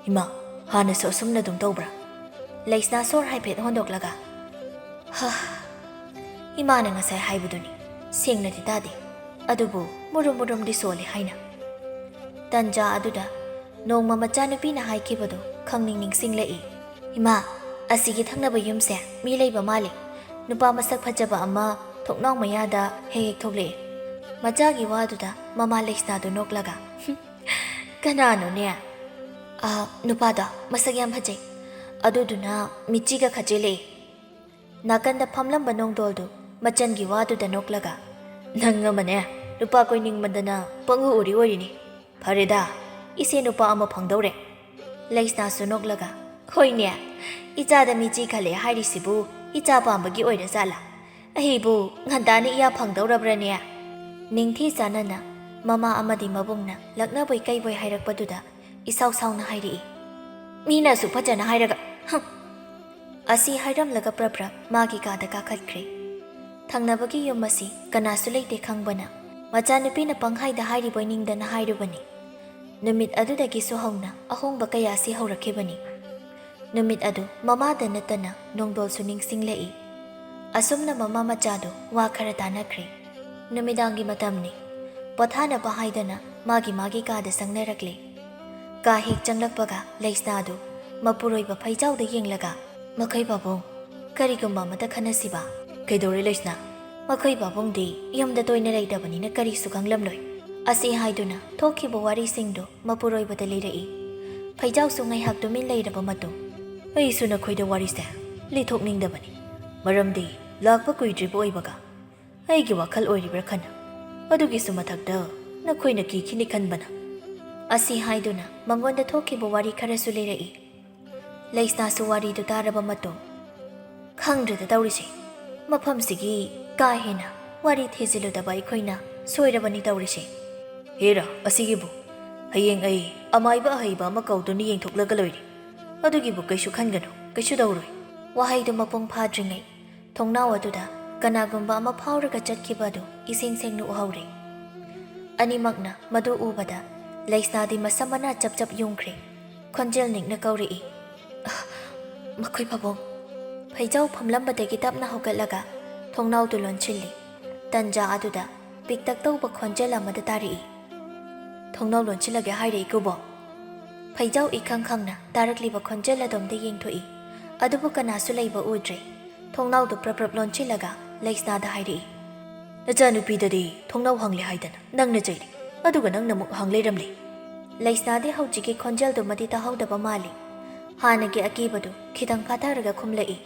"ꯏꯃꯥ, ꯍꯥꯟꯅꯁꯨ ꯑꯁꯨꯝꯅ ꯑꯗꯨꯝ ꯇꯧꯕ꯭ꯔꯥ?" ꯂꯩꯁꯅꯥ ꯁꯣꯔ ꯍꯥꯏꯐꯦꯠ ꯍꯣꯟꯗꯣꯛꯂꯒ, "ꯍꯥ, ꯏꯃꯥꯅ ꯉꯁꯥꯏ ꯍꯥꯏꯕꯗꯨꯅꯤ, ꯁꯦꯡꯅꯗꯤ ꯇꯥꯗꯦ, ꯑꯗꯨꯕꯨ ꯃꯨꯔꯨꯝ ꯃꯨꯔꯨꯝꯗꯤ ꯁꯣꯜꯂꯤ ꯍꯥꯏꯅ꯫" ꯇꯟꯖꯥ ꯑꯗꯨꯗ ꯅꯣꯡꯃ ꯃꯆꯥꯅꯨꯄꯤꯅ ꯍꯥꯏꯈꯤꯕꯗꯨ ꯈꯪꯅꯤꯡ ꯅꯤꯡꯁꯤꯡꯂꯛꯏ꯫ "ꯏꯃꯥ, ꯑꯁꯤꯒꯤ ꯊꯪꯅꯕ ꯌꯨꯝꯁꯦ ꯃꯤ ꯂꯩꯕ ꯃꯥꯜꯂꯤ꯫ ꯅꯨꯄꯥ ꯃꯁꯛ ꯐꯖꯕ ꯑꯃ ꯊꯣꯡꯅꯥꯎ ꯃꯌꯥꯗ ꯍꯦꯛ ꯍꯦꯛ ꯊꯣꯛꯂꯛꯏ꯫" ꯃꯆꯥꯒꯤ ꯋꯥꯗꯨꯗ ꯃꯃꯥ ꯂꯩꯁꯅꯥꯗꯨ ꯅꯣꯛꯂꯒ, "ꯀꯅꯥꯅꯣꯅꯦ?" "ꯑ, ꯅꯨꯄꯥꯗꯣ ꯃꯁꯛ ꯌꯥꯝ ꯐꯖꯩ꯫ ꯑꯗꯨꯗꯨꯅ ꯃꯤꯠꯆꯤꯒ ꯈꯠꯆꯤꯜꯂꯛꯏ꯫" ꯅꯥꯀꯟꯗ ꯐꯝꯂꯝꯕ ꯅꯣꯡꯗꯣꯜꯗꯨ ꯃꯆꯟꯒꯤ ꯋꯥꯗꯨꯗ ꯅꯣꯛꯂꯒ, "ꯅꯪ ꯑꯃꯅꯦ, ꯅꯨꯄꯥ ꯀꯣꯏꯅꯤꯡꯃꯟꯗꯅ ꯄꯪꯎ ꯎꯔꯤ ꯑꯣꯏꯔꯤꯅꯤ꯫ ꯐꯔꯦꯗ, ꯏꯆꯦ ꯅꯨꯄꯥ ꯑꯃ ꯐꯪꯗꯧꯔꯦ꯫" ꯂꯩꯁꯅꯥꯁꯨ ꯅꯣꯛꯂꯒ, "ꯍꯣꯏꯅꯦ, ꯏꯆꯥꯗ ꯃꯤꯆꯤ ꯈꯜꯂꯦ ꯍꯥꯏꯔꯤꯁꯤꯕꯨ ꯏꯆꯥ ꯄꯥꯝꯕꯒꯤ ꯑꯣꯏꯔꯖꯥꯠꯂꯥ? ꯑꯩꯕꯨ ꯉꯟꯇꯥꯅ ꯏꯌꯥ ꯐꯪꯗꯧꯔꯕ꯭ꯔꯅꯦ?" ꯅꯤꯡꯊꯤ ꯆꯥꯟꯅꯅ ꯃꯃꯥ ꯑꯃꯗꯤ ꯃꯕꯨꯡꯅ ꯂꯛꯅꯕꯣꯏ ꯀꯩꯕꯣꯏ ꯍꯥꯏꯔꯛꯄꯗꯨꯗ ꯏꯁꯥꯎ ꯁꯥꯎꯅ ꯍꯥꯏꯔꯛꯏ, "ꯃꯤꯅ ꯑꯁꯨꯛ ꯐꯖꯅ ꯍꯥꯏꯔꯒ, ꯍꯝ!" ꯑꯁꯤ ꯍꯥꯏꯔꯝꯂꯒ ꯄ꯭ꯔꯞ ꯄ꯭ꯔꯞ ꯃꯥꯒꯤ ꯀꯥꯗ ꯀꯥꯈꯠꯈ꯭ꯔꯦ꯫ ꯊꯪꯅꯕꯒꯤ ꯌꯨꯝ ꯑꯁꯤ ꯀꯅꯥꯁꯨ ꯂꯩꯇꯦ ꯈꯪꯕꯅ ꯃꯆꯥꯅꯨꯄꯤꯅ ꯄꯪꯍꯥꯏꯗ ꯍꯥꯏꯔꯤꯕꯣꯏ ꯅꯤꯡꯗꯅ ꯍꯥꯏꯔꯨꯕꯅꯤ꯫ ꯅꯨꯃꯤꯠ ꯑꯗꯨꯗꯒꯤꯁꯨ ꯍꯧꯅ ꯑꯍꯣꯡꯕ ꯀꯌꯥꯁꯤ ꯍꯧꯔꯛꯈꯤꯕꯅꯤ꯫ ꯅꯨꯃꯤꯠ ꯑꯗꯨ ꯃꯃꯥꯗ ꯅꯠꯇꯅ ꯅꯣꯡꯗꯣꯜꯁꯨ ꯅꯤꯡꯁꯤꯡꯂꯛꯏ꯫ ꯑꯁꯨꯝꯅ ꯃꯃꯥ ꯃꯆꯥꯗꯨ ꯋꯥ ꯈꯔ ꯇꯥꯅꯈ꯭ꯔꯦ꯫ ꯅꯨꯃꯤꯗꯥꯡꯒꯤ ꯃꯇꯝꯅꯤ꯫ ꯄꯣꯊꯥꯅꯕ ꯍꯥꯏꯗꯅ ꯃꯥꯒꯤ ꯃꯥꯒꯤ ꯀꯥꯗ ꯆꯪꯅꯔꯛꯂꯦ꯫ ꯀꯥ ꯍꯦꯛ ꯆꯪꯂꯛꯄꯒ ꯂꯩꯁꯅꯥꯗꯨ ꯃꯄꯨꯔꯣꯏꯕ ꯐꯩꯖꯥꯎꯗ ꯌꯦꯡꯂꯒ, "ꯃꯈꯣꯏ ꯄꯥꯕꯨꯡ, ꯀꯔꯤꯒꯨꯝꯕ ꯑꯃꯇ ꯈꯟꯅꯁꯤꯕ?" "ꯀꯩꯗꯧꯔꯦ ꯂꯩꯁꯅꯥ?" "ꯃꯈꯣꯏ ꯄꯥꯕꯨꯡꯗꯤ ꯌꯨꯝꯗ ꯇꯣꯏꯅ ꯂꯩꯇꯕꯅꯤꯅ ꯀꯔꯤꯁꯨ ꯈꯪꯂꯝꯂꯣꯏ"꯫ ꯑꯁꯤ ꯍꯥꯏꯗꯨꯅ ꯊꯣꯛꯈꯤꯕ ꯋꯥꯔꯤꯁꯤꯡꯗꯨ ꯃꯄꯨꯔꯣꯏꯕꯗ ꯂꯤꯔꯛꯏ꯫ ꯐꯩꯖꯥꯎꯁꯨ ꯉꯥꯏꯍꯥꯛ ꯇꯨꯃꯤꯟ ꯂꯩꯔꯕ ꯃꯇꯨꯡ, "ꯑꯩꯁꯨ ꯅꯈꯣꯏꯗ ꯋꯥꯔꯤꯁꯦ ꯂꯤꯊꯣꯛꯅꯤꯡꯗꯕꯅꯤ, ꯃꯔꯝꯗꯤ ꯂꯥꯛꯄ ꯀꯨꯏꯗ꯭ꯔꯤꯕ ꯑꯣꯏꯕꯒ ꯑꯩꯒꯤ ꯋꯥꯈꯜ ꯑꯣꯏꯔꯤꯕ꯭ꯔꯥ ꯈꯟꯅ, ꯑꯗꯨꯒꯤꯁꯨ ꯃꯊꯛꯇ ꯅꯈꯣꯏꯅ ꯀꯤꯈꯤꯅꯤ ꯈꯟꯕꯅ"꯫ ꯑꯁꯤ ꯍꯥꯏꯗꯨꯅ ꯃꯉꯣꯟꯗ ꯊꯣꯛꯈꯤꯕ ꯋꯥꯔꯤ ꯈꯔꯁꯨ ꯂꯤꯔꯛꯏ꯫ ꯂꯩꯁꯅꯥꯁꯨ ꯋꯥꯔꯤꯗꯨ ꯇꯥꯔꯕ ꯃꯇꯨꯡ, "ꯈꯪꯗ꯭ꯔꯦꯗ ꯇꯧꯔꯤꯁꯦ, ꯃꯐꯝꯁꯤꯒꯤ ꯀꯥ ꯍꯦꯟꯅ ꯋꯥꯔꯤ ꯊꯤꯖꯤꯜꯂꯨꯗꯕ ꯑꯩꯈꯣꯏꯅ ꯁꯣꯏꯔꯕꯅꯤ ꯇꯧꯔꯤꯁꯦ"꯫ "ꯍꯦꯔꯥ, ꯑꯁꯤꯒꯤꯕꯨ ꯍꯌꯦꯡ ꯑꯩ ꯑꯃꯥꯏꯕ ꯑꯍꯩꯕ ꯑꯃ ꯀꯧꯗꯨꯅ ꯌꯦꯡꯊꯣꯛꯂꯒ ꯂꯣꯏꯔꯦ, ꯑꯗꯨꯒꯤꯕꯨ ꯀꯩꯁꯨ ꯈꯟꯒꯅꯨ, ꯀꯩꯁꯨ ꯇꯧꯔꯣꯏ"꯫ ꯋꯥꯍꯩꯗꯨ ꯃꯄꯨꯡ ꯐꯥꯗ꯭ꯔꯤꯉꯩ ꯊꯣꯡꯅꯥꯎ ꯑꯗꯨꯗ ꯀꯅꯥꯒꯨꯝꯕ ꯑꯃ ꯐꯥꯎꯔꯒ ꯆꯠꯈꯤꯕ ꯑꯗꯨ ꯏꯁꯦꯡ ꯁꯦꯡꯅ ꯎꯍꯧꯔꯦ꯫ ꯑꯅꯤꯃꯛꯅ ꯃꯗꯨ ꯎꯕꯗ ꯂꯩꯁꯅꯥꯗꯤ ꯃꯁꯝ ꯃꯅꯥ ꯆꯞ ꯆꯞ ꯌꯨꯡꯈ꯭ꯔꯦ꯫ ꯈꯣꯟꯖꯦꯜ ꯅꯤꯛꯅ ꯀꯧꯔꯛꯏ, "ꯑ, ꯃꯈꯣꯏ ꯄꯥꯕꯨꯡ"꯫ ꯐꯩꯖꯥꯎ ꯐꯝꯂꯝꯕꯗꯒꯤ ꯇꯞꯅ ꯍꯧꯒꯠꯂꯒ ꯊꯣꯡꯅꯥꯎꯗꯨ ꯂꯣꯟꯁꯤꯜꯂꯤ꯫ ꯇꯟꯖꯥ ꯑꯗꯨꯗ ꯄꯤꯛꯇꯛ ꯇꯧꯕ ꯈꯣꯟꯖꯦꯜ ꯑꯃꯗ ꯇꯥꯔꯛꯏ, "ꯊꯣꯡꯅꯥꯎ ꯂꯣꯟꯁꯤꯜꯂꯒꯦ ꯍꯥꯏꯔꯦ ꯏꯀꯨꯕꯣꯛ"꯫ ꯐꯩꯖꯥꯎ ꯏꯈꯪ ꯈꯪꯅ ꯇꯥꯔꯛꯂꯤꯕ ꯈꯣꯟꯖꯦꯜ ꯑꯗꯣꯝꯗ ꯌꯦꯡꯊꯣꯛꯏ꯫ ꯑꯗꯨꯕꯨ ꯀꯅꯥꯁꯨ ꯂꯩꯕ ꯎꯗ꯭ꯔꯦ꯫ ꯊꯣꯡꯅꯥꯎꯗꯨ ꯄ꯭ꯔꯞ ꯄ꯭ꯔꯞ ꯂꯣꯟꯁꯤꯜꯂꯒ ꯂꯩꯁꯅꯥꯗ ꯍꯥꯏꯔꯛꯏ, "ꯅꯆꯥꯅꯨꯄꯤꯗꯗꯤ ꯊꯣꯡꯅꯥꯎ ꯍꯥꯡꯂꯦ ꯍꯥꯏꯗꯅ ꯅꯪꯅ ꯆꯩꯔꯤ, ꯑꯗꯨꯒ ꯅꯪꯅ ꯑꯃꯨꯛ ꯍꯥꯡ ꯂꯩꯔꯝꯂꯦ"꯫ ꯂꯩꯁꯅꯥꯗꯤ ꯍꯧꯖꯤꯛꯀꯤ ꯈꯣꯟꯖꯦꯜꯗꯨꯃꯗꯤ ꯇꯥꯍꯧꯗꯕ ꯃꯥꯜꯂꯤ꯫ ꯍꯥꯟꯅꯒꯤ ꯑꯀꯤꯕꯗꯨ ꯈꯤꯇꯪ ꯐꯥꯊꯔꯒ ꯈꯨꯝꯂꯛꯏ,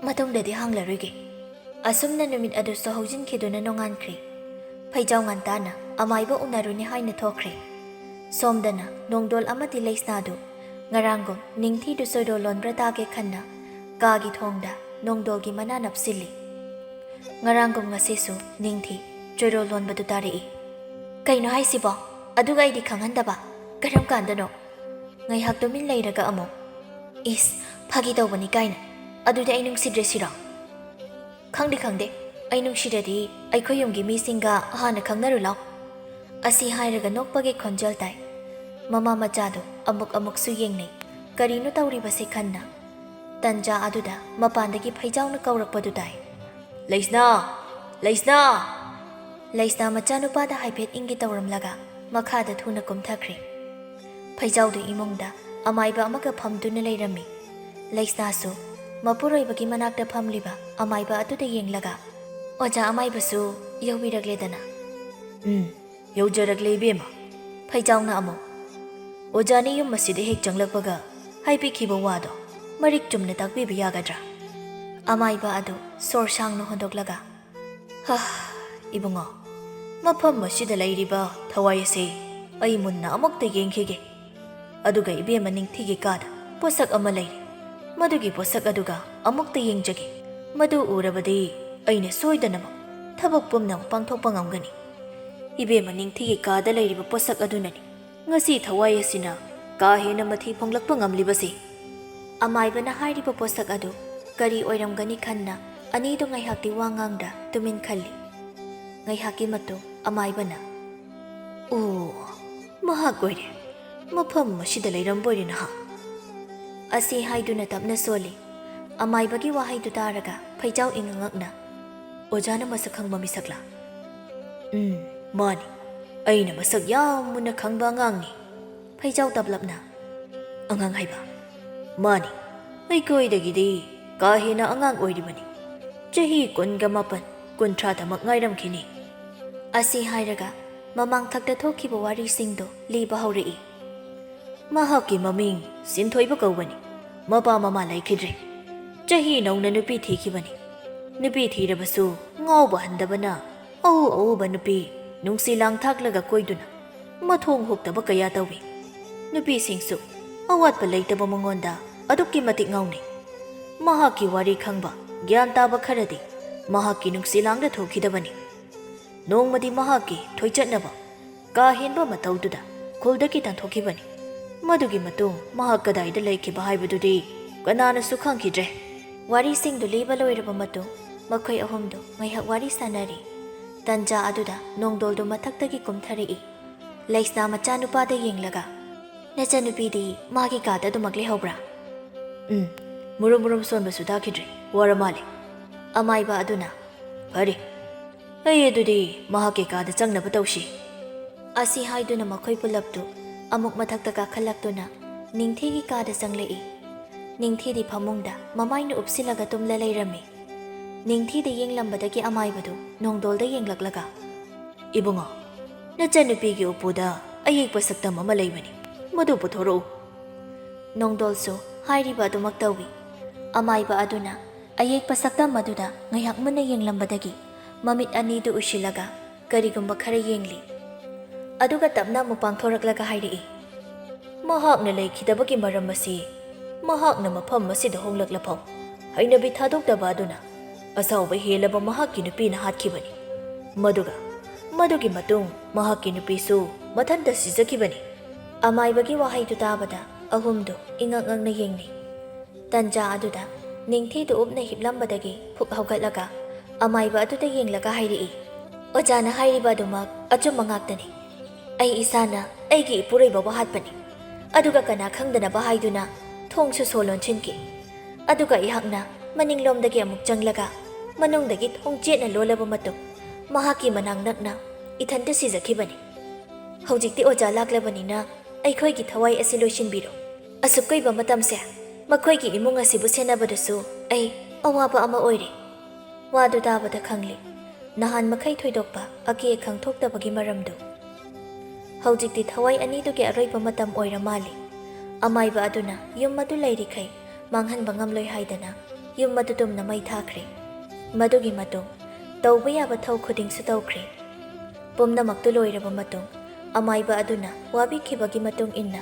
"ꯃꯇꯨꯡꯗꯗꯤ ꯍꯥꯡꯂꯔꯣꯏꯒꯦ"꯫ ꯑꯁꯨꯝꯅ ꯅꯨꯃꯤꯠ ꯑꯗꯨꯁꯨ ꯍꯧꯖꯤꯟꯈꯤꯗꯨꯅ ꯅꯣꯡꯉꯥꯟꯈ꯭ꯔꯦ꯫ ꯐꯩꯖꯥꯎ ꯉꯟꯇꯥꯅ ꯑꯃꯥꯏꯕ ꯎꯅꯔꯨꯅꯤ ꯍꯥꯏꯅ ꯊꯣꯛꯈ꯭ꯔꯦ꯫ ꯁꯣꯝꯗꯅ ꯅꯣꯡꯗꯣꯜ ꯑꯃꯗꯤ ꯂꯩꯁꯅꯥꯗꯨ ꯉꯔꯥꯡꯒꯨꯝ ꯅꯤꯡꯊꯤꯗꯨ ꯆꯣꯏꯔꯣꯜ ꯂꯣꯟꯕ꯭ꯔꯥ ꯇꯥꯒꯦ ꯈꯟꯅ ꯀꯥꯒꯤ ꯊꯣꯡꯗ ꯅꯣꯡꯗꯣꯜꯒꯤ ꯃꯅꯥ ꯅꯞꯁꯤꯜꯂꯤ꯫ ꯉꯔꯥꯡꯒꯨꯝ ꯉꯁꯤꯁꯨ ꯅꯤꯡꯊꯤ ꯆꯣꯏꯔꯣꯜ ꯂꯣꯟꯕꯗꯨ ꯇꯥꯔꯛꯏ꯫ "ꯀꯩꯅꯣ ꯍꯥꯏꯁꯤꯕꯣ? ꯑꯗꯨꯒ ꯑꯩꯗꯤ ꯈꯪꯍꯟꯗꯕ? ꯀꯔꯝ ꯀꯥꯟꯗꯅꯣ?" ꯉꯥꯏꯍꯥꯛ ꯇꯨꯃꯤꯟ ꯂꯩꯔꯒ ꯑꯃꯨꯛ, "ꯏꯁ, ꯐꯥꯒꯤ ꯇꯧꯕꯅꯤ ꯀꯥꯏꯅ꯫ ꯑꯗꯨꯗꯤ ꯑꯩ ꯅꯨꯡꯁꯤꯗ꯭ꯔꯦ ꯁꯤꯔꯣ?" "ꯈꯪꯗꯦ, ꯈꯪꯗꯦ꯫ ꯑꯩ ꯅꯨꯡꯁꯤꯔꯗꯤ ꯑꯩꯈꯣꯏ ꯌꯨꯝꯒꯤ ꯃꯤꯁꯤꯡꯒ ꯍꯥꯟꯅ ꯈꯪꯅꯔꯨ ꯂꯥꯎ"꯫ ꯑꯁꯤ ꯍꯥꯏꯔꯒ ꯅꯣꯛꯄꯒꯤ ꯈꯣꯟꯖꯦꯜ ꯇꯥꯏ꯫ ꯃꯃꯥ ꯃꯆꯥꯗꯨ ꯑꯃꯨꯛ ꯑꯃꯨꯛꯁꯨ ꯌꯦꯡꯅꯩ꯫ ꯀꯔꯤꯅꯣ ꯇꯧꯔꯤꯕꯁꯦ ꯈꯟꯅ꯫ ꯇꯟꯖꯥ ꯑꯗꯨꯗ ꯃꯄꯥꯟꯗꯒꯤ ꯐꯩꯖꯥꯎꯅ ꯀꯧꯔꯛꯄꯗꯨ ꯇꯥꯏ꯫ "ꯂꯩꯁꯅꯥ! ꯂꯩꯁꯅꯥ!" ꯂꯩꯁꯅꯥ ꯃꯆꯥꯅꯨꯄꯥꯗ ꯍꯥꯏꯐꯦꯠ ꯏꯪꯒꯦ ꯇꯧꯔꯝꯂꯒ ꯃꯈꯥꯗ ꯊꯨꯅ ꯀꯨꯝꯊꯈ꯭ꯔꯦ꯫ ꯐꯩꯖꯥꯎꯗꯨ ꯏꯃꯨꯡꯗ ꯑꯃꯥꯏꯕ ꯑꯃꯒ ꯐꯝꯗꯨꯅ ꯂꯩꯔꯝꯃꯤ꯫ ꯂꯩꯁꯅꯥꯁꯨ ꯃꯄꯨꯔꯣꯏꯕꯒꯤ ꯃꯅꯥꯛꯇ ꯐꯝꯂꯤꯕ ꯑꯃꯥꯏꯕ ꯑꯗꯨꯗ ꯌꯦꯡꯂꯒ, "ꯑꯣꯖꯥ ꯑꯃꯥꯏꯕꯁꯨ ꯌꯧꯕꯤꯔꯛꯂꯦꯗꯅ?" "ꯎꯝ, ꯌꯧꯖꯔꯛꯂꯦ ꯏꯕꯦꯝꯃ꯫" ꯐꯩꯖꯥꯎꯅ ꯑꯃꯨꯛ, "ꯑꯣꯖꯥꯅ ꯌꯨꯝ ꯑꯁꯤꯗ ꯍꯦꯛ ꯆꯪꯂꯛꯄꯒ ꯍꯥꯏꯕꯤꯈꯤꯕ ꯋꯥꯗꯣ ꯃꯔꯤꯛ ꯆꯨꯝꯅ ꯇꯥꯛꯄꯤꯕ ꯌꯥꯒꯗ꯭ꯔꯥ?" ꯑꯃꯥꯏꯕ ꯑꯗꯨ ꯁꯣꯔ ꯁꯥꯡꯅ ꯍꯣꯟꯗꯣꯛꯂꯒ, "ꯍꯥ, ꯏꯕꯨꯡꯉꯣ, ꯃꯐꯝ ꯑꯁꯤꯗ ꯂꯩꯔꯤꯕ ꯊꯋꯥꯏ ꯑꯁꯦ ꯑꯩ ꯃꯨꯟꯅ ꯑꯃꯨꯛꯇ ꯌꯦꯡꯈꯤꯒꯦ꯫ ꯑꯗꯨꯒ ꯏꯕꯦꯝꯃ ꯅꯤꯡꯊꯤꯒꯤ ꯀꯥꯗ ꯄꯣꯠꯁꯛ ꯑꯃ ꯂꯩꯔꯤ꯫ ꯃꯗꯨꯒꯤ ꯄꯣꯠꯁꯛ ꯑꯗꯨꯒ ꯑꯃꯨꯛꯇ ꯌꯦꯡꯖꯒꯦ꯫ ꯃꯗꯨ ꯎꯔꯕꯗꯤ ꯑꯩꯅ ꯁꯣꯏꯗꯅꯃꯛ ꯊꯕꯛ ꯄꯨꯝꯅꯃꯛ ꯄꯥꯡꯊꯣꯛꯄ ꯉꯝꯒꯅꯤ꯫ ꯏꯕꯦꯝꯃ ꯅꯤꯡꯊꯤꯒꯤ ꯀꯥꯗ ꯂꯩꯔꯤꯕ ꯄꯣꯠꯁꯛ ꯑꯗꯨꯅꯅꯤ ꯉꯁꯤ ꯊꯋꯥꯏ ꯑꯁꯤꯅ ꯀꯥ ꯍꯦꯟꯅ ꯃꯊꯤ ꯐꯣꯡꯂꯛꯄ ꯉꯝꯂꯤꯕꯁꯤ꯫" ꯑꯃꯥꯏꯕꯅ ꯍꯥꯏꯔꯤꯕ ꯄꯣꯠꯁꯛ ꯑꯗꯨ ꯀꯔꯤ ꯑꯣꯏꯔꯝꯒꯅꯤ ꯈꯟꯅ ꯑꯅꯤꯗꯨ ꯉꯥꯏꯍꯥꯛꯇꯤ ꯋꯥ ꯉꯥꯡꯗ ꯇꯨꯃꯤꯟ ꯈꯜꯂꯤ꯫ ꯉꯥꯏꯍꯥꯛꯀꯤ ꯃꯇꯨꯡ ꯑꯃꯥꯏꯕꯅ, "ꯑꯣ, ꯃꯍꯥꯛ ꯑꯣꯏꯔꯦ꯫ ꯃꯐꯝ ꯑꯁꯤꯗ ꯂꯩꯔꯝꯕ ꯑꯣꯏꯔꯦ ꯅꯍꯥꯛ?" ꯑꯁꯤ ꯍꯥꯏꯗꯨꯅ ꯇꯞꯅ ꯁꯣꯜꯂꯤ꯫ ꯑꯃꯥꯏꯕꯒꯤ ꯋꯥꯍꯩꯗꯨ ꯇꯥꯔꯒ ꯐꯩꯖꯥꯎ ꯏꯉꯛꯉꯛꯅ, "ꯑꯣꯖꯥꯅ ꯃꯁꯛ ꯈꯪꯕ ꯃꯤꯁꯛꯂꯥ?" "ꯎꯝ, ꯃꯥꯅꯤ꯫ ꯑꯩꯅ ꯃꯁꯛ ꯌꯥꯝ ꯃꯨꯟꯅ ꯈꯪꯕ ꯑꯉꯥꯡꯅꯤ꯫" ꯐꯩꯖꯥꯎ ꯇꯞꯂꯞꯅ, "ꯑꯉꯥꯡ ꯍꯥꯏꯕ?" "ꯃꯥꯅꯤ, ꯑꯩꯈꯣꯏꯗꯒꯤꯗꯤ ꯀꯥ ꯍꯦꯟꯅ ꯑꯉꯥꯡ ꯑꯣꯏꯔꯤꯕꯅꯤ꯫ ꯆꯍꯤ ꯀꯨꯟꯒ ꯃꯥꯄꯟ, ꯀꯨꯟꯊ꯭ꯔꯥꯗꯃꯛ ꯉꯥꯏꯔꯝꯈꯤꯅꯤ꯫" ꯑꯁꯤ ꯍꯥꯏꯔꯒ ꯃꯃꯥꯡꯊꯛꯇ ꯊꯣꯛꯈꯤꯕ ꯋꯥꯔꯤꯁꯤꯡꯗꯨ ꯂꯤꯕ ꯍꯧꯔꯛꯏ꯫ "ꯃꯍꯥꯛꯀꯤ ꯃꯃꯤꯡ ꯁꯤꯟꯊꯣꯏꯕ ꯀꯧꯕꯅꯤ꯫ ꯃꯄꯥ ꯃꯃꯥ ꯂꯩꯈꯤꯗ꯭ꯔꯦ꯫ ꯆꯍꯤ ꯅꯧꯅ ꯅꯨꯄꯤ ꯊꯤꯈꯤꯕꯅꯤ꯫ ꯅꯨꯄꯤ ꯊꯤꯔꯕꯁꯨ ꯉꯥꯎꯕ ꯍꯟꯗꯕꯅ ꯑꯎ ꯑꯎꯕ ꯅꯨꯄꯤ ꯅꯨꯡꯁꯤ ꯂꯥꯡ ꯊꯥꯛꯂꯒ ꯀꯣꯏꯗꯨꯅ ꯃꯊꯣꯡ ꯍꯨꯛꯇꯕ ꯀꯌꯥ ꯇꯧꯏ꯫ ꯅꯨꯄꯤꯁꯤꯡꯁꯨ ꯑꯋꯥꯠꯄ ꯂꯩꯇꯕ ꯃꯉꯣꯟꯗ ꯑꯗꯨꯛꯀꯤ ꯃꯇꯤꯛ ꯉꯥꯎꯅꯩ꯫ ꯃꯍꯥꯛꯀꯤ ꯋꯥꯔꯤ ꯈꯪꯕ, ꯒ꯭ꯌꯥꯟ ꯇꯥꯕ ꯈꯔꯗꯤ ꯃꯍꯥꯛꯀꯤ ꯅꯨꯡꯁꯤ ꯂꯥꯡꯗ ꯊꯣꯛꯈꯤꯗꯕꯅꯤ꯫ ꯅꯣꯡꯃꯗꯤ ꯃꯍꯥꯛꯀꯤ ꯊꯣꯏꯆꯠꯅꯕ ꯀꯥ ꯍꯦꯟꯕ ꯃꯇꯧꯗꯨꯗ ꯈꯨꯜꯗꯒꯤ ꯇꯥꯟꯊꯣꯛꯈꯤꯕꯅꯤ꯫ ꯃꯗꯨꯒꯤ ꯃꯇꯨꯡ ꯃꯍꯥꯛ ꯀꯗꯥꯏꯗ ꯂꯩꯈꯤꯕ ꯍꯥꯏꯕꯗꯨꯗꯤ ꯀꯅꯥꯅꯁꯨ ꯈꯪꯈꯤꯗ꯭ꯔꯦ꯫" ꯋꯥꯔꯤꯁꯤꯡꯗꯨ ꯂꯤꯕ ꯂꯣꯏꯔꯕ ꯃꯇꯨꯡ ꯃꯈꯣꯏ ꯑꯍꯨꯝꯗꯨ ꯉꯥꯏꯍꯥꯛ ꯋꯥꯔꯤ ꯁꯥꯟꯅꯔꯤ꯫ ꯇꯟꯖꯥ ꯑꯗꯨꯗ ꯅꯣꯡꯗꯣꯜꯗꯨ ꯃꯊꯛꯇꯒꯤ ꯀꯨꯝꯊꯔꯛꯏ꯫ ꯂꯩꯁꯅꯥ ꯃꯆꯥꯅꯨꯄꯥꯗ ꯌꯦꯡꯂꯒ, "ꯅꯆꯟꯅꯨꯄꯤꯗꯤ ꯃꯥꯒꯤ ꯀꯥꯗ ꯑꯗꯨꯃꯛ ꯂꯩꯍꯧꯕ꯭ꯔꯥ?" "ꯎꯝ, ꯃꯨꯔꯨꯝ ꯃꯨꯔꯨꯝ ꯁꯣꯟꯕꯁꯨ ꯇꯥꯈꯤꯗ꯭ꯔꯦ, ꯋꯥꯔ ꯃꯥꯜꯂꯦ꯫" ꯑꯃꯥꯏꯕ ꯑꯗꯨꯅ, "ꯐꯔꯦ, "ꯑꯩ ꯑꯗꯨꯗꯤ ꯃꯍꯥꯛꯀꯤ ꯀꯥꯗ ꯆꯪꯅꯕ ꯇꯧꯁꯤ꯫" ꯑꯁꯤ ꯍꯥꯏꯗꯨꯅ ꯃꯈꯣꯏ ꯄꯨꯂꯞꯇꯨ ꯑꯃꯨꯛ ꯃꯊꯛꯇ ꯀꯥꯈꯠꯂꯛꯇꯨꯅ ꯅꯤꯡꯊꯤꯒꯤ ꯀꯥꯗ ꯆꯪꯂꯛꯏ꯫ ꯅꯤꯡꯊꯤꯗꯤ ꯐꯃꯨꯡꯗ ꯃꯃꯥꯏꯅ ꯎꯞꯁꯤꯜꯂꯒ ꯇꯨꯝꯂ ꯂꯩꯔꯝꯃꯤ꯫ ꯅꯤꯡꯊꯤꯗ ꯌꯦꯡꯂꯝꯕꯗꯒꯤ ꯑꯃꯥꯏꯕꯗꯨ ꯅꯣꯡꯗꯣꯜꯗ ꯌꯦꯡꯂꯛꯂꯒ, "ꯏꯕꯨꯡꯉꯣ, ꯅꯆꯟꯅꯨꯄꯤꯒꯤ ꯎꯄꯨꯗ ꯑꯌꯦꯛꯄ ꯁꯛꯇꯝ ꯑꯃ ꯂꯩꯕꯅꯤ, ꯃꯗꯨ ꯄꯨꯊꯣꯔꯛꯎ꯫" ꯅꯣꯡꯗꯣꯜꯁꯨ ꯍꯥꯏꯔꯤꯕ ꯑꯗꯨꯃꯛ ꯇꯧꯏ꯫ ꯑꯃꯥꯏꯕ ꯑꯗꯨꯅ ꯑꯌꯦꯛꯄ ꯁꯛꯇꯝ ꯑꯗꯨꯗ ꯉꯥꯏꯍꯥꯛ ꯃꯨꯟꯅ ꯌꯦꯡꯂꯝꯕꯗꯒꯤ ꯃꯃꯤꯠ ꯑꯅꯤꯗꯨ ꯎꯏꯁꯤꯜꯂꯒ ꯀꯔꯤꯒꯨꯝꯕ ꯈꯔ ꯌꯦꯡꯂꯤ꯫ ꯑꯗꯨꯒ ꯇꯞꯅ ꯑꯃꯨꯛ ꯄꯥꯡꯊꯣꯔꯛꯂꯒ ꯍꯥꯏꯔꯛꯏ, "ꯃꯍꯥꯛꯅ ꯂꯩꯈꯤꯗꯕꯒꯤ ꯃꯔꯝ ꯑꯁꯤ ꯃꯍꯥꯛꯅ ꯃꯐꯝ ꯑꯁꯤꯗ ꯍꯣꯡꯂꯛꯂꯐꯥꯎ ꯍꯩꯅꯕꯤ ꯊꯥꯗꯣꯛꯇꯕ ꯑꯗꯨꯅ ꯑꯁꯥꯎꯕ ꯍꯦꯜꯂꯕ ꯃꯍꯥꯛꯀꯤ ꯅꯨꯄꯤꯅ ꯍꯥꯠꯈꯤꯕꯅꯤ꯫ ꯃꯗꯨꯒ ꯃꯗꯨꯒꯤ ꯃꯇꯨꯡ ꯃꯍꯥꯛꯀꯤ ꯅꯨꯄꯤꯁꯨ ꯃꯊꯟꯇ ꯁꯤꯖꯈꯤꯕꯅꯤ꯫" ꯑꯃꯥꯏꯕꯒꯤ ꯋꯥꯍꯩꯗꯨ ꯇꯥꯕꯗ ꯑꯍꯨꯝꯗꯨ ꯏꯉꯛ ꯉꯛꯅ ꯌꯦꯡꯅꯩ꯫ ꯇꯟꯖꯥ ꯑꯗꯨꯗ ꯅꯤꯡꯊꯤꯗꯨ ꯎꯞꯅ ꯍꯤꯞꯂꯝꯕꯗꯒꯤ ꯐꯨꯛ ꯍꯧꯒꯠꯂꯒ ꯑꯃꯥꯏꯕ ꯑꯗꯨꯗ ꯌꯦꯡꯂꯒ ꯍꯥꯏꯔꯛꯏ, "ꯑꯣꯖꯥꯅ ꯍꯥꯏꯔꯤꯕ ꯑꯗꯨꯃꯛ ꯑꯆꯨꯝꯕ ꯉꯥꯛꯇꯅꯤ꯫ ꯑꯩ ꯏꯁꯥꯅ ꯑꯩꯒꯤ ꯏꯄꯨꯔꯣꯏꯕꯕꯨ ꯍꯥꯠꯄꯅꯤ꯫ ꯑꯗꯨꯒ ꯀꯅꯥ ꯈꯪꯗꯅꯕ ꯍꯥꯏꯗꯨꯅ ꯊꯣꯡꯁꯨ ꯁꯣ ꯂꯣꯟꯁꯤꯟꯈꯤ꯫ ꯑꯗꯨꯒ ꯑꯩꯍꯥꯛꯅ ꯃꯅꯤꯡꯂꯣꯝꯗꯒꯤ ꯑꯃꯨꯛ ꯆꯪꯂꯒ ꯃꯅꯨꯡꯗꯒꯤ ꯊꯣꯡ ꯆꯦꯠꯅ ꯂꯣꯜꯂꯕ ꯃꯇꯨꯡ ꯃꯍꯥꯛꯀꯤ ꯃꯅꯥꯛ ꯅꯛꯅ ꯏꯊꯟꯇ ꯁꯤꯖꯈꯤꯕꯅꯤ꯫ ꯍꯧꯖꯤꯛꯇꯤ ꯑꯣꯖꯥ ꯂꯥꯛꯂꯕꯅꯤꯅ ꯑꯩꯈꯣꯏꯒꯤ ꯊꯋꯥꯏ ꯑꯁꯤ ꯂꯣꯏꯁꯤꯟꯕꯤꯔꯣ꯫ ꯑꯁꯨꯛ ꯀꯨꯏꯕ ꯃꯇꯝꯁꯦ ꯃꯈꯣꯏꯒꯤ ꯏꯃꯨꯡ ꯑꯁꯤꯕꯨ ꯁꯦꯟꯅꯕꯗꯁꯨ ꯑꯩ ꯑꯋꯥꯕ ꯑꯃ ꯑꯣꯏꯔꯦ꯫" ꯋꯥꯗꯨ ꯇꯥꯕꯗ ꯈꯪꯂꯦ, ꯅꯍꯥꯟ ꯃꯈꯩ ꯊꯣꯏꯗꯣꯛꯄ ꯑꯀꯤ ꯑꯈꯪ ꯊꯣꯛꯇꯕꯒꯤ ꯃꯔꯝꯗꯨ꯫ ꯍꯧꯖꯤꯛꯇꯤ ꯊꯋꯥꯏ ꯑꯅꯤꯗꯨꯒꯤ ꯑꯔꯣꯏꯕ ꯃꯇꯝ ꯑꯣꯏꯔ ꯃꯥꯜꯂꯤ꯫ ꯑꯃꯥꯏꯕ ꯑꯗꯨꯅ ꯌꯨꯝ ꯑꯗꯨ ꯂꯩꯔꯤꯈꯩ ꯃꯥꯡꯍꯟꯕ ꯉꯝꯂꯣꯏ ꯍꯥꯏꯗꯅ ꯌꯨꯝ ꯑꯗꯨ ꯇꯨꯝꯅ ꯃꯩ ꯊꯥꯈ꯭ꯔꯦ꯫ ꯃꯗꯨꯒꯤ ꯃꯇꯨꯡ ꯇꯧꯕ ꯌꯥꯕ ꯊꯧ ꯈꯨꯗꯤꯡꯁꯨ ꯇꯧꯈ꯭ꯔꯦ꯫ ꯄꯨꯝꯅꯃꯛꯇꯨ ꯂꯣꯏꯔꯕ ꯃꯇꯨꯡ ꯑꯃꯥꯏꯕ ꯑꯗꯨꯅ ꯋꯥꯕꯤꯈꯤꯕꯒꯤ ꯃꯇꯨꯡ ꯏꯟꯅ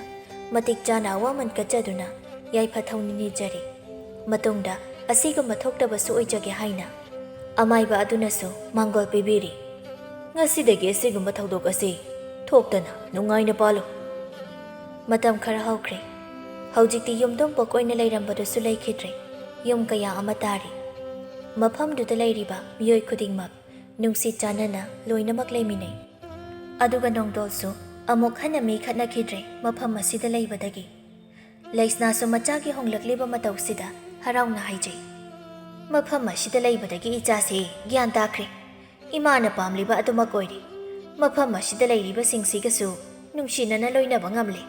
ꯃꯇꯤꯛ ꯆꯥꯅ ꯑꯋꯥꯃꯟ ꯀꯠꯆꯗꯨꯅ ꯌꯥꯏꯐ ꯊꯧꯅꯤ ꯅꯤꯖꯔꯤ꯫ ꯃꯇꯨꯡꯗ ꯑꯁꯤꯒꯨꯝꯕ ꯊꯣꯛꯇꯕꯁꯨ ꯑꯣꯏꯖꯒꯦ ꯍꯥꯏꯅ ꯑꯃꯥꯏꯕ ꯑꯗꯨꯅꯁꯨ ꯃꯥꯡꯒꯣꯜ ꯄꯤꯕꯤꯔꯤ꯫ ꯉꯁꯤꯗꯒꯤ ꯑꯁꯤꯒꯨꯝꯕ ꯊꯧꯗꯣꯛ ꯑꯁꯤ ꯊꯣꯛꯇꯅ ꯅꯨꯡꯉꯥꯏꯅ ꯄꯥꯜꯂꯨ꯫ ꯃꯇꯝ ꯈꯔ ꯍꯧꯈ꯭ꯔꯦ꯫ ꯍꯧꯖꯤꯛꯇꯤ ꯌꯨꯝꯗꯣꯡꯄꯣꯛ ꯑꯣꯏꯅ ꯂꯩꯔꯝꯕꯗꯨꯁꯨ ꯂꯩꯈꯤꯗ꯭ꯔꯦ꯫ ꯌꯨꯝ ꯀꯌꯥ ꯑꯃ ꯇꯥꯔꯤ꯫ ꯃꯐꯝꯗꯨꯗ ꯂꯩꯔꯤꯕ ꯃꯤꯑꯣꯏ ꯈꯨꯗꯤꯡꯃꯛ ꯅꯨꯡꯁꯤ ꯆꯥꯟꯅꯅ ꯂꯣꯏꯅꯃꯛ ꯂꯩꯃꯤꯟꯅꯩ꯫ ꯑꯗꯨꯒ ꯅꯣꯡꯗꯣꯜꯁꯨ ꯑꯃꯨꯛ ꯍꯟꯅ ꯃꯤ ꯈꯠꯅꯈꯤꯗ꯭ꯔꯦ ꯃꯐꯝ ꯑꯁꯤꯗ ꯂꯩꯕꯗꯒꯤ꯫ ꯂꯩꯁꯅꯥꯁꯨ ꯃꯆꯥꯒꯤ ꯍꯣꯡꯂꯛꯂꯤꯕ ꯃꯇꯧꯁꯤꯗ ꯍꯔꯥꯎꯅ ꯍꯥꯏꯖꯩ, "ꯃꯐꯝ ꯑꯁꯤꯗ ꯂꯩꯕꯗꯒꯤ ꯏꯆꯥꯁꯤ ꯒ꯭ꯌꯥꯟ ꯇꯥꯈ꯭ꯔꯦ꯫ ꯏꯃꯥꯅ ꯄꯥꯝꯂꯤꯕ ꯑꯗꯨꯃꯛ ꯑꯣꯏꯔꯦ꯫ ꯃꯐꯝ ꯑꯁꯤꯗ ꯂꯩꯔꯤꯕꯁꯤꯡꯁꯤꯒꯁꯨ ꯅꯨꯡꯁꯤꯅꯅ ꯂꯣꯏꯅꯕ ꯉꯝꯂꯦ꯫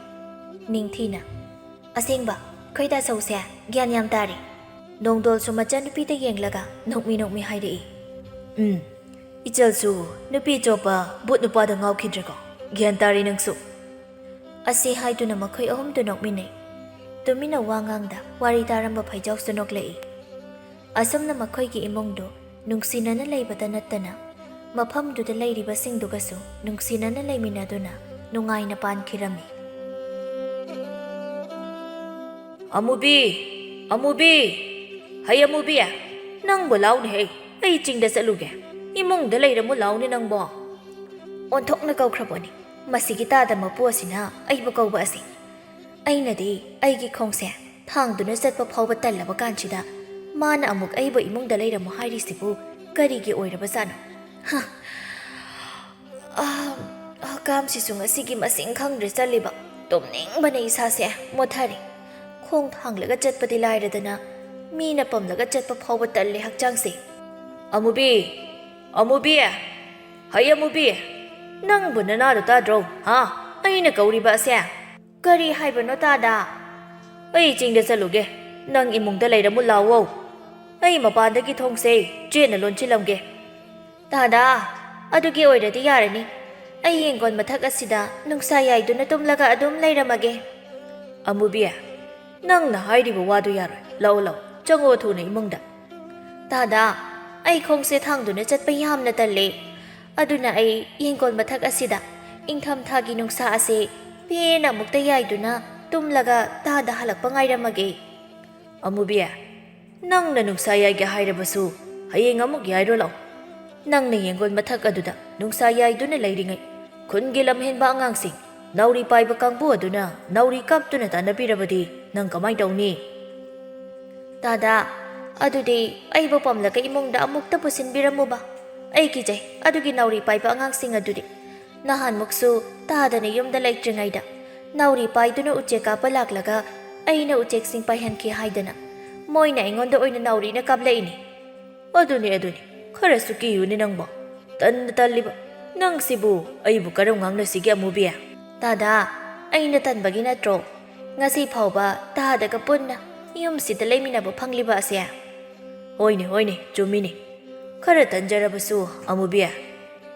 ꯅꯤꯡꯊꯤꯅ, "ꯑꯁꯦꯡꯕ, ꯈꯣꯏꯗꯥ ꯁꯧꯁꯦ ꯒ꯭ꯌꯥꯟ ꯌꯥꯝ ꯇꯥꯔꯦ꯫" ꯅꯣꯡꯗꯣꯜꯁꯨ ꯃꯆꯟꯅꯨꯄꯤꯗ ꯌꯦꯡꯂꯒ ꯅꯣꯛꯃꯤ ꯅꯣꯛꯃꯤ ꯍꯥꯏꯔꯛꯏ꯫ "ꯎꯝ, ꯏꯆꯜꯁꯨ ꯅꯨꯄꯤ ꯆꯣꯞꯄ ꯚꯨꯠ ꯅꯨꯄꯥꯗ ꯉꯥꯎꯈꯤꯗ꯭ꯔꯦꯀꯣ꯫ ꯒ꯭ꯌꯥꯟ ꯇꯥꯔꯦ ꯅꯪꯁꯨ꯫" ꯑꯁꯤ ꯍꯥꯏꯗꯨꯅ ꯃꯈꯣꯏ ꯑꯍꯨꯝꯗꯨ ꯅꯣꯛꯃꯤꯟꯅꯩ꯫ ꯇꯨꯃꯤꯟꯅ ꯋꯥ ꯉꯥꯡꯗ ꯋꯥꯔꯤ ꯇꯥꯔꯝꯕ ꯐꯩꯖꯥꯎꯁꯨ ꯅꯣꯛꯂꯛꯏ꯫ ꯑꯁꯨꯝꯅ ꯃꯈꯣꯏꯒꯤ ꯏꯃꯨꯡꯗꯨ ꯅꯨꯡꯁꯤꯅꯅ ꯂꯩꯕꯇ ꯅꯠꯇꯅ ꯃꯐꯝꯗꯨꯗ ꯂꯩꯔꯤꯕꯁꯤꯡꯗꯨꯒꯁꯨ ꯅꯨꯡꯁꯤꯅꯅ ꯂꯩꯃꯤꯟꯅꯗꯨꯅ ꯅꯨꯡꯉꯥꯏꯅ ꯄꯥꯟꯈꯤꯔꯝꯃꯤ꯫ "ꯑꯃꯨꯕꯤ! ꯑꯃꯨꯕꯤ! ꯍꯩ ꯑꯃꯨꯕꯤ! ꯅꯪꯕꯨ ꯂꯥꯎꯅꯦ ꯍꯩ! ꯑꯩ ꯆꯤꯡꯗ ꯆꯠꯂꯨꯒꯦ꯫ ꯏꯃꯨꯡꯗ ꯂꯩꯔꯝꯃꯨ ꯂꯥꯎꯅꯦ ꯅꯪꯕꯣ!" ꯑꯣꯟꯊꯣꯛꯅ ꯀꯧꯈ꯭ꯔꯕꯅꯤ꯫ ꯃꯁꯤꯒꯤ ꯇꯥꯗ ꯃꯄꯨ ꯑꯁꯤꯅ ꯑꯩꯕꯨ ꯀꯧꯕ ꯑꯁꯤ꯫ ꯑꯩꯅꯗꯤ ꯑꯩꯒꯤ ꯈꯣꯡꯁꯦ ꯊꯥꯡꯗꯨꯅ ꯆꯠꯄ ꯐꯥꯎꯕ ꯇꯜꯂꯕ ꯀꯥꯟꯁꯤꯗ ꯃꯥꯅ ꯑꯃꯨꯛ ꯑꯩꯕꯨ ꯏꯃꯨꯡꯗ ꯂꯩꯔꯝꯃꯨ ꯍꯥꯏꯔꯤꯁꯤꯕꯨ ꯀꯔꯤꯒꯤ ꯑꯣꯏꯔꯕꯖꯥꯠꯅꯣ? ꯍ! ꯑꯥ, ꯍꯀꯥꯝꯁꯤꯁꯨ ꯉꯁꯤꯒꯤ ꯃꯁꯤꯡ ꯈꯪꯗ꯭ꯔꯦ ꯆꯠꯂꯤꯕ꯫ ꯇꯨꯝꯅꯤꯡꯕꯅ ꯏꯁꯥꯁꯦ ꯃꯣꯠꯊꯔꯦ꯫ ꯈꯣꯡ ꯊꯥꯡꯂꯒ ꯆꯠꯄꯗꯤ ꯂꯥꯏꯔꯗꯅ ꯃꯤꯅ ꯄꯝꯂꯒ ꯆꯠꯄ ꯐꯥꯎꯕ ꯇꯜꯂꯦ ꯍꯛꯆꯥꯡꯁꯦ꯫ "ꯑꯃꯨꯕꯤ! ꯑꯃꯨꯕꯤ! ꯍꯩ ꯑꯃꯨꯕꯤ! ꯅꯪꯕꯨ ꯅꯅꯥꯗꯣ ꯇꯥꯗ꯭ꯔꯣ? ꯍꯥ? ꯑꯩꯅ ꯀꯧꯔꯤꯕ ꯑꯁꯦ?" "ꯀꯔꯤ ꯍꯥꯏꯕꯅꯣ ꯇꯥꯗ?" "ꯑꯩ ꯆꯤꯡꯗ ꯆꯠꯂꯨꯒꯦ꯫ ꯅꯪ ꯏꯃꯨꯡꯗ ꯂꯩꯔꯝꯃꯨ ꯂꯥꯎꯋꯣ꯫ ꯑꯩ ꯃꯄꯥꯟꯗꯒꯤ ꯊꯣꯡꯁꯦ ꯆꯦꯠꯅ ꯂꯣꯟꯁꯤꯜꯂꯝꯒꯦ꯫" "ꯇꯥꯗ, ꯑꯗꯨꯒꯤ ꯑꯣꯏꯔꯗꯤ ꯌꯥꯔꯅꯤ꯫ ꯑꯩ ꯌꯦꯡꯒꯣꯟ ꯃꯊꯛ ꯑꯁꯤꯗ ꯅꯨꯡꯁꯥ ꯌꯥꯏꯗꯨꯅ ꯇꯨꯝꯂꯒ ꯑꯗꯨꯝ ꯂꯩꯔꯝꯃꯒꯦ꯫" "ꯑꯃꯨꯕꯤ, ꯅꯪꯅ ꯍꯥꯏꯔꯤꯕ ꯋꯥꯗꯨ ꯌꯥꯔꯣꯏ꯫ ꯂꯥꯛꯑꯣ, ꯂꯥꯛꯑꯣ, ꯆꯪꯉꯣ ꯊꯨꯅ ꯏꯃꯨꯡꯗ꯫" "ꯇꯥꯗ, ꯑꯩ ꯈꯣꯡꯁꯦ ꯊꯥꯡꯗꯨꯅ ꯆꯠꯄ ꯌꯥꯝꯅ ꯇꯜꯂꯦ꯫ ꯑꯗꯨꯅ ꯑꯩ ꯌꯦꯡꯒꯣꯟ ꯃꯊꯛ ꯑꯁꯤꯗ ꯏꯪꯊꯝꯊꯥꯒꯤ ꯅꯨꯡꯁꯥ ꯑꯁꯤ ꯄꯦꯟꯅ ꯑꯃꯨꯛꯇ ꯌꯥꯏꯗꯨꯅ ꯇꯨꯝꯂꯒ ꯇꯥꯗ ꯍꯜꯂꯛꯄ ꯉꯥꯏꯔꯝꯃꯒꯦ꯫" "ꯑꯃꯨꯕꯤ, ꯅꯪꯅ ꯅꯨꯡꯁꯥ ꯌꯥꯏꯒꯦ ꯍꯥꯏꯔꯕꯁꯨ ꯍꯌꯦꯡ ꯑꯃꯨꯛ ꯌꯥꯏꯔꯣ ꯂꯥꯛꯑꯣ꯫ ꯅꯪꯅ ꯌꯦꯡꯒꯣꯟ ꯃꯊꯛ ꯑꯗꯨꯗ ꯅꯨꯡꯁꯥ ꯌꯥꯏꯗꯨꯅ ꯂꯩꯔꯤꯉꯩ ꯈꯨꯟꯒꯤ ꯂꯝꯍꯦꯟꯕ ꯑꯉꯥꯡꯁꯤꯡ ꯅꯥꯎꯔꯤ ꯄꯥꯏꯕ ꯀꯥꯡꯕꯨ ꯑꯗꯨꯅ ꯅꯥꯎꯔꯤ ꯀꯥꯞꯇꯨꯅ ꯇꯥꯟꯅꯕꯤꯔꯕꯗꯤ ꯅꯪ ꯀꯃꯥꯏ ꯇꯧꯅꯤ?" "ꯇꯥꯗ, ꯑꯗꯨꯗꯤ ꯑꯩꯕꯨ ꯄꯝꯂꯒ ꯏꯃꯨꯡꯗ ꯑꯃꯨꯛꯇ ꯄꯨꯁꯤꯟꯕꯤꯔꯝꯃꯨꯕ꯫ ꯑꯩ ꯀꯤꯖꯩ ꯑꯗꯨꯒꯤ ꯅꯥꯎꯔꯤ ꯄꯥꯏꯕ ꯑꯉꯥꯡꯁꯤꯡ ꯑꯗꯨꯗꯤ꯫ ꯅꯍꯥꯟꯃꯨꯛꯁꯨ ꯇꯥꯗꯅ ꯌꯨꯝꯗ ꯂꯩꯇ꯭ꯔꯤꯉꯩꯗ ꯅꯥꯎꯔꯤ ꯄꯥꯏꯗꯨꯅ ꯎꯆꯦꯛ ꯀꯥꯞꯄ ꯂꯥꯛꯂꯒ ꯑꯩꯅ ꯎꯆꯦꯛꯁꯤꯡ ꯄꯥꯏꯍꯟꯈꯤ ꯍꯥꯏꯗꯅ ꯃꯣꯏꯅ ꯑꯩꯉꯣꯟꯗ ꯑꯣꯏꯅ ꯅꯥꯎꯔꯤꯅ ꯀꯥꯞꯂꯛꯏꯅꯤ꯫" "ꯑꯗꯨꯅꯤ, ꯑꯗꯨꯅꯤ, ꯈꯔꯁꯨ ꯀꯤꯌꯨꯅꯦ ꯅꯪꯕꯣ꯫ ꯇꯟꯗ ꯇꯜꯂꯤꯕ꯫ ꯅꯪꯁꯤꯕꯨ ꯑꯩꯕꯨ ꯀꯔꯝ ꯉꯥꯡꯅꯁꯤꯒꯦ, ꯑꯃꯨꯕꯤ? ꯇꯥꯗꯥ, ꯑꯩꯅ ꯇꯟꯕꯒꯤ ꯅꯠꯇ꯭ꯔꯣ ꯉꯁꯤ ꯐꯥꯎꯕ ꯇꯥꯗꯒ ꯄꯨꯟꯅ ꯌꯨꯝꯁꯤꯗ ꯂꯩꯃꯤꯟꯅꯕ ꯐꯪꯂꯤꯕ ꯑꯁꯦ? ꯍꯣꯏꯅꯦ, ꯍꯣꯏꯅꯦ, ꯆꯨꯝꯃꯤꯅꯦ꯫ ꯈꯔ ꯇꯟꯖꯔꯕꯁꯨ, ꯑꯃꯨꯕꯤ,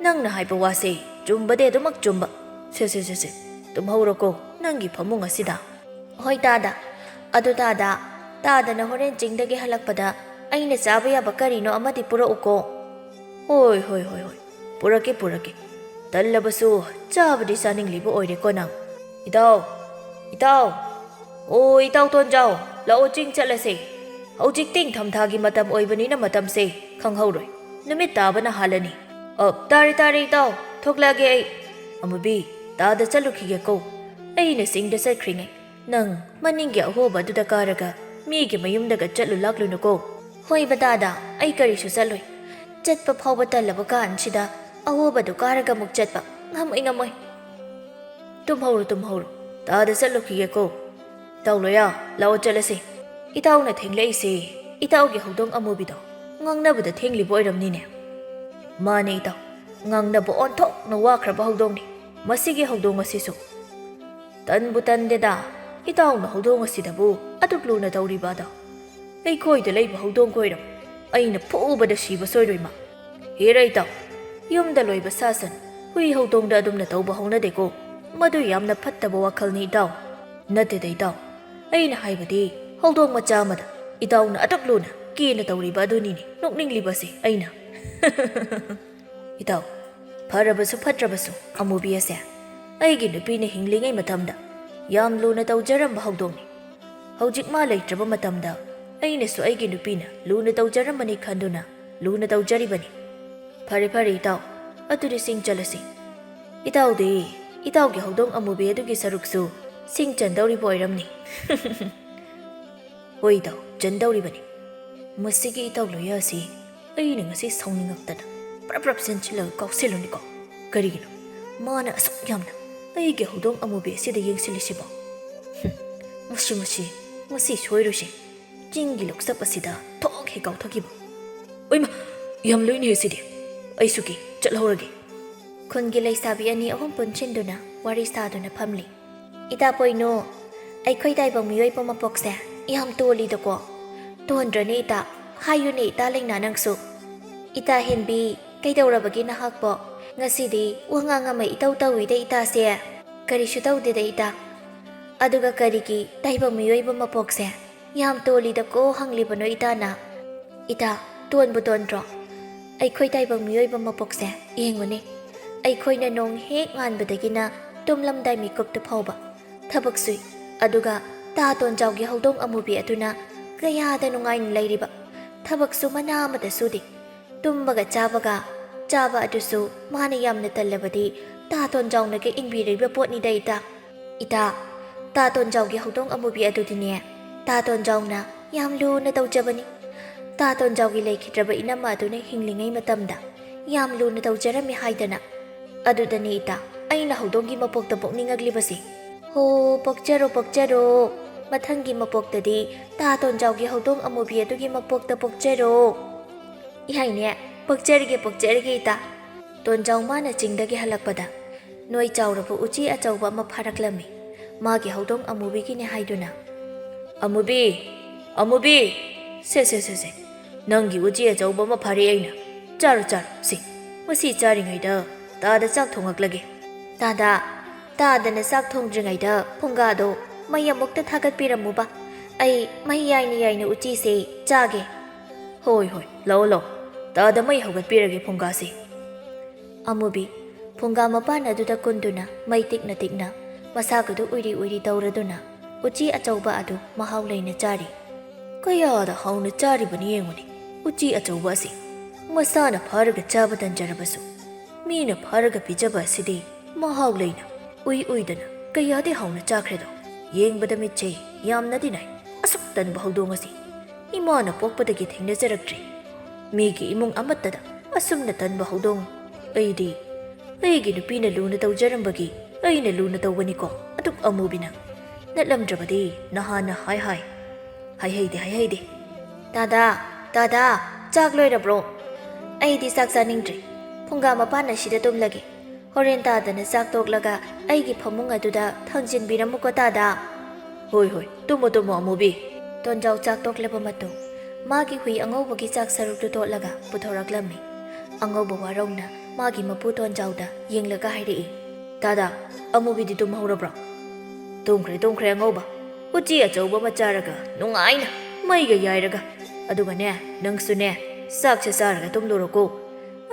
ꯅꯪꯅ ꯍꯥꯏꯕ ꯋꯥꯁꯦ ꯆꯨꯝꯕꯗꯤ ꯑꯗꯨꯃꯛ ꯆꯨꯝꯕ꯫ ꯁꯦ, ꯁꯦ, ꯁꯦ, ꯁꯦ, ꯇꯨꯝꯍꯧꯔꯣꯀꯣ ꯅꯪꯒꯤ ꯐꯃꯨꯡ ꯑꯁꯤꯗ꯫ ꯍꯣꯏ ꯇꯥꯗꯥ꯫ ꯑꯗꯨ ꯇꯥꯗꯥ, ꯇꯥꯗꯅ ꯍꯣꯔꯦꯟ ꯆꯤꯡꯗꯒꯤ ꯍꯜꯂꯛꯄꯗ ꯑꯩꯅ ꯆꯥꯕ ꯌꯥꯕ ꯀꯔꯤꯅꯣ ꯑꯃꯗꯤ ꯄꯨꯔꯛꯎꯀꯣ꯫ ꯍꯣꯏ, ꯍꯣꯏ, ꯍꯣꯏ, ꯍꯣꯏ꯫ ꯄꯨꯔꯛꯀꯦ, ꯄꯨꯔꯛꯀꯦ꯫ ꯇꯜꯂꯕꯁꯨ ꯆꯥꯕꯗꯤ ꯆꯥꯅꯤꯡꯂꯤꯕ ꯑꯣꯏꯔꯦꯀꯣ ꯅꯪ꯫ ꯏꯇꯥꯎ! ꯏꯇꯥꯎ! ꯑꯣ, ꯏꯇꯥꯎ ꯇꯣꯟꯖꯥꯎ, ꯂꯥꯛꯑꯣ, ꯆꯤꯡ ꯆꯠꯂꯁꯦ꯫ ꯍꯧꯖꯤꯛꯇꯤ ꯏꯪꯊꯝꯊꯥꯒꯤ ꯃꯇꯝ ꯑꯣꯏꯕꯅꯤꯅ ꯃꯇꯝꯁꯦ ꯈꯪꯍꯧꯔꯣꯏ꯫ ꯅꯨꯃꯤꯠ ꯇꯥꯕꯅ ꯍꯥꯜꯂꯅꯤ꯫ ꯑ, ꯇꯥꯔꯦ, ꯇꯥꯔꯦ, ꯏꯇꯥꯎ, ꯊꯣꯛꯂꯛꯑꯒꯦ ꯑꯩ꯫ ꯑꯃꯨꯕꯤ, ꯇꯥꯗ ꯆꯠꯂꯨꯈꯤꯒꯦꯀꯣ꯫ ꯑꯩꯅ ꯆꯤꯡꯗ ꯆꯠꯈ꯭ꯔꯤꯉꯩ ꯅꯪ ꯃꯅꯤꯡꯒꯤ ꯑꯍꯣꯕ ꯑꯗꯨꯗ ꯀꯥꯔꯒ ꯃꯤꯒꯤ ꯃꯌꯨꯝꯗꯒ ꯆꯠꯂꯨ ꯂꯥꯛꯂꯨꯅꯨꯀꯣ꯫ ꯍꯣꯏꯕ ꯇꯥꯗ, ꯑꯩ ꯀꯔꯤꯁꯨ ꯆꯠꯂꯣꯏ꯫ ꯆꯠꯄ ꯐꯥꯎꯕ ꯇꯜꯂꯕ ꯀꯥꯟꯁꯤꯗ ꯑꯍꯣꯕꯗꯨ ꯀꯥꯔꯒ ꯑꯃꯨꯛ ꯆꯠꯄ ꯉꯝꯃꯣꯏ, ꯉꯝꯃꯣꯏ꯫ ꯇꯨꯝꯍꯧꯔꯣ, ꯇꯨꯝꯍꯧꯔꯣ꯫ ꯇꯥꯗ ꯆꯠꯂꯨꯈꯤꯒꯦꯀꯣ꯫ ꯏꯇꯥꯎ ꯂꯣꯌꯥ, ꯂꯥꯛꯑꯣ ꯆꯠꯂꯁꯤ꯫ ꯏꯇꯥꯎꯅ ꯊꯦꯡꯂꯛꯏꯁꯤ ꯏꯇꯥꯎꯒꯤ ꯍꯧꯗꯣꯡ ꯑꯃꯨꯕꯤꯗꯣ ꯉꯥꯡꯅꯕꯗ ꯊꯦꯡꯂꯤꯕ ꯑꯣꯏꯔꯝꯅꯤꯅꯦ꯫ ꯃꯥꯅꯦ ꯏꯇꯥꯎ, ꯉꯥꯡꯅꯕ ꯑꯣꯟꯊꯣꯛꯅ ꯋꯥꯈ꯭ꯔꯕ ꯍꯧꯗꯣꯡꯅꯤ ꯃꯁꯤꯒꯤ ꯍꯧꯗꯣꯡ ꯑꯁꯤꯁꯨ꯫ ꯇꯟꯕꯨ ꯇꯟꯗꯦꯗ, ꯏꯇꯥꯎꯅ ꯍꯧꯗꯣꯡ ꯑꯁꯤꯗꯕꯨ ꯑꯗꯨꯛ ꯂꯨꯅ ꯇꯧꯔꯤꯕ ꯑꯗꯣ꯫ ꯑꯩꯈꯣꯏꯗ ꯂꯩꯕ ꯍꯧꯗꯣꯡ ꯀꯣꯏꯔꯝ ꯑꯩꯅ ꯐꯨꯕꯗ ꯁꯤꯕ ꯁꯣꯏꯔꯣꯏ ꯃꯥ꯫ ꯍꯦꯔꯥ ꯏꯇꯥꯎ, ꯌꯨꯝꯗ ꯂꯣꯏꯕ ꯁꯥ ꯁꯟ, ꯍꯨꯏ ꯍꯧꯗꯣꯡꯗ ꯑꯗꯨꯝꯅ ꯇꯧꯕ ꯍꯧꯅꯗꯦꯀꯣ꯫ ꯃꯗꯨ ꯌꯥꯝꯅ ꯐꯠꯇꯕ ꯋꯥꯈꯜꯅꯤ ꯏꯇꯥꯎ꯫ ꯅꯠꯇꯦꯗ ꯏꯇꯥꯎ, ꯑꯩꯅ ꯍꯥꯏꯕꯗꯤ ꯍꯧꯗꯣꯡ ꯃꯆꯥ ꯑꯃꯗ ꯏꯇꯥꯎꯅ ꯑꯗꯨꯛ ꯂꯨꯅ ꯀꯦꯅ ꯇꯧꯔꯤꯕ ꯑꯗꯨꯅꯤꯅꯦ ꯅꯣꯛꯅꯤꯡꯂꯤꯕꯁꯦ ꯑꯩꯅ꯫ ꯏꯇꯥꯎ, ꯐꯔꯕꯁꯨ ꯐꯠꯇ꯭ꯔꯕꯁꯨ ꯑꯃꯨꯕꯤ ꯑꯁꯦ ꯑꯩꯒꯤ ꯅꯨꯄꯤꯅ ꯍꯤꯡꯂꯤꯉꯩ ꯃꯇꯝꯗ ꯌꯥꯝ ꯂꯨꯅ ꯇꯧꯖꯔꯝꯕ ꯍꯧꯗꯣꯡꯅꯤ꯫ ꯍꯧꯖꯤꯛ ꯃꯥ ꯂꯩꯇ꯭ꯔꯕ ꯃꯇꯝꯗ ꯑꯩꯅꯁꯨ ꯑꯩꯒꯤ ꯅꯨꯄꯤꯅ ꯂꯨꯅ ꯇꯧꯖꯔꯝꯕꯅꯤ ꯈꯟꯗꯨꯅ ꯂꯨꯅ ꯇꯧꯖꯔꯤꯕꯅꯤ꯫ ꯐꯔꯦ ꯐꯔꯦ ꯏꯇꯥꯎ, ꯑꯗꯨꯗꯤ ꯆꯤꯡ ꯆꯠꯂꯁꯤ꯫ ꯏꯇꯥꯎꯗꯤ ꯏꯇꯥꯎꯒꯤ ꯍꯧꯗꯣꯡ ꯑꯃꯨꯕꯤ ꯑꯗꯨꯒꯤ ꯁꯔꯨꯛꯁꯨ ꯆꯤꯡ ꯆꯟꯗꯧꯔꯤꯕ ꯑꯣꯏꯔꯝꯅꯤ꯫ ꯍꯣꯏ ꯏꯇꯥꯎ, ꯆꯟꯗꯧꯔꯤꯕꯅꯤ꯫ ꯃꯁꯤꯒꯤ ꯏꯇꯥꯎ ꯂꯣꯌꯥ ꯑꯁꯤ ꯑꯩꯅ ꯉꯁꯤ ꯁꯥꯎꯅꯤꯡꯉꯛꯇꯅ ꯄ꯭ꯔꯞ ꯄ꯭ꯔꯞ ꯆꯦꯟꯁꯤꯜꯂꯒ ꯀꯥꯎꯁꯤꯜꯂꯨꯅꯤꯀꯣ꯫ ꯀꯔꯤꯒꯤꯅꯣ ꯃꯥꯅ ꯑꯁꯨꯛ ꯌꯥꯝꯅ ꯑꯩꯒꯤ ꯍꯧꯗꯣꯡ ꯑꯃꯨꯕꯤ ꯑꯁꯤꯗ ꯌꯦꯡꯁꯤꯜꯂꯤꯁꯤꯕꯣ? ꯍꯨꯝ, ꯃꯁꯤ, ꯃꯁꯤ, ꯃꯁꯤ ꯁꯣꯏꯔꯣꯏꯁꯦ꯫ ꯆꯤꯡꯒꯤ ꯂꯣꯛꯆꯞ ꯑꯁꯤꯗ ꯊꯣꯛ ꯍꯦꯛ ꯀꯥꯎꯊꯈꯤꯕ꯫ ꯑꯣꯏꯃ, ꯌꯥꯝ ꯂꯣꯏꯅ ꯁꯤꯗꯤ꯫ ꯑꯩꯁꯨ ꯀꯤ꯫ ꯆꯠꯍꯧꯔꯒꯦ꯫ ꯈꯨꯟꯒꯤ ꯂꯩꯁꯥꯕꯤ ꯑꯅꯤ ꯑꯍꯨꯝ ꯄꯨꯟꯁꯤꯟꯗꯨꯅ ꯋꯥꯔꯤ ꯁꯥꯗꯨꯅ ꯐꯝꯂꯤ꯫ "ꯏꯇꯥ ꯄꯣꯏꯅꯨ, ꯑꯩꯈꯣꯏ ꯇꯥꯏꯕꯪ ꯃꯤꯑꯣꯏꯕ ꯃꯄꯣꯛꯁꯦ ꯌꯥꯝ ꯇꯣꯜꯂꯤꯗꯀꯣ꯫ ꯇꯣꯟꯗ꯭ꯔꯅꯦ ꯏꯇꯥ? ꯍꯥꯏꯌꯨꯅꯦ ꯏꯇꯥ ꯂꯩꯅꯥ ꯅꯪꯁꯨ꯫ ꯏꯇꯥ ꯍꯦꯟꯕꯤ, ꯀꯩꯗꯧꯔꯕꯒꯦ ꯅꯍꯥꯛꯄꯣ? ꯉꯁꯤꯗꯤ ꯋꯥꯉꯥꯡ ꯑꯃ ꯏꯇꯧ ꯇꯧꯏꯗ ꯏꯇꯥꯁꯦ꯫ ꯀꯔꯤꯁꯨ ꯇꯧꯗꯦꯗ ꯏꯇꯥ꯫ ꯑꯗꯨꯒ ꯀꯔꯤꯒꯤ ꯇꯥꯏꯕꯪ ꯃꯤꯑꯣꯏꯕ ꯃꯄꯣꯛꯁꯦ ꯌꯥꯝ ꯇꯣꯜꯂꯤꯗꯀꯣ ꯍꯪꯂꯤꯕꯅꯣ ꯏꯇꯥꯅ? ꯏꯇꯥ, ꯇꯣꯟꯕꯨ ꯇꯣꯟꯗ꯭ꯔꯣ? ꯑꯩꯈꯣꯏ ꯇꯥꯏꯕꯪ ꯃꯤꯑꯣꯏꯕ ꯃꯄꯣꯛꯁꯦ ꯌꯦꯡꯉꯨꯅꯦ꯫ ꯑꯩꯈꯣꯏꯅ ꯅꯣꯡ ꯍꯦꯛ ꯉꯥꯟꯕꯗꯒꯤꯅ ꯇꯨꯝꯂꯝꯗꯥꯏ ꯃꯤꯀꯨꯞꯇ ꯐꯥꯎꯕ ꯊꯕꯛ ꯁꯨꯏ꯫ ꯑꯗꯨꯒ ꯇꯥ ꯇꯣꯟꯖꯥꯎꯒꯤ ꯍꯧꯗꯣꯡ ꯑꯃꯨꯕꯤ ꯑꯗꯨꯅ ꯀꯌꯥꯗ ꯅꯨꯡꯉꯥꯏꯅ ꯂꯩꯔꯤꯕ꯫ ꯊꯕꯛꯁꯨ ꯃꯅꯥ ꯑꯃꯇ ꯁꯨꯗꯦ꯫ ꯇꯨꯝꯕꯒ ꯆꯥꯕꯒ, ꯆꯥꯕ ꯑꯗꯨꯁꯨ ꯃꯥꯅ ꯌꯥꯝꯅ ꯇꯜꯂꯕꯗꯤ ꯇꯥ ꯇꯣꯟꯖꯥꯎꯅꯒ ꯏꯟꯕꯤꯔꯤꯕ ꯄꯣꯠꯅꯤꯗ ꯏꯇꯥ꯫ ꯏꯇꯥ, ꯇꯥ ꯇꯣꯟꯖꯥꯎꯒꯤ ꯍꯧꯗꯣꯡ ꯑꯃꯨꯕꯤ ꯑꯗꯨꯗꯤꯅꯦ, ꯇꯥ ꯇꯣꯟꯖꯥꯎꯅ ꯌꯥꯝ ꯂꯨꯅ ꯇꯧꯖꯕꯅꯤ꯫ ꯇꯥ ꯇꯣꯟꯖꯥꯎꯒꯤ ꯂꯩꯈꯤꯗ꯭ꯔꯕ ꯏꯅꯝꯃ ꯑꯗꯨꯅ ꯍꯤꯡꯂꯤꯉꯩ ꯃꯇꯝꯗ ꯌꯥꯝ ꯂꯨꯅ ꯇꯧꯖꯔꯝꯃꯤ ꯍꯥꯏꯗꯅ꯫ ꯑꯗꯨꯗꯅꯦ ꯏꯇꯥ, ꯑꯩꯅ ꯍꯧꯗꯣꯡꯒꯤ ꯃꯄꯣꯛꯇ ꯄꯣꯛꯅꯤꯡꯉꯛꯂꯤꯕꯁꯦ꯫ ꯍꯣ, ꯄꯣꯛꯆꯔꯣ, ꯄꯣꯛꯆꯔꯣ꯫ ꯃꯊꯪꯒꯤ ꯃꯄꯣꯛꯇꯗꯤ ꯇꯥ ꯇꯣꯟꯖꯥꯎꯒꯤ ꯍꯧꯗꯣꯡ ꯑꯃꯨꯕꯤ ꯑꯗꯨꯒꯤ ꯃꯄꯣꯛꯇ ꯄꯣꯛꯆꯔꯣ꯫ ꯏꯍꯥꯏꯅꯦ, ꯄꯣꯛꯆꯔꯒꯦ, ꯄꯣꯛꯆꯔꯒꯦ ꯏꯇꯥ꯫ ꯇꯣꯟꯖꯥꯎ ꯃꯥꯅ ꯆꯤꯡꯗꯒꯤ ꯍꯜꯂꯛꯄꯗ ꯅꯣꯏ ꯆꯥꯎꯔꯕ ꯎꯆꯤ ꯑꯆꯧꯕ ꯑꯃ ꯐꯥꯔꯛꯂꯝꯃꯤ꯫ ꯃꯥꯒꯤ ꯍꯧꯗꯣꯡ ꯑꯃꯨꯕꯤꯒꯤꯅꯦ ꯍꯥꯏꯗꯨꯅ꯫ "ꯑꯃꯨꯕꯤ, ꯑꯃꯨꯕꯤ, ꯁꯦ, ꯁꯦ, ꯁꯦ, ꯁꯦ, ꯅꯪꯒꯤ ꯎꯆꯤ ꯑꯆꯧꯕ ꯑꯃ ꯐꯥꯔꯦ ꯑꯩꯅ꯫ ꯆꯥꯔꯣ, ꯆꯥꯔꯣ, ꯁꯤ, ꯃꯁꯤ ꯆꯥꯔꯤꯉꯩꯗ ꯇꯥꯗ ꯆꯥꯛ ꯊꯣꯡꯉꯛꯂꯒꯦ꯫" "ꯇꯥꯗ, ꯇꯥꯗꯅ ꯆꯥꯛ ꯊꯣꯡꯗ꯭ꯔꯤꯉꯩꯗ ꯐꯨꯡꯒꯥꯗꯣ ꯃꯩ ꯑꯃꯨꯛꯇ ꯊꯥꯒꯠꯄꯤꯔꯝꯃꯨꯕ꯫ ꯑꯩ ꯃꯩ ꯌꯥꯏꯅ ꯌꯥꯏꯅ ꯎꯆꯤꯁꯦ ꯆꯥꯒꯦ꯫" "ꯍꯣꯏ, ꯍꯣꯏ, ꯂꯥꯛꯑꯣ, ꯂꯥꯛꯑꯣ꯫ ꯇꯥꯗ ꯃꯩ ꯍꯧꯒꯠꯄꯤꯔꯒꯦ ꯐꯨꯡꯒꯥꯁꯦ꯫" ꯑꯃꯨꯕꯤ ꯐꯨꯡꯒꯥ ꯃꯄꯥꯟ ꯑꯗꯨꯗ ꯀꯨꯟꯗꯨꯅ ꯃꯩ ꯇꯤꯛꯅ ꯇꯤꯛꯅ ꯃꯁꯥꯒꯗꯨ ꯎꯏꯔꯤ ꯎꯏꯔꯤ ꯇꯧꯔꯗꯨꯅ ꯎꯆꯤ ꯑꯆꯧꯕ ꯑꯗꯨ ꯃꯍꯥꯎ ꯂꯩꯅ ꯆꯥꯔꯤ꯫ "ꯀꯌꯥꯗ ꯍꯥꯎꯅ ꯆꯥꯔꯤꯕꯅꯤ ꯌꯦꯡꯉꯨꯅꯦ, ꯎꯆꯤ ꯑꯆꯧꯕ ꯑꯁꯤ꯫ ꯃꯁꯥꯅ ꯐꯥꯔꯒ ꯆꯥꯕ ꯇꯟꯖꯔꯕꯁꯨ, ꯃꯤꯅ ꯐꯥꯔꯒ ꯄꯤꯖꯕ ꯑꯁꯤꯗꯤ ꯃꯍꯥꯎ ꯂꯩꯅ, ꯎꯏ ꯎꯏꯗꯅ ꯀꯌꯥꯗꯤ ꯍꯥꯎꯅ ꯆꯥꯈ꯭ꯔꯦꯗꯣ꯫ ꯌꯦꯡꯕꯗ ꯃꯤꯠꯁꯦ ꯌꯥꯝꯅꯗꯤ ꯅꯥꯏ꯫ ꯑꯁꯨꯛ ꯇꯟꯕ ꯍꯧꯗꯣꯡ ꯑꯁꯤ ꯏꯃꯥꯅ ꯄꯣꯛꯄꯗꯒꯤ ꯊꯦꯡꯅꯖꯔꯛꯇ꯭ꯔꯤ꯫ ꯃꯤꯒꯤ ꯏꯃꯨꯡ ꯑꯃꯠꯇꯗ ꯑꯁꯨꯝꯅ ꯇꯟꯕ ꯍꯧꯗꯣꯡ꯫ ꯑꯩꯗꯤ ꯑꯩꯒꯤ ꯅꯨꯄꯤꯅ ꯂꯨꯅ ꯇꯧꯖꯔꯝꯕꯒꯤ ꯑꯩꯅ ꯂꯨꯅ ꯇꯧꯕꯅꯤꯀꯣ, ꯑꯗꯨꯛ ꯑꯃꯨꯕꯤꯅ꯫ ꯅꯠꯂꯝꯗ꯭ꯔꯕꯗꯤ ꯅꯍꯥꯟꯅ ꯍꯥꯏ ꯍꯥꯏ꯫ ꯍꯥꯏꯍꯩꯗꯦ, ꯍꯥꯏꯍꯩꯗꯦ꯫ ꯇꯥꯗꯥ, ꯇꯥꯗꯥ, ꯆꯥꯛ ꯂꯣꯏꯔꯕ꯭ꯔꯣ? ꯑꯩꯗꯤ ꯆꯥꯛ ꯆꯥꯅꯤꯡꯗ꯭ꯔꯦ꯫ ꯐꯨꯡꯒꯥ ꯃꯄꯥꯟ ꯑꯁꯤꯗ ꯇꯨꯝꯂꯒꯦ꯫ ꯍꯣꯔꯦꯟ ꯇꯥꯗꯅ ꯆꯥꯛ ꯇꯣꯛꯂꯒ ꯑꯩꯒꯤ ꯐꯃꯨꯡ ꯑꯗꯨꯗ ꯊꯝꯖꯤꯟꯕꯤꯔꯝꯃꯨꯀꯣ ꯇꯥꯗ꯫ "ꯍꯣꯏ, ꯍꯣꯏ, ꯇꯨꯝꯃꯣ, ꯇꯨꯝꯃꯣ, ꯑꯃꯨꯕꯤ꯫" ꯇꯣꯟꯖꯥꯎ ꯆꯥꯛ ꯇꯣꯛꯂꯕ ꯃꯇꯨꯡ, ꯃꯥꯒꯤ ꯍꯨꯏ ꯑꯉꯧꯕꯒꯤ ꯆꯥꯛ ꯁꯔꯨꯛꯇꯨ ꯇꯣꯠꯂꯒ ꯄꯨꯊꯣꯔꯛꯂꯝꯃꯤ꯫ ꯑꯉꯧꯕ ꯋꯥꯔꯧꯅ ꯃꯥꯒꯤ ꯃꯄꯨ ꯇꯣꯟꯖꯥꯎꯗ ꯌꯦꯡꯂꯒ ꯍꯥꯏꯔꯛꯏ, "ꯇꯥꯗ, ꯑꯃꯨꯕꯤꯗꯤ ꯇꯨꯝꯍꯧꯔꯕ꯭ꯔꯣ?" "ꯇꯨꯝꯈ꯭ꯔꯦ, ꯇꯨꯝꯈ꯭ꯔꯦ, ꯑꯉꯧꯕ꯫ ꯎꯆꯤ ꯑꯆꯧꯕ ꯑꯃ ꯆꯥꯔꯒ ꯅꯨꯡꯉꯥꯏꯅ ꯃꯩꯒ ꯌꯥꯏꯔꯒ꯫ ꯑꯗꯨꯒꯅꯦ, ꯅꯪꯁꯨꯅꯦ, ꯆꯥꯛꯁꯦ ꯆꯥꯔꯒ ꯇꯨꯝꯂꯨꯔꯣꯀꯣ꯫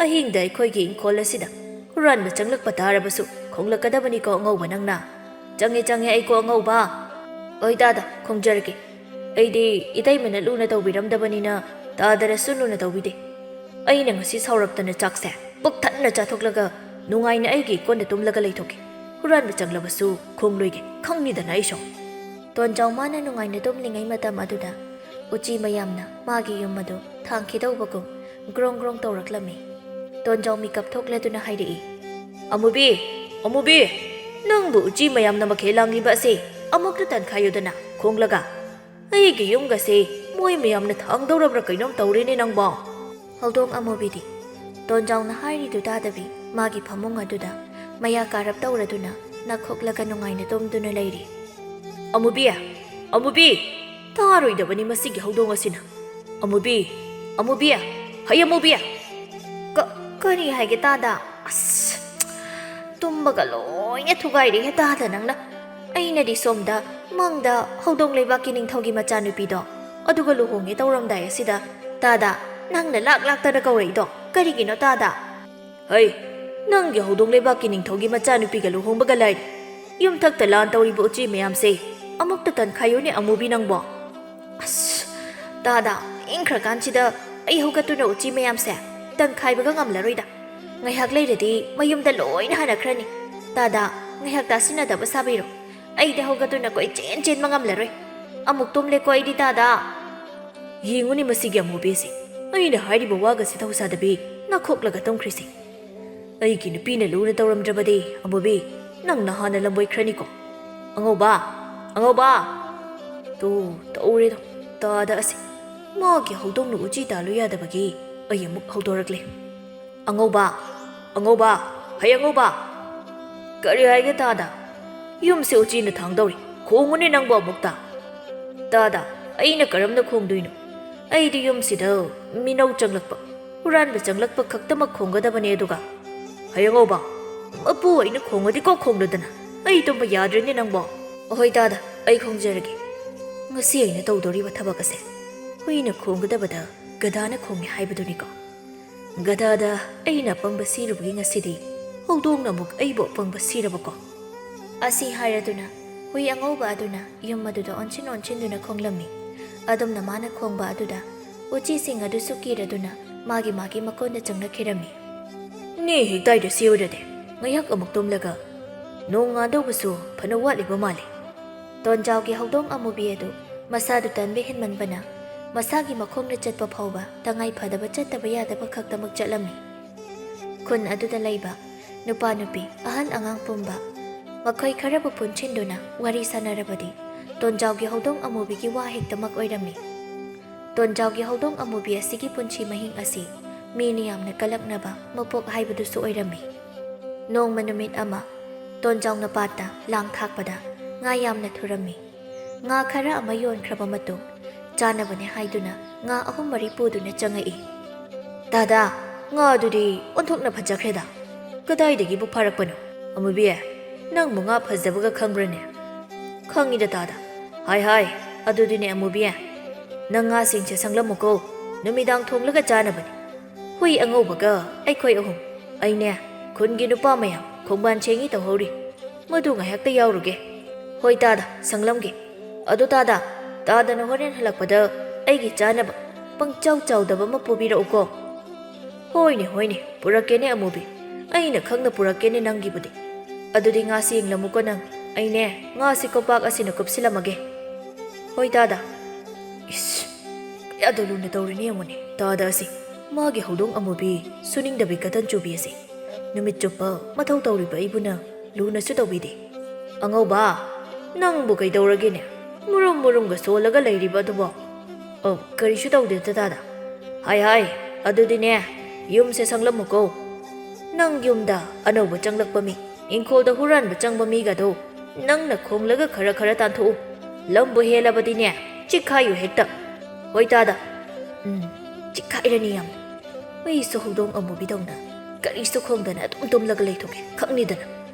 ꯑꯍꯤꯡꯗ ꯑꯩꯈꯣꯏꯒꯤ ꯏꯪꯈꯣꯜ ꯑꯁꯤꯗ ꯍꯨꯔꯥꯟꯕ ꯆꯪꯂꯛꯄ ꯇꯥꯔꯕꯁꯨ ꯈꯣꯡꯂꯛꯀꯗꯕꯅꯤꯀꯣ ꯑꯉꯧꯕ ꯅꯪꯅ꯫ ꯆꯪꯉꯦ, ꯆꯪꯉꯦ ꯑꯩꯀꯣ ꯑꯉꯧꯕ꯫ ꯍꯣꯏ ꯇꯥꯗ, ꯈꯣꯡꯖꯔꯒꯦ꯫ ꯑꯩꯗꯤ ꯏꯇꯩꯃꯅ ꯂꯨꯅ ꯇꯧꯕꯤꯔꯝꯗꯕꯅꯤꯅ ꯇꯥꯗꯔꯁꯨ ꯂꯨꯅ ꯇꯧꯕꯤꯗꯦ꯫ ꯑꯩꯅ ꯉꯁꯤ ꯁꯥꯎꯔꯛꯇꯅ ꯆꯥꯛꯁꯦ ꯄꯨꯛ ꯊꯟꯅ ꯆꯥꯊꯣꯛꯂꯒ ꯅꯨꯡꯉꯥꯏꯅ ꯑꯩꯒꯤ ꯏꯀꯣꯟꯗ ꯇꯨꯝꯂꯒ ꯂꯩꯊꯣꯛꯀꯦ꯫ ꯍꯨꯔꯥꯟꯕ ꯆꯪꯂꯕꯁꯨ ꯈꯣꯡꯂꯣꯏꯒꯦ, ꯈꯪꯉꯤꯗꯅ ꯑꯩꯁꯨ꯫" ꯇꯣꯟꯖꯥꯎ ꯃꯥꯅ ꯅꯨꯡꯉꯥꯏꯅ ꯇꯨꯝꯂꯤꯉꯩ ꯃꯇꯝ ꯑꯗꯨꯗ ꯎꯆꯤ ꯃꯌꯥꯝꯅ ꯃꯥꯒꯤ ꯌꯨꯝ ꯑꯗꯨ ꯊꯥꯡꯈꯤꯗꯧꯕꯒꯨꯝ ꯒ꯭ꯔꯣꯡ ꯒ꯭ꯔꯣꯡ ꯇꯧꯔꯛꯂꯝꯃꯤ꯫ ꯇꯣꯟꯖꯥꯎ ꯃꯤꯀꯞ ꯊꯣꯛꯂꯗꯨꯅ ꯍꯥꯏꯔꯛꯏ, "ꯑꯃꯨꯕꯤ, ꯑꯃꯨꯕꯤ, ꯅꯪꯕꯨ ꯎꯆꯤ ꯃꯌꯥꯝꯅ ꯃꯈꯦ ꯂꯥꯡꯂꯤꯕ ꯑꯁꯤ ꯑꯃꯨꯛꯇ ꯇꯟꯈꯥꯏꯌꯨꯗꯅ ꯈꯣꯡꯂꯒ꯫ ꯑꯩꯒꯤ ꯌꯨꯝꯒꯁꯦ ꯃꯣꯏ ꯃꯌꯥꯝꯅ ꯊꯥꯡꯗꯧꯔꯕ꯭ꯔꯥ ꯀꯩꯅꯣꯝ ꯇꯧꯔꯦꯅꯦ ꯅꯪꯕꯣ꯫" ꯍꯧꯗꯣꯡ ꯑꯃꯨꯕꯤꯗꯤ ꯇꯣꯟꯖꯥꯎꯅ ꯍꯥꯏꯔꯤꯗꯨ ꯇꯥꯗꯕꯤ ꯃꯥꯒꯤ ꯐꯃꯨꯡ ꯑꯗꯨꯗ ꯃꯌꯥ ꯀꯥꯔꯞ ꯇꯧꯔꯗꯨꯅ ꯅꯥꯈꯣꯛꯂꯒ ꯅꯨꯡꯉꯥꯏꯅ ꯇꯨꯝꯗꯨꯅ ꯂꯩꯔꯤ꯫ "ꯑꯃꯨꯕꯤ, ꯑꯃꯨꯕꯤ, ꯇꯥꯔꯣꯏꯗꯕꯅꯤ ꯃꯁꯤꯒꯤ ꯍꯧꯗꯣꯡ ꯑꯁꯤꯅ꯫ ꯑꯃꯨꯕꯤ, ꯑꯃꯨꯕꯤ, ꯍꯩ ꯑꯃꯨꯕꯤ!" "ꯀ-, ꯀꯔꯤ ꯍꯥꯏꯒꯦ ꯇꯥꯗ? ꯑꯁ, ꯇꯨꯝꯕꯒ ꯂꯣꯏꯅ ꯊꯨꯒꯥꯏꯔꯦꯍꯦ ꯇꯥꯗ ꯅꯪꯅ꯫ ꯑꯩꯅꯗꯤ ꯁꯣꯝꯗ ꯃꯪꯗ ꯍꯧꯗꯣꯡ ꯂꯩꯕꯥꯛꯀꯤ ꯅꯤꯡꯊꯧꯒꯤ ꯃꯆꯥꯅꯨꯄꯤꯗꯣ ꯑꯗꯨꯒ ꯂꯨꯍꯣꯡꯉꯦ ꯇꯧꯔꯝꯗꯥꯏ ꯑꯁꯤꯗ ꯇꯥꯗ ꯅꯪꯅ ꯂꯥꯛ ꯂꯥꯛꯇꯅ ꯀꯧꯔꯛꯏꯗꯣ ꯀꯔꯤꯒꯤꯅꯣ ꯇꯥꯗ?" "ꯍꯩ, ꯅꯪꯒꯤ ꯍꯧꯗꯣꯡ ꯂꯩꯕꯥꯛꯀꯤ ꯅꯤꯡꯊꯧꯒꯤ ꯃꯆꯥꯅꯨꯄꯤꯒ ꯂꯨꯍꯣꯡꯕꯒ ꯂꯥꯏꯔꯤ꯫ ꯌꯨꯝꯊꯛꯇ ꯂꯥꯟ ꯇꯧꯔꯤꯕ ꯎꯆꯤ ꯃꯌꯥꯝꯁꯦ ꯑꯃꯨꯛꯇ ꯇꯟꯈꯥꯏꯌꯨꯅꯦ ꯑꯃꯨꯕꯤ ꯅꯪꯕꯣ꯫" "ꯑꯁ, ꯇꯥꯗ, ꯏꯪꯈ꯭ꯔꯀꯥꯟꯁꯤꯗ ꯑꯩ ꯍꯧꯒꯠꯇꯨꯅ ꯎꯆꯤ ꯃꯌꯥꯝꯁꯦ ꯇꯟꯈꯥꯏꯕꯒ ꯉꯝꯂꯔꯣꯏꯗ꯫ ꯉꯥꯏꯍꯥꯛ ꯂꯩꯔꯗꯤ ꯃꯌꯨꯝꯗ ꯂꯣꯏꯅ ꯍꯟꯅꯈ꯭ꯔꯅꯤ꯫ ꯇꯥꯗ, ꯉꯥꯏꯍꯥꯛ ꯇꯥꯁꯤꯟꯅꯗꯕ ꯁꯥꯕꯤꯔꯣ꯫ ꯑꯩꯗꯤ ꯍꯧꯒꯠꯇꯨꯅ ꯀꯣꯏꯆꯦꯟ ꯆꯦꯟꯕ ꯉꯝꯂꯔꯣꯏ꯫ ꯑꯃꯨꯛ ꯇꯨꯝꯂꯦꯀꯣ ꯑꯩꯗꯤ ꯇꯥꯗ꯫" "ꯌꯦꯡꯉꯨꯅꯦ ꯃꯁꯤꯒꯤ ꯑꯃꯨꯕꯤꯁꯦ, ꯑꯩꯅ ꯍꯥꯏꯔꯤꯕ ꯋꯥꯒꯁꯤ ꯊꯧꯁꯥꯗꯕꯤ ꯅꯥꯈꯣꯛꯂꯒ ꯇꯨꯝꯈ꯭ꯔꯤꯁꯦ꯫ ꯑꯩꯒꯤ ꯅꯨꯄꯤꯅ ꯂꯨꯅ ꯇꯧꯔꯝꯗ꯭ꯔꯕꯗꯤ ꯑꯃꯨꯕꯤ, ꯅꯪ ꯅꯍꯥꯟꯅ ꯂꯝꯕꯣꯏꯈ꯭ꯔꯅꯤꯀꯣ꯫ ꯑꯉꯧꯕ, ꯑꯉꯧꯕ!" ꯇꯨ, ꯇꯧꯔꯦꯗꯣ, ꯇꯥꯗ ꯑꯁꯤ꯫ ꯃꯥꯒꯤ ꯍꯧꯗꯣꯡꯅ ꯎꯆꯤ ꯇꯥꯜꯂꯨ ꯌꯥꯗꯕꯒꯤ ꯑꯩ ꯑꯃꯨꯛ ꯍꯧꯗꯣꯔꯛꯂꯦ꯫ "ꯑꯉꯧꯕ, ꯑꯉꯧꯕ, ꯍꯩ ꯑꯉꯧꯕ!" "ꯀꯔꯤ ꯍꯥꯏꯒꯦ ꯇꯥꯗ? ꯌꯨꯝꯁꯦ ꯎꯆꯤꯅ ꯊꯥꯡꯗꯧꯔꯤ꯫ ꯈꯣꯡꯉꯨꯅꯦ ꯅꯪꯕꯨ ꯑꯃꯨꯛꯇ!" "ꯇꯥꯗ, ꯑꯩꯅ ꯀꯔꯝꯅ ꯈꯣꯡꯗꯣꯏꯅꯣ? ꯑꯩꯗꯤ ꯌꯨꯝꯁꯤꯗ ꯃꯤꯅꯧ ꯆꯪꯂꯛꯄ, ꯍꯨꯔꯥꯟꯕ ꯆꯪꯂꯛꯄ ꯈꯛꯇꯃꯛ ꯈꯣꯡꯒꯗꯕꯅꯦ꯫ ꯑꯗꯨꯒ, ꯍꯩ ꯑꯉꯧꯕ, ꯃꯄꯨ ꯑꯩꯅ ꯈꯣꯡꯉꯗꯤꯀꯣ ꯈꯣꯡꯂꯨꯗꯅ, ꯑꯩ ꯇꯨꯝꯕ ꯌꯥꯗ꯭ꯔꯦꯅꯦ ꯅꯪꯕꯣ!" "ꯑꯍꯣꯏ ꯇꯥꯗ, ꯑꯩ ꯈꯣꯡꯖꯔꯒꯦ꯫ ꯉꯁꯤ ꯑꯩꯅ ꯇꯧꯗꯣꯔꯤꯕ ꯊꯕꯛ ꯑꯁꯦ ꯍꯨꯏꯅ ꯈꯣꯡꯒꯗꯕꯗ ꯒꯙꯥꯅ ꯈꯣꯡꯉꯦ ꯍꯥꯏꯕꯗꯨꯅꯤꯀꯣ꯫ ꯒꯙꯥꯗ ꯑꯩꯅ ꯑꯄꯪꯕ ꯁꯤꯔꯨꯕꯒꯤ ꯉꯁꯤꯗꯤ ꯍꯧꯗꯣꯡꯅ ꯑꯃꯨꯛ ꯑꯩꯕꯨ ꯑꯄꯪꯕ ꯁꯤꯔꯕꯀꯣ?" ꯑꯁꯤ ꯍꯥꯏꯔꯗꯨꯅ ꯍꯨꯏ ꯑꯉꯧꯕ ꯑꯗꯨꯅ ꯌꯨꯝ ꯑꯗꯨꯗ ꯑꯣꯟꯁꯤꯟ ꯑꯣꯟꯁꯤꯟꯗꯨꯅ ꯈꯣꯡꯂꯝꯃꯤ꯫ ꯑꯗꯨꯝꯅ ꯃꯥꯅ ꯈꯣꯡꯕ ꯑꯗꯨꯗ ꯎꯆꯤꯁꯤꯡ ꯑꯗꯨꯁꯨ ꯀꯤꯔꯗꯨꯅ ꯃꯥꯒꯤ ꯃꯥꯒꯤ ꯃꯀꯣꯟꯗ ꯆꯪꯂꯛꯈꯤꯔꯝꯃꯤ꯫ "ꯅꯦ ꯍꯦꯛꯇꯥꯏꯗ ꯁꯤꯔꯨꯔꯗꯤ, ꯉꯥꯏꯍꯥꯛ ꯑꯃꯨꯛ ꯇꯨꯝꯂꯒ ꯅꯣꯡ ꯉꯥꯗꯧꯕꯁꯨ ꯐꯅ ꯋꯥꯠꯂꯤꯕ ꯃꯥꯜꯂꯤ꯫" ꯇꯣꯟꯖꯥꯎꯒꯤ ꯍꯧꯗꯣꯡ ꯑꯃꯨꯕꯤ ꯑꯗꯨ ꯃꯁꯥꯗꯨ ꯇꯟꯕ ꯍꯦꯟꯃꯟꯕꯅ ꯃꯁꯥꯒꯤ ꯃꯈꯣꯡꯅ ꯆꯠꯄ ꯐꯥꯎꯕ ꯇꯉꯥꯏ ꯐꯗꯕ ꯆꯠꯇꯕ ꯌꯥꯗꯕ ꯈꯛꯇꯃꯛ ꯆꯠꯂꯝꯃꯤ꯫ ꯈꯨꯟ ꯑꯗꯨꯗ ꯂꯩꯕ ꯅꯨꯄꯥ ꯅꯨꯄꯤ, ꯑꯍꯜ ꯑꯉꯥꯡ ꯄꯨꯝꯕ, ꯃꯈꯣꯏ ꯈꯔꯕꯨ ꯄꯨꯟꯁꯤꯟꯗꯨꯅ ꯋꯥꯔꯤ ꯁꯥꯟꯅꯔꯕꯗꯤ ꯇꯣꯟꯖꯥꯎꯒꯤ ꯍꯧꯗꯣꯡ ꯑꯃꯨꯕꯤꯒꯤ ꯋꯥ ꯍꯦꯛꯇꯃꯛ ꯑꯣꯏꯔꯝꯃꯤ꯫ ꯇꯣꯟꯖꯥꯎꯒꯤ ꯍꯧꯗꯣꯡ ꯑꯃꯨꯕꯤ ꯑꯁꯤꯒꯤ ꯄꯨꯟꯁꯤ ꯃꯍꯤꯡ ꯑꯁꯤ ꯃꯤꯅ ꯌꯥꯝꯅ ꯀꯜꯂꯛꯅꯕ ꯃꯄꯣꯛ ꯍꯥꯏꯕꯗꯨꯁꯨ ꯑꯣꯏꯔꯝꯃꯤ꯫ ꯅꯣꯡꯃ ꯅꯨꯃꯤꯠ ꯑꯃ ꯇꯣꯟꯖꯥꯎꯅ ꯄꯥꯠꯇ ꯂꯥꯡ ꯊꯥꯛꯄꯗ ꯉꯥ ꯌꯥꯝꯅ ꯊꯨꯔꯝꯃꯤ꯫ ꯉꯥ ꯈꯔ ꯑꯃ ꯌꯣꯟꯈ꯭ꯔꯕ ꯃꯇꯨꯡ ꯆꯥꯅꯕꯅꯦ ꯍꯥꯏꯗꯨꯅ ꯉꯥ ꯑꯍꯨꯝ ꯃꯔꯤ ꯄꯨꯗꯨꯅ ꯆꯪꯉꯛꯏ꯫ "ꯇꯥꯗꯥ, ꯉꯥ ꯑꯗꯨꯗꯤ ꯑꯣꯟꯊꯣꯛꯅ ꯐꯖꯈ꯭ꯔꯦꯗ꯫ ꯀꯗꯥꯏꯗꯒꯤꯕꯨ ꯐꯥꯔꯛꯄꯅꯣ? ꯑꯃꯨꯕꯤ, ꯅꯪꯕꯨ ꯉꯥ ꯐꯖꯕꯒ ꯈꯪꯕ꯭ꯔꯅꯦ?" "ꯈꯪꯉꯤꯗ ꯇꯥꯗ꯫ ꯍꯥꯏ ꯍꯥꯏ, ꯑꯗꯨꯗꯤꯅꯦ ꯑꯃꯨꯕꯤ, ꯅꯪ ꯉꯥꯁꯤꯡꯁꯦ ꯁꯪꯂꯝꯃꯨꯀꯣ, ꯅꯨꯃꯤꯗꯥꯡ ꯊꯣꯡꯂꯒ ꯆꯥꯅꯕꯅꯤ꯫ ꯍꯨꯏ ꯑꯉꯧꯕꯒ ꯑꯩꯈꯣꯏ ꯑꯍꯨꯝ, ꯑꯩꯅꯦ, ꯈꯨꯟꯒꯤ ꯅꯨꯄꯥ ꯃꯌꯥꯝ ꯈꯣꯡꯕꯥꯟ ꯁꯦꯡꯏ ꯇꯧꯍꯧꯔꯤ꯫ ꯃꯗꯨ ꯉꯥꯏꯍꯥꯛꯇ ꯌꯥꯎꯔꯨꯒꯦ꯫" "ꯍꯣꯏ ꯇꯥꯗ, ꯁꯪꯂꯝꯒꯦ꯫ ꯑꯗꯣ ꯇꯥꯗ, ꯇꯥꯗꯅ ꯍꯣꯔꯦꯟ ꯍꯜꯂꯛꯄꯗ ꯑꯩꯒꯤ ꯆꯥꯅꯕ ꯄꯪꯆꯥꯎ ꯆꯥꯎꯗꯕ ꯑꯃ ꯄꯨꯕꯤꯔꯛꯎꯀꯣ꯫" "ꯍꯣꯏꯅꯦ ꯍꯣꯏꯅꯦ, ꯄꯨꯔꯛꯀꯦꯅꯦ ꯑꯃꯨꯕꯤ, ꯑꯩꯅ ꯈꯪꯅ ꯄꯨꯔꯛꯀꯦꯅꯦ ꯅꯪꯒꯤꯕꯨꯗꯤ꯫ ꯑꯗꯨꯗꯤ ꯉꯥꯁꯤ ꯌꯦꯡꯂꯝꯃꯨꯀꯣ ꯅꯪ, ꯑꯩꯅꯦ, ꯉꯥꯁꯤ ꯀꯣꯝꯄꯥꯛ ꯑꯁꯤꯅ ꯀꯨꯞꯁꯤꯜꯂꯝꯃꯒꯦ꯫" "ꯍꯣꯏ ꯇꯥꯗ꯫" ꯏꯁ, ꯀꯌꯥꯗ ꯂꯨꯅ ꯇꯧꯔꯤꯅꯤ ꯌꯦꯡꯉꯨꯅꯦ ꯇꯥꯗ ꯑꯁꯤ꯫ ꯃꯥꯒꯤ ꯍꯧꯗꯣꯡ ꯑꯃꯨꯕꯤ ꯁꯨꯅꯤꯡꯗꯕꯤ ꯀꯇꯟ ꯆꯨꯕꯤ ꯑꯁꯤ꯫ ꯅꯨꯃꯤꯠ ꯆꯨꯞꯄ ꯃꯊꯧ ꯇꯧꯔꯤꯕ ꯑꯩꯕꯨꯅ ꯂꯨꯅꯁꯨ ꯇꯧꯕꯤꯗꯦ꯫ "ꯑꯉꯧꯕ, ꯅꯪꯕꯨ ꯀꯩꯗꯧꯔꯒꯦꯅꯦ? ꯃꯨꯔꯨꯝ ꯃꯨꯔꯨꯝꯒ ꯁꯣꯜꯂꯒ ꯂꯩꯔꯤꯕ ꯑꯗꯨꯕꯣ?" "ꯑꯣ, ꯀꯔꯤꯁꯨ ꯇꯧꯗꯦ ꯇꯥꯗ꯫ ꯍꯥꯏ ꯍꯥꯏ, ꯑꯗꯨꯗꯤꯅꯦ, ꯌꯨꯝꯁꯦ ꯁꯪꯂꯝꯃꯨꯀꯣ꯫ ꯅꯪ ꯌꯨꯝꯗ ꯑꯅꯧꯕ ꯆꯪꯂꯛꯄ ꯃꯤ, ꯏꯪꯈꯣꯜꯗ ꯍꯨꯔꯥꯟꯕ ꯆꯪꯕ ꯃꯤꯒꯗꯣ ꯅꯪꯅ ꯈꯣꯡꯂꯒ ꯈꯔ ꯈꯔ ꯇꯥꯟꯊꯣꯛꯎ꯫ ꯂꯝꯕꯨ ꯍꯦꯜꯂꯕꯗꯤꯅꯦ, ꯆꯤꯛꯈꯥꯏꯌꯨ ꯍꯦꯛꯇ꯫ ꯍꯣꯏ ꯇꯥꯗ꯫ ꯎꯝ, ꯆꯤꯛꯈꯥꯏꯔꯅꯤ ꯌꯥꯝ꯫ ꯑꯩꯁꯨ ꯍꯧꯗꯣꯡ ꯑꯃꯨꯕꯤꯗꯧꯅ ꯀꯔꯤꯁꯨ ꯈꯣꯡꯗꯅ ꯑꯗꯨꯝ ꯇꯨꯝꯂꯒ ꯂꯩꯊꯣꯛꯀꯦ, ꯈꯪꯅꯤꯗꯅ꯫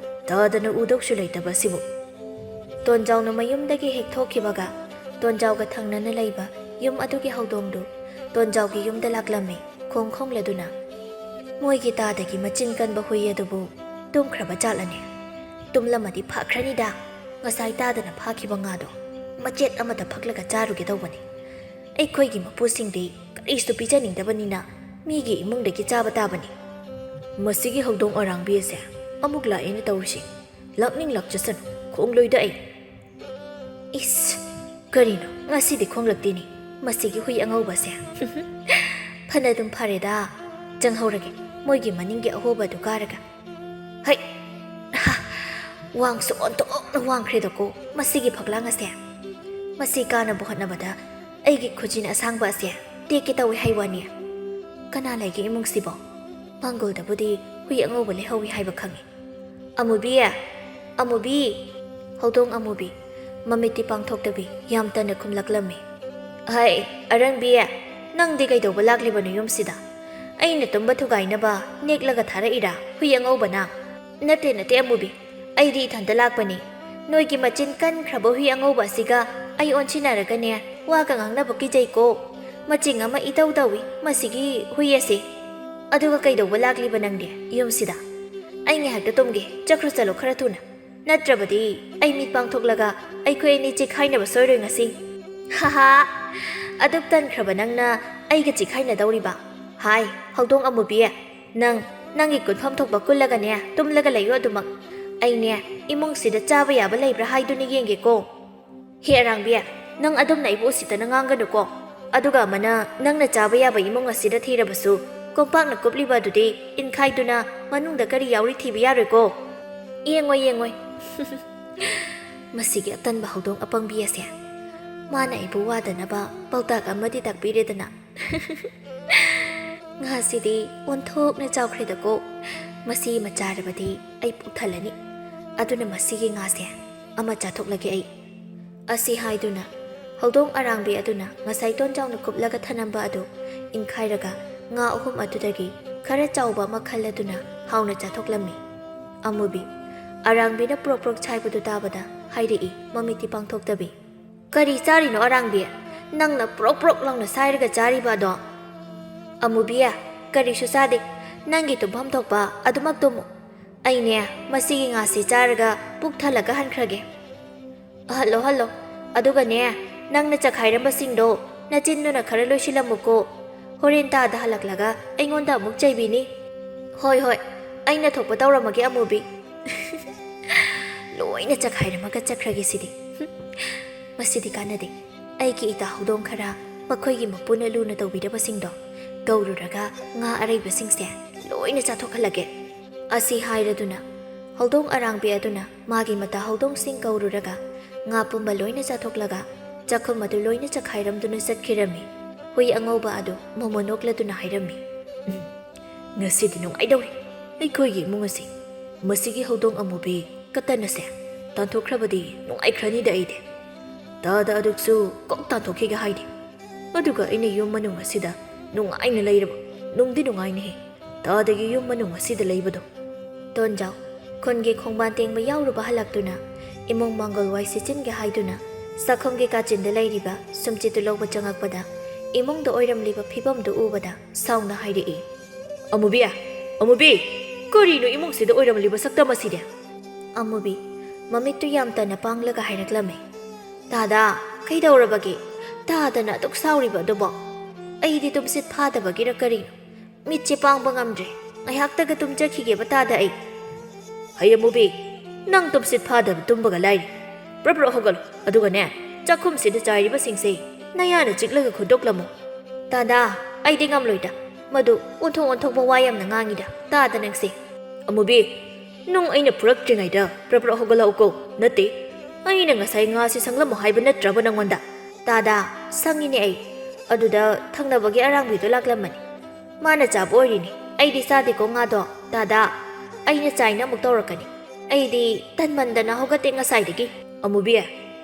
ꯇꯥꯗꯅ ꯎꯗꯧꯁꯨ ꯂꯩꯇꯕ ꯑꯁꯤꯕꯨ꯫ ꯇꯣꯟꯖꯥꯎꯅ ꯃꯌꯨꯝꯗꯒꯤ ꯍꯦꯛ ꯊꯣꯛꯈꯤꯕꯒ, ꯇꯣꯟꯖꯥꯎꯒ ꯊꯪꯅꯅ ꯂꯩꯕ ꯌꯨꯝ ꯑꯗꯨꯒꯤ ꯍꯧꯗꯣꯡꯗꯨ ꯇꯣꯟꯖꯥꯎꯒꯤ ꯌꯨꯝꯗ ꯂꯥꯛꯂꯝꯃꯤ, ꯈꯣꯡ ꯈꯣꯡꯂꯗꯨꯅ꯫ ꯃꯣꯏꯒꯤ ꯇꯥꯗꯒꯤ ꯃꯆꯤꯟ ꯀꯟꯕ ꯍꯨꯏ ꯑꯗꯨꯕꯨ ꯇꯨꯝꯈ꯭ꯔꯕ ꯖꯥꯠꯂꯅꯦ? ꯇꯨꯝꯂꯝꯃꯗꯤ ꯐꯈ꯭ꯔꯅꯤꯗ, ꯉꯁꯥꯏ ꯇꯥꯗꯅ ꯐꯥꯈꯤꯕ ꯉꯥꯗꯣ ꯃꯆꯦꯠ ꯑꯃꯇ ꯐꯛꯂꯒ ꯆꯥꯔꯨꯒꯦ ꯇꯧꯕꯅꯤ꯫ ꯑꯩꯈꯣꯏꯒꯤ ꯃꯄꯨꯁꯤꯡꯗꯤ ꯀꯔꯤꯁꯨ ꯄꯤꯖꯅꯤꯡꯗꯕꯅꯤꯅ ꯃꯤꯒꯤ ꯏꯃꯨꯡꯗꯒꯤ ꯆꯥꯕ ꯇꯥꯕꯅꯤ꯫ ꯃꯁꯤꯒꯤ ꯍꯧꯗꯣꯡ ꯑꯔꯥꯡꯕꯤ ꯑꯁꯦ ꯑꯃꯨꯛ ꯂꯥꯛꯑꯦꯅ ꯇꯧꯔꯤꯁꯤ꯫ ꯂꯥꯛꯅꯤꯡ ꯂꯥꯛꯆꯁꯅꯨ, ꯈꯣꯡꯂꯣꯏꯗ ꯑꯩ꯫ ꯏꯁ, ꯀꯔꯤꯅꯣ ꯉꯁꯤꯗꯤ ꯈꯣꯡꯂꯛꯇꯦꯅꯦ ꯃꯁꯤꯒꯤ ꯍꯨꯏ ꯑꯉꯧꯕꯁꯦ? ꯐꯅ ꯑꯗꯨꯝ ꯐꯔꯦꯗ, ꯆꯪꯍꯧꯔꯒꯦ ꯃꯣꯏꯒꯤ ꯃꯅꯤꯡꯒꯤ ꯑꯍꯣꯕꯗꯨ ꯀꯥꯔꯒ꯫ ꯍꯩ! ꯍꯥ! ꯋꯥꯡꯁꯨ ꯑꯣꯟꯊꯣꯛꯅ ꯋꯥꯡꯈ꯭ꯔꯦꯗꯀꯣ ꯃꯁꯤꯒꯤ ꯐꯛꯂꯥꯡ ꯑꯁꯦ꯫ ꯃꯁꯤ ꯀꯥꯅꯕ ꯍꯣꯠꯅꯕꯗ ꯑꯩꯒꯤ ꯈꯨꯖꯤꯟ ꯑꯁꯥꯡꯕ ꯑꯁꯦ ꯇꯦꯛꯀꯦ ꯇꯧꯏ ꯍꯥꯏ ꯋꯥꯅꯤ꯫ ꯀꯅꯥ ꯂꯩꯒꯦ ꯏꯃꯨꯡꯁꯤꯕꯣ? ꯃꯥꯡꯒꯣꯜꯗꯕꯨꯗꯤ ꯍꯨꯏ ꯑꯉꯧꯕ ꯂꯩꯍꯧꯏ ꯍꯥꯏꯕ ꯈꯪꯏ꯫ "ꯑꯃꯨꯕꯤ! ꯑꯃꯨꯕꯤ!" ꯍꯧꯗꯣꯡ ꯑꯃꯨꯕꯤ ꯃꯃꯤꯠꯇꯤ ꯄꯥꯡꯊꯣꯛꯇꯕꯤ ꯌꯥꯝ ꯇꯟꯅ ꯈꯨꯝꯂꯛꯂꯝꯃꯤ꯫ "ꯍꯩ, ꯑꯔꯪꯕꯤ! ꯅꯪꯗꯤ ꯀꯩꯗꯧꯕ ꯂꯥꯛꯂꯤꯕꯅꯣ ꯌꯨꯝꯁꯤꯗ? ꯑꯩꯅ ꯇꯨꯝꯕ ꯊꯨꯒꯥꯏꯅꯕ ꯅꯦꯛꯂꯒ ꯊꯥꯔꯛꯏꯔꯥ ꯍꯨꯏ ꯑꯉꯧꯕꯅ?" "ꯅꯠꯇꯦ, ꯅꯠꯇꯦ ꯑꯃꯨꯕꯤ, ꯑꯩꯗꯤ ꯏꯊꯟꯇ ꯂꯥꯛꯄꯅꯤ꯫ ꯅꯣꯏꯒꯤ ꯃꯆꯤꯟ ꯀꯟꯈ꯭ꯔꯕ ꯍꯨꯏ ꯑꯉꯧꯕ ꯑꯁꯤꯒ ꯑꯩ ꯑꯣꯟꯁꯤꯟꯅꯔꯒꯅꯦ ꯋꯥꯒ ꯉꯥꯡꯅꯕ ꯀꯤꯖꯩꯀꯣ꯫ ꯃꯆꯤꯡ ꯑꯃ ꯏꯇꯧ ꯇꯧꯏ ꯃꯁꯤꯒꯤ ꯍꯨꯏ ꯑꯁꯤ꯫ ꯑꯗꯨꯒ ꯀꯩꯗꯧꯕ ꯂꯥꯛꯂꯤꯕ ꯅꯪꯗꯤ ꯌꯨꯝꯁꯤꯗ? ꯑꯩ ꯉꯥꯏꯍꯥꯛꯇ ꯇꯨꯝꯒꯦ, ꯆꯠꯈ꯭ꯔꯣ ꯆꯠꯂꯣ ꯈꯔ ꯊꯨꯅ꯫ ꯅꯠꯇ꯭ꯔꯕꯗꯤ ꯑꯩ ꯃꯤꯠ ꯄꯥꯡꯊꯣꯛꯂꯒ ꯑꯩꯈꯣꯏ ꯑꯅꯤ ꯆꯦꯛꯈꯥꯏꯅꯕ ꯁꯣꯏꯔꯣꯏ ꯉꯁꯤ꯫" "ꯍꯥꯍꯥ, ꯑꯗꯨꯛ ꯇꯟꯈ꯭ꯔꯕ ꯅꯪꯅ ꯑꯩꯒ ꯆꯦꯛꯈꯥꯏꯅꯗꯧꯔꯤꯕ? ꯍꯥꯏ, ꯍꯧꯗꯣꯡ ꯑꯃꯨꯕꯤ, ꯅꯪ ꯅꯪꯒꯤ ꯀꯨꯟꯐꯝ ꯊꯣꯛꯄ ꯀꯨꯜꯂꯒꯅꯦ ꯇꯨꯝꯂꯒ ꯂꯩꯌꯨ ꯑꯗꯨꯃꯛ꯫ ꯑꯩꯅꯦ ꯏꯃꯨꯡꯁꯤꯗ ꯆꯥꯕ ꯌꯥꯕ ꯂꯩꯕ꯭ꯔꯥ ꯍꯥꯏꯗꯨꯅ ꯌꯦꯡꯒꯦꯀꯣ꯫ ꯍꯦ ꯑꯔꯥꯡꯕꯤ, ꯅꯪ ꯑꯗꯨꯝꯅ ꯑꯩꯕꯨ ꯎꯁꯤꯠꯇꯅ ꯉꯥꯡꯒꯅꯨꯀꯣ꯫ ꯑꯗꯨꯒ ꯑꯃꯅ ꯅꯪꯅ ꯆꯥꯕ ꯌꯥꯕ ꯏꯃꯨꯡ ꯑꯁꯤꯗ ꯊꯤꯔꯕꯁꯨ ꯀꯣꯝꯄꯥꯛꯅ ꯀꯨꯞꯂꯤꯕ ꯑꯗꯨꯗꯤ ꯏꯟꯈꯥꯏꯗꯨꯅ ꯃꯅꯨꯡꯗ ꯀꯔꯤ ꯌꯥꯎꯔꯤ ꯊꯤꯕ ꯌꯥꯔꯣꯏꯀꯣ꯫" "ꯌꯦꯡꯉꯣꯏ, ꯌꯦꯡꯉꯣꯏ꯫" ꯃꯁꯤꯒꯤ ꯑꯇꯟꯕ ꯍꯧꯗꯣꯡ ꯑꯄꯪꯕꯤ ꯑꯁꯦ꯫ ꯃꯥꯅ ꯑꯩꯕꯨ ꯋꯥꯗꯅꯕ ꯄꯥꯎꯇꯥꯛ ꯑꯃꯗꯤ ꯇꯥꯛꯄꯤꯔꯦꯗꯅ꯫ "ꯉꯥꯁꯤꯗꯤ ꯑꯣꯟꯊꯣꯛꯅ ꯆꯥꯎꯈ꯭ꯔꯦꯗꯀꯣ꯫ ꯃꯁꯤ ꯑꯃ ꯆꯥꯔꯕꯗꯤ ꯑꯩ ꯄꯨꯛ ꯊꯜꯂꯅꯤ꯫ ꯑꯗꯨꯅ ꯃꯁꯤꯒꯤ ꯉꯥꯁꯦ ꯑꯃ ꯆꯥꯊꯣꯛꯂꯒꯦ ꯑꯩ"꯫ ꯑꯁꯤ ꯍꯥꯏꯗꯨꯅ ꯍꯧꯗꯣꯡ ꯑꯔꯥꯡꯕꯤ ꯑꯗꯨꯅ ꯉꯁꯥꯏ ꯇꯣꯟꯖꯥꯎꯅ ꯀꯨꯞꯂꯒ ꯊꯅꯝꯕ ꯑꯗꯨ ꯏꯟꯈꯥꯏꯔꯒ ꯉꯥ ꯑꯍꯨꯝ ꯑꯗꯨꯗꯒꯤ ꯈꯔ ꯆꯥꯎꯕ ꯑꯃ ꯈꯜꯂꯗꯨꯅ ꯍꯥꯎꯅ ꯆꯥꯊꯣꯛꯂꯝꯃꯤ꯫ ꯑꯃꯨꯕꯤ ꯑꯔꯥꯡꯕꯤꯅ ꯄ꯭ꯔꯣꯛ ꯄ꯭ꯔꯣꯛ ꯁꯥꯏꯕꯗꯨ ꯇꯥꯕꯗ ꯍꯥꯏꯔꯛꯏ, ꯃꯃꯤꯠꯇꯤ ꯄꯥꯡꯊꯣꯛꯇꯕꯤ꯫ "ꯀꯔꯤ ꯆꯥꯔꯤꯅꯣ ꯑꯔꯥꯡꯕꯤ? ꯅꯪꯅ ꯄ꯭ꯔꯣꯛ ꯄ꯭ꯔꯣꯛ ꯂꯥꯎꯅ ꯁꯥꯏꯔꯒ ꯆꯥꯔꯤꯕ ꯑꯗꯣ?" "ꯑꯃꯨꯕꯤ, ꯀꯔꯤꯁꯨ ꯆꯥꯗꯦ꯫ ꯅꯪꯒꯤ ꯇꯨꯝꯐꯝ ꯊꯣꯛꯄ ꯑꯗꯨꯃꯛ ꯇꯨꯝꯃꯨ꯫ ꯑꯩꯅꯦ, ꯃꯁꯤꯒꯤ ꯉꯥꯁꯤ ꯆꯥꯔꯒ ꯄꯨꯛ ꯊꯜꯂꯒ ꯍꯟꯈ꯭ꯔꯒꯦ"꯫ "Hello, hello. ꯑꯗꯨꯒꯅꯦ, ꯅꯪꯅ ꯆꯈꯥꯏꯔꯝꯕꯁꯤꯡꯗꯣ ꯅꯆꯤꯟꯗꯨꯅ ꯈꯔ ꯂꯣꯏꯁꯤꯜꯂꯝꯃꯨꯀꯣ꯫ ꯍꯣꯔꯦꯟ ꯇꯥꯗ ꯍꯜꯂꯛꯂꯒ ꯑꯩꯉꯣꯟꯗ ꯑꯃꯨꯛ ꯆꯩꯕꯤꯅꯤ"꯫ "ꯍꯣꯏ, ꯍꯣꯏ꯫ ꯑꯩꯅ ꯊꯣꯛꯄ ꯇꯧꯔꯝꯃꯒꯦ, ꯑꯃꯨꯕꯤ"꯫ "ꯂꯣꯏꯅ ꯆꯈꯥꯏꯔꯝꯃꯒ ꯆꯠꯈ꯭ꯔꯒꯦ ꯁꯤꯗꯤ꯫ ꯃꯁꯤꯗꯤ ꯀꯥꯟꯅꯗꯦ꯫ ꯑꯩꯒꯤ ꯏꯇꯥ ꯍꯧꯗꯣꯡ ꯈꯔ, ꯃꯈꯣꯏꯒꯤ ꯃꯄꯨꯅ ꯂꯨꯅ ꯇꯧꯕꯤꯔꯕꯁꯤꯡꯗꯣ ꯀꯧꯔꯨꯔꯒ ꯉꯥ ꯑꯔꯩꯕꯁꯤꯡꯁꯦ ꯂꯣꯏꯅ ꯆꯥꯊꯣꯛꯍꯜꯂꯒꯦ"꯫ ꯑꯁꯤ ꯍꯥꯏꯔꯗꯨꯅ ꯍꯧꯗꯣꯡ ꯑꯔꯥꯡꯕꯤ ꯑꯗꯨꯅ ꯃꯥꯒꯤ ꯃꯇꯥ ꯍꯧꯗꯣꯡꯁꯤꯡ ꯀꯧꯔꯨꯔꯒ ꯉꯥ ꯄꯨꯝꯕ ꯂꯣꯏꯅ ꯆꯥꯊꯣꯛꯂꯒ ꯆꯥꯛꯈꯨꯝ ꯑꯗꯨ ꯂꯣꯏꯅ ꯆꯈꯥꯏꯔꯝꯗꯨꯅ ꯆꯠꯈꯤꯔꯝꯃꯤ꯫ ꯍꯨꯏ ꯑꯉꯧꯕ ꯑꯗꯨ ꯃꯣꯃꯣ ꯅꯣꯛꯂꯗꯨꯅ ꯍꯥꯏꯔꯝꯃꯤ, "ꯎꯝ, ꯉꯁꯤꯗꯤ ꯅꯨꯡꯉꯥꯏꯗꯧꯔꯤ ꯑꯩꯈꯣꯏꯒꯤ ꯏꯃꯨꯡ ꯑꯁꯤ꯫ ꯃꯁꯤꯒꯤ ꯍꯧꯗꯣꯡ ꯑꯃꯨꯕꯤ ꯀꯇꯟ ꯑꯁꯦ ꯇꯥꯟꯊꯣꯛꯈ꯭ꯔꯕꯗꯤ ꯅꯨꯡꯉꯥꯏꯈ꯭ꯔꯅꯤꯗ ꯑꯩꯗꯤ꯫ ꯇꯥꯗ ꯑꯗꯨꯁꯨ ꯀꯣꯛ ꯇꯥꯟꯊꯣꯛꯈꯤꯒꯦ ꯍꯥꯏꯗꯦ꯫ ꯑꯗꯨꯒ ꯑꯩꯅ ꯌꯨꯝ ꯃꯅꯨꯡ ꯑꯁꯤꯗ ꯅꯨꯡꯉꯥꯏꯅ ꯂꯩꯔꯕ꯫ ꯅꯨꯡꯗꯤ ꯅꯨꯡꯉꯥꯏꯅꯤꯍꯦ ꯇꯥꯗꯒꯤ ꯌꯨꯝ ꯃꯅꯨꯡ ꯑꯁꯤꯗ ꯂꯩꯕꯗꯣ"꯫ ꯇꯣꯟꯖꯥꯎ ꯈꯨꯟꯒꯤ ꯈꯣꯡꯕꯥꯟ ꯇꯦꯡꯕ ꯌꯥꯎꯔꯨꯕ ꯍꯜꯂꯛꯇꯨꯅ ꯏꯃꯨꯡ ꯃꯥꯡꯒꯣꯜ ꯋꯥꯏ ꯁꯤꯠꯆꯤꯟꯒꯦ ꯍꯥꯏꯗꯨꯅ ꯆꯥꯛꯈꯨꯝꯒꯤ ꯀꯥꯆꯤꯟꯗ ꯂꯩꯔꯤꯕ ꯁꯨꯝꯆꯤꯠꯇꯨ ꯂꯧꯕ ꯆꯪꯉꯛꯄꯗ ꯏꯃꯨꯡꯗ ꯑꯣꯏꯔꯝꯂꯤꯕ ꯐꯤꯕꯝꯗꯨ ꯎꯕꯗ ꯁꯥꯎꯅ ꯍꯥꯏꯔꯛꯏ, "ꯑꯃꯨꯕꯤ, ꯑꯃꯨꯕꯤ, ꯀꯔꯤꯅꯣ ꯏꯃꯨꯡꯁꯤꯗ ꯑꯣꯏꯔꯝꯂꯤꯕ ꯁꯛꯇꯝ ꯑꯁꯤꯗꯤ?" ꯑꯃꯨꯕꯤ ꯃꯃꯤꯠꯇꯨ ꯌꯥꯝ ꯇꯟꯅ ꯄꯥꯡꯂꯒ ꯍꯥꯏꯔꯛꯂꯝꯃꯤ, "ꯇꯥꯗ, ꯀꯩꯗꯧꯔꯕꯒꯦ? ꯇꯥꯗꯅ ꯑꯗꯨꯛ ꯁꯥꯎꯔꯤꯕ ꯑꯗꯨꯕꯣ? ꯑꯩꯗꯤ ꯇꯨꯝꯁꯤꯠ ꯐꯥꯗꯕꯒꯤꯔ ꯀꯔꯤꯅꯣ? ꯃꯤꯠꯁꯦ ꯄꯥꯡꯕ ꯉꯝꯗ꯭ꯔꯦ꯫ ꯉꯥꯏꯍꯥꯛꯇꯒ ꯇꯨꯝꯖꯈꯤꯒꯦꯕ ꯇꯥꯗ ꯑꯩ"꯫ "ꯍꯩ ꯑꯃꯨꯕꯤ, ꯅꯪ ꯇꯨꯝꯁꯤꯠ ꯐꯥꯗꯕ ꯇꯨꯝꯕꯒ ꯂꯥꯏꯔꯤ꯫ ꯄ꯭ꯔꯞ ꯄ꯭ꯔꯞ ꯍꯧꯒꯠꯂꯨ, ꯑꯗꯨꯒꯅꯦ, ꯆꯥꯛꯈꯨꯝꯁꯤꯗ ꯆꯥꯏꯔꯤꯕꯁꯤꯡꯁꯦ ꯅꯌꯥꯅ ꯆꯤꯛꯂꯒ ꯈꯨꯟꯗꯣꯛꯂꯝꯃꯨ"꯫ "ꯇꯥꯗ, ꯑꯩꯗꯤ ꯉꯝꯂꯣꯏꯗ꯫ ꯃꯗꯨ ꯑꯣꯟꯊꯣꯛ ꯑꯣꯟꯊꯣꯛꯄ ꯋꯥ ꯌꯥꯝꯅ ꯉꯥꯡꯉꯤꯗ ꯇꯥꯗ ꯅꯪꯁꯦ"꯫ "ꯑꯃꯨꯕꯤ, ꯅꯨꯡ ꯑꯩꯅ ꯐꯨꯔꯛꯇ꯭ꯔꯤꯉꯩꯗ ꯄ꯭ꯔꯞ ꯄ꯭ꯔꯞ ꯍꯧꯒꯠꯂꯛꯎꯀꯣ꯫ ꯅꯠꯇꯦ, ꯑꯩꯅ ꯉꯁꯥꯏ ꯉꯥꯁꯤ ꯁꯪꯂꯝꯃꯣ ꯍꯥꯏꯕ ꯅꯠꯇ꯭ꯔꯕ ꯅꯪꯉꯣꯟꯗ?" "ꯇꯥꯗ, ꯁꯪꯉꯤꯅꯦ ꯑꯩ꯫ ꯑꯗꯨꯗ ꯊꯪꯅꯕꯒꯤ ꯑꯔꯥꯡꯕꯤꯗꯣ ꯂꯥꯛꯂꯝꯃꯅꯤ"꯫ ꯃꯥꯅ ꯆꯥꯕ ꯑꯣꯏꯔꯤꯅꯤ, ꯑꯩꯗꯤ ꯆꯥꯗꯦꯀꯣ ꯉꯥꯗꯣ꯫ ꯇꯥꯗ, ꯑꯩꯅ ꯆꯥꯏꯅ ꯑꯃꯨꯛ ꯇꯧꯔꯛꯀꯅꯤ꯫ ꯑꯩꯗꯤ ꯇꯟꯃꯟꯗꯅ ꯍꯧꯒꯠꯇꯦ ꯉꯁꯥꯏꯗꯒꯤ꯫ ꯑꯃꯨꯕꯤ,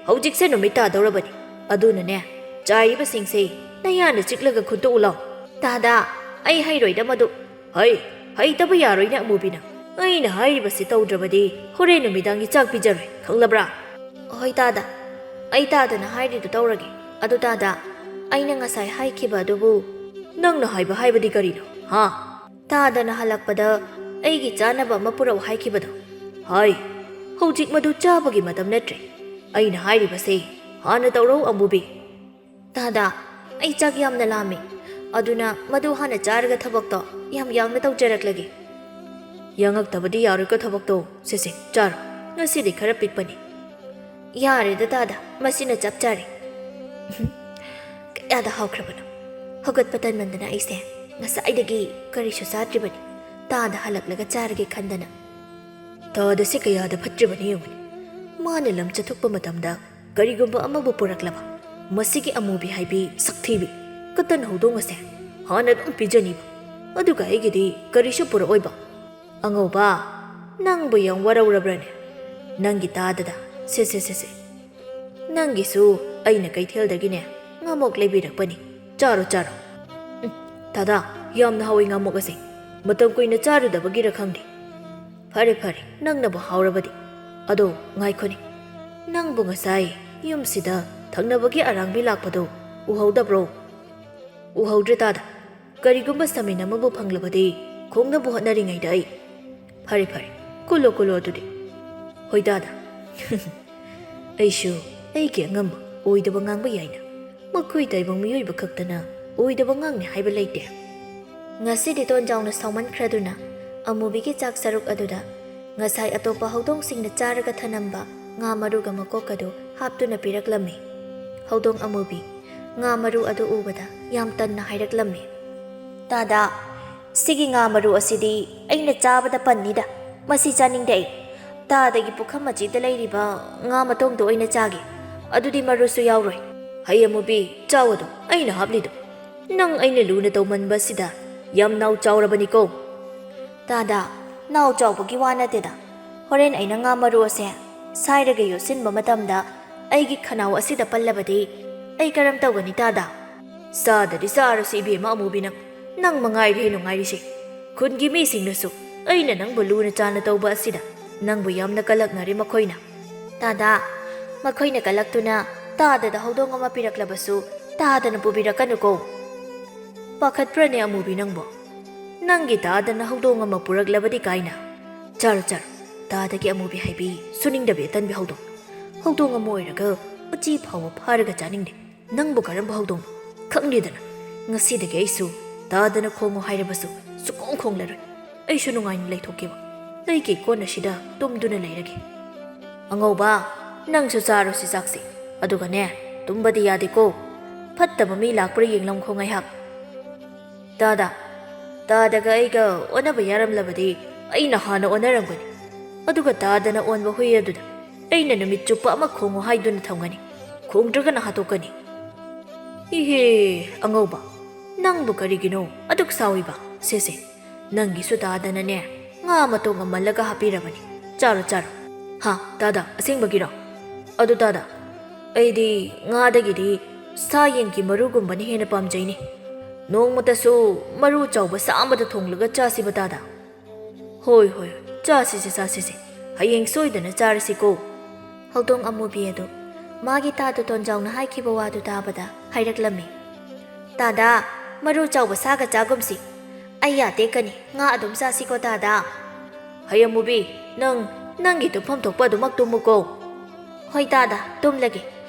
ꯍꯧꯖꯤꯛꯁꯦ ꯅꯨꯃꯤꯠ ꯇꯥꯗꯧꯔꯕꯅꯤ꯫ ꯑꯗꯨꯅꯅꯦ, ꯆꯥꯏꯔꯤꯕꯁꯤꯡꯁꯦ ꯅꯌꯥꯅ ꯆꯤꯛꯂꯒ ꯈꯨꯟꯇꯣꯛꯎ ꯂꯥꯎ꯫ ꯇꯥꯗ, ꯑꯩ ꯍꯩꯔꯣꯏꯗ ꯃꯗꯨ꯫ ꯍꯩ, ꯍꯩꯇꯕ ꯌꯥꯔꯣꯏꯅꯦ ꯑꯃꯨꯕꯤꯅ꯫ ꯑꯩꯅ ꯍꯥꯏꯔꯤꯕꯁꯤ ꯇꯧꯗ꯭ꯔꯕꯗꯤ ꯍꯣꯔꯦꯟ ꯅꯨꯃꯤꯗꯥꯡꯒꯤ ꯆꯥꯛ ꯄꯤꯖꯔꯣꯏ, ꯈꯪꯂꯕ꯭ꯔꯥ? ꯍꯣꯏ ꯇꯥꯗ, ꯑꯩ ꯇꯥꯗꯅ ꯍꯥꯏꯔꯤꯗꯨ ꯇꯧꯔꯒꯦ꯫ ꯑꯗꯨ ꯇꯥꯗ, ꯑꯩꯅ ꯉꯁꯥꯏ ꯍꯥꯏꯈꯤꯕ ꯑꯗꯨꯕꯨ? ꯅꯪꯅ ꯍꯥꯏꯕ ꯍꯥꯏꯕꯗꯤ ꯀꯔꯤꯅꯣ, ꯍꯥ? ꯇꯥꯗꯅ ꯍꯜꯂꯛꯄꯗ ꯑꯩꯒꯤ ꯆꯥꯅꯕ ꯑꯃ ꯄꯨꯔꯛꯎ ꯍꯥꯏꯈꯤꯕꯗꯣ꯫ ꯍꯥꯏ, ꯍꯧꯖꯤꯛ ꯃꯗꯨ ꯆꯥꯕꯒꯤ ꯃꯇꯝ ꯅꯠꯇ꯭ꯔꯦ꯫ ꯑꯩꯅ ꯍꯥꯏꯔꯤꯕꯁꯦ ꯍꯥꯟꯅ ꯇꯧꯔꯧ ꯑꯃꯨꯕꯤ꯫ ꯇꯥꯗ, ꯑꯩ ꯆꯥꯛ ꯌꯥꯝꯅ ꯂꯥꯝꯃꯤ꯫ ꯑꯗꯨꯅ ꯃꯗꯨ ꯍꯥꯟꯅ ꯆꯥꯔꯒ ꯊꯕꯛꯇꯣ ꯌꯥꯝ ꯌꯥꯡꯅ ꯇꯧꯖꯔꯛꯂꯒꯦ꯫ ꯌꯥꯡꯉꯛꯇꯕꯗꯤ ꯌꯥꯔꯣꯏꯀꯣ ꯊꯕꯛꯇꯣ꯫ ꯁꯦ ꯁꯦ, ꯆꯥꯔꯣ꯫ ꯉꯁꯤꯗꯤ ꯈꯔ ꯄꯤꯛꯄꯅꯤ꯫ ꯌꯥꯔꯦꯗ ꯇꯥꯗ, ꯃꯁꯤꯅ ꯆꯞ ꯆꯥꯔꯦ꯫ ꯀꯌꯥꯗ ꯍꯥꯎꯈ꯭ꯔꯕꯅꯣ꯫ ꯍꯧꯒꯠꯄ ꯇꯟꯃꯟꯗꯅ ꯑꯩꯁꯦ ꯉꯁꯥꯏꯗꯒꯤ ꯀꯔꯤꯁꯨ ꯆꯥꯗ꯭ꯔꯤꯕꯅꯤ꯫ ꯇꯥꯗ ꯍꯜꯂꯛꯂꯒ ꯆꯥꯔꯒꯦ ꯈꯟꯗꯅ꯫ ꯇꯥꯗꯁꯦ ꯀꯌꯥꯗ ꯐꯠꯇ꯭ꯔꯤꯕꯅꯤ ꯌꯦꯡꯉꯨꯅꯦ꯫ ꯃꯥꯅ ꯂꯝ ꯆꯠꯊꯣꯛꯄ ꯃꯇꯝꯗ ꯀꯔꯤꯒꯨꯝꯕ ꯑꯃꯕꯨ ꯄꯨꯔꯛꯂꯕ, ꯃꯁꯤꯒꯤ ꯑꯃꯨꯕꯤ ꯍꯥꯏꯕꯤ ꯁꯛꯊꯤꯕꯤ ꯀꯇꯟ ꯍꯧꯗꯣꯡ ꯑꯁꯦ ꯍꯥꯟꯅ ꯑꯗꯨꯝ ꯄꯤꯖꯅꯤꯕ꯫ ꯑꯗꯨꯒ ꯑꯩꯒꯤꯗꯤ ꯀꯔꯤꯁꯨ ꯄꯨꯔꯛꯑꯣꯏꯕ꯫ ꯑꯉꯧꯕ, ꯅꯪꯕꯨ ꯌꯥꯝ ꯋꯥꯔꯧꯔꯕ꯭ꯔꯅꯦ? ꯅꯪꯒꯤ ꯇꯥꯗꯗ꯫ ꯁꯦ, ꯁꯦ, ꯁꯦ, ꯁꯦ꯫ ꯅꯪꯒꯤꯁꯨ ꯑꯩꯅ ꯀꯩꯊꯦꯜꯗꯒꯤꯅꯦ ꯉꯥꯃꯣꯛ ꯂꯩꯕꯤꯔꯛꯄꯅꯤ꯫ ꯆꯥꯔꯣ, ꯆꯥꯔꯣ꯫ ꯎꯝ, ꯇꯥꯗ, ꯌꯥꯝꯅ ꯍꯥꯎꯏ ꯉꯥꯃꯣꯛ ꯑꯁꯦ꯫ ꯃꯇꯝ ꯀꯨꯏꯅ ꯆꯥꯔꯨꯗꯕꯒꯤꯔ ꯈꯪꯗꯦ꯫ ꯐꯔꯦ, ꯐꯔꯦ, ꯅꯪꯅꯕꯨ ꯍꯥꯎꯔꯕꯗꯤ꯫ ꯑꯗꯣ ꯉꯥꯏꯈꯣꯅꯦ, ꯅꯪꯕꯨ ꯉꯁꯥꯏ ꯌꯨꯝꯁꯤꯗ ꯊꯪꯅꯕꯒꯤ ꯑꯔꯥꯡꯕꯤ ꯂꯥꯛꯄꯗꯣ ꯎꯍꯧꯗꯕ꯭ꯔꯣ? ꯎꯍꯧꯗ꯭ꯔꯦ ꯇꯥꯗ꯫ ꯀꯔꯤꯒꯨꯝꯕ ꯁꯃꯤꯟ ꯑꯃꯕꯨ ꯐꯪꯂꯕꯗꯤ ꯈꯣꯡꯅꯕ ꯍꯣꯠꯅꯔꯤꯉꯩꯗ ꯑꯩ꯫ ꯐꯔꯦ, ꯐꯔꯦ, ꯀꯨꯜꯂꯣ, ꯀꯨꯜꯂꯣ ꯑꯗꯨꯗꯤ꯫ ꯍꯣꯏ ꯇꯥꯗ꯫ ꯑꯩꯁꯨ ꯑꯩꯒꯤ ꯑꯉꯝꯕ ꯑꯣꯏꯗꯕ ꯉꯥꯡꯕ ꯌꯥꯏꯅ꯫ ꯃꯈꯣꯏ ꯇꯥꯏꯕꯪ ꯃꯤꯑꯣꯏꯕ ꯈꯛꯇꯅ ꯑꯣꯏꯗꯕ ꯉꯥꯡꯅꯤ ꯍꯥꯏꯕ ꯂꯩꯇꯦ꯫ ꯉꯁꯤꯗꯤ ꯇꯣꯟꯖꯥꯎꯅ ꯁꯥꯎꯃꯟꯈ꯭ꯔꯗꯨꯅ ꯑꯃꯨꯕꯤꯒꯤ ꯆꯥꯛ ꯁꯔꯨꯛ ꯑꯗꯨꯗ ꯉꯁꯥꯏ ꯑꯇꯣꯞꯄ ꯍꯧꯗꯣꯡꯁꯤꯡꯅ ꯆꯥꯔꯒ ꯊꯅꯝꯕ ꯉꯥ ꯃꯔꯨꯒ ꯃꯀꯣꯛ ꯑꯗꯨ ꯍꯥꯞꯇꯨꯅ ꯄꯤꯔꯛꯂꯝꯃꯤ꯫ ꯍꯧꯗꯣꯡ ꯑꯃꯨꯕꯤ ꯉꯥ ꯃꯔꯨ ꯑꯗꯨ ꯎꯕꯗ ꯌꯥꯝ ꯇꯟꯅ ꯍꯥꯏꯔꯛꯂꯝꯃꯤ꯫ ꯇꯥꯗ, ꯁꯤꯒꯤ ꯉꯥ ꯃꯔꯨ ꯑꯁꯤꯗꯤ ꯑꯩꯅ ꯆꯥꯕꯗ ꯄꯟꯅꯤꯗ꯫ ꯃꯁꯤ ꯆꯥꯅꯤꯡꯗꯦ ꯑꯩ꯫ ꯇꯥꯗꯒꯤ ꯄꯨꯈꯝ ꯃꯆꯤꯗ ꯂꯩꯔꯤꯕ ꯉꯥ ꯃꯇꯣꯡꯗꯣ ꯑꯣꯏꯅ ꯆꯥꯒꯦ꯫ ꯑꯗꯨꯗꯤ ꯃꯔꯨꯁꯨ ꯌꯥꯎꯔꯣꯏ꯫ ꯍꯩ ꯑꯃꯨꯕꯤ, ꯆꯥꯎ ꯑꯗꯣ, ꯑꯩꯅ ꯍꯥꯞꯂꯤꯗꯣ꯫ ꯅꯪ ꯑꯩꯅ ꯂꯨꯅ ꯇꯧꯃꯟꯕꯁꯤꯗ ꯌꯥꯝ ꯅꯥꯎ ꯆꯥꯎꯔꯕꯅꯤꯀꯣ꯫ ꯇꯥꯗ, ꯅꯥꯎ ꯆꯥꯎꯕꯒꯤ ꯋꯥ ꯅꯠꯇꯦꯗ꯫ ꯍꯣꯔꯦꯟ ꯑꯩꯅ ꯉꯥ ꯃꯔꯨ ꯑꯁꯦ ꯁꯥꯏꯔꯒ ꯌꯣꯠꯁꯤꯟꯕ ꯃꯇꯝꯗ ꯑꯩꯒꯤ ꯈꯅꯥꯎ ꯑꯁꯤꯗ ꯄꯜꯂꯕꯗꯤ ꯑꯩ ꯀꯔꯝ ꯇꯧꯒꯅꯤ ꯇꯥꯗ? ꯆꯥꯗꯗꯤ ꯆꯥꯔꯁꯤ ꯏꯕꯦꯝꯃ ꯑꯃꯨꯕꯤ ꯅꯪ꯫ ꯅꯪ ꯃꯉꯥꯏꯔꯦ ꯅꯨꯡꯉꯥꯏꯔꯤꯁꯦ꯫ ꯈꯨꯟꯒꯤ ꯃꯤꯁꯤꯡꯅꯁꯨ ꯑꯩꯅ ꯅꯪꯕꯨ ꯂꯨꯅ ꯆꯥꯟꯅ ꯇꯧꯕ ꯑꯁꯤꯗ ꯅꯪꯕꯨ ꯌꯥꯝꯅ ꯀꯜꯂꯛꯅꯔꯦ ꯃꯈꯣꯏꯅ꯫ ꯇꯥꯗ, ꯃꯈꯣꯏꯅ ꯀꯜꯂꯛꯇꯨꯅ ꯇꯥꯗꯗ ꯍꯧꯗꯣꯡ ꯑꯃ ꯄꯤꯔꯛꯂꯕꯁꯨ ꯇꯥꯗꯅ ꯄꯨꯕꯤꯔꯛꯀꯅꯨꯀꯣ꯫ ꯄꯥꯈꯠꯄ꯭ꯔꯅꯦ ꯑꯃꯨꯕꯤ ꯅꯪꯕꯣ? ꯅꯪꯒꯤ ꯇꯥꯗꯅ ꯍꯧꯗꯣꯡ ꯑꯃ ꯄꯨꯔꯛꯂꯕꯗꯤ ꯀꯥꯏꯅ? ꯆꯥꯔꯣ, ꯆꯥꯔꯣ, ꯇꯥꯗꯒꯤ ꯑꯃꯨꯕꯤ ꯍꯥꯏꯕꯤ ꯁꯨꯅꯤꯡꯗꯕꯤ ꯑꯇꯟꯕꯤ ꯍꯧꯗꯣꯡ꯫ ꯍꯧꯗꯣꯡ ꯑꯃ ꯑꯣꯏꯔꯒ ꯎꯆꯤ ꯐꯥꯎꯕ ꯐꯥꯔꯒ ꯆꯥꯅꯤꯡꯗꯦ꯫ ꯅꯪꯕꯨ ꯀꯔꯝꯕ ꯍꯧꯗꯣꯡꯅꯣ? ꯈꯪꯗꯦꯗꯅ꯫ ꯉꯁꯤꯗꯒꯤ ꯑꯩꯁꯨ ꯇꯥꯗꯅ ꯈꯣꯡꯉꯨ ꯍꯥꯏꯔꯕꯁꯨ ꯁꯨꯛꯈꯣꯡ ꯈꯣꯡꯂꯔꯣꯏ꯫ ꯑꯩꯁꯨ ꯅꯨꯡꯉꯥꯏꯅ ꯂꯩꯊꯣꯛꯀꯦꯕ꯫ ꯑꯩꯒꯤ ꯀꯣꯟ ꯑꯁꯤꯗ ꯇꯨꯝꯗꯨꯅ ꯂꯩꯔꯒꯦ꯫ ꯑꯉꯧꯕ, ꯅꯪꯁꯨ ꯆꯥꯔꯣꯁꯤ ꯆꯥꯛꯁꯤ꯫ ꯑꯗꯨꯒꯅꯦ, ꯇꯨꯝꯕꯗꯤ ꯌꯥꯗꯦꯀꯣ꯫ ꯐꯠꯇꯕ ꯃꯤ ꯂꯥꯛꯄ꯭ꯔꯥ ꯌꯦꯡꯂꯝꯈꯣ ꯉꯥꯏꯍꯥꯛ꯫ ꯇꯥꯗ, ꯇꯥꯗꯒ ꯑꯩꯒ ꯑꯣꯟꯅꯕ ꯌꯥꯔꯝꯂꯕꯗꯤ ꯑꯩꯅ ꯍꯥꯟꯅ ꯑꯣꯟꯅꯔꯝꯒꯅꯤ꯫ ꯑꯗꯨꯒ ꯇꯥꯗꯅ ꯑꯣꯟꯕ ꯍꯨꯏ ꯑꯗꯨꯗ ꯑꯩꯅ ꯅꯨꯃꯤꯠ ꯆꯨꯞꯄ ꯑꯃ ꯈꯣꯡꯉꯨ ꯍꯥꯏꯗꯨꯅ ꯊꯝꯒꯅꯤ꯫ ꯈꯣꯡꯗ꯭ꯔꯒꯅ ꯍꯥꯠꯇꯣꯛꯀꯅꯤ꯫ ꯏꯍꯦ, ꯑꯉꯧꯕ, ꯅꯪꯕꯨ ꯀꯔꯤꯒꯤꯅꯣ ꯑꯗꯨꯛ ꯁꯥꯎꯏꯕ? ꯁꯦ, ꯁꯦ, ꯅꯪꯒꯤꯁꯨ ꯇꯥꯗꯅꯅꯦ, ꯉꯥ ꯃꯇꯣꯡ ꯑꯃꯜꯂꯒ ꯍꯥꯞꯄꯤꯔꯕꯅꯤ꯫ ꯆꯥꯔꯣ, ꯆꯥꯔꯣ꯫ ꯍꯥ, ꯇꯥꯗ, ꯑꯁꯦꯡꯕꯒꯤꯔꯣ? ꯑꯗꯨ ꯇꯥꯗ, ꯑꯩꯗꯤ ꯉꯥꯗꯒꯤꯗꯤ ꯁꯥ ꯌꯦꯟꯒꯤ ꯃꯔꯨꯒꯨꯝꯕꯅ ꯍꯦꯟꯅ ꯄꯥꯝꯖꯩꯅꯦ꯫ ꯅꯣꯡꯃꯇꯁꯨ ꯃꯔꯨ ꯆꯥꯎꯕ ꯁꯥ ꯑꯃꯗ ꯊꯣꯡꯂꯒ ꯆꯥꯁꯤꯕ ꯇꯥꯗ꯫ ꯍꯣꯏ, ꯍꯣꯏ, ꯆꯥꯁꯤꯁꯦ, ꯆꯥꯁꯤꯁꯦ꯫ ꯍꯌꯦꯡ ꯁꯣꯏꯗꯅ ꯆꯥꯔꯁꯤꯀꯣ꯫ ꯍꯧꯗꯣꯡ ꯑꯃꯨꯕꯤ ꯑꯗꯨ ꯃꯥꯒꯤ ꯇꯥꯗ ꯇꯣꯟꯖꯥꯎꯅ ꯍꯥꯏꯈꯤꯕ ꯋꯥꯗꯨ ꯇꯥꯕꯗ ꯍꯥꯏꯔꯛꯂꯝꯃꯤ꯫ ꯇꯥꯗ, ꯃꯔꯨ ꯆꯥꯎꯕ ꯁꯥꯒ ꯆꯥꯒꯨꯝꯁꯤ꯫ ꯑꯩ ꯌꯥ ꯇꯦꯛꯀꯅꯤ, ꯉꯥ ꯑꯗꯨꯝ ꯆꯥꯁꯤꯀꯣ ꯇꯥꯗ꯫ ꯍꯩ ꯑꯃꯨꯕꯤ, ꯅꯪ ꯅꯪꯒꯤ ꯇꯨꯝꯐꯝ ꯊꯣꯛꯄ ꯑꯗꯨꯃꯛ ꯇꯨꯝꯃꯨꯀꯣ꯫ ꯍꯣꯏ ꯇꯥꯗ, ꯇꯨꯝꯂꯒꯦ꯫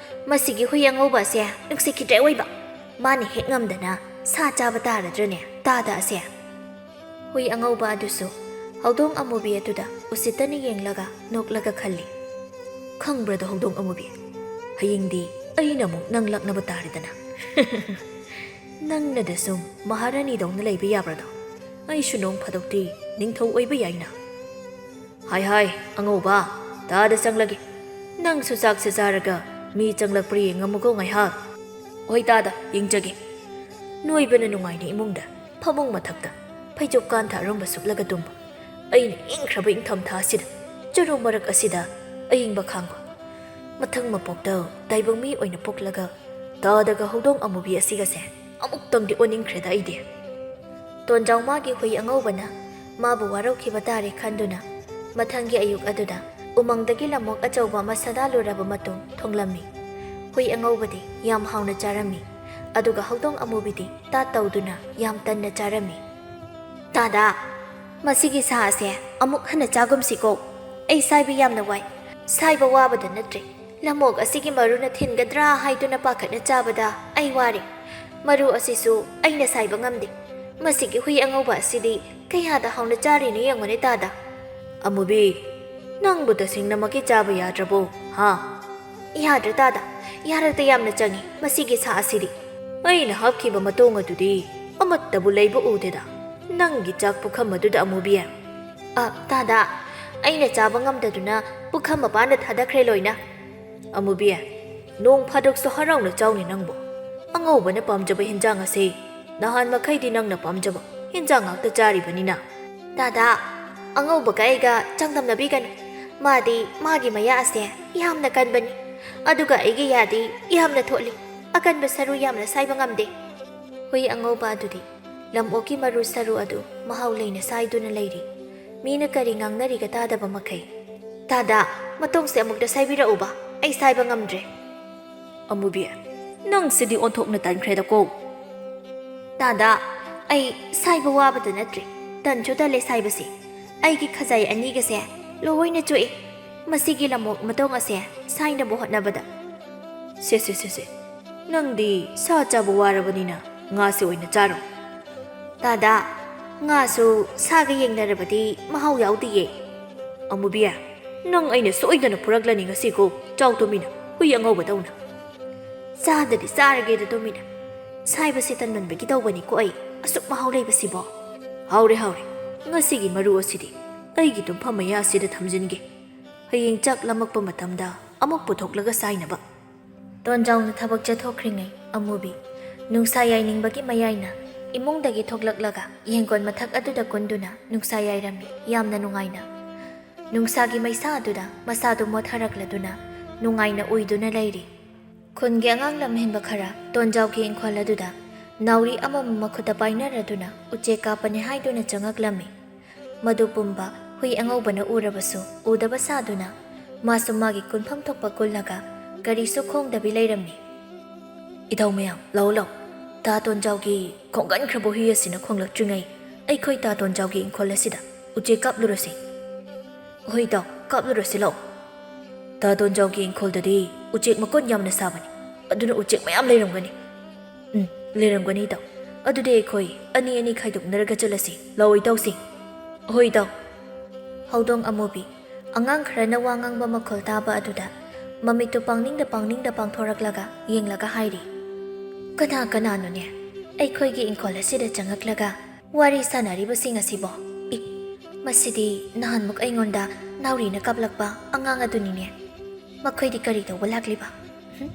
ꯃꯁꯤꯒꯤ ꯍꯨꯏ ꯑꯉꯧꯕ ꯑꯁꯦ ꯅꯨꯡꯁꯤꯈꯤꯗ꯭ꯔꯦ ꯑꯣꯏꯕ꯫ ꯃꯥꯅ ꯍꯦꯛ ꯉꯝꯗꯅ ꯁꯥ ꯆꯥꯕ ꯇꯥꯔꯗ꯭ꯔꯅꯦ ꯇꯥꯗ ꯑꯁꯦ? ꯍꯨꯏ ꯑꯉꯧꯕ ꯑꯗꯨꯁꯨ ꯍꯧꯗꯣꯡ ꯑꯃꯨꯕꯤ ꯑꯗꯨꯗ ꯎꯁꯤꯠꯇꯅ ꯌꯦꯡꯂꯒ ꯅꯣꯛꯂꯒ ꯈꯜꯂꯤ꯫ ꯈꯪꯕ꯭ꯔꯗꯣ ꯍꯧꯗꯣꯡ ꯑꯃꯨꯕꯤ, ꯍꯌꯦꯡꯗꯤ ꯑꯩꯅ ꯑꯃꯨꯛ ꯅꯪ ꯂꯛꯅꯕ ꯇꯥꯔꯦꯗꯅ꯫ ꯅꯪꯅꯗ ꯁꯨꯝ ꯃꯍꯥꯔꯥꯅꯤꯗꯧꯅ ꯂꯩꯕ ꯌꯥꯕ꯭ꯔꯗꯣ? ꯑꯩꯁꯨ ꯅꯣꯡ ꯐꯥꯗꯣꯛꯇꯤ ꯅꯤꯡꯊꯧ ꯑꯣꯏꯕ ꯌꯥꯏꯅ꯫ ꯍꯥꯏ ꯍꯥꯏ, ꯑꯉꯧꯕ, ꯇꯥꯗ ꯆꯪꯂꯒꯦ꯫ ꯅꯪꯁꯨ ꯆꯥꯛꯁꯦ ꯆꯥꯔꯒ ꯃꯤ ꯆꯪꯂꯛꯄ꯭ꯔꯥ ꯌꯦꯡꯉꯝꯃꯨꯀꯣ ꯉꯥꯏꯍꯥꯛ꯫ ꯍꯣꯏ ꯇꯥꯗ, ꯌꯦꯡꯖꯒꯦ꯫ ꯅꯣꯏꯕꯅ ꯅꯨꯡꯉꯥꯏꯅ ꯏꯃꯨꯡꯗ꯫ ꯐꯃꯨꯡ ꯃꯊꯛꯇ ꯐꯩꯖꯨꯞ ꯀꯥꯟꯊ ꯑꯔꯨꯝꯕ ꯁꯨꯞꯂꯒ ꯇꯨꯝꯕ꯫ ꯑꯩꯅ ꯏꯪꯈ꯭ꯔꯕ ꯏꯪꯊꯝꯊꯥ ꯑꯁꯤꯗ ꯆꯔꯨ ꯃꯔꯛ ꯑꯁꯤꯗ ꯑꯏꯪꯕ ꯈꯥꯡꯕ꯫ ꯃꯊꯪ ꯃꯄꯣꯛꯇ ꯇꯥꯏꯕꯪ ꯃꯤ ꯑꯣꯏꯅ ꯄꯣꯛꯂꯒ ꯇꯥꯗꯒ ꯍꯧꯗꯣꯡ ꯑꯃꯨꯕꯤ ꯑꯁꯤꯒꯁꯦ ꯑꯃꯨꯛꯇꯪꯗꯤ ꯑꯣꯟꯅꯤꯡꯈ꯭ꯔꯦꯗ ꯑꯩꯗꯤ꯫ ꯇꯣꯟꯖꯥꯎ ꯃꯥꯒꯤ ꯍꯨꯏ ꯑꯉꯧꯕꯅ ꯃꯥꯕꯨ ꯋꯥꯔꯧꯈꯤꯕ ꯇꯥꯔꯦ ꯈꯟꯗꯨꯅ ꯃꯊꯪꯒꯤ ꯑꯌꯨꯛ ꯑꯗꯨꯗ ꯎꯃꯪꯗꯒꯤ ꯂꯝꯑꯣꯛ ꯑꯆꯧꯕ ꯑꯃ ꯁꯗꯥꯜꯂꯨꯔꯕ ꯃꯇꯨꯡ ꯊꯣꯡꯂꯝꯃꯤ꯫ ꯍꯨꯏ ꯑꯉꯧꯕꯗꯤ ꯌꯥꯝ ꯍꯥꯎꯅ ꯆꯥꯔꯝꯃꯤ, ꯑꯗꯨꯒ ꯍꯧꯗꯣꯡ ꯑꯃꯨꯕꯤꯗꯤ ꯇꯥ ꯇꯧꯗꯨꯅ ꯌꯥꯝ ꯇꯟꯅ ꯆꯥꯔꯝꯃꯤ꯫ "ꯇꯥꯗꯥ, ꯃꯁꯤꯒꯤ ꯁꯥ ꯑꯁꯦ ꯑꯃꯨꯛ ꯍꯟꯅ ꯆꯥꯒꯨꯝꯁꯤꯀꯣ꯫ ꯑꯩ ꯁꯥꯏꯕ ꯌꯥꯝꯅ ꯋꯥꯏ꯫ ꯁꯥꯏꯕ ꯋꯥꯕꯗ ꯅꯠꯇ꯭ꯔꯦ, ꯂꯝꯑꯣꯛ ꯑꯁꯤꯒꯤ ꯃꯔꯨꯅ ꯊꯤꯟꯒꯗ꯭ꯔꯥ ꯍꯥꯏꯗꯨꯅ ꯄꯥꯈꯠꯅ ꯆꯥꯕꯗ ꯑꯩ ꯋꯥꯔꯦ꯫ ꯃꯔꯨ ꯑꯁꯤꯁꯨ ꯑꯩꯅ ꯁꯥꯏꯕ ꯉꯝꯗꯦ꯫ ꯃꯁꯤꯒꯤ ꯍꯨꯏ ꯑꯉꯧꯕ ꯑꯁꯤꯗꯤ ꯀꯌꯥꯗ ꯍꯥꯎꯅ ꯆꯥꯔꯤꯅꯣ ꯌꯦꯡꯉꯨꯅꯦ ꯇꯥꯗꯥ꯫" "ꯑꯃꯨꯕꯤ, ꯅꯪꯕꯨ ꯇꯁꯦꯡꯅꯃꯛꯀꯤ ꯆꯥꯕ ꯌꯥꯗ꯭ꯔꯕꯣ, ꯍꯥ?" "ꯌꯥꯗ꯭ꯔꯦ ꯇꯥꯗꯥ, ꯌꯥꯔꯛꯇ ꯌꯥꯝꯅ ꯆꯪꯉꯤ ꯃꯁꯤꯒꯤ ꯁꯥ ꯑꯁꯤꯗꯤ꯫ ꯑꯩꯅ ꯍꯥꯞꯈꯤꯕ ꯃꯇꯣꯡ ꯑꯗꯨꯗꯤ ꯑꯃꯠꯇꯕꯨ ꯂꯩꯕ ꯎꯗꯦꯗ ꯅꯪꯒꯤ ꯆꯥꯛ ꯄꯨꯈꯝ ꯑꯗꯨꯗ, ꯑꯃꯨꯕꯤ꯫" "ꯑ, ꯇꯥꯗꯥ, ꯑꯩꯅ ꯆꯥꯕ ꯉꯝꯗꯗꯨꯅ ꯄꯨꯈꯝ ꯃꯄꯥꯟꯗ ꯊꯥꯗꯈ꯭ꯔꯦ ꯂꯣꯏꯅ꯫" "ꯑꯃꯨꯕꯤ, ꯅꯣꯡ ꯐꯥꯗꯣꯛꯁꯨ ꯍꯔꯥꯎꯅ ꯆꯥꯎꯅꯦ ꯅꯪꯕꯨ꯫ ꯑꯉꯧꯕꯅ ꯄꯥꯝꯖꯕ ꯍꯤꯟꯖꯥꯡ ꯑꯁꯦ ꯅꯍꯥꯟ ꯃꯈꯩꯗꯤ ꯅꯪꯅ ꯄꯥꯝꯖꯕ ꯍꯤꯟꯖꯥꯡ ꯉꯥꯛꯇ ꯆꯥꯔꯤꯕꯅꯤꯅ꯫" "ꯇꯥꯗꯥ, ꯑꯉꯧꯕꯒ ꯑꯩꯒ ꯆꯥꯡꯗꯝꯅꯕꯤꯒꯅꯨ꯫ ꯃꯥꯗꯤ ꯃꯥꯒꯤ ꯃꯌꯥ ꯑꯁꯦ ꯌꯥꯝꯅ ꯀꯟꯕꯅꯤ, ꯑꯗꯨꯒ ꯑꯩꯒꯤ ꯌꯥꯗꯤ ꯌꯥꯝꯅ ꯊꯣꯠꯂꯤ꯫ ꯑꯀꯟꯕ ꯁꯔꯨ ꯌꯥꯝꯅ ꯁꯥꯏꯕ ꯉꯝꯗꯦ꯫" ꯍꯨꯏ ꯑꯉꯧꯕ ꯑꯗꯨꯗꯤ ꯂꯝꯑꯣꯛꯀꯤ ꯃꯔꯨ ꯁꯔꯨ ꯑꯗꯨ ꯃꯍꯥꯎ ꯂꯩꯅ ꯁꯥꯏꯗꯨꯅ ꯂꯩꯔꯤ꯫ ꯃꯤꯅ ꯀꯔꯤ ꯉꯥꯡꯅꯔꯤꯒ ꯇꯥꯗꯕ ꯃꯈꯩ꯫ "ꯇꯥꯗꯥ, ꯃꯇꯣꯡꯁꯦ ꯑꯃꯨꯛꯇ ꯁꯥꯏꯕꯤꯔꯛꯎꯕ, ꯑꯩ ꯁꯥꯏꯕ ꯉꯝꯗ꯭ꯔꯦ꯫" "ꯑꯃꯨꯕꯤ, ꯅꯪꯁꯤꯗꯤ ꯑꯣꯟꯊꯣꯛꯅ ꯇꯟꯈ꯭ꯔꯦꯗꯀꯣ꯫" "ꯇꯥꯗꯥ, ꯑꯩ ꯁꯥꯏꯕ ꯋꯥꯕꯗ ꯅꯠꯇ꯭ꯔꯦ, ꯇꯟꯁꯨ ꯇꯜꯂꯦ ꯁꯥꯏꯕꯁꯦ꯫ ꯑꯩꯒꯤ ꯈꯖꯥꯏ ꯑꯅꯤꯒꯁꯦ ꯂꯣꯏꯅ ꯆꯣꯛꯑꯦ ꯃꯁꯤꯒꯤ ꯂꯝꯑꯣꯛ ꯃꯇꯣꯡ ꯑꯁꯦ ꯁꯥꯏꯅꯕ ꯍꯣꯠꯅꯕꯗ꯫" "ꯁꯦ, ꯁꯦ, ꯁꯦ, ꯁꯦ, ꯅꯪꯗꯤ ꯁꯥ ꯆꯥꯕ ꯋꯥꯔꯕꯅꯤꯅ ꯉꯥꯁꯦ ꯑꯣꯏꯅ ꯆꯥꯔꯣ꯫" "ꯇꯥꯗꯥ, ꯉꯥꯁꯨ ꯁꯥꯒ ꯌꯦꯡꯅꯔꯕꯗꯤ ꯃꯍꯥꯎ ꯌꯥꯎꯗꯤꯌꯦ꯫" "ꯑꯃꯨꯕꯤ, ꯅꯪ ꯑꯩꯅ ꯁꯣꯏꯗꯅ ꯐꯨꯔꯛꯂꯅꯤ ꯉꯁꯤꯀꯣ, ꯆꯥꯎ ꯇꯨꯃꯤꯟꯅ, ꯍꯨꯏ ꯑꯉꯧꯕꯗꯧꯅ꯫" "ꯆꯥꯗꯗꯤ ꯆꯥꯔꯒꯦꯗ ꯇꯨꯃꯤꯟꯅ꯫ ꯁꯥꯏꯕꯁꯦ ꯇꯟꯃꯟꯕꯒꯤ ꯇꯧꯕꯅꯤꯀꯣ ꯑꯩ, ꯑꯁꯨꯛ ꯃꯍꯥꯎ ꯂꯩꯕꯁꯤꯕꯣ꯫" "ꯍꯥꯎꯔꯦ, ꯍꯥꯎꯔꯦ, ꯉꯁꯤꯒꯤ ꯃꯔꯨ ꯑꯁꯤꯗꯤ ꯑꯩꯒꯤ ꯇꯨꯝꯐꯝ ꯃꯌꯥ ꯑꯁꯤꯗ ꯊꯝꯖꯤꯟꯒꯦ꯫ ꯍꯌꯦꯡ ꯆꯥꯛ ꯂꯥꯝꯃꯛꯄ ꯃꯇꯝꯗ ꯑꯃꯨꯛ ꯄꯨꯊꯣꯛꯂꯒ ꯁꯥꯏꯅꯕ꯫" ꯇꯣꯟꯖꯥꯎꯅ ꯊꯕꯛ ꯆꯠꯊꯣꯛꯈ꯭ꯔꯤꯉꯩ ꯑꯃꯨꯕꯤ ꯅꯨꯡꯁꯥ ꯌꯥꯏꯅꯤꯡꯕꯒꯤ ꯃꯌꯥꯏꯅ ꯏꯃꯨꯡꯗꯒꯤ ꯊꯣꯛꯂꯛꯂꯒ ꯌꯦꯡꯒꯣꯟ ꯃꯊꯛ ꯑꯗꯨꯗ ꯀꯨꯟꯗꯨꯅ ꯅꯨꯡꯁꯥ ꯌꯥꯏꯔꯝꯃꯤ, ꯌꯥꯝꯅ ꯅꯨꯡꯉꯥꯏꯅ꯫ ꯅꯨꯡꯁꯥꯒꯤ ꯃꯩꯁꯥ ꯑꯗꯨꯗ ꯃꯁꯥꯗꯨ ꯃꯣꯠꯊꯔꯛꯂꯗꯨꯅ ꯅꯨꯡꯉꯥꯏꯅ ꯎꯏꯗꯨꯅ ꯂꯩꯔꯤ꯫ ꯈꯨꯟꯒꯤ ꯑꯉꯥꯡ ꯂꯝꯍꯦꯟꯕ ꯈꯔ ꯇꯣꯟꯖꯥꯎꯒꯤ ꯏꯪꯈꯣꯜ ꯑꯗꯨꯗ ꯅꯥꯎꯔꯤ ꯑꯃꯃꯝ ꯃꯈꯨꯠꯇ ꯄꯥꯏꯅꯔꯗꯨꯅ ꯎꯆꯦꯛ ꯀꯥꯞꯄꯅꯤ ꯍꯥꯏꯗꯨꯅ ꯆꯪꯉꯛꯂꯝꯃꯤ꯫ ꯃꯗꯨ ꯄꯨꯝꯕ ꯍꯨꯏ ꯑꯉꯧꯕꯅ ꯎꯔꯕꯁꯨ ꯎꯗꯕ ꯁꯥꯗꯨꯅ ꯃꯥꯁꯨ ꯃꯥꯒꯤ ꯀꯨꯟꯐꯝ ꯊꯣꯛꯄ ꯀꯨꯜꯂꯒ ꯀꯔꯤꯁꯨ ꯈꯣꯡꯗꯕꯤ ꯂꯩꯔꯝꯃꯤ꯫ "ꯏꯙꯧ ꯃꯌꯥꯝ, ꯂꯧ ꯂꯧ꯫ ꯇꯥ ꯇꯣꯟꯖꯥꯎꯒꯤ ꯈꯣꯡꯒꯟꯈ꯭ꯔꯕ ꯍꯨꯏ ꯑꯁꯤꯅ ꯈꯣꯡꯂꯛꯇ꯭ꯔꯤꯉꯩ ꯑꯩꯈꯣꯏ ꯇꯥ ꯇꯣꯟꯖꯥꯎꯒꯤ ꯏꯪꯈꯣꯜ ꯑꯁꯤꯗ ꯎꯆꯦꯛ ꯀꯥꯞꯂꯨꯔꯁꯤ꯫ ꯍꯣꯏ ꯏꯇꯥꯎ, ꯀꯥꯞꯂꯨꯔꯁꯤ ꯂꯥꯛꯑꯣ꯫ ꯇꯥ ꯇꯣꯟꯖꯥꯎꯒꯤ ꯏꯪꯈꯣꯜꯗꯗꯤ ꯎꯆꯦꯛ ꯃꯀꯣꯟ ꯌꯥꯝꯅ ꯁꯥꯕꯅꯤ, ꯑꯗꯨꯅ ꯎꯆꯦꯛ ꯃꯌꯥꯝ ꯂꯩꯔꯝꯒꯅꯤ꯫" "ꯎꯝ, ꯂꯩꯔꯝꯒꯅꯤ ꯏꯇꯥꯎ꯫ ꯑꯗꯨꯗꯤ ꯑꯩꯈꯣꯏ ꯑꯅꯤ ꯑꯅꯤ ꯈꯥꯏꯗꯣꯛꯅꯔꯒ ꯆꯠꯂꯁꯤ꯫ ꯂꯥꯛꯑꯣ ꯏꯇꯥꯎꯁꯤꯡ꯫" "ꯍꯣꯏ ꯏꯇꯥꯎ꯫" ꯍꯧꯗꯣꯡ ꯑꯃꯨꯕꯤ ꯑꯉꯥꯡ ꯈꯔꯅ ꯋꯥ ꯉꯥꯡꯕ ꯃꯈꯣꯜ ꯇꯥꯕ ꯑꯗꯨꯗ ꯃꯃꯤꯠꯇꯨ ꯄꯥꯡꯅꯤꯡꯗ ꯄꯥꯡꯅꯤꯡꯗ ꯄꯥꯡꯊꯣꯔꯛꯂꯒ ꯌꯦꯡꯂꯒ ꯍꯥꯏꯔꯤ, "ꯀꯅꯥ ꯀꯅꯥꯅꯣꯅꯦ ꯑꯩꯈꯣꯏꯒꯤ ꯏꯪꯈꯣꯜ ꯑꯁꯤꯗ ꯆꯪꯉꯛꯂꯒ ꯋꯥꯔꯤ ꯁꯥꯟꯅꯔꯤꯕꯁꯤꯡ ꯑꯁꯤꯕꯣ? ꯏ, ꯃꯁꯤꯗꯤ ꯅꯍꯥꯟꯃꯨꯛ ꯑꯩꯉꯣꯟꯗ ꯅꯥꯎꯔꯤꯅ ꯀꯥꯞꯂꯛꯄ ꯑꯉꯥꯡ ꯑꯗꯨꯅꯤꯅꯦ꯫ ꯃꯈꯣꯏꯗꯤ ꯀꯔꯤ ꯇꯧꯕ ꯂꯥꯛꯂꯤꯕ? ꯍꯨꯝ?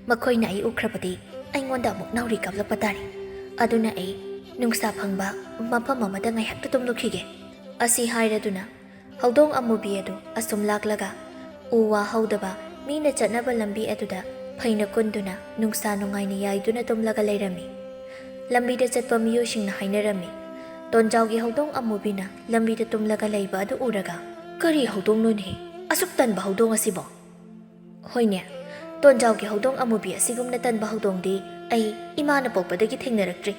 ꯃꯈꯣꯏꯅ ꯑꯩ ꯎꯈ꯭ꯔꯕꯗꯤ ꯑꯩꯉꯣꯟꯗ ꯑꯃꯨꯛ ꯅꯥꯎꯔꯤ ꯀꯥꯞꯂꯛꯄ ꯇꯥꯔꯦ꯫ ꯑꯗꯨꯅ ꯑꯩ ꯅꯨꯡꯁꯥ ꯐꯪꯕ ꯃꯐꯝ ꯑꯃꯗ ꯉꯥꯏꯍꯥꯛꯇ ꯇꯨꯝꯂꯨꯈꯤꯒꯦ꯫" ꯑꯁꯤ ꯍꯥꯏꯔꯗꯨꯅ ꯍꯧꯗꯣꯡ ꯑꯃꯨꯕꯤ ꯑꯗꯨ ꯑꯁꯨꯝ ꯂꯥꯛꯂꯒ ꯎ ꯋꯥ ꯍꯧꯗꯕ ꯃꯤꯅ ꯆꯠꯅꯕ ꯂꯝꯕꯤ ꯑꯗꯨꯗ ꯐꯩꯅ ꯀꯨꯟꯗꯨꯅ ꯅꯨꯡꯁꯥ ꯅꯨꯡꯉꯥꯏꯅ ꯌꯥꯏꯗꯨꯅ ꯇꯨꯝꯂꯒ ꯂꯩꯔꯝꯃꯤ꯫ ꯂꯝꯕꯤꯗ ꯆꯠꯄ ꯃꯤꯑꯣꯏꯁꯤꯡꯅ ꯍꯥꯏꯅꯔꯝꯃꯤ, ꯇꯣꯟꯖꯥꯎꯒꯤ ꯍꯧꯗꯣꯡ ꯑꯃꯨꯕꯤꯅ ꯂꯝꯕꯤꯗ ꯇꯨꯝꯂꯒ ꯂꯩꯕ ꯑꯗꯨ ꯎꯔꯒ, "ꯀꯔꯤ ꯍꯧꯗꯣꯡꯅꯣꯅꯦ? ꯑꯁꯨꯛ ꯇꯟꯕ ꯍꯧꯗꯣꯡ ꯑꯁꯤꯕꯣ?" ꯍꯣꯏꯅꯦ, ꯇꯣꯟꯖꯥꯎꯒꯤ ꯍꯧꯗꯣꯡ ꯑꯃꯨꯕꯤ ꯑꯁꯤꯒꯨꯝꯅ ꯇꯟꯕ ꯍꯧꯗꯣꯡꯗꯤ ꯑꯩ ꯏꯃꯥꯅ ꯄꯣꯛꯄꯗꯒꯤ ꯊꯦꯡꯅꯔꯛꯇ꯭ꯔꯤ꯫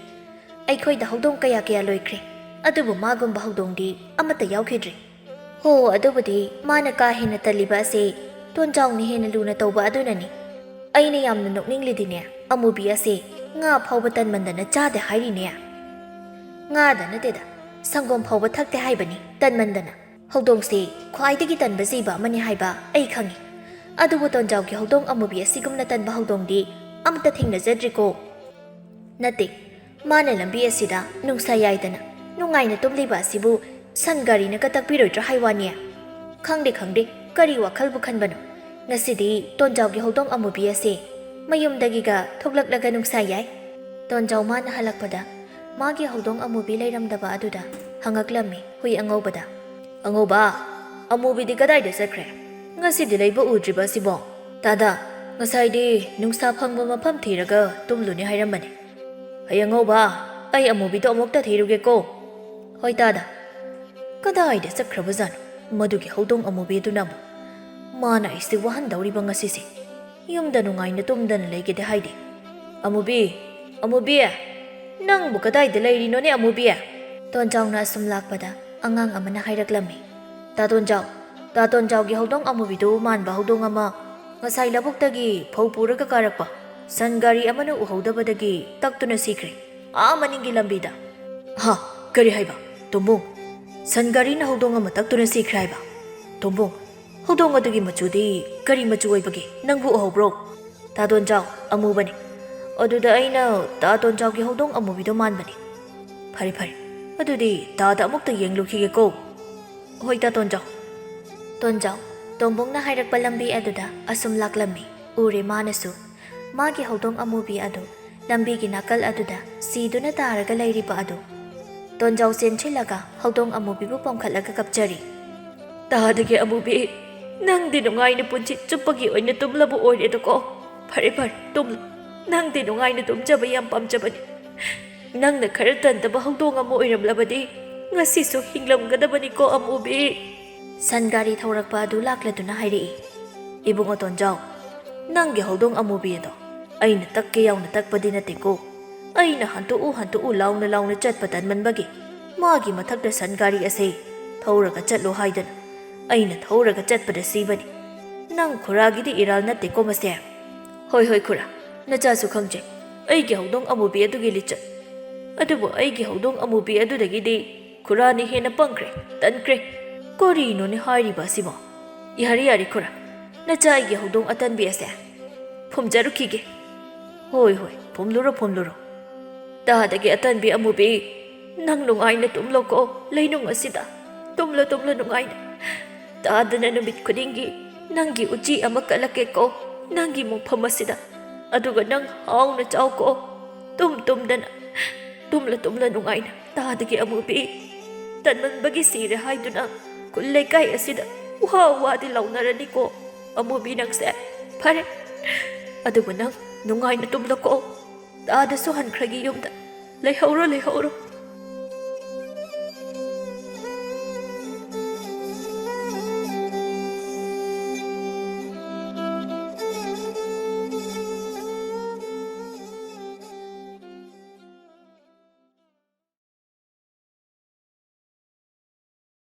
ꯑꯩꯈꯣꯏꯗ ꯍꯧꯗꯣꯡ ꯀꯌꯥ ꯀꯌꯥ ꯂꯣꯏꯈ꯭ꯔꯦ, ꯑꯗꯨꯕꯨ ꯃꯥꯒꯨꯝꯕ ꯍꯧꯗꯣꯡꯗꯤ ꯑꯃꯠꯇ ꯌꯥꯎꯈꯤꯗ꯭ꯔꯤ꯫ ꯍꯣ, ꯑꯗꯨꯕꯨꯗꯤ ꯃꯥꯅ ꯀꯥ ꯍꯦꯟꯅ ꯇꯜꯂꯤꯕ ꯑꯁꯤ ꯇꯣꯟꯖꯥꯎꯅ ꯍꯦꯟꯅ ꯂꯨꯅ ꯇꯧꯕ ꯑꯗꯨꯅꯅꯤ꯫ ꯑꯩꯅ ꯌꯥꯝꯅ ꯅꯣꯛꯅꯤꯡꯂꯤꯗꯤꯅꯦ, ꯑꯃꯨꯕꯤ ꯑꯁꯤ ꯉꯥ ꯐꯥꯎꯕ ꯇꯟꯃꯟꯗꯅ ꯆꯥꯗꯦ ꯍꯥꯏꯔꯤꯅꯦ꯫ ꯉꯥꯗ ꯅꯠꯇꯦꯗ, ꯁꯪꯒꯣꯝ ꯐꯥꯎꯕ ꯊꯛꯇꯦ ꯍꯥꯏꯕꯅꯤ ꯇꯟꯃꯟꯗꯅ꯫ ꯍꯧꯗꯣꯡꯁꯤ ꯈ꯭ꯋꯥꯏꯗꯒꯤ ꯇꯟꯕ ꯖꯤꯕ ꯑꯃꯅꯤ ꯍꯥꯏꯕ ꯑꯩ ꯈꯪꯏ꯫ ꯑꯗꯨꯕꯨ ꯇꯣꯟꯖꯥꯎꯒꯤ ꯍꯧꯗꯣꯡ ꯑꯃꯨꯕꯤ ꯑꯁꯤꯒꯨꯝꯅ ꯇꯟꯕ ꯍꯧꯗꯣꯡꯗꯤ ꯑꯃꯠꯇ ꯊꯦꯡꯅꯖꯗ꯭ꯔꯤꯀꯣ꯫ ꯅꯠꯇꯦ, ꯃꯥꯅ ꯂꯝꯕꯤ ꯑꯁꯤꯗ ꯅꯨꯡꯁꯥ ꯌꯥꯏꯗꯅ ꯅꯨꯡꯉꯥꯏꯅ ꯇꯨꯝꯂꯤꯕ ꯑꯁꯤꯕꯨ ꯁꯟ ꯒꯥꯔꯤꯅꯒ ꯇꯛꯄꯤꯔꯣꯏꯗ꯭ꯔꯥ ꯍꯥꯏ ꯋꯥꯅꯤ꯫ ꯈꯪꯗꯦ, ꯈꯪꯗꯦ, ꯀꯔꯤ ꯋꯥꯈꯜꯕꯨ ꯈꯟꯕꯅꯣ? ꯉꯁꯤꯗꯤ ꯇꯣꯟꯖꯥꯎꯒꯤ ꯍꯧꯗꯣꯡ ꯑꯃꯨꯕꯤ ꯑꯁꯤ ꯃꯌꯨꯝꯗꯒꯤꯒ ꯊꯣꯛꯂꯛꯂꯒ ꯅꯨꯡꯁꯥ ꯌꯥꯏ꯫ ꯇꯣꯟꯖꯥꯎ ꯃꯥꯅ ꯍꯜꯂꯛꯄꯗ ꯃꯥꯒꯤ ꯍꯧꯗꯣꯡ ꯑꯃꯨꯕꯤ ꯂꯩꯔꯝꯗꯕ ꯑꯗꯨꯗ ꯍꯪꯉꯛꯂꯝꯃꯤ ꯍꯨꯏ ꯑꯉꯧꯕꯗ꯫ "ꯑꯉꯧꯕ, ꯑꯃꯨꯕꯤꯗꯤ ꯀꯗꯥꯏꯗ ꯆꯠꯈ꯭ꯔꯦ? ꯉꯁꯤꯗꯤ ꯂꯩꯕ ꯎꯗ꯭ꯔꯤꯕ ꯑꯁꯤꯕꯣ? ꯇꯥꯗ, ꯉꯁꯥꯏꯗꯤ ꯅꯨꯡꯁꯥ ꯐꯪꯕ ꯃꯐꯝ ꯊꯤꯔꯒ ꯇꯨꯝꯂꯨꯅꯤ ꯍꯥꯏꯔꯝꯕꯅꯤ꯫ ꯍꯨꯏ ꯑꯉꯧꯕ, ꯑꯩ ꯑꯃꯨꯕꯤꯗꯣ ꯑꯃꯨꯛꯇ ꯊꯤꯔꯨꯒꯦꯀꯣ꯫" "ꯍꯣꯏ ꯇꯥꯗ꯫" ꯀꯗꯥꯏꯗ ꯆꯠꯈ꯭ꯔꯕꯖꯥꯠꯅꯣ ꯃꯗꯨꯒꯤ ꯍꯧꯗꯣꯡ ꯑꯃꯨꯕꯤꯗꯨꯅ ꯑꯃꯨꯛ? ꯃꯥꯅ ꯑꯩꯁꯦ ꯋꯥꯍꯟꯗꯧꯔꯤꯕ ꯉꯁꯤꯁꯦ꯫ ꯌꯨꯝꯗ ꯅꯨꯡꯉꯥꯏꯅ ꯇꯨꯝꯗꯅ ꯂꯩꯒꯦꯗꯤ ꯍꯥꯏꯗꯦ꯫ "ꯑꯃꯨꯕꯤ, ꯑꯃꯨꯕꯤ, ꯅꯪꯕꯨ ꯀꯗꯥꯏꯗ ꯂꯩꯔꯤꯅꯣꯅꯦ ꯑꯃꯨꯕꯤ?" ꯇꯣꯟꯖꯥꯎꯅ ꯑꯁꯨꯝ ꯂꯥꯛꯄꯗ ꯑꯉꯥꯡ ꯑꯃꯅ ꯍꯥꯏꯔꯛꯂꯝꯃꯤ꯫ "ꯇꯥ ꯇꯣꯟꯖꯥꯎ, ꯇꯥ ꯇꯣꯟꯖꯥꯎꯒꯤ ꯍꯧꯗꯣꯡ ꯑꯃꯨꯕꯤꯗꯨ ꯃꯥꯟꯕ ꯍꯧꯗꯣꯡ ꯑꯃ ꯉꯁꯥꯏ ꯂꯧꯕꯨꯛꯇꯒꯤ ꯐꯧ ꯄꯨꯔꯒ ꯀꯥꯔꯛꯄ ꯁꯟ ꯒꯥꯔꯤ ꯑꯃꯅ ꯎꯍꯧꯗꯕꯗꯒꯤ ꯇꯛꯇꯨꯅ ꯁꯤꯈ꯭ꯔꯦ, ꯑꯥ ꯃꯅꯤꯡꯒꯤ ꯂꯝꯕꯤꯗ꯫" "ꯍꯥ, ꯀꯔꯤ ꯍꯥꯏꯕ? ꯇꯣꯝꯕꯣꯡ, ꯁꯟ ꯒꯥꯔꯤꯅ ꯍꯧꯗꯣꯡ ꯑꯃ ꯇꯛꯇꯨꯅ ꯁꯤꯈ꯭ꯔꯦ ꯍꯥꯏꯕ? ꯇꯣꯝꯕꯣꯡ, ꯍꯧꯗꯣꯡ ꯑꯗꯨꯒꯤ ꯃꯆꯨꯗꯤ ꯀꯔꯤ ꯃꯆꯨ ꯑꯣꯏꯕꯒꯦ? ꯅꯪꯕꯨ ꯎꯍꯧꯕ꯭ꯔꯣ?" "ꯇꯥ ꯇꯣꯟꯖꯥꯎ, ꯑꯃꯨꯕꯅꯤ꯫" "ꯑꯗꯨꯗ ꯑꯩꯅ ꯇꯥ ꯇꯣꯟꯖꯥꯎꯒꯤ ꯍꯧꯗꯣꯡ ꯑꯃꯨꯕꯤꯗꯣ ꯃꯥꯟꯕꯅꯤ꯫" "ꯐꯔꯦ, ꯐꯔꯦ, ꯑꯗꯨꯗꯤ ꯇꯥꯗ ꯑꯃꯨꯛꯇ ꯌꯦꯡꯂꯨꯈꯤꯒꯦꯀꯣ꯫" "ꯍꯣꯏ, ꯇꯥ ꯇꯣꯟꯖꯥꯎ꯫" ꯇꯣꯟꯖꯥꯎ ꯇꯣꯝꯕꯣꯡꯅ ꯍꯥꯏꯔꯛꯄ ꯂꯝꯕꯤ ꯑꯗꯨꯗ ꯑꯁꯨꯝ ꯂꯥꯛꯂꯝꯃꯤ꯫ ꯎꯔꯦ ꯃꯥꯅꯁꯨ꯫ ꯃꯥꯒꯤ ꯍꯧꯗꯣꯡ ꯑꯃꯨꯕꯤ ꯑꯗꯨ ꯂꯝꯕꯤꯒꯤ ꯅꯥꯀꯜ ꯑꯗꯨꯗ ꯁꯤꯗꯨꯅ ꯇꯥꯔꯒ ꯂꯩꯔꯤꯕ ꯑꯗꯨ꯫ ꯇꯣꯟꯖꯥꯎ ꯆꯦꯟꯁꯤꯜꯂꯒ ꯍꯧꯗꯣꯡ ꯑꯃꯨꯕꯤꯕꯨ ꯄꯣꯝꯈꯠꯂꯒ ꯀꯞꯆꯔꯤ꯫ "ꯇꯥꯗꯒꯤ ꯑꯃꯨꯕꯤ, ꯅꯪꯗꯤ ꯅꯨꯡꯉꯥꯏꯅ ꯄꯨꯟꯁꯤ ꯆꯨꯞꯄꯒꯤ ꯑꯣꯏꯅ ꯇꯨꯝꯂꯕ ꯑꯣꯏꯔꯦꯗꯀꯣ꯫ ꯐꯔꯦ, ꯐꯔꯦ, ꯇꯨꯝꯂꯨ꯫ ꯅꯪꯗꯤ ꯅꯨꯡꯉꯥꯏꯅ ꯇꯨꯝꯖꯕ ꯌꯥꯝ ꯄꯥꯝꯖꯕꯅꯤ꯫ ꯅꯪꯅ ꯈꯔ ꯇꯟꯗꯕ ꯍꯧꯗꯣꯡ ꯑꯃ ꯑꯣꯏꯔꯝꯂꯕꯗꯤ ꯉꯁꯤꯁꯨ ꯍꯤꯡꯂꯝꯒꯗꯕꯅꯤꯀꯣ ꯑꯃꯨꯕꯤ꯫" ꯁꯟ ꯒꯥꯔꯤ ꯊꯧꯔꯛꯄ ꯑꯗꯨ ꯂꯥꯛꯂꯗꯨꯅ ꯍꯥꯏꯔꯛꯏ꯫ "ꯏꯕꯨꯡꯉꯣ ꯇꯣꯟꯖꯥꯎ, ꯅꯪꯒꯤ ꯍꯧꯗꯣꯡ ꯑꯃꯨꯕꯤ ꯑꯗꯣ ꯑꯩꯅ ꯇꯛꯀꯦ ꯌꯥꯎꯅ ꯇꯛꯄꯗꯤ ꯅꯠꯇꯦꯀꯣ꯫ ꯑꯩꯅ ꯍꯟꯇꯣꯛꯎ, ꯍꯟꯇꯣꯛꯎ ꯂꯥꯎꯅ ꯂꯥꯎꯅ ꯆꯠꯄ ꯇꯟꯃꯟꯕꯒꯤ ꯃꯥꯒꯤ ꯃꯊꯛꯇ ꯁꯟ ꯒꯥꯔꯤ ꯑꯁꯦ ꯊꯧꯔꯒ ꯆꯠꯂꯣ ꯍꯥꯏꯗꯅ ꯑꯩꯅ ꯊꯧꯔꯒ ꯆꯠꯄꯗ ꯁꯤꯕꯅꯤ꯫ ꯅꯪ ꯈꯨꯔꯥꯒꯤꯗꯤ ꯏꯔꯥꯜ ꯅꯠꯇꯦꯀꯣ ꯃꯁꯦ?" "ꯍꯣꯏ, ꯍꯣꯏ ꯈꯨꯔꯥ, ꯅꯆꯥꯁꯨ ꯈꯪꯖꯩ ꯑꯩꯒꯤ ꯍꯧꯗꯣꯡ ꯑꯃꯨꯕꯤ ꯑꯗꯨꯒꯤ ꯂꯤꯆꯠ꯫ ꯑꯗꯨꯕꯨ ꯑꯩꯒꯤ ꯍꯧꯗꯣꯡ ꯑꯃꯨꯕꯤ ꯑꯗꯨꯗꯒꯤꯗꯤ ꯈꯨꯔꯥꯅ ꯍꯦꯟꯅ ꯄꯪꯈ꯭ꯔꯦ, ꯇꯟꯈ꯭ꯔꯦ꯫ ꯀꯔꯤꯅꯣꯅꯦ ꯍꯥꯏꯔꯤꯕ ꯑꯁꯤꯕꯣ? ꯌꯥꯔꯦ, ꯌꯥꯔꯦ ꯈꯨꯔꯥ, ꯅꯆꯥ ꯑꯩꯒꯤ ꯍꯧꯗꯣꯡ ꯑꯇꯟꯕꯤ ꯑꯁꯦ ꯐꯨꯝꯖꯔꯨꯈꯤꯒꯦ꯫" "ꯍꯣꯏ, ꯍꯣꯏ, ꯐꯨꯝꯂꯨꯔꯣ, ꯐꯨꯝꯂꯨꯔꯣ꯫ ꯇꯥꯗꯒꯤ ꯑꯇꯟꯕꯤ ꯑꯃꯨꯕꯤ, ꯅꯪ ꯅꯨꯡꯉꯥꯏꯅ ꯇꯨꯝꯂꯣꯀꯣ ꯂꯩꯅꯨꯡ ꯑꯁꯤꯗ꯫ ꯇꯨꯝꯂꯣ, ꯇꯨꯝꯂꯣ ꯅꯨꯡꯉꯥꯏꯅ꯫ ꯇꯥꯗꯅ ꯅꯨꯃꯤꯠ ꯈꯨꯗꯤꯡꯒꯤ ꯅꯪꯒꯤ ꯎꯆꯤ ꯑꯃ ꯀꯠꯂꯛꯀꯦꯀꯣ ꯅꯪꯒꯤ ꯃꯣꯡꯐꯝ ꯑꯁꯤꯗ꯫ ꯑꯗꯨꯒ ꯅꯪ ꯍꯥꯎꯅ ꯆꯥꯎꯀꯣ, ꯇꯨꯝ ꯇꯨꯝꯗꯅ꯫" ꯇꯨꯝꯂ ꯇꯨꯝꯂ ꯅꯨꯡꯉꯥꯏꯅ ꯇꯥꯗꯒꯤ ꯑꯃꯨꯕꯤ꯫ ꯇꯟꯃꯟꯕꯒꯤ ꯁꯤꯔꯦ ꯍꯥꯏꯗꯨꯅ ꯈꯨꯜ ꯂꯩꯀꯥꯏ ꯑꯁꯤꯗ ꯋꯥ ꯋꯥꯗꯤ ꯂꯥꯎꯅꯔꯅꯤꯀꯣ ꯑꯃꯨꯕꯤ ꯅꯪꯁꯦ꯫ ꯐꯔꯦ, ꯑꯗꯨꯕꯨ ꯅꯪ ꯅꯨꯡꯉꯥꯏꯅ ꯇꯨꯝꯂꯣꯀꯣ꯫ ꯇꯥꯗꯁꯨ ꯍꯟꯈ꯭ꯔꯒꯦ ꯌꯨꯝꯗ꯫ ꯂꯩꯍꯧꯔꯣ, ꯂꯩꯍꯧꯔꯣ꯫